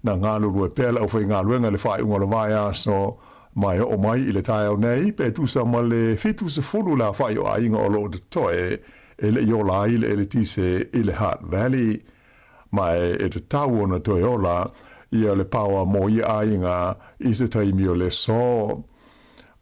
Na galulue pea le aufaigaluega i le faaiuga o le vaiaso, ma e oo mai i le taeao nei, pe tusa ma le 70 le aofai o aiga o lo o totoe e le i ola ai le eletise i le Hutt Valley. Ma e tatau ona toe ola ia le paoa mo ia aiga i se taimi o le aso.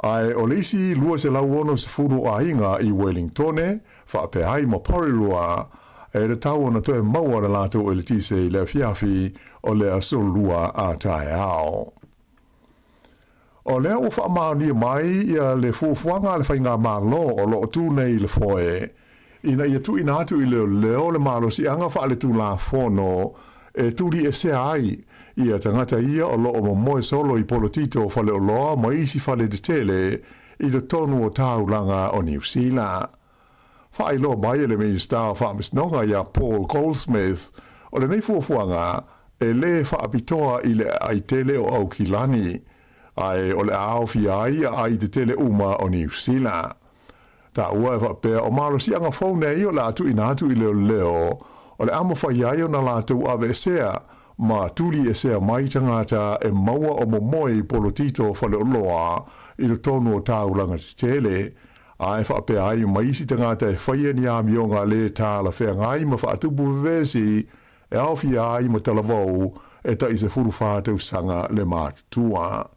Ae o le isi 260 o aiga i Wellingtone, faapea ai ma Porirua, e tatau ona toe maua le latou eletise i le afiafi o le aso Lua a taeao. O lea ua faamaonia mai ia le fuafuaga a le Faigamalo o lo o tu nei i le foe, ina ia tuuina atu i leoleo le malosiaga faaletulafono e tuliesea ai ia tagata ia o lo o momoe solo i polotito o faleoloa ma isi fale tetele i totonu o taulaga o Niu Sila. Faailoa mai e le Minisita o Faamasinoga ia Paul Goldsmith, o lenei fuafuaga e e lē faapitoa i le aai tele o Aukilani, ae o le a aofia ai aai tetele uma o Niu Sila. Taua e faapea o malosiaga fou nei o le a tuuina atu i leoleo, o le a mafai ai ona latou aveesea ma tuliesea mai tagata e maua o momoe i polotito faleoloa i totonu o taulaga tetele, ae faapea ai ma isi tagata e faia ni amioga lē talafeagai ma faatupu vevesi e aofia ai ma talavou e tai 14 tausaga le matutua.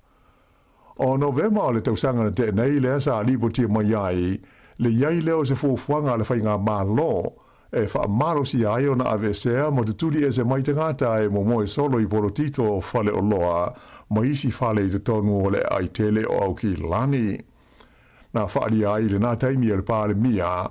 O Novema o le tausaga na tea nei lea sa lipotia mai ai le i ai lea o se fuafuaga a le Faigamalo e faamalosia ai ona aveesea ma tutuli ese mai tagata e momoe solo i polotito o faleoloa ma isi fale i totonu o le aai tele o Aukilani. Na faaalia ai i lena taimi e le Palemia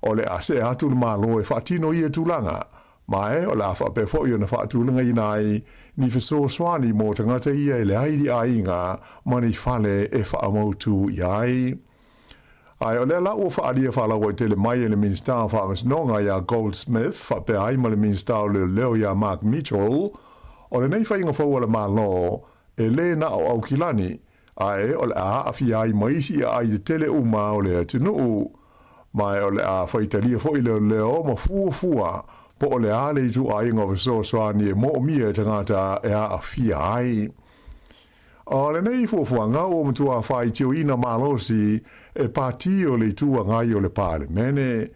o le a see atu le Malo e faatino ia tulaga, ma e o le a faapea foi ona faatulagaina ai ni fesoasoani mo tagata ia e leai ni aiga ma ni fale e faamautu i ai. Ae o lea la ua faaalia faalauaitele mai e le Minisita o Faamasinoga ia Goldsmith faapea ai ma le Minisita o Leoleo ia Mark Mitchell, o lenei faiga fou a le Malo e lē na o Aukilani ae o le a aafia ai ma isi aai tetele uma o le atunuu. Ma o le a faitalia foi leoleo ma fuafua po o le a le ituaiga o fesoasoani e moomia e tagata e aafia ai. O lenei fuafuaga ua matua faitioina malosi e pati o le Itu Agai o le Palemene.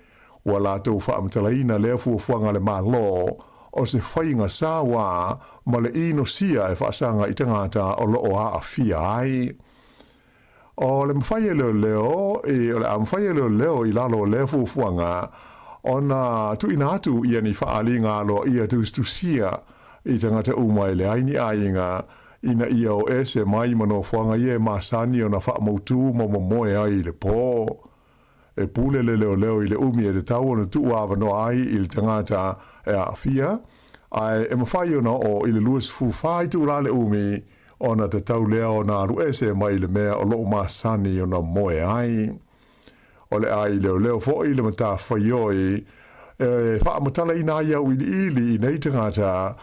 Ua latou faamatalaina lea fuafuaga a le Malo o se faiga saoa ma le inosia e faasaga i tagata o lo o aafia ai. O le mafai e leoleo i, o le a mafai e leoleo i lalo o lea fuafuaga ona tuuina atu ia ni faaaliga aloaia tusitusia i tagata uma e leai ni aiga ina ia o ese mai ma nofoaga ia e masani ona faamautu ma momoe ai i le po. E pule le leoleo i le umi e tatau ona tuu avanoa ai i le tagata e aafia, ae e mafai ona oo i le 24 itula le umi ona tatau lea ona alu ese mai le mea o loo masani ona moe ai. O le a i leoleo foi le matafaioi e faamatalaina ai auiliili i nei tagata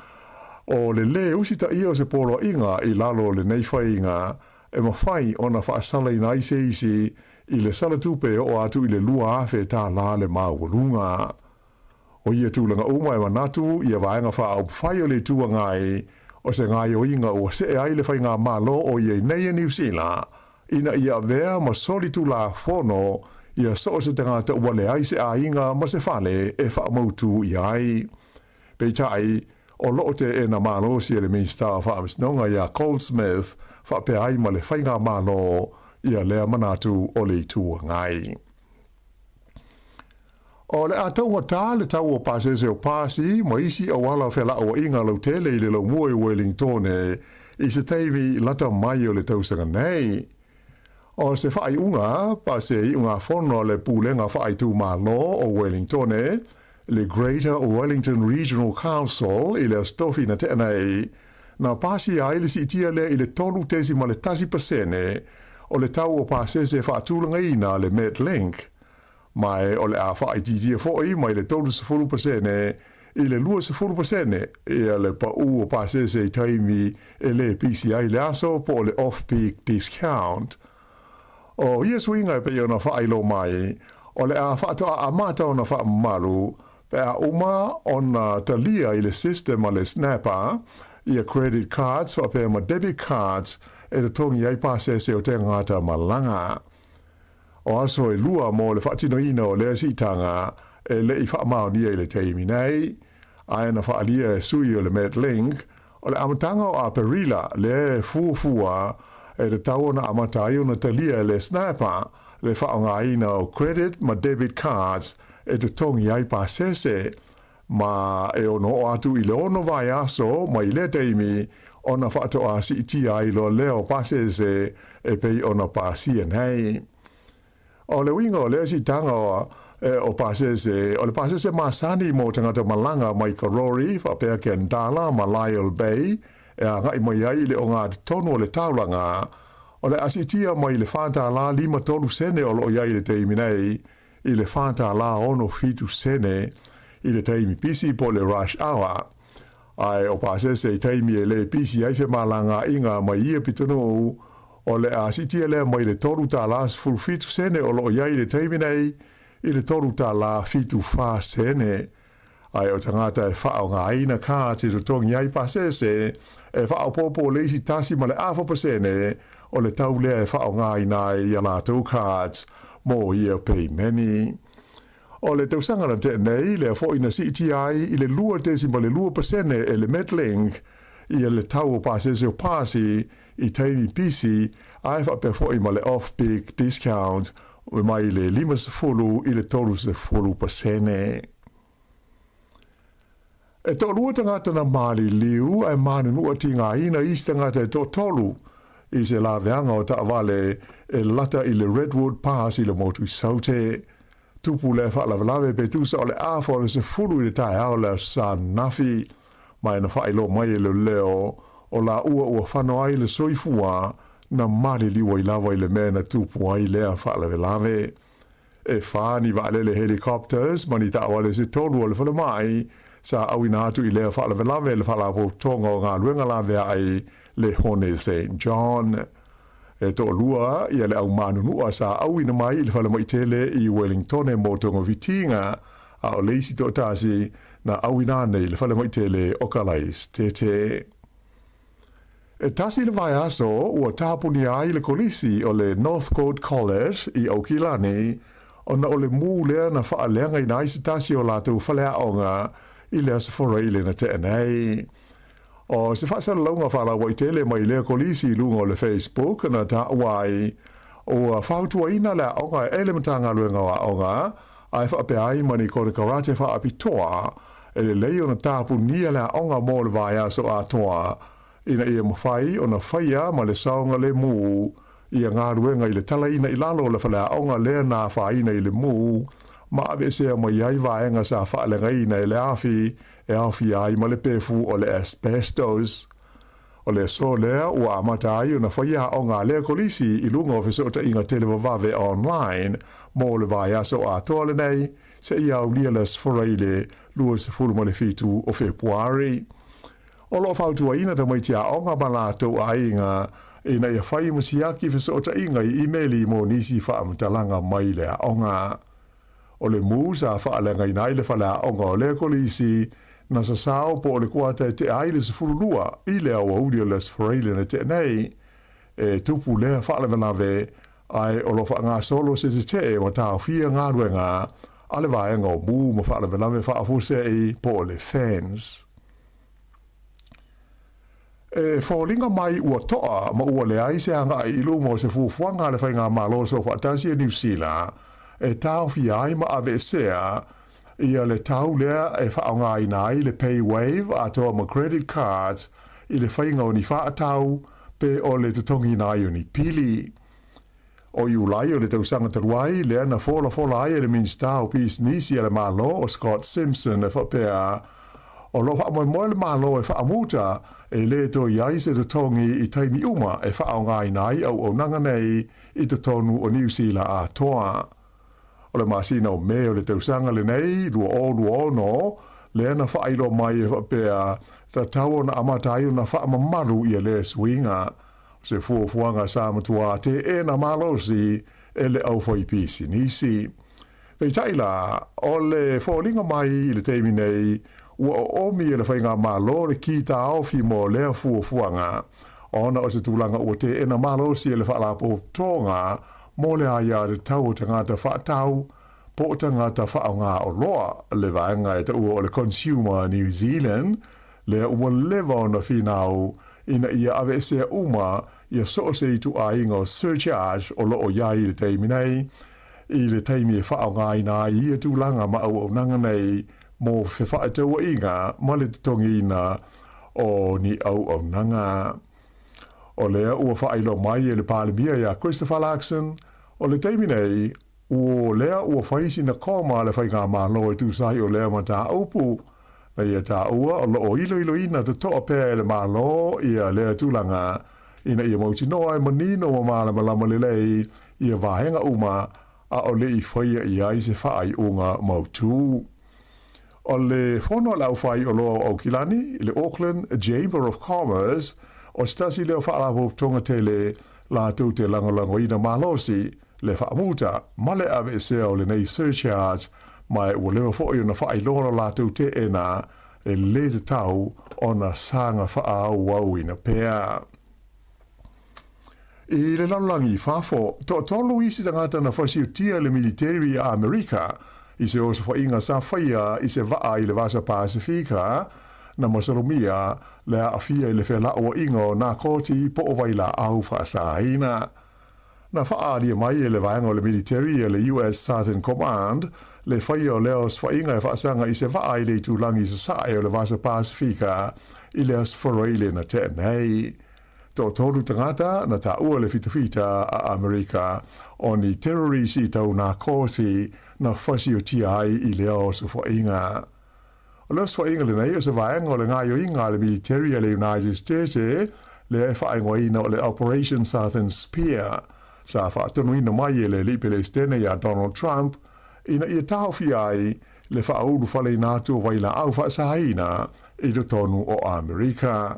o le lē usitaia o se poloaiga i lalo o lenei faiga e mafai ona faasalaina ai se isi i le sala tupe e oo atu i le $2,000 le maualuga. O ia tulaga uma e manatu ia vaega faaupufai o le Itu Agai o se gaoioiga ua see ai le faigamalo o i ai nei e Niu Sila ina ia avea ma soli tulafono ia so o se tagata ua leai se aiga ma se fale e faamautu i ai. Peitai, o loo teena malosi e le Minisita o Faamasinoga ia Goldsmith faapea ai ma le Faigamalo ia lea manatu o le Itu Agai. O le a taugata le tau o pasese o pasi ma isi auala felauaiga lautele i le laumua i Wellingtone i se taimi lata mai o le tausaga nei. O se faaiuga pa se iugafono a le Pulega Faaitumalo o Wellingtone, le Greater Wellington Regional Council i le Aso Tofi na tea nei, na pasia ai le siitia lea i le 3.1% o le tau o pasese faatulagaina a le Metlink, ma e o le a faaitiitia foi mai le 30% i le 20% ia le paū o pasese i taimi e lē pisi ai le aso po o le off-peak discount. O ia suiga e pei ona faailoa mai, o le a faatoa amata ona faamamalu pe a uma ona talia i le system a le Snapper ia credit cards faapea ma debit cards e totogi ai pasese o tagata malaga. O aso e lua mo le faatinoina o lea siitaga e le i faamaonia i le taimi nei, ae na faaalia e sui o le Metlink, o le amataga o Aperila lea e fuafua e tatau ona amata ai ona talia e le Snapper le faaaogaina o credit ma debit cards e totogi ai pasese, ma e ono oo atu i le ono vaiaso mai lea taimi ona faatoa siitia ai loa lea o pasese e pei ona pasia nei. O le uiga o lea siitaga o pasese, o le pasese masani mo tagata malaga mai Karori faapea Kendala ma Lyall Bay e agai mai ai i le ogatotonu o le taulaga, o le a siitia mai le $4.53 sene o lo o i ai i le taimi nei i le $4.67 i le taimi pisi po o le rush hour. Ae o pasese i taimi e lē pisi ai femalagaaiga mai ia pitonuu, o le a siitia lea mai le $3 17 sene o loo i ai i le taimi nei i le $3 74 sene. Ae o tagata e faaaogaina cards e totogi ai pasese, e faaopoopo le isi 1.5% o le tau lea e faaaogaina ai ia latou cards mo ia peimeni. O le tausaga na tea nei, lea foi na siitia ai i le 2.2% e le Metlink ia le tau o pasese o pasi i taimi pisi ae faapea foi ma le off-peak discount mai le 50 i le 30%. E toalua tagata na maliliu ae manunua tigaina isi tagata e toatolu i se laveaga o taavale e lata i le Redwood Pass i le motu i Saute. Tupu lea faalavelave pe tusa o le afa o le 10 i le taeao o le Aso Sa ananafi, ma e na faailoa mai e leoleo o laua ua fano ai le soifua na maliliu ai lava i le mea na tupu ai lea faalavelave. E fa ni vaalele helicopters ma ni taavale se tolu o le falemai sa auina atu i lea faalavelave le Faalapotopotoga o Galuega Laveai le Hone Saint John. E toalua ia le au manunua sa auina mai i le falemai tele i Wellingtone mo togafitiga, a o le isi toatasi na auina ane i le falemai tele o Kalaistete. E tasi le vaiaso ua tapunia ai le kolisi o le Northcote College i Aukilani ona o le mū lea na faaleagaina ai se tasi o latou faleaoga i le Aso Faraile na tea nei. O se faasalalauga faalauaitele mai lea kolisi i luga o le Facebook na taua ai ua fautuaina le aoga e le Matagaluega o Aoga ae faapea ai ma ni konekarate faapitoa e lelei ona tapunia le aoga mo le vaiaso atoa ina ia mafai ona faia ma le saogalemu ia galuega i le talaina i lalo o le faleaoga lea na afaina i le mū ma aveesea mai ai vaega sa faaleagaina e le afi e aofia ai ma le pefu o le asbestos. O le aso lea ua amata ai ona faia aoga a lea kolisi i luga o fesootaiga televavave online mo le vaiaso atoa lenei seia aulia le Aso Faraile 27 o Fepuari. O lo o fautuaina tamaiti aoga ma latou aiga ina ia fai ma siaki fesootaiga i imeli mo nisi faamatalaga mai le aoga. O le mū sa faaleagaina ai le faleaoga o lea kolisi na sasao po o le kuata e tea ai le 12 i le aoauli o le Aso Faraile na tea nei, e tupu lea faalavelave ae o lo o faagasolo se tetee ma taofia galuega a le vaega o mū ma faalavelave faafuasei po o le FENS. E foliga mai ua toa ma ua leai se agai i luma o se fuafuaga a le Faigamalo Soofaatasi a Niu Sila e taofia ai ma aveesea ia le tau lea e faaaogaina ai le PayWave atoa ma credit cards i le faiga o ni faatau pe o le totogiina ai o ni pili. O Iulai o le tausaga talu ai, lea na folafola ai e le Minisita o Pisinisi a le Malo o Scott Simpson e faapea, o lo o faamoemoe le Malo e faamuta e lē toe i ai se totogi i taimi uma e faaaogaina ai auaunaga nei i totonu o Niu Sila atoa. O le masina o Me o le tausaga lenei, 2026, lea na faailoa mai e faapea, tatau ona amata ai ona faamamalu ia lea suiga. O se fuafuaga sa matua teena malosi e le aufaipisinisi. Peitai la, o le foliga mai i le taimi nei, ua oomi e le Faigamalo le kītāofi mo lea fuafuaga, ona o se tulaga ua teena malosi e le Faalapotopotoga mo le Aiatatau o Tagata Faatau po o Tagata Faaaoga Oloa, le vaega e taua o le Consumer New Zealand, lea ua leva ona finau ina ia aveesea uma ia so o se ituaiga o surcharge o lo o i ai i le taimi nei, i le taimi e faaaogaina ai ia tulaga ma auaunaga nei mo fefaatauaiga ma le totogiina o ni auaunaga. O lea ua faailoa mai e le Palemia iā Christopher Luxon, o le taimi nei, o lea ua fai sina koma a le Faigamalo e tusa ai o lea mataupu, Na ia taua o lo o iloiloina totoa pea e le Malo ia lea tulaga ina ia mautinoa e manino ma malamalama lelei ia vaega uma a o le i faia i ai se faaiuga mautū. O le Fono a le Aufaioloa o Aukilani, le Auckland Chamber of Commerce, o se tasi lea o faalapotopotoga tele latou te lagolagoina malosi le faamuta ma le aveesea o lenei surcharge, ma ua leva foi ona faailoa lo latou teena e lē tatau ona saga faaauauina pea. I le lalolagi i fafo, toatolu isi tagata na fasiutia e le militeri a Amerika i se osofaiga sa faia i se vaa i le Vasa Pasifika, na masalomia le aafia i le felauaiga o nā koti po o vailaau faasaina. Na faaalia mai e le vaega o le militeri a le US Southern Command le faia o lea osofaiga e faasaga i se vaa i le itulagi sasae o le Vasa Pasifika i le Aso Faraile na tea nei. Toatolu tagata na taua le fitafita a Amerika o ni terorisi tau nakoti na fasiotia ai i lea osofaiga. O le osofaiga lenei o se vaega o le gaoioiga a le militeri a le United States lea e faaigoaina o le Operation Southern Spear, sa faatonuina mai e le alii Pelesitene ia Donald Trump ina ia taofia ai le faaulufaleina atu o vailaau faasaina i totonu o Amerika.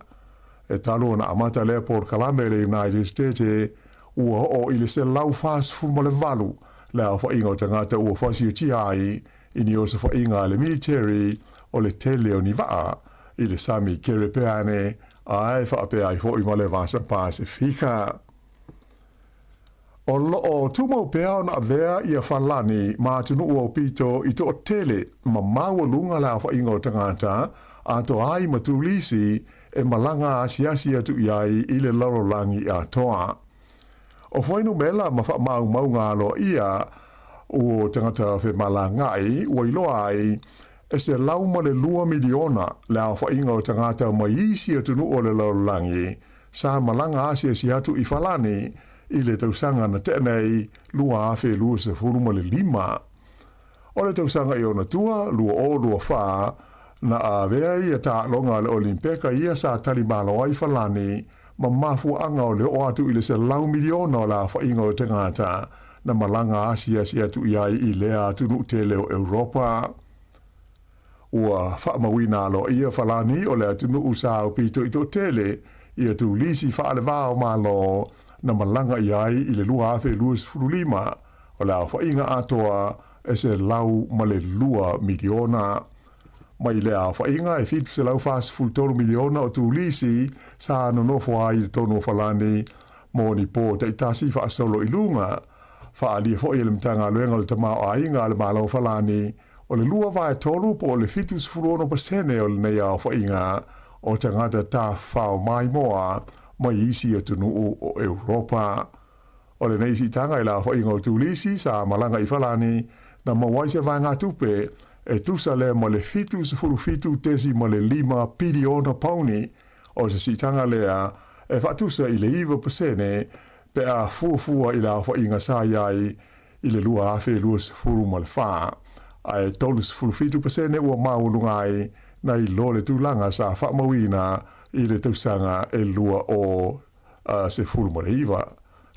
E talu ona amata lea polokalame i le United States, ua oo i le 148 le aofaiga o tagata ua fasiotia ai i ni osofaiga a le military o le tele o ni vaa i le sami Kerepeane ae faapea ai foi ma le Vasa Pasifika. O loo tumau pea ona avea ia Falani ma atunuu aupito i toatele ma maualuga le aofaiga o tagata atoa ai ma turisi e malaga asiasi atu i ai i le lalolagi atoa. O fuainumela ma faamaumauga aloaia o tagata femalagaai ua iloa ai e 102 miliona le aofaiga o tagata mai isi atunuu o le lalolagi sa malaga asiasi atu i Falani i le tausaga na tea nei 2025. O le tausaga i ona tua, 2024, na avea ia taaloga a le Olimpeka ia sa tali malo ai Falani ma mafuaaga o le oo atu i le 100 miliona o le aofaiga o tagata na malaga asiasi atu i ai i lea atunuu tele o Europa. Ua faamauina aloaia Falani o le atunuu sa aupito i toatele i turisi faaleva o Malo na malaga i ai i le 2025, o le aofaiga atoa e 102 miliona. Mai lea aofaiga e 743 miliona o turisi sa nonofo ai i totonu o Falani mo ni po taitasi faasolo i luga. Faaalia foi e le Matagaluega o le Tamaoaiga a le Malo o Falani O le lua vaetolu po o le 76% o lenei aofaiga o tagata tafafao maimoa mai isi atunuu o Europa. O lenei siitaga i le aofaiga o turisi sa malaga i Falani na maua ai se vaegatupe e tusa lea ma le 77.5 piliona pauni, o se siitaga lea e faatusa i le 9% pe a fuafua i le aofaiga sa i ai i le 2024, ae 37% ua maualuga ai nai lo le tulaga sa faamauina i le tausaga e 2019,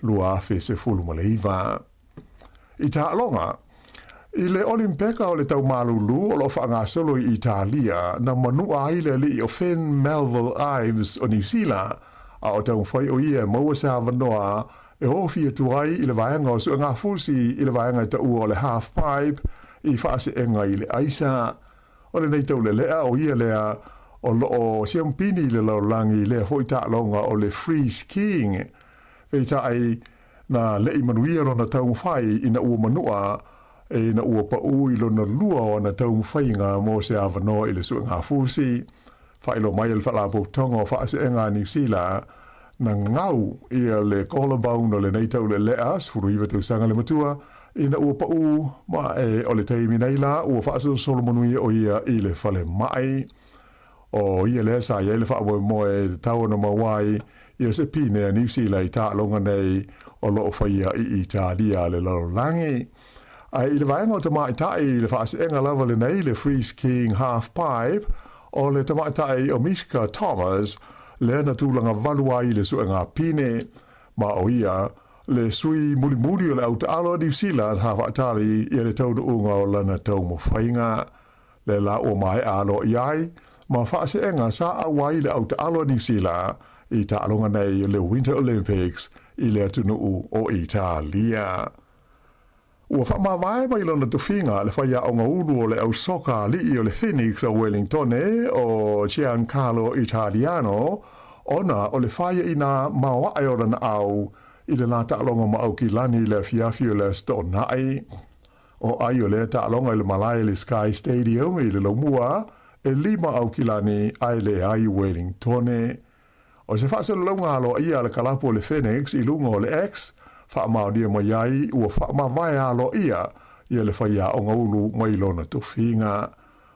2019. I taaloga, i le Olimpeka o le Tau Malulu o lo o faagasolo i Italia, na manua ai le alii o Finn Melville Ives o Niu Sila, a o taumafai o ia e maua se avanoa e ofi atu ai i le vaega o suegafusi i le vaega e taua o le half pipe i faaseega i le aisa. O lenei taulelea o ia lea o loo siamupini i le lalolagi i lea foi taaloga o le free skiing. Peitai, na lei manuia lona taumafai ina ua manua ina ua pau i lona lua o ana taumafaiga mo se avanoa i le suegafusi. Faailoa mai e le Faalapotopotoga o Faaseega a Niu Sila, na gau ia le collarbone o lenei taulelea, 19 tausaga le matua, ina ua pau ma e o le taimi nei la ua faasolosolo manuia o ia i le falemai. O ia lea sa i ai le faamoemoe e tatau ona maua ai ia se pine a Niu Sila i taaloga nei o lo o faia i Italia le lalolagi. Ae i le vaega o tamaitai i le faaseega lava lenei le Free Skiing Half Pipe, o le tamaitai o Mishka Thomas lea na tulaga valu ai i le suega pine, ma o ia le sui mulimuli o le au taalo a Niu Sila sa faatali ia le taunuuga o lana taumafaiga. Lea la ua maea aloaia ai ma faaseega sa auai le au taalo a Niu Sila i taaloga nei o le Winter Olympics i le atunuu o Italia. Ua faamavae mai lona tofiga le faiaoga ulu o le au soka alii o le Phoenix o Wellingtone o Giancarlo Italiano ona o le faiaina maoae o lana au i le la taaloga ma Aukilani i le afiafi o le Aso Toonai. O ai o lea taaloga i le malae i le Sky Stadium i le Laumua e lima Aukilani ae leai Wellingtone. O se faasalalauga aloaia a le kalapu o le Phoenix i luga o le X, faamaonia mai ai ua faamavae aloaia ia le faiaoga ulu mai lona tofiga.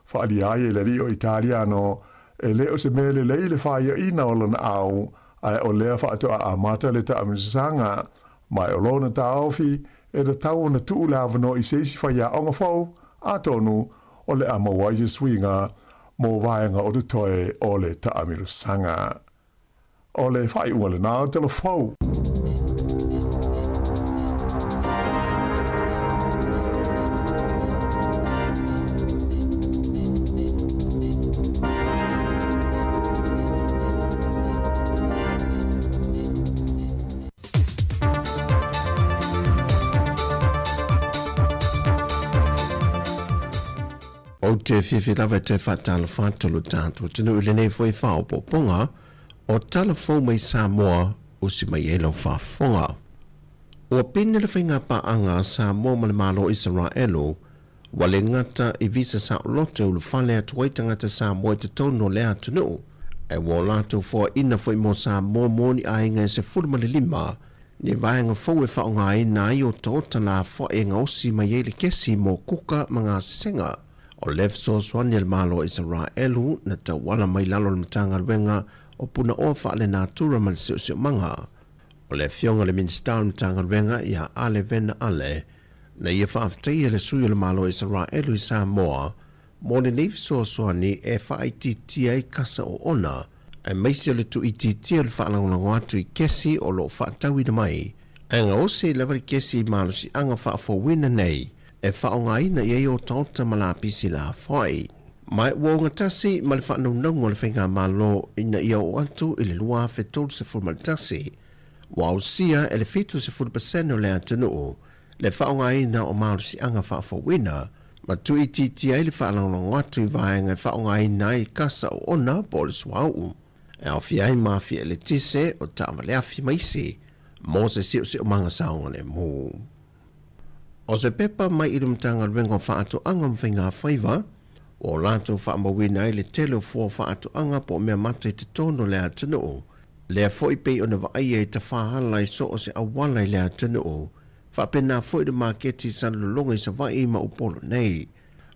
Faaalia ai e le alii o Italiano, e le o se mea lelei le faiaina o lona au, ae o lea faatoa amata le taamilosaga. Ma o lona taofi, e tatau ona tuu le avanoa i se isi faiaoga fou, atonu o le a maua ai se suiga mo vaega o totoe o le taamilosaga. O le faaiuga lena o Tala Fou. Ou te fiafia lava e toe faatalofa atu lo tatou atunuu i lenei foi faaopoopoga o tala fou mai Samoa usi mai ai lau faafofoga. Ua pine le faiga paaga a Samoa ma le Malo o Isaraelu ua le gata i visa saoloto e ulufale atu ai tagata Samoa i totonu o lea atunuu, ae ua o latou foaina foi mo Samoa mo ni aiga e 15 ni vaega fou e faaaogaina ai otaota lafoai e gaosi mai ai le kesi mo kuka ma gasesega. O le fesoasoani a le Malo o Isaraelu na tauala mai lalo o le Matagaluega o Punaoa Faalenatura ma le Siosiomaga. O le Afioga i le Minisita o le Matagaluega ia Ale Vena Ale, na ia faafetaia le sui o le Malo o Isaraelu i Samoa mo lenei fesoasoani e faaitiitia ai kasa oona, aemaise o le tuuitiitia o le faalagolago atu i kesi o lo o faatauina mai, ae gaosi ai lava le kesi i malosiaga faafouina nei e faaaogaina i ai otaota ma lapisi lafoai. Ma ua ogatasi ma le faanaunauga o le Faigamalo ina ia oo atu i le 2031, ua ausia e le 70% o le atunuu le faaaogaina o malosiaga faafouina ma tuuitiitia ai le faalagolago atu i vaega e faaaogaina ai kasa oona po o le suauu, e aofia ai mafia eletise, o taavaleafi ma isi mo se siosiomaga saogalemu. O se pepa mai i le Matagaluega o Faatoaga ma Faigafaiva, ua o latou faamauina ai le tele o fua faatoaga po o mea mata i totonu o le atunuu, lea foi pei ona vaaia i tafaala i so o se auala i le atunuu, faapena foi le maketi salelologa i Savaii ma Upolu nei.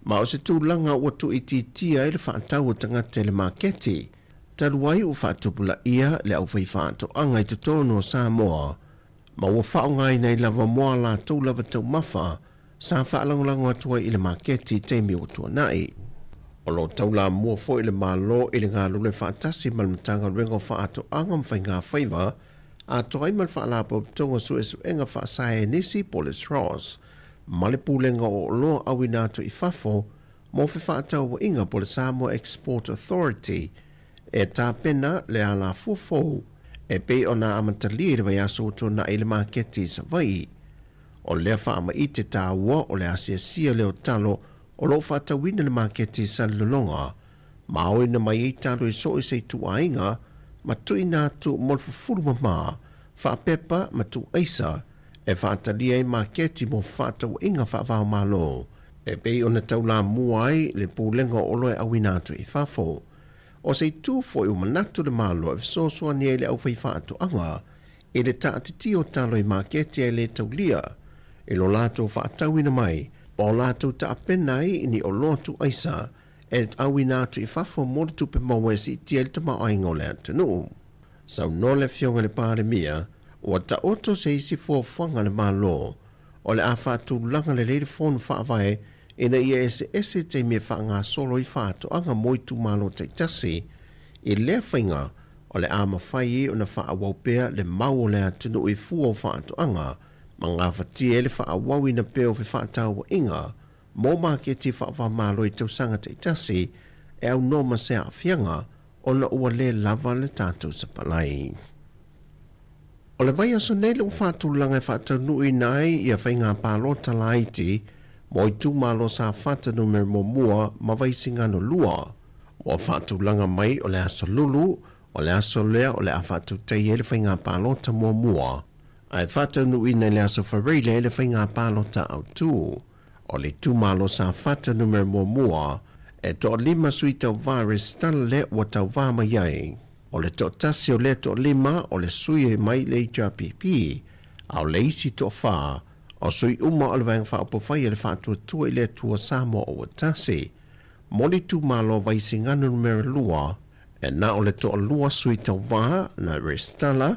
Ma o se tulaga ua tuuitiitia ai le faatau o tagata i le maketi, talu ai ua faatupulaia le aufaifaatoaga i totonu o Samoa, ma ua faaaogaina ai lava mo a latou lava taumafa sa faalagolago atu ai i le maketi i taimi ua tuanai. O lo o taulamua foi le Malo i le galulue faatasi ma le Matagaluega o Faatoaga ma Faigafaiva atoa ai ma le Faalapotopotoga Suesuega Faasaienisi po o le SROS ma le Pulega o Oloa Auina Atu i Fafo mo Fefaatauaiga po o le Samoa Export Authority e tapena le alafua fou e pei ona amatalia i le vaiaso ua tuanai i le maketi i Savaii. O lea faamaite taua o le asiasia lea o talo o lo o faatauina i le maketi i Salelologa, ma aoina mai ai talo i so o se ituaiga ma tuuina atu mo le fufulu mama, faapepa ma tuuaisa e faatalia ai maketi mo fefaatauaiga faava-o-Malo e pei ona taulamua ai le Pulega o Oloa e Auina Atu i Fafo. O se itu foi ua manatu le Malo e fesoasoani ai i le aufaifaatoaga i le taatitia o talo i maketi ae le taulia i lo latou faatauina mai ma o latou taapena ai i ni oloa tuuaisa e auina atu i fafo mo le tupe maua e siitia ai le tamaoaiga o le atunuu. Saunoa le Afioga i le Palemia, ua taoto se isi fuafuaga a le Malo o le a faatulaga lelei le Fono Faavae ina ia eseese taimi e faagasolo ai faatoaga mo itumalo taitasi. I lea faiga, o le a mafai ai ona faaauau pea le mau o le atunuu i fua o faatoaga ma gafatia ai le faaauauina pea o fefaatauaiga. mo maketi faava-o-Malo i tausaga taitasi e aunoa ma se aafiaga ona ua lē lava le tatou sapalai. O le vaiaso nei le ua faatulaga e faataunuuina ai ia faiga palota laiti mo itumalo Safata Numera 1 ma Vaisigano 2. Ua faatulaga mai o le aso Lulu, o le aso lea o le a faatautaia ai le faiga palota muamua, ae faataunuuina i le aso Faraile le faiga palota autu. O le itumalo Safata Numera 1, e toalima sui tauva resitala lea ua tauva mai ai. O le toatasi o lea toalima o le sui mai le HRPP, a o le isi toafa, o sui uma o le Vaega Faaupufai a le Faatuatua i le Atua Samoa ua Tasi. Mo le itumalo Vaisigano Numera 2, e na o le toalua sui tauva na resitala,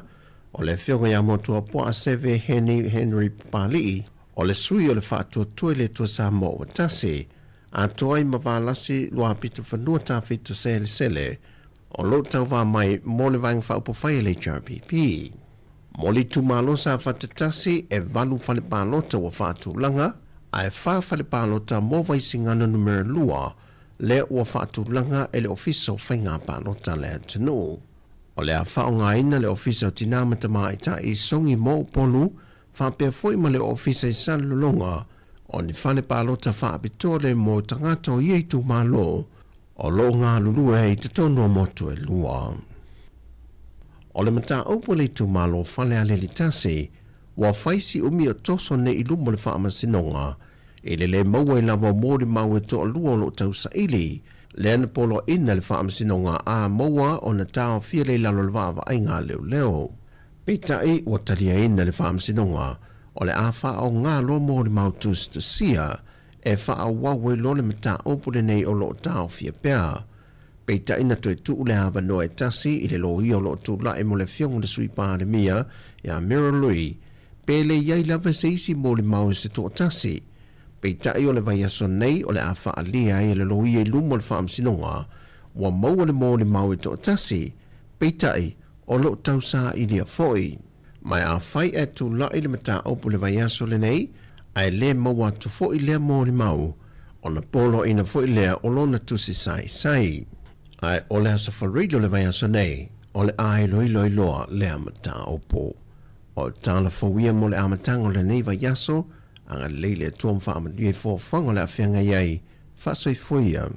o le Afioga ia Motuapuaa Seve Heni Henry Papali'i, o le sui o le Faatuatua i le Atua Samoa ua Tasi, atoa ai ma Valasi Luapitofanua Tafito Selesele, o lo o tauva mai mo le Vaega Faaupufai a le HRPP. Mo le itumalo Safata 1, e valu fale palota ua faatulaga, ae fa fale palota mo Vaisigano Numera 2 lea ua faatulaga e le Ofisa o Faiga Palota a le atunuu. O le a faaaogaina le Ofisa o Tinā ma Tamaitai i Sogi mo Upolu faapea foi ma le Ofisa i Salelologa o ni fale palota faapitoa le mo tagata o ia itumalo o lo o galulue ai i totonu o motu e lua. O le mataupu a le itumalo o Falealili 1, ua fai si umi o toso nei i luma o le faamasinoga i le lē maua ai lava o molimau e toalua o lo o tausaili, lea na poloaiina e le faamasinoga a maua ona taofia lea i lalo o le vaavaaiga a leoleo. Peitai, ua taliaina e le faamasinoga o le a faaaoga loa molimau tusitusia e faaauau ai loa le mataupu lenei o lo o taofia pea. Peitai na toe tuu le avanoa e tasi i le loia o lo o tulai mo le afioga i le Sui Palemia ia Meryl Lui, pe le i ai lava se isi molimau e se toatasi. Peitai o le vaiaso nei o le a faaalia ai e le loia i luma o le faamasinoga ua maua le molimau e toatasi, peitai o lo o tausaailia foi. Ma afai ae tulai le mataupu i le vaiaso lenei, ae lē maua atu foi lea molimau, ona poloaiina foi lea o lona tusi saisai. Ae o le aso Faraile o le vaiaso nei, o le a iloilo ai loa lea mataupu. O tala fou ia mo le amataga o lenei vaiaso, agalelei le Atua ma faamanuia i foafoaga o le a feagai ai, faasoifua ia.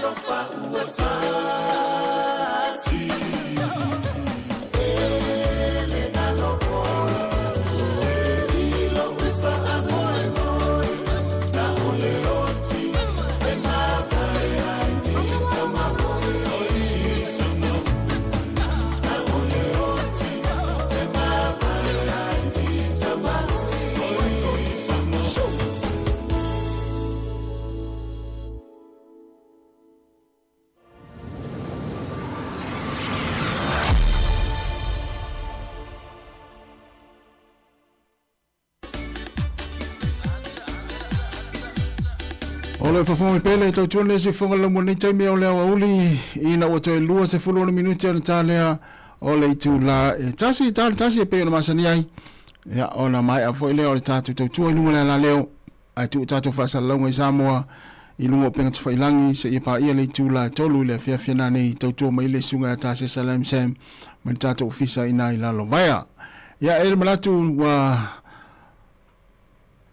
alofa ua tasi. E le galo oe, i lou e faamoemoe, na o le oti e mavae ai i tama oe. Na o le oti e mavae ai i tama oe. O le faafofoga mai pea le tautua le siufofoga le lenei taimi o le aoauli ina ua toe 26 minute ona ta lea o le itula e tasi ta le tasi e pei ona masani ai. Ia, ona maea foi lea o le tatou tautua i luga o le alaleo ae tuu tatou faasalalauga i Samoa i luga o upega tafailagi seia paia le itula e 3 i le afiafi nanei tautua mai le susuga ia Tasesa Lam Sam mai le tatou ofisa i ina i Lalovaea. Ia, e le manatu ua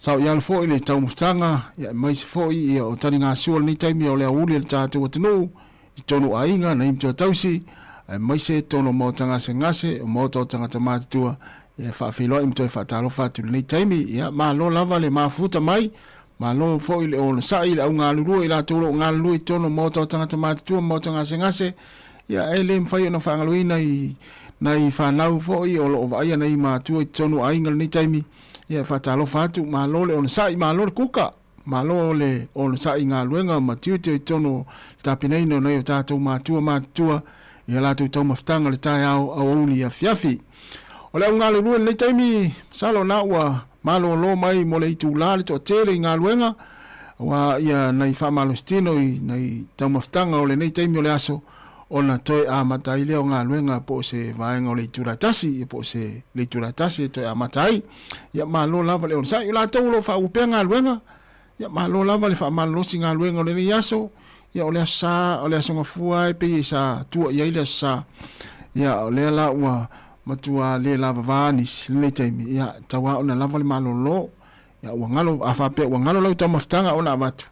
saoialo foi le taumafataga, ia aemaise foi ia o taligasua lenei taimi o le aoauli a le tatou atunuu i totonu o aiga, nai matua tausi, aemaise totonu o maota gasegase, o maota o tagata matutua, ia faafeiloai ma toe faatalofa atu i lenei taimi. Ia malo lava le mafuta mai, malo foi le onosai i le au galulue i latou o lo o galulue i totonu o maota o tagata matutua ma maota gasegase, ia e le mafai ona faagaloina i nai fanau foi o lo o vaaia nai matua i totonu o aiga i lenei taimi. Ia e faatalofa atu, malo le onosai, malo le kuka, malo le onosai i galuega ma tiute i totonu o le tapenaina o nai o tatou matua matutua i a latou taumafataga i le taeao aoauli afiafi. O le au galulue i lenei taimi, masalo na ua malolo mai mo le itula le toatele i galuega, aua ia nai faamalositino i nai taumafataga o lenei taimi o le aso, ona toe amata ai lea o galuega po o se vaega o le itula e tasi, ia po o se le itula e tasi e toe amata ai. Ia malo lava le onosai. O latou o lo o faauu pea galuega, ia malo lava le faamalolosi galuega o lenei aso. Ia o le aso Sa, o le aso Gafua e pei e sa tua i ai le aso Sa. Ia o lea la ua matua le lavava nisi lenei taimi, ia tau lava ona lava le malolo. Ia ua galo, a faapea ua galo lau taumafataga ona avatu,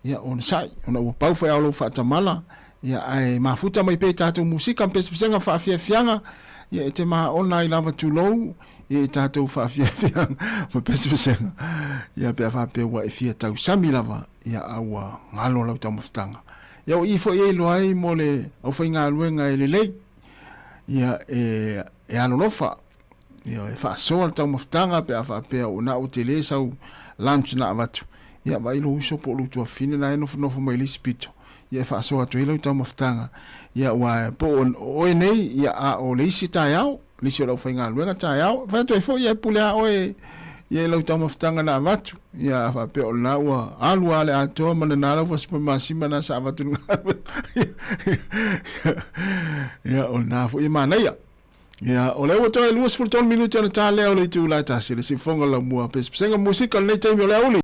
ia onosai, ona ua pau foi a o lou faatamala, ia ae mafuta mai pea i tatou musika ma pesepesega ma faafiafiaga, ia e te maona ai lava tulou, ia i tatou faafiafiaga ma pesepesega, ia pe a faapea ua e fia tausami lava, ia a ua galo lau taumafataga. Ia o i foi e iloa ai mo le aufaigaluega e lelei, ia e, e alolofa, ia e faasoa le taumafataga pe a faapea ua na ua tele sau lunch na avatu, ia vaai lou uso po o lou tuafafine la e nofonofo mai le isi pito, ia e faasoa atu ai lau taumafataga, ia aua po o oe nei, ia a o le isi taeao, le isi o le aufaigaluega taeao, e fai atu ai foi, ia e pule lava oe ia i lau taumafataga na avatu, ia a faapea o lena ua alu lava le atoa ma nana lau fasipamasima na sa avatu i le galuega, ia o lena foi e manaia. Ia, o lea ua toe 23 minute ona ta lea o le itula e tasi, le siufofoga laumua pesepesega musika o lenei taimi o le aoauli.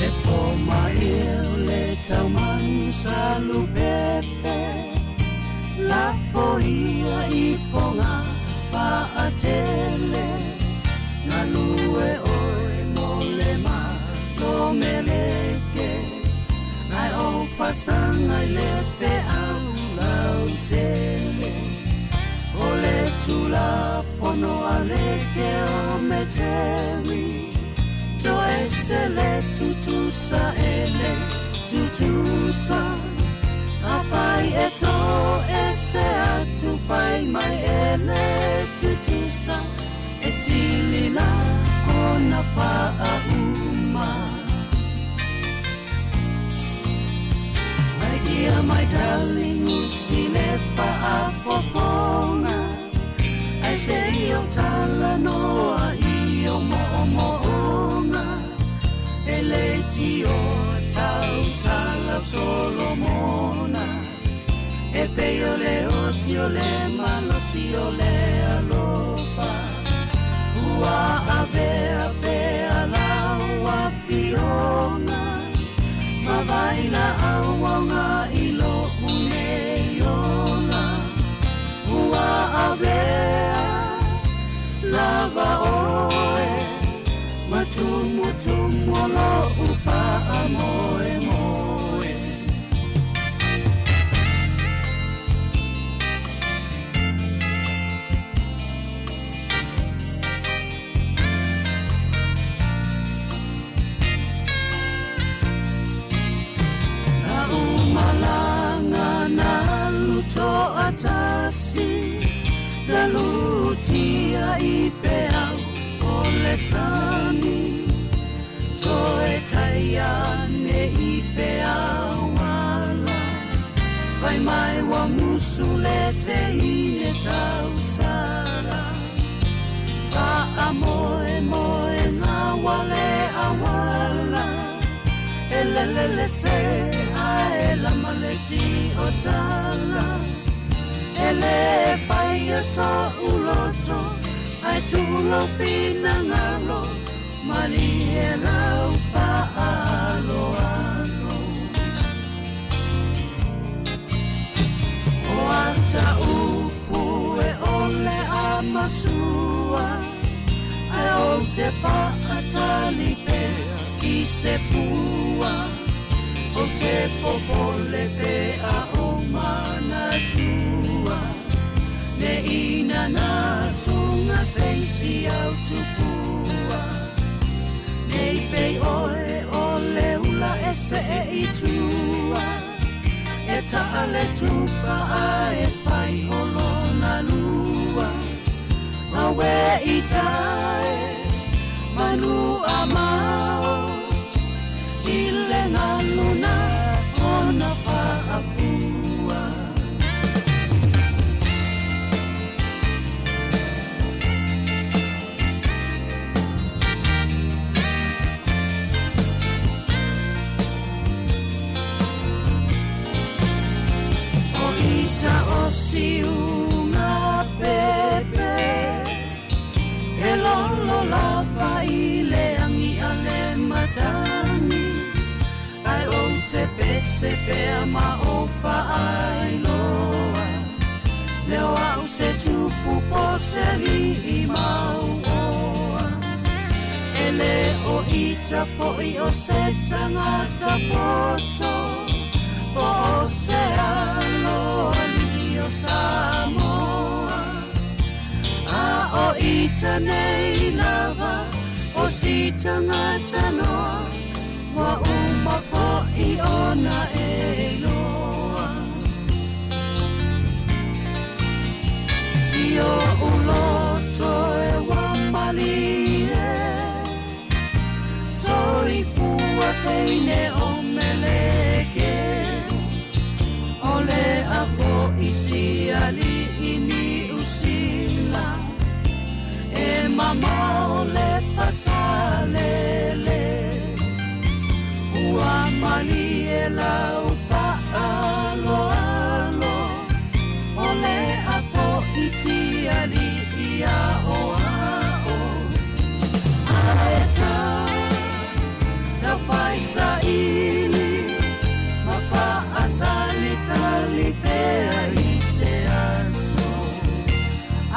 Le fomai le taumanu sa lupepe Lafoia i foga paatele Galue oe mo le malo meleke Ai o fasanga i le feau lautele O le Tulafono a le geometeri Toese le tutusa e le tutusa Afai e toese atu fai mai e le tutusa E sili la ona faauma My dear, my darling, usi le faafofoga Ai se i o talanoa i o moomooga E le tio tautala Solomona E pei o le oti o le malosi o le alofa. lava oe ma tumutumu o lo'u fa'amoemoe. Na umalaga na luto'atasi na lutia i peau o le sani toe taiane i peau ala fai mai ua musu le teine tausala fa'amoemoega ua le auala e lelele se ae lama le ti'otala e lē faia so'u loto ae tuu lou finagalo malie lau fa'aloalo. O ata upu e ole a masua ae ou te fa'atali pea i se fua ou te popole pe a o manatua ne ina na suga seisi au tupua nei pei oe o le ula e se'e i tua e ta'a le tupa ae fai o lona lua aue i tae manu a mao i le galuna ona fa'afua. O ita o siuga pepe e lolo lava i le agi a le matagi ae ou te pese pea ma o fa'ailoa le o a'u se tupu po se ali'i mau'oa e lē o ita fo'i o se tagata poto po o se alo ali'i o Samoa a o ita nei lava o si tagata noa ua uma fo'i ona e iloa si o'u loto e ua malie soifua teine o Meleke o le a fo'i si ali'i Niusila e mamao le fasalele ua malie lau fa'aloalo o le a fo'i si ali'i a'oa'o ae ta taufaisa'ili ma fa'atalitali pea i se aso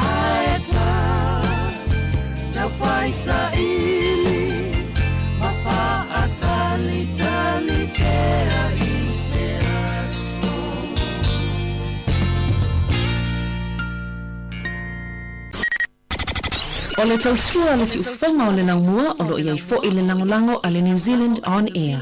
ae ta taufaisa'ili ma fa'atalitali pea i se aso. O le tautua a le siufofoga o le laumua o lo o i ai foi le lagolago a le New Zealand On Air.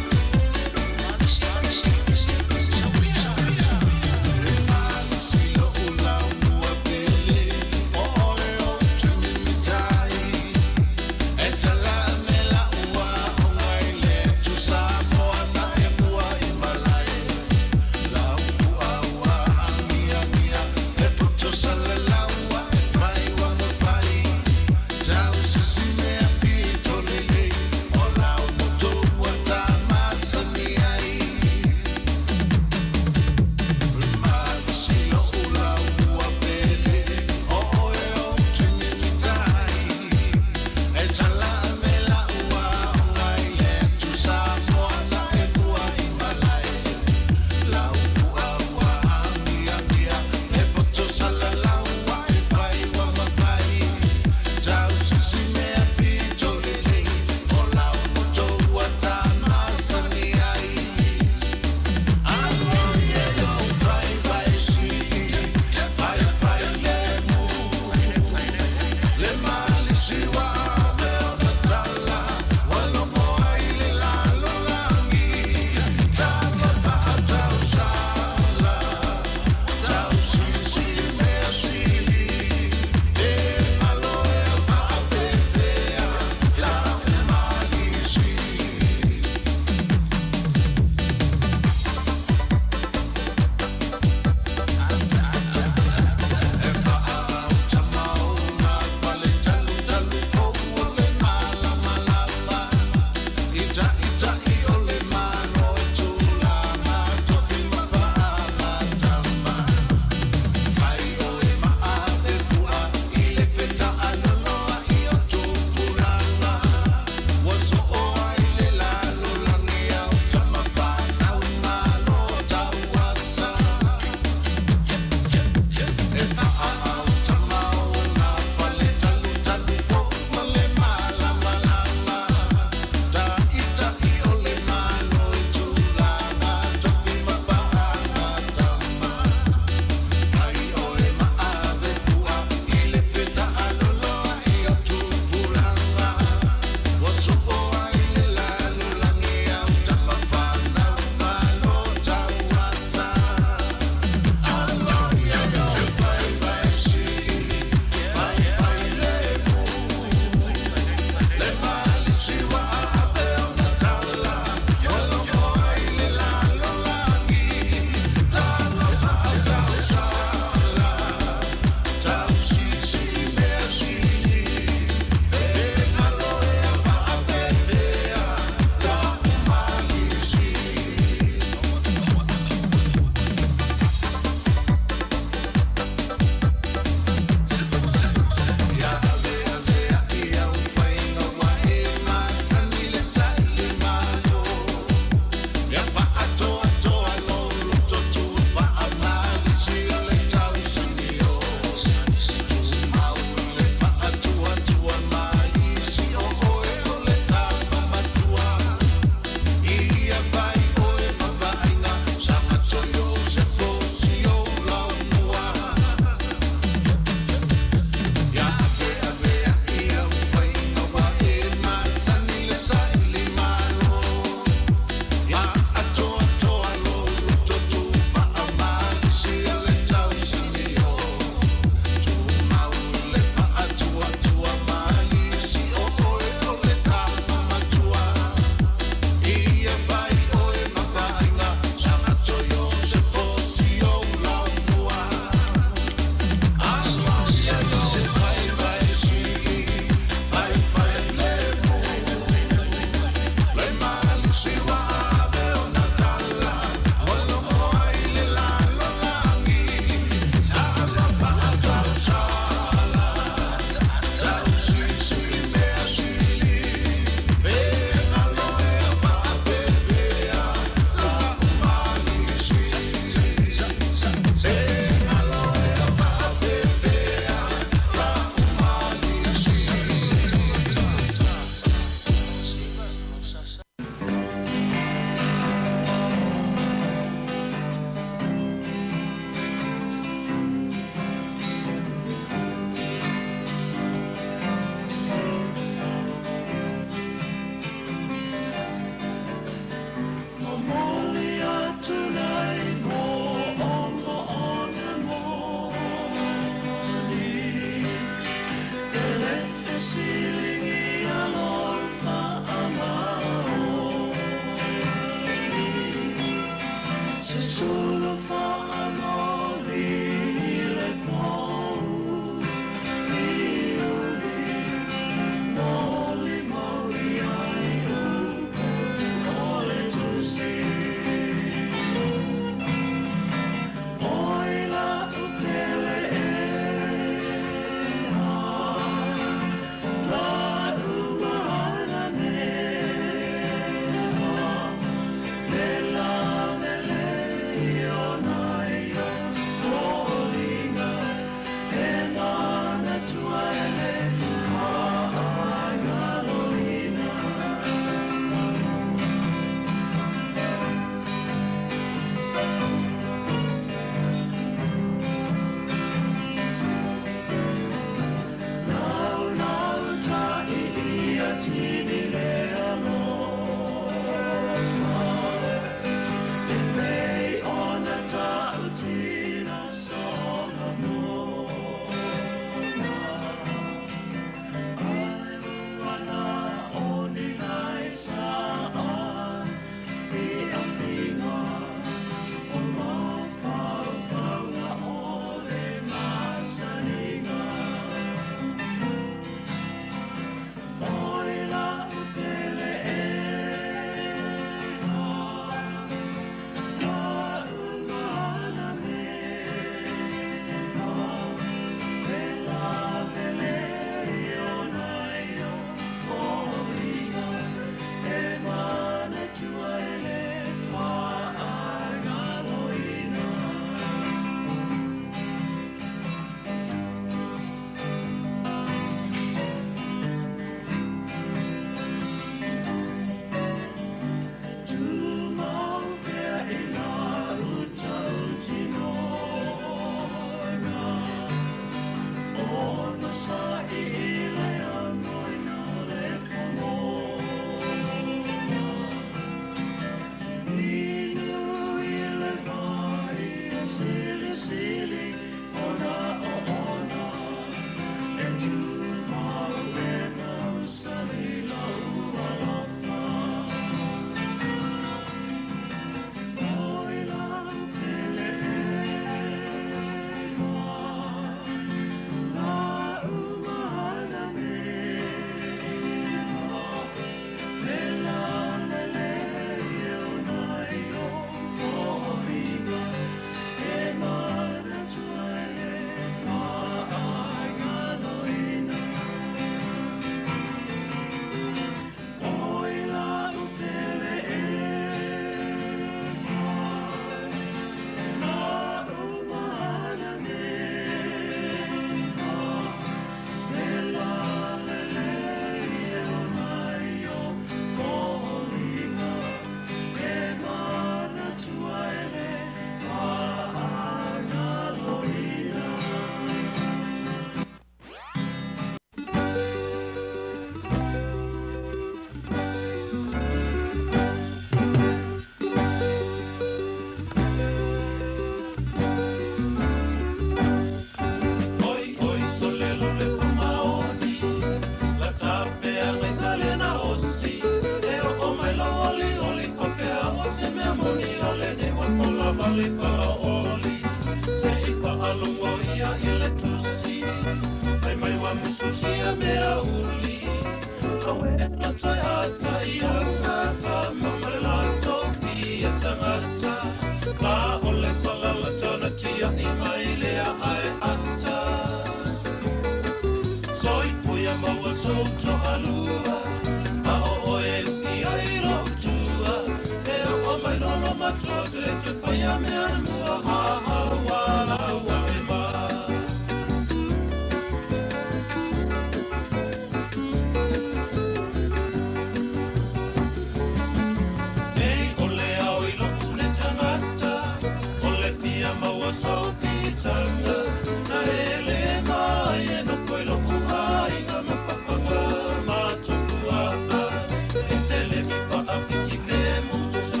Tele mi whaawhiti pe musu,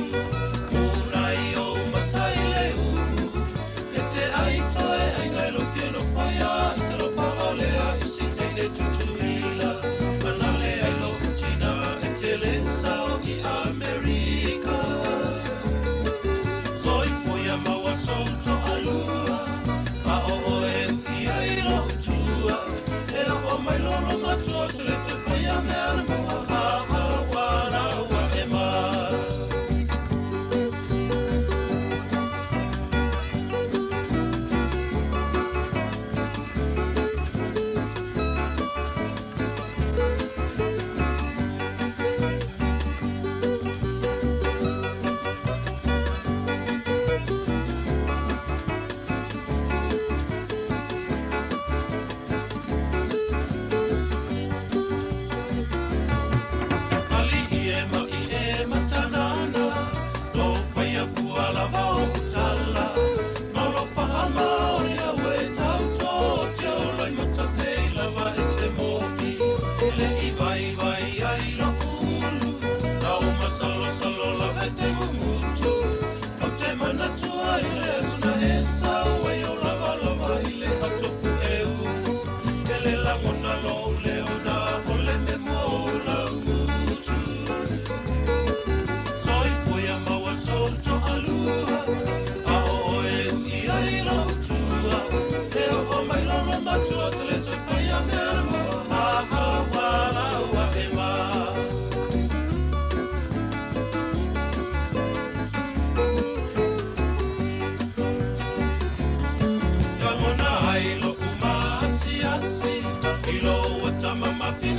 murai o matai le u.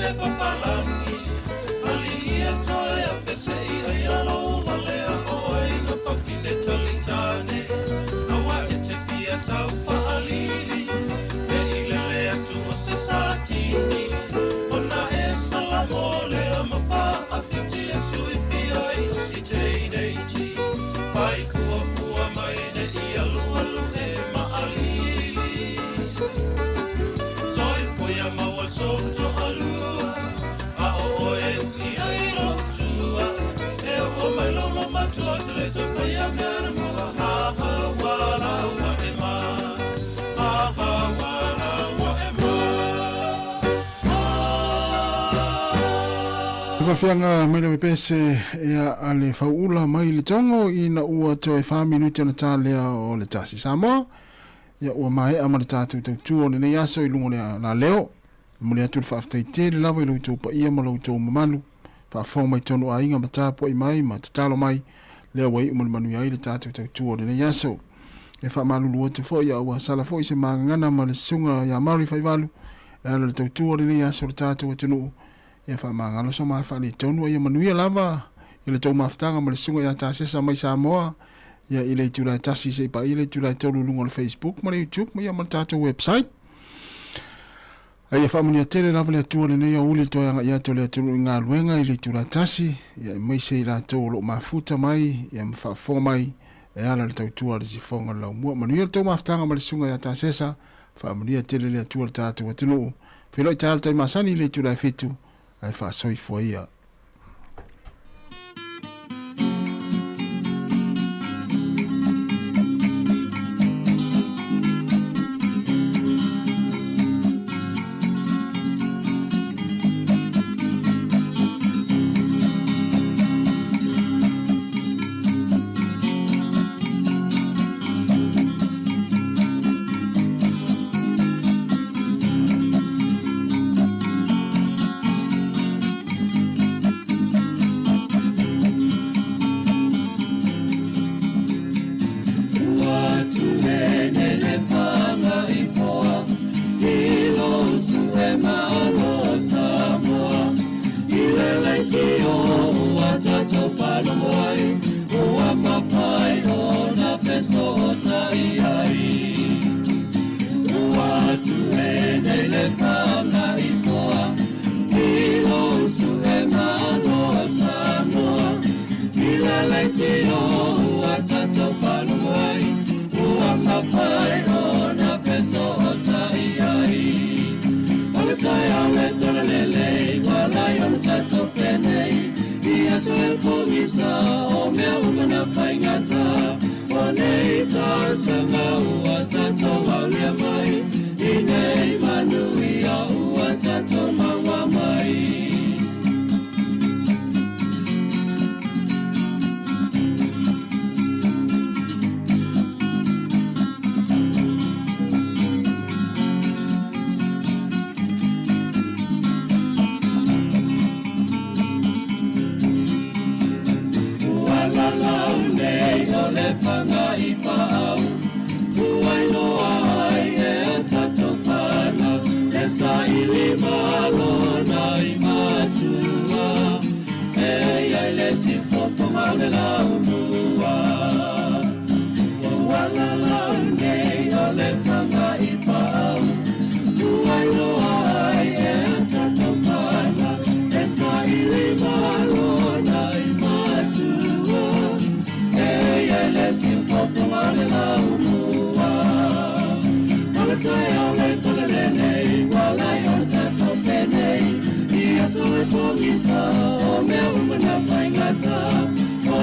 le papalangi Ali ia toe a fesei ai alo walea o ai na whawhine talitane Awa e te fia tau whaalili Me i lele atu o se satini Ona e salamo lea mawha a whiti e sui pia i o si teineiti Whai fua fua mai ne i alu alu e maalili Soi fuia maua so to alua A o oe ui ai ro tua E o mai lolo matua te le te whaia mea na mua Ha ha wala wa e ma Ha ha wala wa e ma Fafianga mai le pese ia a le fauula mai le tongo ina ua toe 4 minuti ona tā lea o le tasi Samoa. Ia ua maea ma le tātou tautua o lenei aso i luga o le la leo. E momoli atu le faafetai tele lava i lo outou paia ma lo outou mamalu. Faafofoga mai tonu aiga ma tapuai mai ma tatalo mai lea ua iu ma le manuia ai le tātou tautua o lenei aso. E faamalulu atu foi a ua sala foi se magagana ma le susuga ia Mary Faivalu e ala i le tautua o lenei aso o le tātou atunuu. Ia faamagalo so ma faaletonu a ia manuia lava i le tou mafutaga ma le susuga ia Tasesa mai Samoa ia i le itula e 1 seia paia le itula e 3 i luga o le Facebook ma le YouTube ma ia ma le tatou website. A ia faamanuia tele lava le Atua lenei aoauli i le toe agai atu o le atunuu i galuega i le itula e 1, ia aemaise i latou o lo o mafuta mai ia ma faafofoga mai e ala i le tautua a le sifoga o le laumua. Manuia le tou mafutaga ma le susuga ia Tasesa, faamanuia tele le Atua i le tatou atunuu. Feiloai taeao le tai masani i le itula e 7, ae faasoifua ia. Ua tuene le fanga i foa I lo usu e malo Samoa I le leitio ua tatou faalogo ai Ua mafai ona fesootai ai Ua tuene le fanga i foa I lo usu e malo Samoa I le leitio ua tatou faalogo ai Ua mafai ona fesootai ai O le taeao le talalelei Ua lai ona tatou penei I aso e pogisa O mea uma na faigata O nei tausaga ua tatou aulia mai I nei manuia ua tatou maua mai. Ua lalau nei o le fanga i paau Ua iloa ai e a tatou fanau E saili malo nai matua E iai le sifofoga o le laumua Ua lalau nei o le fanga i paau Ua iloa ai e a tatou fanau E saili malo nai matua E iai le sifofoga o le laumua O le taeao le talalelei Ua lai ona tatou penei I aso e pogisa